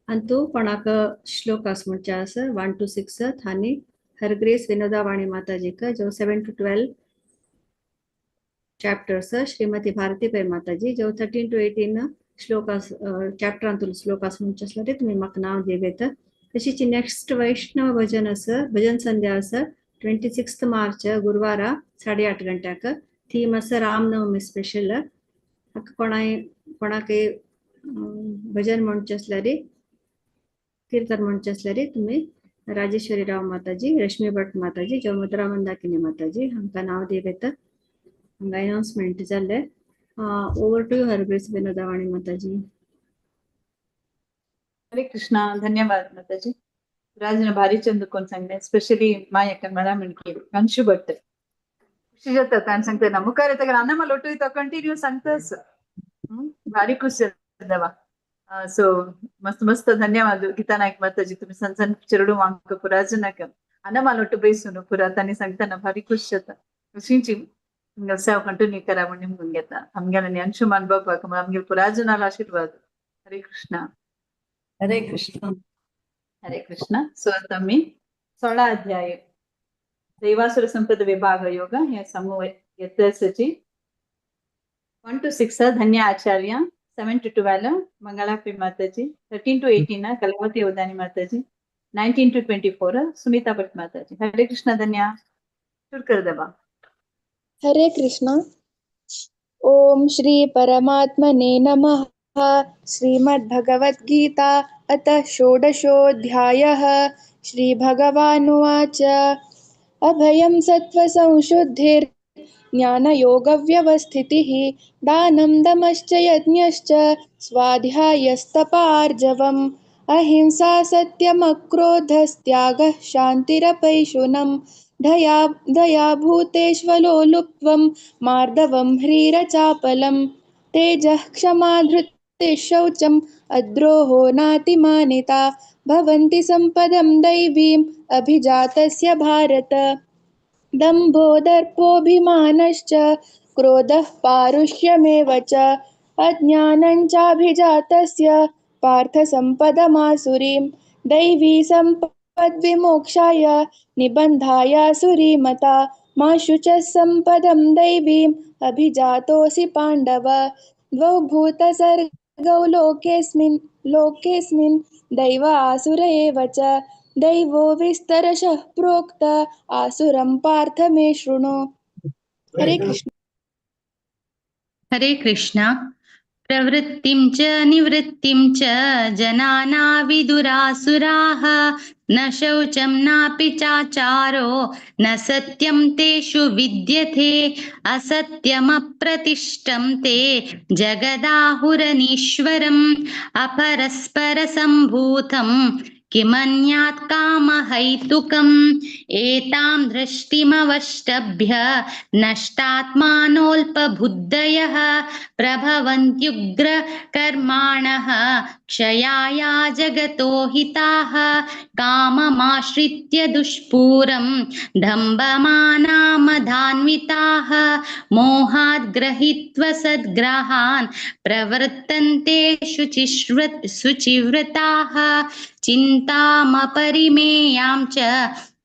आनी तूं कोणाक श्लोकास म्हणचे आसा 1 to 6 थानी हरग्रेस विनोदा वाणी माताजीक जो 7 to 12 chapters Shrimati Bharati Pai Mataji जो 13 to 18 shlokas चॅप्टरांतून श्लोकास म्हणचे आसल्यार तुमी म्हाका नांव दिवं येता। तशीच नेक्स्ट वैष्णव भजन आसा, भजन संध्या आसा 26 मार्च गुरुवारा 8:30 घंट्याक। थीम आसा रामनवमी स्पेशल। हाका कोणाकय भजन म्हणचे आसल्यार कीर्तन म्हणचे आसल्यार तुमी राजेश्वरी राव माताजी, रश्मी भट माताजी, जो मधुरा मंदाकिनी माताजी हांकां नांव दिवं येता। हांगा अनाउन्समेंट जाल्लें। Over to her grace Vinodavani Mataji. Hare Krishna. धन्यवाद माताजी। राजन भारी चंद कोण सांगले स्पेशली मायकन मला म्हणकी अंशु भट्ट खुशी जाता ताण सांगता ना मुखार येता अन्न मला ಒಟ್ಟು कंटिन्यू सांगतास भारी खुश जाता। सो मस्त मस्त धन्यवाद गीता नायक माताजी। तुम्ही सण सण चेरडू वांक पुराजनाक अन्न मला ಒಟ್ಟು ಬೇಸುನು ಪುರಾ तानी सांगताना भारी खुश जाता। खुशीची सेवा कंटिन्यू करा म्हणून निमगून घेता आमगेले अंशुमान बाबाक आमगे पुराजनाला आशीर्वाद। हरे कृष्णा। हरे कृष्ण। हरे कृष्ण। सो आता मी 16 अध्याय दैवासुर संपद विभाग योग हे समूह येतची 1 to 6 धन्य आचार्य 7 to 12 Mangala P Mataji, 13 to 18 Kalavati Avadhani Mataji, 19 to 24 Sumita Bhat Mataji. Hare Krishna Dhanya. शुरू कर दबा. हरे कृष्णा. ओम श्री परमात्मने नमः. श्रीमद्भगवद्गीता अथ षोडशोऽध्यायः. श्री भगवानुवाच. अभयं सत्त्वसंशुद्धिर् ज्ञानयोगव्यवस्थितिः दानं दमश्च यज्ञश्च स्वाध्यायस्तपार्जवम् अहिंसा सत्यमक्रोधस्त्यागः शान्तिरपैशुनम् दया दया भूतेष्वलोलुप्त्वं मार्दवं ह्रीरचापलं तेजः क्षमा धृतिः शौचम् अद्रोहो नातिमानिता भवन्ति सम्पदं दैवीम् अभिजातस्य भारत. दम्भो दर्पोऽभिमानश्च क्रोधः पारुष्यमेव च अज्ञानं चाभिजातस्य पार्थसम्पदमासुरीं दैवी सम्पद्विमोक्षाय निबन्धायासुरीमता मा शुचः सम्पदं दैवीम् अभिजातोऽसि पाण्डव. द्वौ भूतसर्गौ लोकेऽस्मिन् लोकेऽस्मिन् दैव आसुर एव च दैवो विस्तरशः प्रोक्त आसुरं पार्थ मे शृणु. हरे कृष्ण. हरे कृष्ण. प्रवृत्तिं च निवृत्तिं च जनाना विदुरासुराः न शौचं नापि चाचारो न सत्यं तेषु विद्यते असत्यमप्रतिष्ठं ते जगदाहुरनीश्वरम् अपरस्परसम्भूतं किमन्यात् कामहैतुकम् एतां दृष्टिमवष्टभ्य नष्टात्मानोऽल्पबुद्धयः प्रभवन्त्युग्रकर्माणः क्षयाया जगतो हिताः काममाश्रित्य दुष्पूरं दम्भमानामधान्विताः मोहाद् गृहीत्वा सद्ग्रहान् प्रवर्तन्ते शुचिव्रताः चिन्तामपरिमेयां च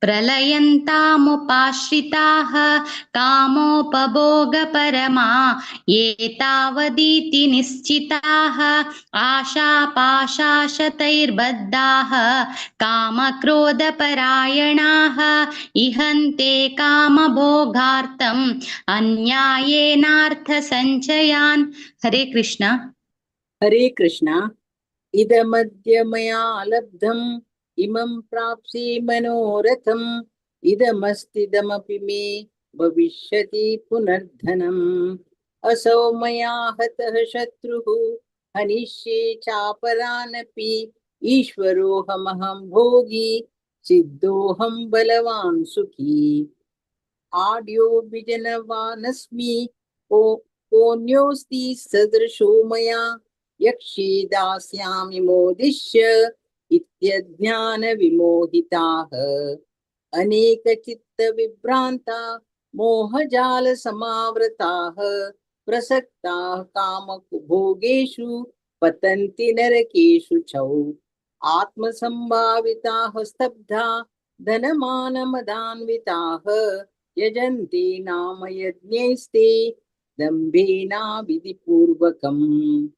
प्रलयन्तामुपाश्रिताः कामोपभोगपरमा ये तावदिति निश्चिताः आशापाशाशतैर्बद्धाः कामक्रोधपरायणाः इहन्ते कामभोगार्थम् अन्यायेनार्थसञ्चयान्. हरे कृष्ण. हरे कृष्ण. इदमद्य मया लब्धम् इमं प्राप्स्ये मनोरथम् इदमस्तिदमपि मे भविष्यति पुनर्धनम्. असौ मया हतः शत्रुः हनिष्ये चापरानपि ईश्वरोऽहमहं भोगी सिद्धोऽहं बलवान् सुखी. आढ्यो विजनवानस्मि कोऽन्योऽस्ति सदृशो मया यक्षे दास्यामि मोदिष्य इत्यज्ञानविमोहिताः. अनेकचित्तविभ्रान्ता मोहजालसमावृताः प्रसक्ताः कामभोगेषु पतन्ति नरकेषु च. आत्मसंभाविताः स्तब्धा धनमानमदान्विताः यजन्ते नाम यज्ञैस्ते दम्भेनाविधिपूर्वकम्.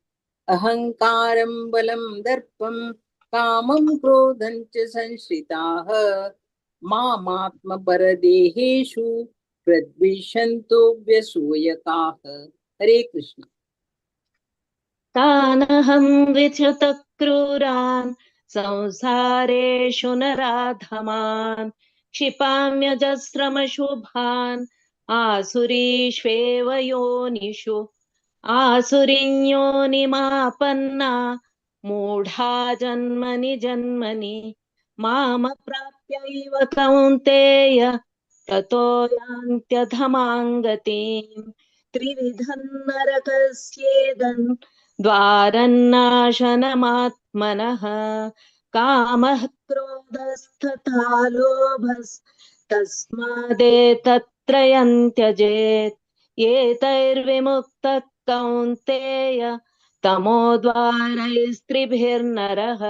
अहंकारं बलं दर्पं कामं क्रोधं च संश्रिताः मामात्मपरदेहेषु प्रद्विषन्तो व्यसूयकाः. हरे कृष्ण. तानहं विचृतक्रूरान् संसारेषु नराधमान् क्षिपाम्यजस्रमशुभान् आसुरीष्वेव योनिषु आसुरीयोनिमापन्ना मूढा जन्मनि जन्मनि मामप्राप्यैव कौन्तेय ततो यान्त्यधमां गतिं. त्रिविधं नरकस्येदं द्वारं नाशनमात्मनः कामः क्रोधस्तथा लोभस्तस्मादेतत्त्रयं त्यजेत्. एतैर्विमुक्तः कौन्तेय तमोद्वारैस्त्रिभिर्नरः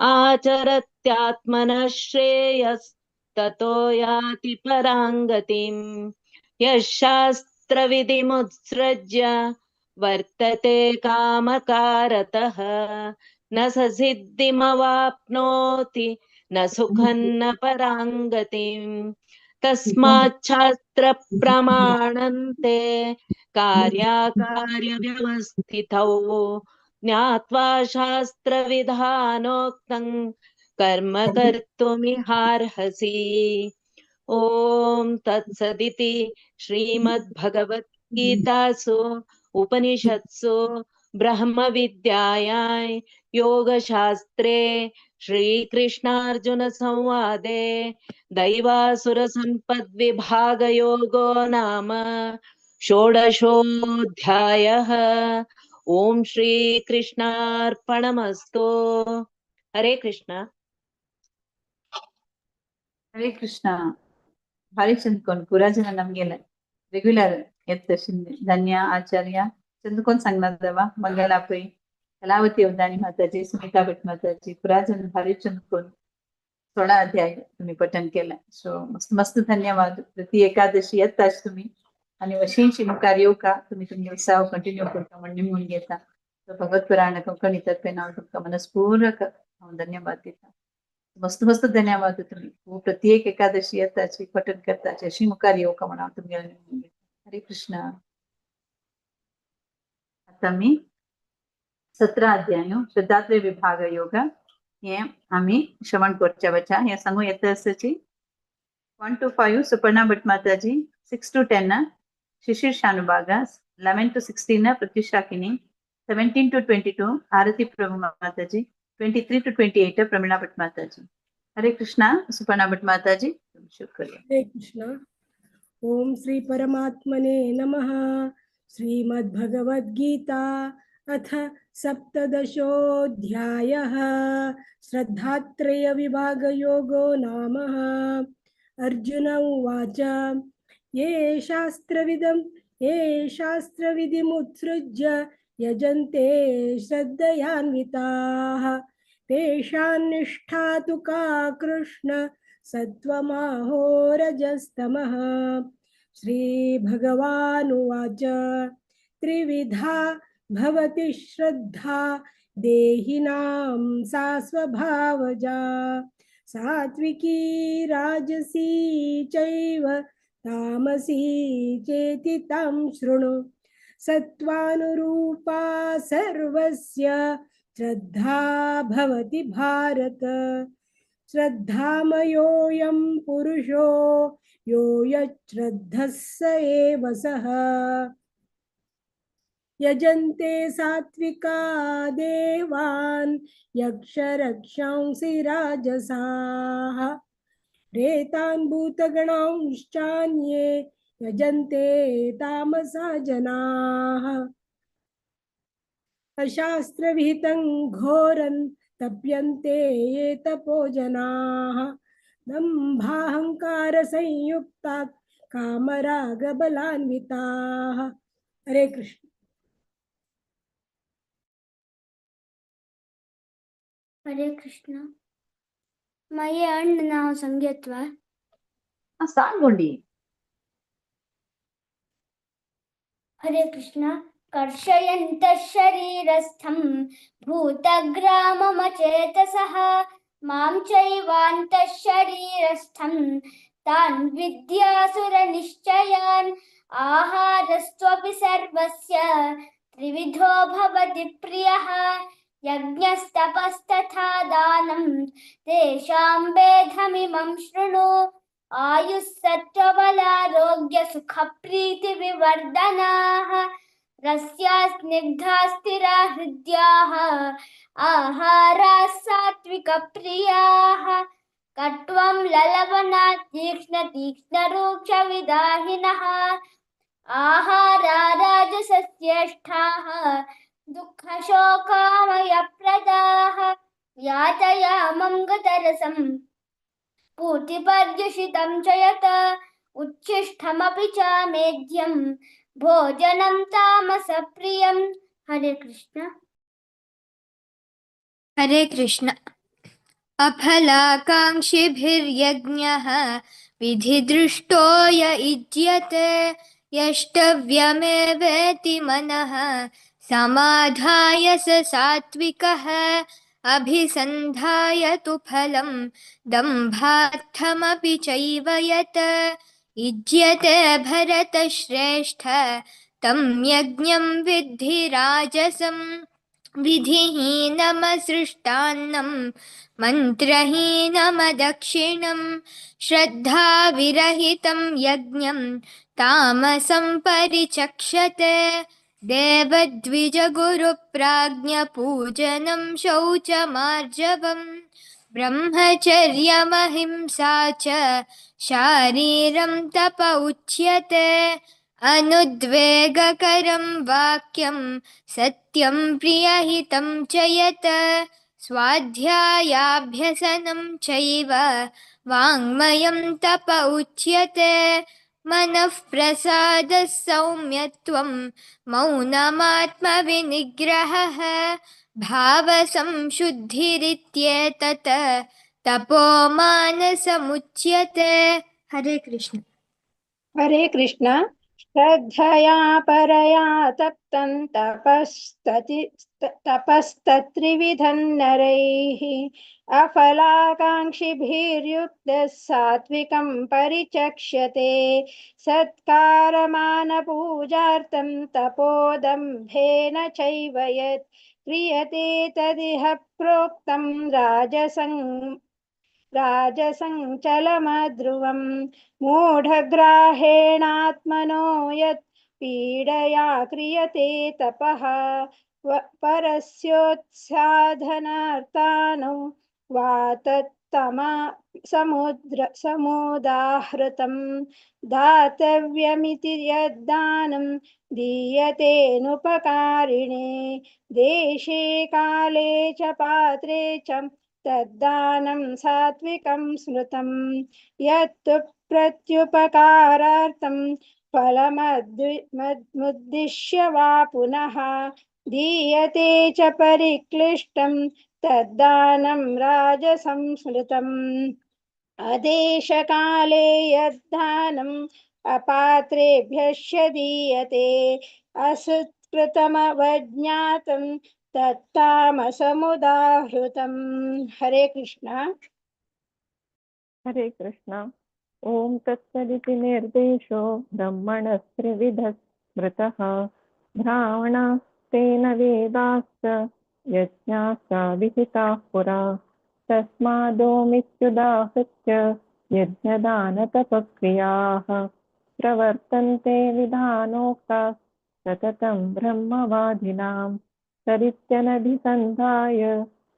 आचरत्यात्मनः श्रेयस्ततो याति परां गतिम्. यः शास्त्रविधिमुत्सृज्य वर्तते कामकारतः न स सिद्धिमवाप्नोति न सुखं न पराङ्गतिम्। तस्माच्छास्त्रप्रमाणन्ते कार्याकार्यव्यवस्थितौ ज्ञात्वा शास्त्रविधानोक्तं कर्म कर्तुमिहार्हसि। ॐ तत्सदिति श्रीमद्भगवद्गीतासु उपनिषत्सु ब्रह्मविद्यायां योगशास्त्रे श्रीकृष्णार्जुनसंवादे दैवासुरसम्पद्विभागयोगो नाम षोडशोऽध्यायः। ॐ श्रीकृष्णार्पणमस्तु। हरे कृष्ण। हरे कृष्ण. ಭಾರಿ ಚಂದ್ಕೊಂಡ್ ಪೂರಾ ಜನ ನಮ್ಗೆಲ್ಲ ರೆಗ್ಯುಲರ್ ಎತ್ತ ಧನ್ಯ ಆಚಾರ್ಯ ಚಂದ್ಕೊಂಡ್ ಸಂಗನದವ ಮಂಗಲಾಪೈ ಕಲಾವತಿ अवदानी माताजी सुनीता भट माताजी पुरा जन भारी चंदकोन 16 अध्याय तुम्ही पठन केलं. सो मस्त मस्त धन्यवाद. प्रति एकादशी येताच तुम्ही आणि वशींशी मुखार येवका तुम्ही तुमचे उत्साह कंटिन्यू करता म्हण निमून घेता. भगवत पुराण कोंकणी तर्फे हांव तुमकां मनस्पूर्वक हांव धन्यवाद दिता. मस्त मस्त धन्यवाद. तुम्ही खूप प्रत्येक एकादशी येताची पठन करताची अशी मुखार येवका म्हण हांव तुमगेले निमून घेता. हरे कृष्ण. आता मी 17 अध्याय श्रद्धात्रय विभाग योग हे आम्ही श्रवण करच्या वचा हे सांगू येता आसाची 1 to 5 Suparna Bhat Mataji, 6 to 10 Shishir Shanubhaga, 11 to 16 Pratyusha Kini, 17 to 22 Arati Prabhu Mataji, 23 to 28 Pramila Bhat Mataji. Hare Krishna. Suparna Bhat Mataji शुक्रिया. हरे कृष्ण. ओम श्री परमात्मने नमः. श्रीमद्भगवद्गीता अथ सप्तदशोऽध्यायः. श्रद्धात्रय विभागयोगो नाम. अर्जुन उवाच ये शास्त्रविधिमुत्सृज्य यजन्ते श्रद्धयान्विताः तेषां निष्ठा तु का कृष्ण सत्त्वमाहो रजस्तमः. श्रीभगवानुवाच त्रिविधा भवति श्रद्धा देहिनां सा स्वभावजा सात्विकी राजसी चैव तामसी चेति तां शृणु. सत्त्वानुरूपा सर्वस्य श्रद्धा भवति भारत. श्रद्धामयोऽयं पुरुषो यो यच्छ्रद्धः स एव सः. यजन्ते सात्विका देवान् यक्षरक्षांसि राजसाः प्रेतान् भूतगणांश्चान्ये यजन्ते तामसा जनाः. अशास्त्रविहितं घोरं तप्यन्ते ये तपो जनाः दम्भाहङ्कारसंयुक्तात् कामरागबलान्विताः. हरे कृष्ण. हरे कृष्ण. मये अण्ण नाव संगीत्वा सांगोंडी. हरे कृष्ण. कर्षयन्तः शरीरस्थं भूतग्राममचेतसः मां चैवान्तः शरीरस्थं तान् विद्यासुरनिश्चयान्. आहारस्त्वपि सर्वस्य त्रिविधो भवति प्रियः यज्ञस्तपस्तथा दानं तेषां भेदमिमं शृणु. आयुः सत्त्वबलारोग्यसुखप्रीतिविवर्धनाः रस्या स्निग्धा स्थिरा हृद्याः आहाराः सात्विकप्रियाः. कट्वं ललवना तीक्ष्ण तीक्ष्णरूक्षविदाहिनः आहारा राजसस्येष्ठाः दुःखशोकामयप्रदाः. यातयामं गतरसं पूतिपर्युषितं च यत् उच्छिष्टमपि च मेध्यं भोजनं तामसप्रियं. हरे कृष्ण. हरे कृष्ण. अफलाकाङ्क्षिभिर्यज्ञः विधिदृष्टो य इज्यते यष्टव्यमेवेति मनः समाधाय स सात्विकः। अभिसन्धाय तु फलं दम्भार्थमपि चैव यत् युज्यते भरतश्रेष्ठ तं यज्ञं विद्धि राजसं। विधिहीनमसृष्टान्नं मन्त्रहीनमदक्षिणं श्रद्धाविरहितं यज्ञं तामसं परिचक्षते। देवद्विजगुरुप्राज्ञपूजनं शौचमार्जवं ब्रह्मचर्यमहिंसा च शारीरं तप उच्यते। अनुद्वेगकरं वाक्यं सत्यं प्रियहितं च यत् स्वाध्यायाभ्यसनं चैव वाङ्मयं तप उच्यते। मनः प्रसादः सौम्यत्वं मौनमात्मविनिग्रहः भावसंशुद्धिरित्येतत् तपो मानसमुच्यते। हरे कृष्ण। हरे कृष्ण। श्रद्धया परया तप्तं तपस्तत्त्रिविधं नरैः अफलाकाङ्क्षिभिर्युक्तः सात्विकं परिचक्ष्यते। सत्कारमानपूजार्थं तपोदम्भेन चैव यत् क्रियते तदिह प्रोक्तं राजसञ्चलमध्रुवं। मूढग्राहेणात्मनो यत् पीडया क्रियते तपः परस्योत्साधनार्थानो वा तत्तमा समुदाहृतं। दातव्यमिति यद्दानं दीयतेऽनुपकारिणे देशे काले च पात्रे च तद्दानं सात्विकं स्मृतं। यत्तु प्रत्युपकारार्थं फलमुद्दिश्य वा पुनः दीयते च परिक्लिष्टं तद्दानं राजसंस्मृतम्। अदेशकाले यद्दानम् अपात्रेभ्यश्च दीयते असत्कृतमवज्ञातं तत्तामसमुदाहृतम्। हरे कृष्ण। हरे कृष्ण। ॐ तत्सदिति निर्देशो ब्रह्मणस्त्रिविधः स्मृतः। ब्राह्मणास्तेन वेदाश्च यज्ञाश्च विहिताः पुरा। तस्मादोमित्युदाहृत्य यज्ञदानतपक्रियाः प्रवर्तन्ते विधानोक्ताः सततं ब्रह्मवादिनां। सरित्यनभिसन्धाय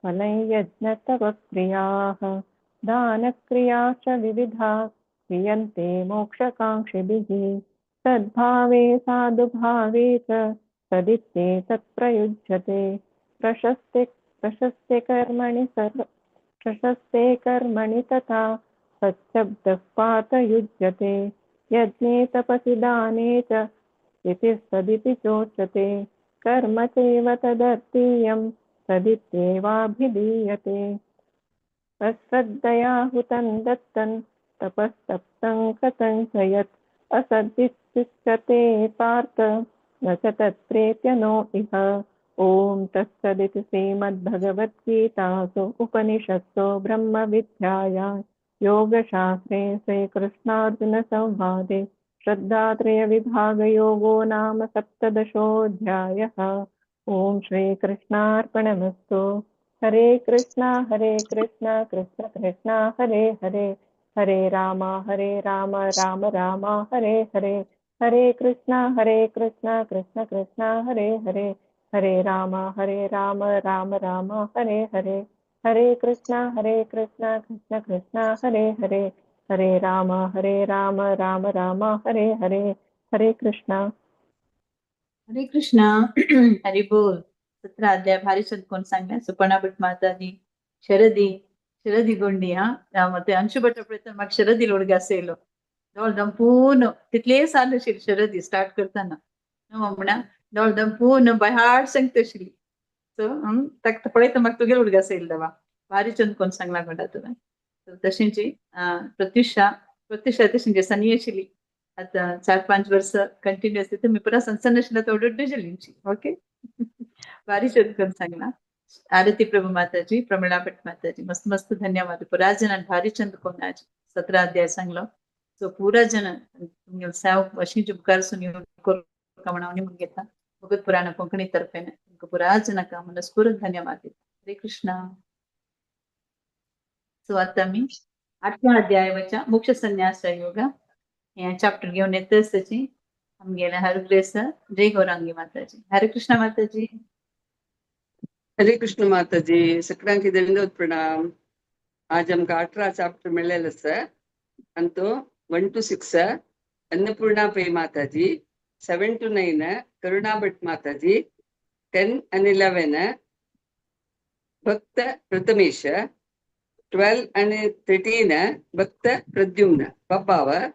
फलं यज्ञतपक्रियाः दानक्रियाश्च विविधा क्रियन्ते मोक्षकाङ्क्षिभिः। सद्भावे साधुभावे च सदित्ये तत्प्रयुज्यते। प्रशस्ते कर्मणि तथा सच्छब्दः पातयुज्यते। यज्ञे तपसि दाने च इति सदिति चोच्यते। कर्म चैव तदर्थीयं सदित्येवाभिधीयते। अश्रद्धया हुतं दत्तं तपस्तप्तं कृतं च यत् असदित्युच्यते पार्थ न च तत्प्रेत्य नो इह। ॐ तत्सदिति श्रीमद्भगवद्गीतासु उपनिषत्सु ब्रह्मविद्यायां योगशास्त्रे श्रीकृष्णार्जुनसंवादे श्रद्धात्रयविभागयोगो नाम सप्तदशोऽध्यायः। ॐ श्रीकृष्णार्पणमस्तु। हरे कृष्णा कृष्ण कृष्ण हरे हरे, हरे राम राम राम हरे हरे। हरे कृष्णा कृष्ण कृष्ण हरे हरे, हरे राम राम राम हरे हरे। हरे कृष्णा कृष्ण कृष्ण हरे हरे, हरे राम राम राम हरे हरे। हरे कृष्णा। हरे कृष्णा। हरी बोल। 17 अध्याय भारी चंद कोण सांगले? सुपर्णा भट माताजी, शरदी शरदी गोंडी. हा, ಮತ್ತೆ अंशु भट पळयतना म्हाका शरदी उडगास येयलो. दोळ दंपून तितले साल आशिल्ली शरदी स्टार्ट करतना म्हणा दोळ दंपून बाय हार्ट सांगता आशिल्ली. सो ताका पळयता म्हाका तुगेलो उडगास येयलो बाबा. भारी चंद कोण सांगला म्हणटा तुवें. तशेंची प्रत्युषा प्रत्युषा तशेंची सनी आशिल्ली. आतां 4-5 वर्सां कंटिन्युअस तुमी पुरा संसन्नाशिल्ला तो उडड्डू जाली. ओके, भारी चंद करून सांगला. आरती प्रभु माताजी, प्रमिळा भट माताजी, मस्त मस्त धन्यवाद. पुरा जणान भारी चंद कोण आज 17 अध्याय सांगलो. सो पुरा जण तुमगेले सेव अशी उपकार सुन म्हणून म्हणून घेता. भगवत पुराण कोंकणी तर्फेन तुमकां पुरा जणांक मनस्पूर्वक धन्यवाद दिता. हरे कृष्णा. सो आतां आमी 8व्या अध्यायाच्या मोक्ष संन्यास योग हे चॅप्टर घेवन येतच ताची आमगेले हरग्रेस जय गौरांगी माताजी. हरे कृष्णा माताजी. हरे कृष्ण माताजी, सगळ्यांकी दंडवत प्रणाम. आज आमकां 18 चॅप्टर मेळ्ळेले आसा. Antu 1 to 6 Annapurna Pai Mataji, 7 to 9 Karuna Bhat Mataji, 10 and 11 Bhakta Prathamesh, 12 and 13 Bhakta Pradyumna Babbav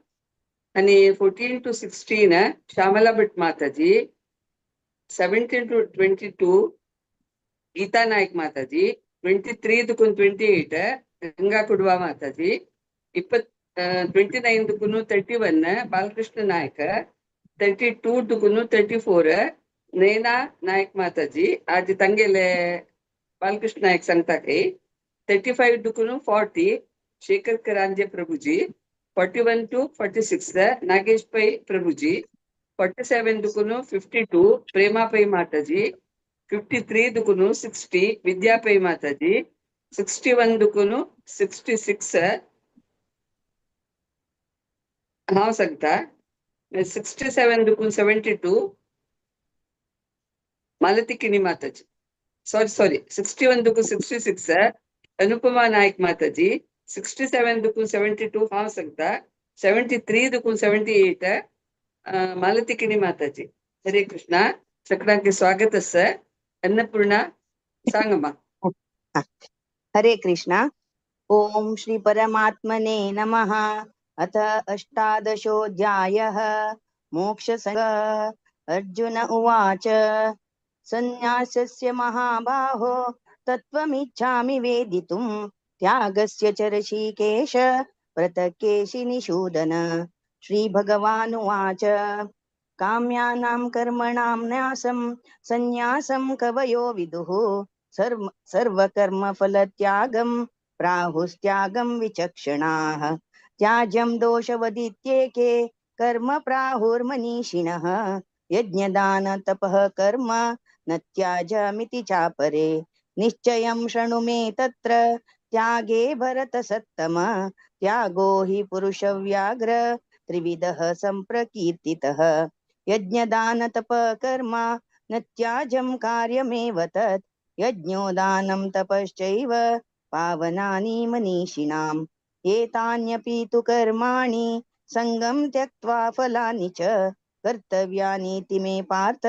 आणि 14 to 16 Shyamala Bhat Mataji, 17 to 22 Geeta Naik Mataji, 23 to 28 Ganga Kudva Mataji, 29 to 31 Balakrishna Naik, 32 to 34 Nayana Naik Mataji, आज तंगेले बालकृष्ण नायक सांगता काही, 35 to 40 Shekhar Karanje Prabhuji, 41 to 46 Nagesh Pai Prabhuji, 47 to 52 Prema Pai Mataji, 53 to 60 Vidya Pai Mataji, 61 to 66 हांव सांगता, 67 to 72 Malati Kini Mataji, sorry 61 to 66 Anupama Naik Mataji, 67 to 72 हांव सांगता, 73 to 78 Malati Kini Mataji. Hare Krishna. सगळ्यांचे स्वागत आसा. अन्नपूर्णा सांगमा. हरे कृष्णा. ओम श्री परमात्मने नमः. अथ अष्टादशोऽध्यायः. मोक्षसंग. अर्जुन उवाच. संन्यासस्य महाबाहो तत्त्वमिच्छामि वेदितुं त्यागस्य च ऋषिकेश पृथक्केशि निषूदन. श्री भगवानुवाच. काम्यानां कर्मणां न्यासं संन्यासं कवयो विदुः सर्वकर्मफलत्यागं प्राहुस्त्यागं विचक्षणाः. त्याज्यं दोषवदित्येके कर्म प्राहुर्मनीषिणः. यज्ञदान तपः कर्म न त्याजमिति चापरे. निश्चयं शृणु मे तत्र त्यागे भरतसत्तम. त्यागो हि पुरुषव्याघ्र त्रिविधः संप्रकीर्तितः. यज्ञदान तपः कर्म न त्याज्यं कार्यमेव तत्. यज्ञोदानं तपश्चैव पावनानि मनीषिणाम्. एतान्यपि तु कर्माणि संगं त्यक्त्वा फलानि च कर्तव्यानीति मे पार्थ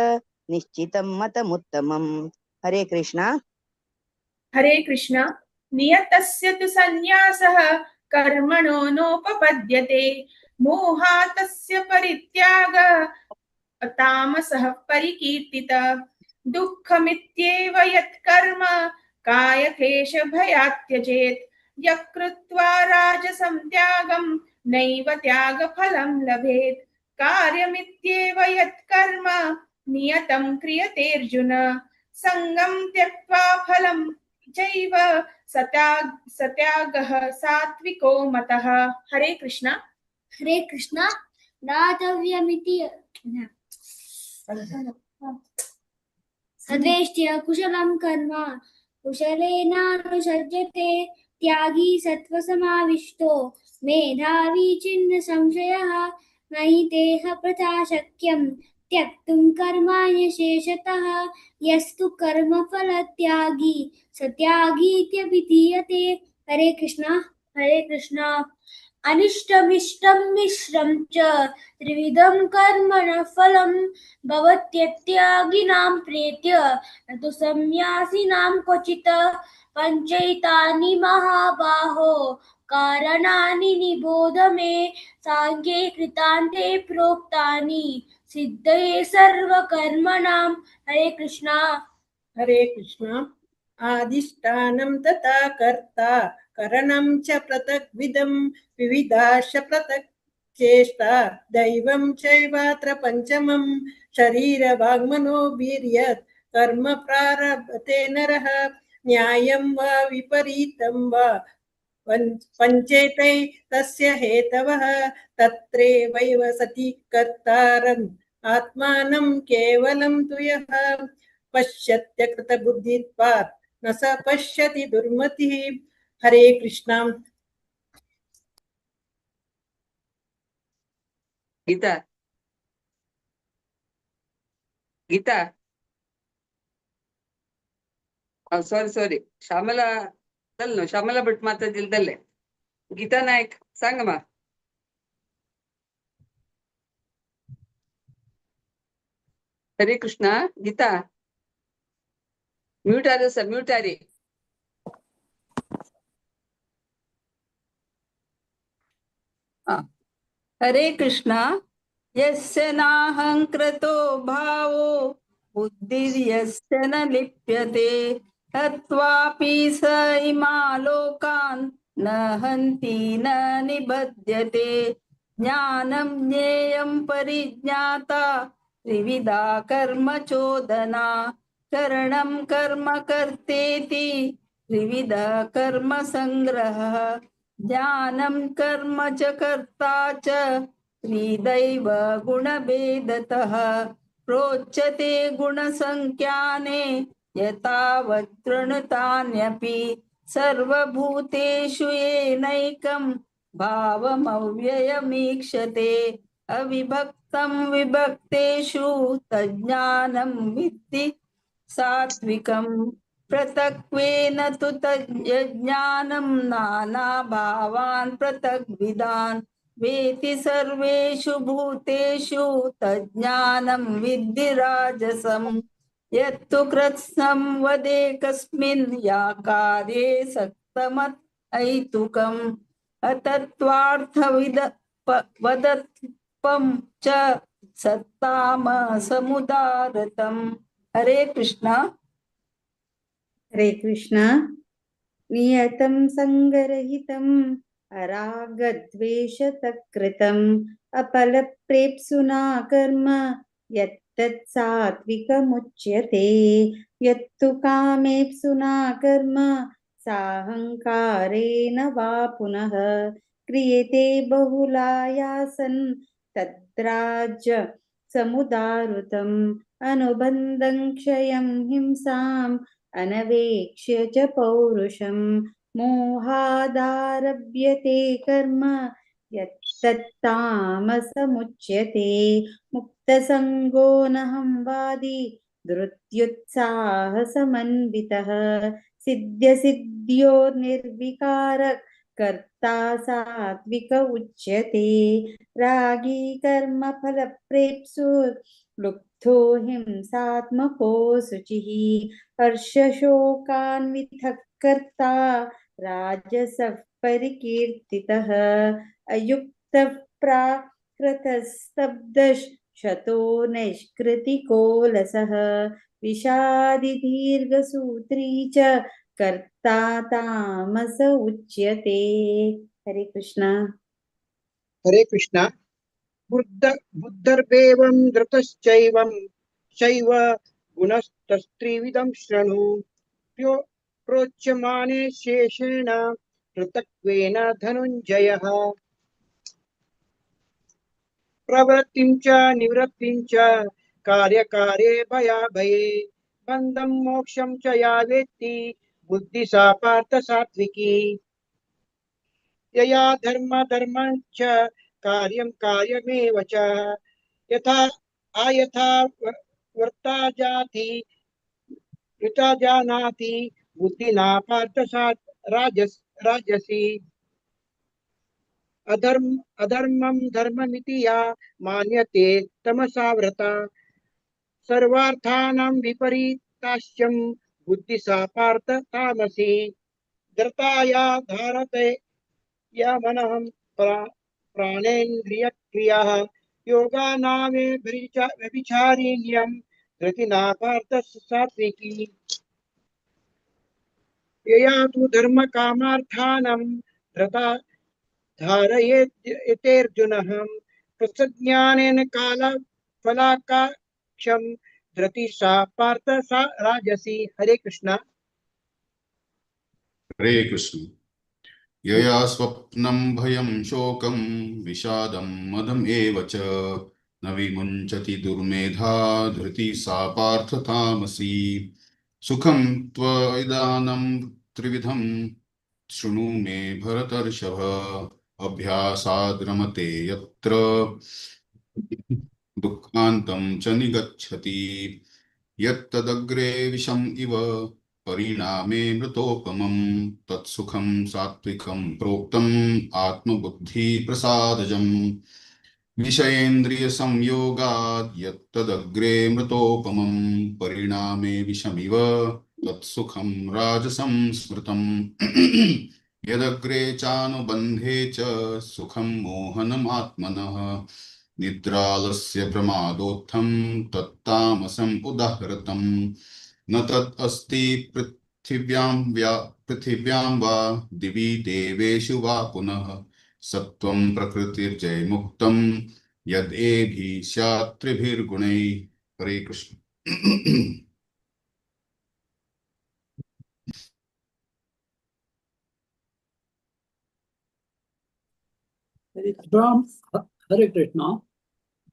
निश्चितं मतमुत्तमम्. हरे कृष्णा. हरे कृष्णा. नियतस्य तु संन्यासः कर्मणो नोपपद्यते. मोहातस्य परित्याग तामसः परिकीर्तितः. दुःखमित्येव यत्कर्म कायक्लेशभयात् त्यजेत्. यत्कृत्वा राजसं त्यागं नैव त्यागफलं लभेत्. कार्यमित्येव यत्कर्म नियतं क्रियतेऽर्जुन. संगं त्यक्त्वा फलं चैव सत्यागः सात्विको मतः. हरे कृष्णा. हरे कृष्णा. दातव्यमिति सद्वेष्ट्य कुशलं कर्म कुशलेनानुसज्जते. त्यागी सत्त्वसमाविष्टो मेधावी छिन्न संशयः. नहि तेह प्रथा शक्यं त्यक्तुं कर्माण्यशेषतः. यस्तु कर्मफलत्यागी स त्यागीत्यभिधीयते. हरे कृष्णा. हरे कृष्णा. अनिष्टमिष्टं मिश्रं च त्रिविधं कर्मणः फलं भवत्यत्यागिनां प्रेत्य न तु संन्यासिनां क्वचित्. पञ्चैतानि महाबाहो कारणानि निबोध मे. साङ्ख्ये कृतान्ते प्रोक्तानि सिद्धये सर्वकर्मणां. हरे कृष्णा. हरे कृष्णा. आदिष्टानं तथा कर्ता करणं च पृथग्विधं विविधाश पृथक् चेष्टा दैवं चैवात्र पञ्चमं शरीरवाङ्मनो वीर्यत् कर्म प्रारभते नरः न्यायं वा विपरीतं वा पञ्चेतै तस्य हेतवः तत्रैवैव सति कर्तारम् आत्मानं केवलं तु यः पश्यत्यकृतबुद्धित्वात् न स पश्यति दुर्मतिः। हरे कृष्णा। गीता गीता सॉरी सॉरी श्यामला चल श्यामला भट माताजी दल्ले गीता नायक सांग मा। हरे कृष्णा। गीता म्यूट आ सर म्यूट आ रही। हरे कृष्णा। यस्य नाहंकृतो भावो बुद्धिर्यस्य न लिप्यते हत्वापि स इमा लोकान् न हन्ति न निबध्यते। ज्ञानं ज्ञेयं परिज्ञाता त्रिविधा कर्म चोदना करणं कर्म कर्तेति त्रिविधा कर्म संग्रहः ज्ञानं कर्म च कर्ता च त्रिदैव गुणभेदतः प्रोच्यते गुणसंख्याने यतावत् तृणुतान्यपि सर्वभूतेषु येनैकं भावमव्ययमीक्षते अविभक्तं विभक्तेषु तज्ज्ञानं विद्धि सात्विकं पृथक्त्वेन तु तज्ज्ञानं नानाभावान् पृथग्विदान् वेति सर्वेषु भूतेषु तज्ज्ञानं विद्धि राजसं यत्तु कृत्स्नं वदे कस्मिन् या कार्ये सक्तमत् ऐतुकम् अतत्त्वार्थविद वदत्पं च सत्तामसमुदारतम्। हरे कृष्णा। हरे कृष्णा। नियतं सङ्गरहितम् अरागद्वेषतकृतम् अपलप्रेप्सुना कर्म यत्तत् सात्विकमुच्यते। यत्तु कामेप्सुना कर्म साहङ्कारेण वा पुनः क्रियते बहुलायासन् तद्राज्य समुदारुतम् अनुबन्धं क्षयं हिंसाम् अनवेक्ष्य च पौरुषं मोहादारभ्यते कर्म यत्तत्तामसमुच्यते। मुक्तसङ्गो नहं वादी धृत्युत्साहसमन्वितः सिद्ध्यसिद्ध्यो निर्विकार कर्ता सात्विक उच्यते। रागी कर्मफलप्रेप्सु लुब्धो हिंसात्मको शुचिः हर्षशोकान्वितः कर्ता राजसः परिकीर्तितः अयुक्तः प्राकृतस्तब्धशतो नैष्कृतिकोलसः विषादि दीर्घसूत्री च कर्ता तामस उच्यते। हरे कृष्णा। हरे कृष्णा। बुद्धर्वेवं धृतश्चैवं शैव गुणस्तस्त्रिविधं शृणु प्रोच्यमाने शेषेण पृथक्त्वेन धनुञ्जयः प्रवृत्तिं च निवृत्तिं च कार्यकार्ये भयाभये बन्धं मोक्षं च या वेत्ति बुद्धि सा पार्थ सात्विकी। यया धर्म धर्मं च कार्यं कार्यमेव च यथा आयथा वर्ता जाति ऋता जानाति बुद्धिना पार्थ राजसी। अधर्म अधर्मं धर्ममिति या मान्यते तमसाव्रता सर्वार्थानां विपरीताश्यं बुद्धि सा पार्थ तामसी। धृताया धारते या मनः प्राणेन्द्रियक्रियाः योगानामे व्यभिचारिण्यं धृतिना पार्थ सात्विकी। यया तु धर्मकामार्थानां धृता धारयेतेऽर्जुनः। प्रसज्ञानेन कालफलाकाक्षं धृति सा पार्थ सा राजसी। हरे कृष्णा। हरे कृष्ण। यया स्वप्नं भयं शोकं विषादं मदम् एव च न विमुञ्चति दुर्मेधा धृति सा पार्थ तामसी। सुखं त्वैदानं त्रिविधं शृणु मे भरतर्षभ। अभ्यासाद् रमते यत्र दुःखान्तं च निगच्छति। यत्तदग्रे विषम् इव परिणामे मृतोपमं तत्सुखं सात्विकं प्रोक्तम् आत्मबुद्धिप्रसादजम्। विषयेन्द्रियसंयोगाद् यत्तदग्रे मृतोपमं परिणामे विषमिव तत्सुखं राजसं स्मृतम्। यदग्रे चानुबन्धे च सुखं मोहनमात्मनः निद्रालस्य प्रमादोत्थं तत्तामसम् उदाहृतम्। न तत् अस्ति पृथिव्यां वा दिवि देवेषु वा पुनः सत्त्वं प्रकृतिर्जयमुक्तं यद् स्यात् त्रिभिर्गुणैः। हरे कृष्ण। हरे कृष्ण।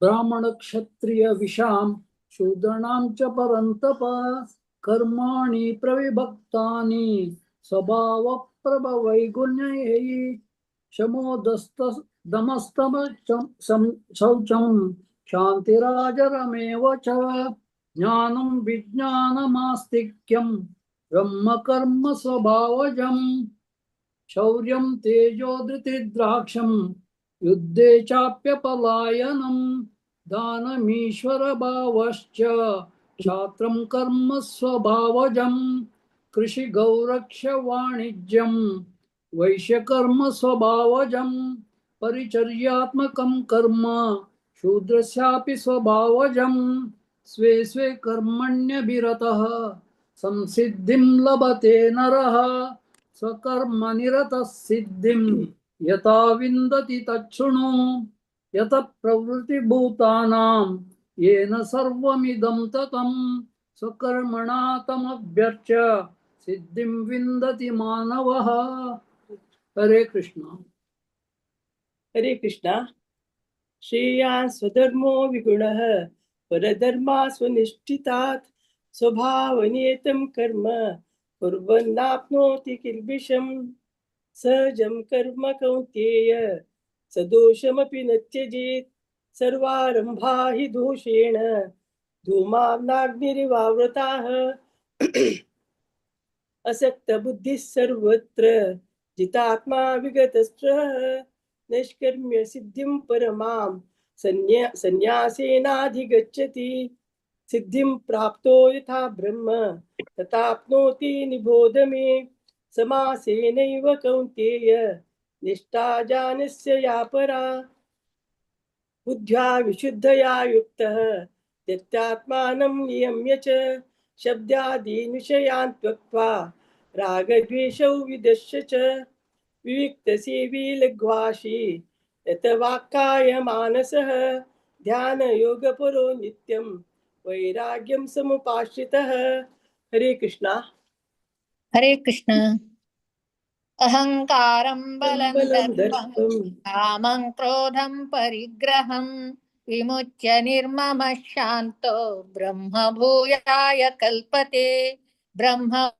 ब्राह्मण क्षत्रिय विषां शूद्राणां च परन्तप कर्माणि प्रविभक्तानि स्वभाव प्रभवैगुण्यैः शमोदस्तमस्तम शौचं शान्तिराजरमेव च ज्ञानं विज्ञानमास्तिक्यं ब्रह्मकर्म स्वभावजं शौर्यं तेजोधृतिद्राक्षं युद्धे चाप्यपलायनं दानमीश्वरभावश्च क्षात्रं कर्म स्वभावजं कृषिगौरक्षवाणिज्यं वैश्यकर्म स्वभावजं परिचर्यात्मकं कर्म शूद्रस्यापि स्वभावजं स्वे स्वे कर्मण्यभिरतः संसिद्धिं लभते नरः स्वकर्मनिरतः सिद्धिं यथा विन्दति तच्छृणु। यतः प्रवृत्तिभूतानां येन सर्वमिदं ततं स्वकर्मणा तमभ्यर्च्य सिद्धिं विन्दति मानवः। हरे कृष्ण। हरे कृष्ण। श्रेयान् स्वधर्मो विगुणः परधर्मा स्वनिष्ठितात् स्वभावनियतं कर्म कुर्वन्नाप्नोति किल्बिषम्। सहजं कर्म कौन्तेय सदोषमपि न त्यजेत्। सर्वारंभा हि दोषेण धूमाग्निरिवावृताः। असक्तबुद्धिः सर्वत्र जितात्मा विगतस्पृहः नैष्कर्म्य सिद्धिं परमां संन्यासेनाधिगच्छति। सिद्धिं प्राप्तो यथा ब्रह्म तथाप्नोति निबोध मे। समासेनैव कौन्तेय निष्ठा ज्ञानस्य या परा। बुद्ध्या विशुद्धया युक्तः त्यक्त्यात्मानं नियम्य च शब्दादीन् विषयान् त्यक्त्वा रागद्वेषौ विदश्य च विविक्तसेवी लघ्वाशी यत वाक्काय मानसः ध्यानयोगपरो नित्यं वैराग्यं समुपाश्रितः। हरे कृष्णा। हरे कृष्ण। अहंकारं बलं दर्पं कामं क्रोधं परिग्रहं विमुच्य निर्ममः शान्तो ब्रह्म भूयाय कल्पते। ब्रह्म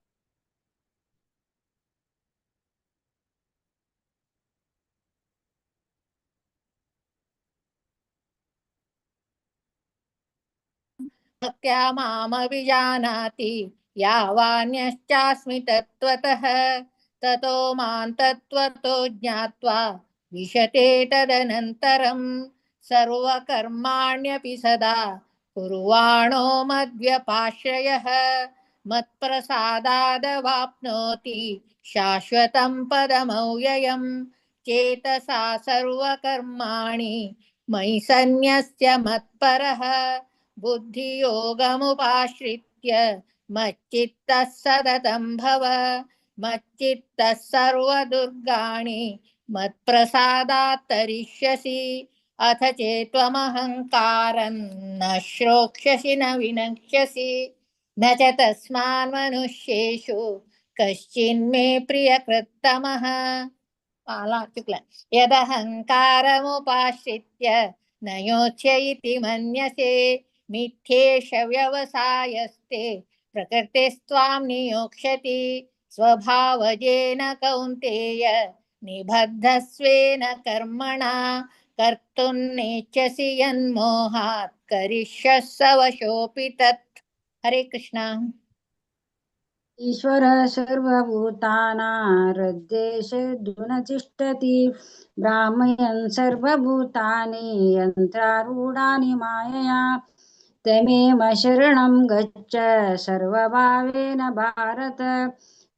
भक्त्या मामभिजानाति यावान्यश्चास्मि तत्त्वतः ततो मां तत्त्वतो ज्ञात्वा विशते तदनन्तरं सर्वकर्माण्यपि सदा कुर्वाणो मद्व्यपाश्रयः मत्प्रसादादवाप्नोति शाश्वतं पदमव्ययं। चेतसा सर्वकर्माणि मयि सन्न्यस्य मत्परः बुद्धियोगमुपाश्रित्य मच्चित्तः सततं भव। मच्चित्तः सर्वदुर्गाणि मत्प्रसादात् तरिष्यसि। अथ चेत्त्वमहङ्कारं न श्रोक्ष्यसि न विनक्ष्यसि, न च तस्मान् मनुष्येषु कश्चिन्मे प्रियकृत्तमः। चुकलं। यदहङ्कारमुपाश्रित्य न योत्स्य इति मन्यसे, मिथ्येष व्यवसायस्ते प्रकृतिस्त्वां नियोक्ष्यति। स्वभावजेन कौन्तेय निबद्धस्वेन कर्मणा, कर्तुं नेच्छसि यन्मोहात् करिष्यसि वशोऽपि तत्। हरे कृष्णा। ईश्वर सर्वभूतानां हृद्देशेऽर्जुन तिष्ठति, भ्रामयन् सर्वभूतानि यन्त्रारूढानि मायया। तमेव शरणं गच्छ सर्वभावेन भारत,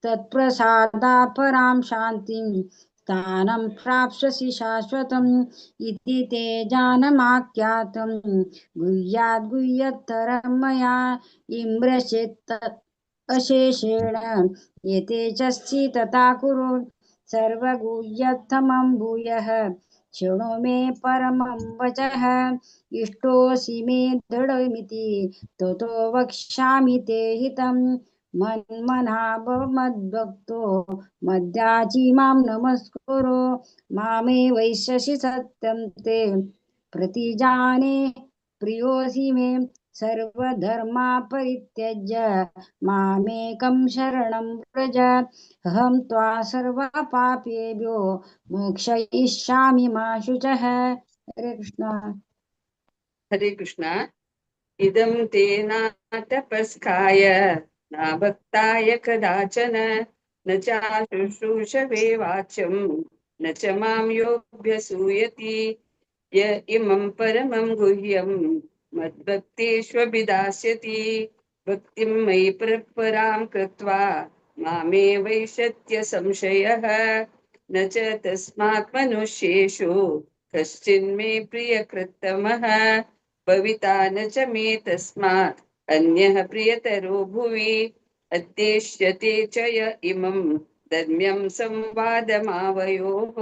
तत्प्रसादात् परां शान्तिं स्थानं प्राप्स्यसि शाश्वतम्। इति ते ज्ञानमाख्यातं गुह्याद् गुह्यतरं मया। इम्रचेत् अशेषेण एते चस्ति तथा कुरु, सर्वगुह्यतमं भूयः शृणु मे परमं वचः। इष्टोऽसि मे दृढमिति ततो वक्ष्यामि ते हितं। मन्मना भव मद्भक्तो मद्याची मां नमस्कुरु। मामे वैश्यसि सत्यं ते प्रतिजाने प्रियोऽसि मे। सर्वधर्मा परित्यज्य मामेकं शरणं व्रज। अहं त्वा सर्वपापेभ्यो मोक्षयिष्यामि मा शुचः। हरे कृष्णा। हरे कृष्णा। इदं तेनातपस्काय न भक्ताय कदाचन, न चाशुश्रूषवे वाच्यं न च मां योऽभ्यसूयति। य इमं परमं गुह्यं मद्भक्तेष्वभिदास्यति, भक्तिं मयि परां कृत्वा मामे वैशत्य संशयः। न च तस्मात् मनुष्येषु कश्चिन्मे प्रियकृत्तमः, भविता न च मे तस्मात् अन्यः प्रियतरो भुवि। अद्देश्यते च य इमं धर्म्यं संवादमावयोः,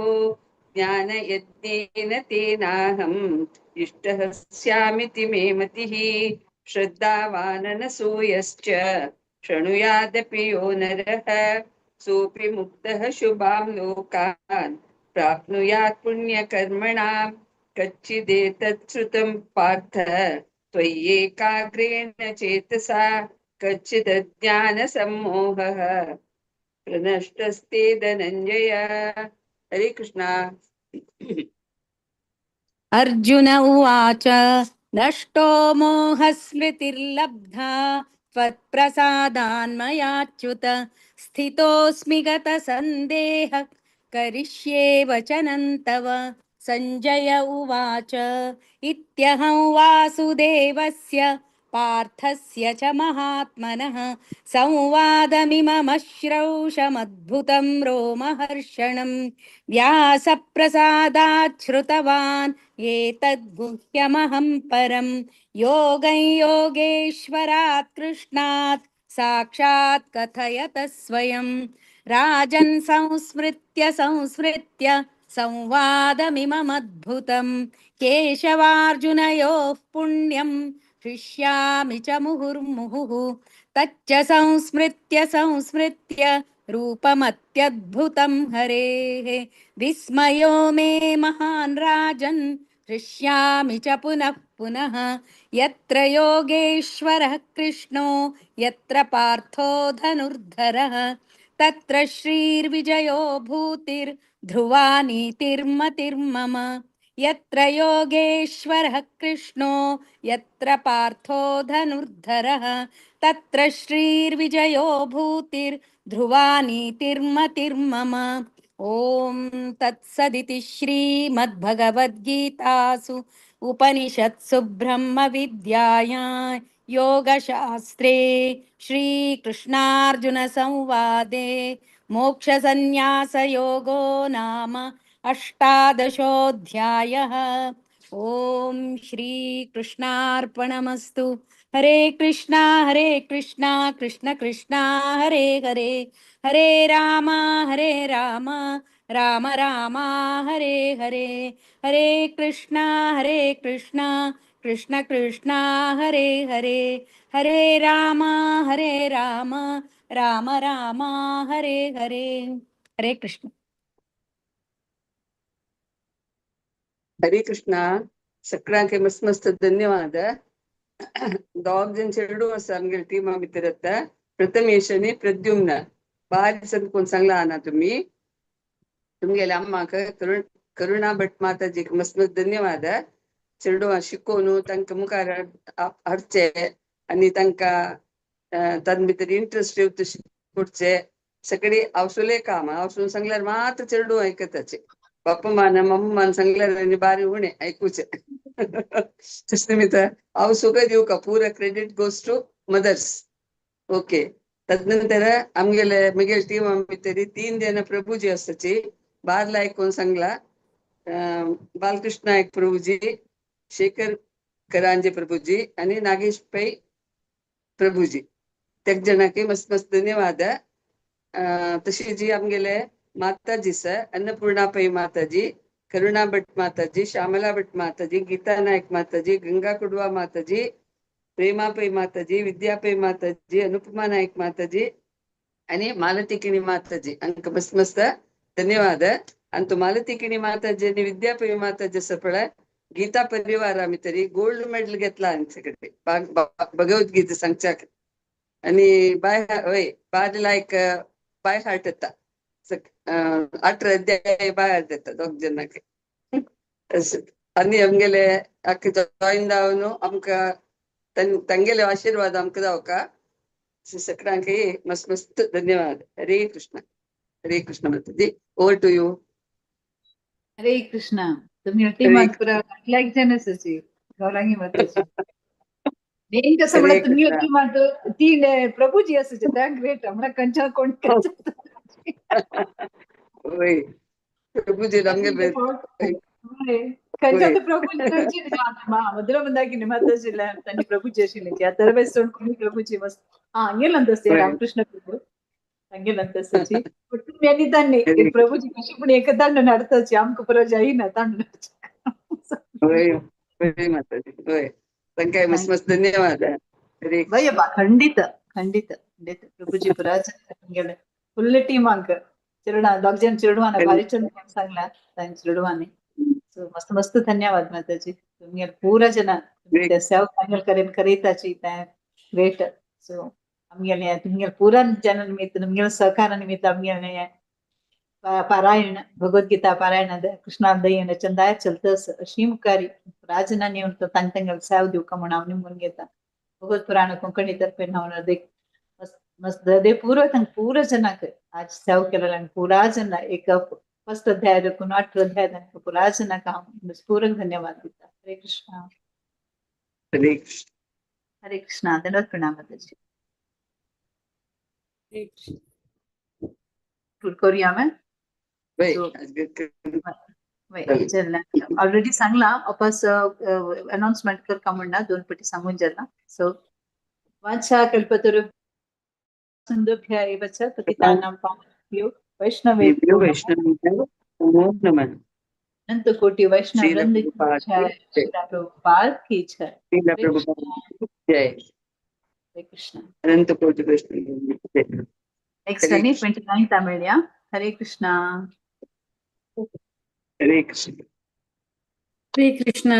ज्ञानयज्ञेन तेनाहम् इष्टः स्यामिति मे मतिः। श्रद्धावाननसूयश्च शृणुयादपि यो नरः, सोऽपि मुक्तः शुभां लोकान् प्राप्नुयात् पुण्यकर्मणां। कच्चिदेतत् श्रुतं पार्थ त्वय्येकाग्रेण चेतसा, कच्चिदज्ञानसम्मोहः प्रनष्टस्ते धनञ्जय। हरे कृष्णा। अर्जुन उवाच, नष्टो मोहस्मृतिर्लब्धा त्वत्प्रसादान्मयाच्युत, स्थितोऽस्मि गतसन्देहः करिष्ये वचनं तव। सञ्जय उवाच, इत्यहं वासुदेवस्य पार्थस्य च महात्मनः संवादमिममश्रौषमद्भुतं रोमहर्षणम्। व्यासप्रसादात् श्रुतवान् एतद्गुह्यमहं परं, योगं योगेश्वरात् कृष्णात् साक्षात् कथयत स्वयं। राजन् संस्मृत्य संस्मृत्य संवादमिममद्भुतं, केशवार्जुनयोः पुण्यं हृष्यामि च मुहुर्मुहुः। तच्च संस्मृत्य संस्मृत्य रूपमत्यद्भुतं हरेः, विस्मयो मे महान् राजन् हृष्यामि च पुनः पुनः। यत्र योगेश्वरः कृष्णो यत्र पार्थो धनुर्धरः, तत्र श्रीर्विजयो भूतिर्ध्रुवा नीतिर्मतिर्मम। यत्र योगेश्वरः कृष्णो यत्र पार्थो धनुर्धरः, तत्र श्रीर्विजयो भूतिर्ध्रुवा नीतिर्मतिर्मम। ॐ तत्सदिति श्रीमद्भगवद्गीतासु उपनिषत्सु ब्रह्मविद्यायां योगशास्त्रे श्रीकृष्णार्जुनसंवादे मोक्षसंन्यासयोगो नाम अष्टादशोऽध्यायः। ॐ श्रीकृष्णार्पणमस्तु। हरे कृष्णा हरे कृष्णा कृष्ण कृष्णा हरे हरे, हरे राम राम राम हरे हरे। हरे कृष्णा हरे कृष्णा कृष्ण कृष्ण हरे हरे। हरे राम हरे राम राम राम हरे हरे। हरे कृष्ण। हरे कृष्णा। सगळ्यांक मस्त मस्त धन्यवाद। दोग जण चेडू आसा आमगेले टीमा भितर येता, प्रथमेश आनी प्रद्युम्न। बारीक संत कोण सांगला ना तुमी तुमगेले अम्माक करुणा भट माताजीक मस्त मस्त धन्यवाद। चेडवां शिकोवन तांकां मुखार हाडचे आनी तांकां तातूंत भितर इंट्रस्ट येवता शिकोवचे। सगळी हांवसुलें काम हांवसून सांगल्यार मात्र चेडूं आयकताचे, बाप्पा मान मम्मान सांगल्यार आनी बारी उणें आयकुचें। तशें निमित्त हांव सुखा दिवका पुरा credit goes to mothers. Okay. तदनंतर आमगेले म्हगेले टीमा भितर 3 जण प्रभुजी आसाची। बारला कोण सांगला, बालकृष्ण नायक प्रभुजी, शेखर करांजे प्रभुजी आणि नागेश पै प्रभुजी। तेग जणांक मस्त मस्त धन्यवाद। तशी जी आमगेले माताजी स अन्नपूर्णा पै माताजी, करुणा भट माताजी, श्यामला भट माताजी, गीता नायक माताजी, गंगा कुडवा माताजी, प्रेमा पै माताजी, विद्या पै माताजी, अनुपमा नायक माताजी आणि मालती किणी माताजी अंक मस्त मस्त धन्यवाद। अंतु मालती किणी माताजी आणि विद्या पै माताजी सपळ गीता परिवार आम्ही तरी गोल्ड मेडल घेतला आमच्याकडे भगवद्गीता सांगच्या आणि बाय वय बाय लायक बाय हार्ट येता 18 अध्याय बाय हार्ट येता दोग जणांक। आणि आमगेले अख्खे जॉईन जावन आमकां तंगेले आशीर्वाद आमकां जावका। सगळ्यांक मस्त मस्त धन्यवाद। हरे Krishna. Hare Krishna Mataji, over to you. Hare Krishna. तुम्ही टीमात पुरा लाईक जण आसाची गौरांगी माताजी। मेन कसं हरे म्हणा तुम्ही कृष्ण। टीमात 3 प्रभुजी आसाचे त्या ग्रेट म्हणा कंचा कोण वय प्रभुजी आमगेले कंचा तर प्रभुजी मधुरा मंदाकिनी माताजी त्यांनी प्रभुजी आशिल्ले अदरवायज सोड कोणी प्रभुजी मस्त हा हांगेल अंत रामकृष्ण प्रभू हांगेल अंत आसाची। बट तुमी आनी तांणी प्रभुजी कशी पूण एक तांडून हाडताची आमकां पुरो जायना तांडून हाडचे। वय वय माताजी वय तांकां मस्त मस्त धन्यवाद। हरे वय बा खंडित खंडित खंडित प्रभुजी पुराज तुमगेले फुल्ल टीमांक चेडवां दोग जण चेडवान भारी चंद सांगला तांचे चेडवांनी। सो मस्त मस्त धन्यवाद माताजी। तुमगेले पुरा जण ते सेवा तांगेले करेन करयताची ते ग्रेट। सो आमगेले तुमगेले पुरा जन निमित्त तुमगेले सहकार निमित्त आमगेले पारायण भगवद्गीता पारायण कृष्णा दयेन चंदाय चलतस अशी मुखारी राजनांनी येवन तांकां तांगेले सेवा दिवका म्हूण हांव निमून घेता। भगवत पुराण कोंकणी तर्फे हांव देख मस्त मस्त पूर्व तांकां पुरा जणांक आज सेवा केलेल्या पुरा जण एक फर्स्ट अध्याय देखून 8 अध्याय तांकां पुरा जणांक हांव पूरक धन्यवाद दिता। हरे कृष्णा। हरे कृष्ण। हरे कृष्णा। धन्यवाद प्रणाम माताजी। करूया मैं ऑलरेडी सांगला वापस अनाउन्समेंट करका म्हणना 2 पटी सांगून जाला। सो वांछा कल्पतरु सिन्धुभ्य एव च पतितानां पावनेभ्यो वैष्णवेभ्यो वैष्णवेभ्यो नमो नमः। अनंत कोटि वैष्णव वृंद की जय। श्रील प्रभुपाद की जय। श्रील प्रभुपाद जय। हरे कृष्ण। अनंत कोटि वैष्णव। नेक्स्ट आणि 29 मेळया। हरे कृष्णा। हरे कृष्ण। हरे कृष्णा।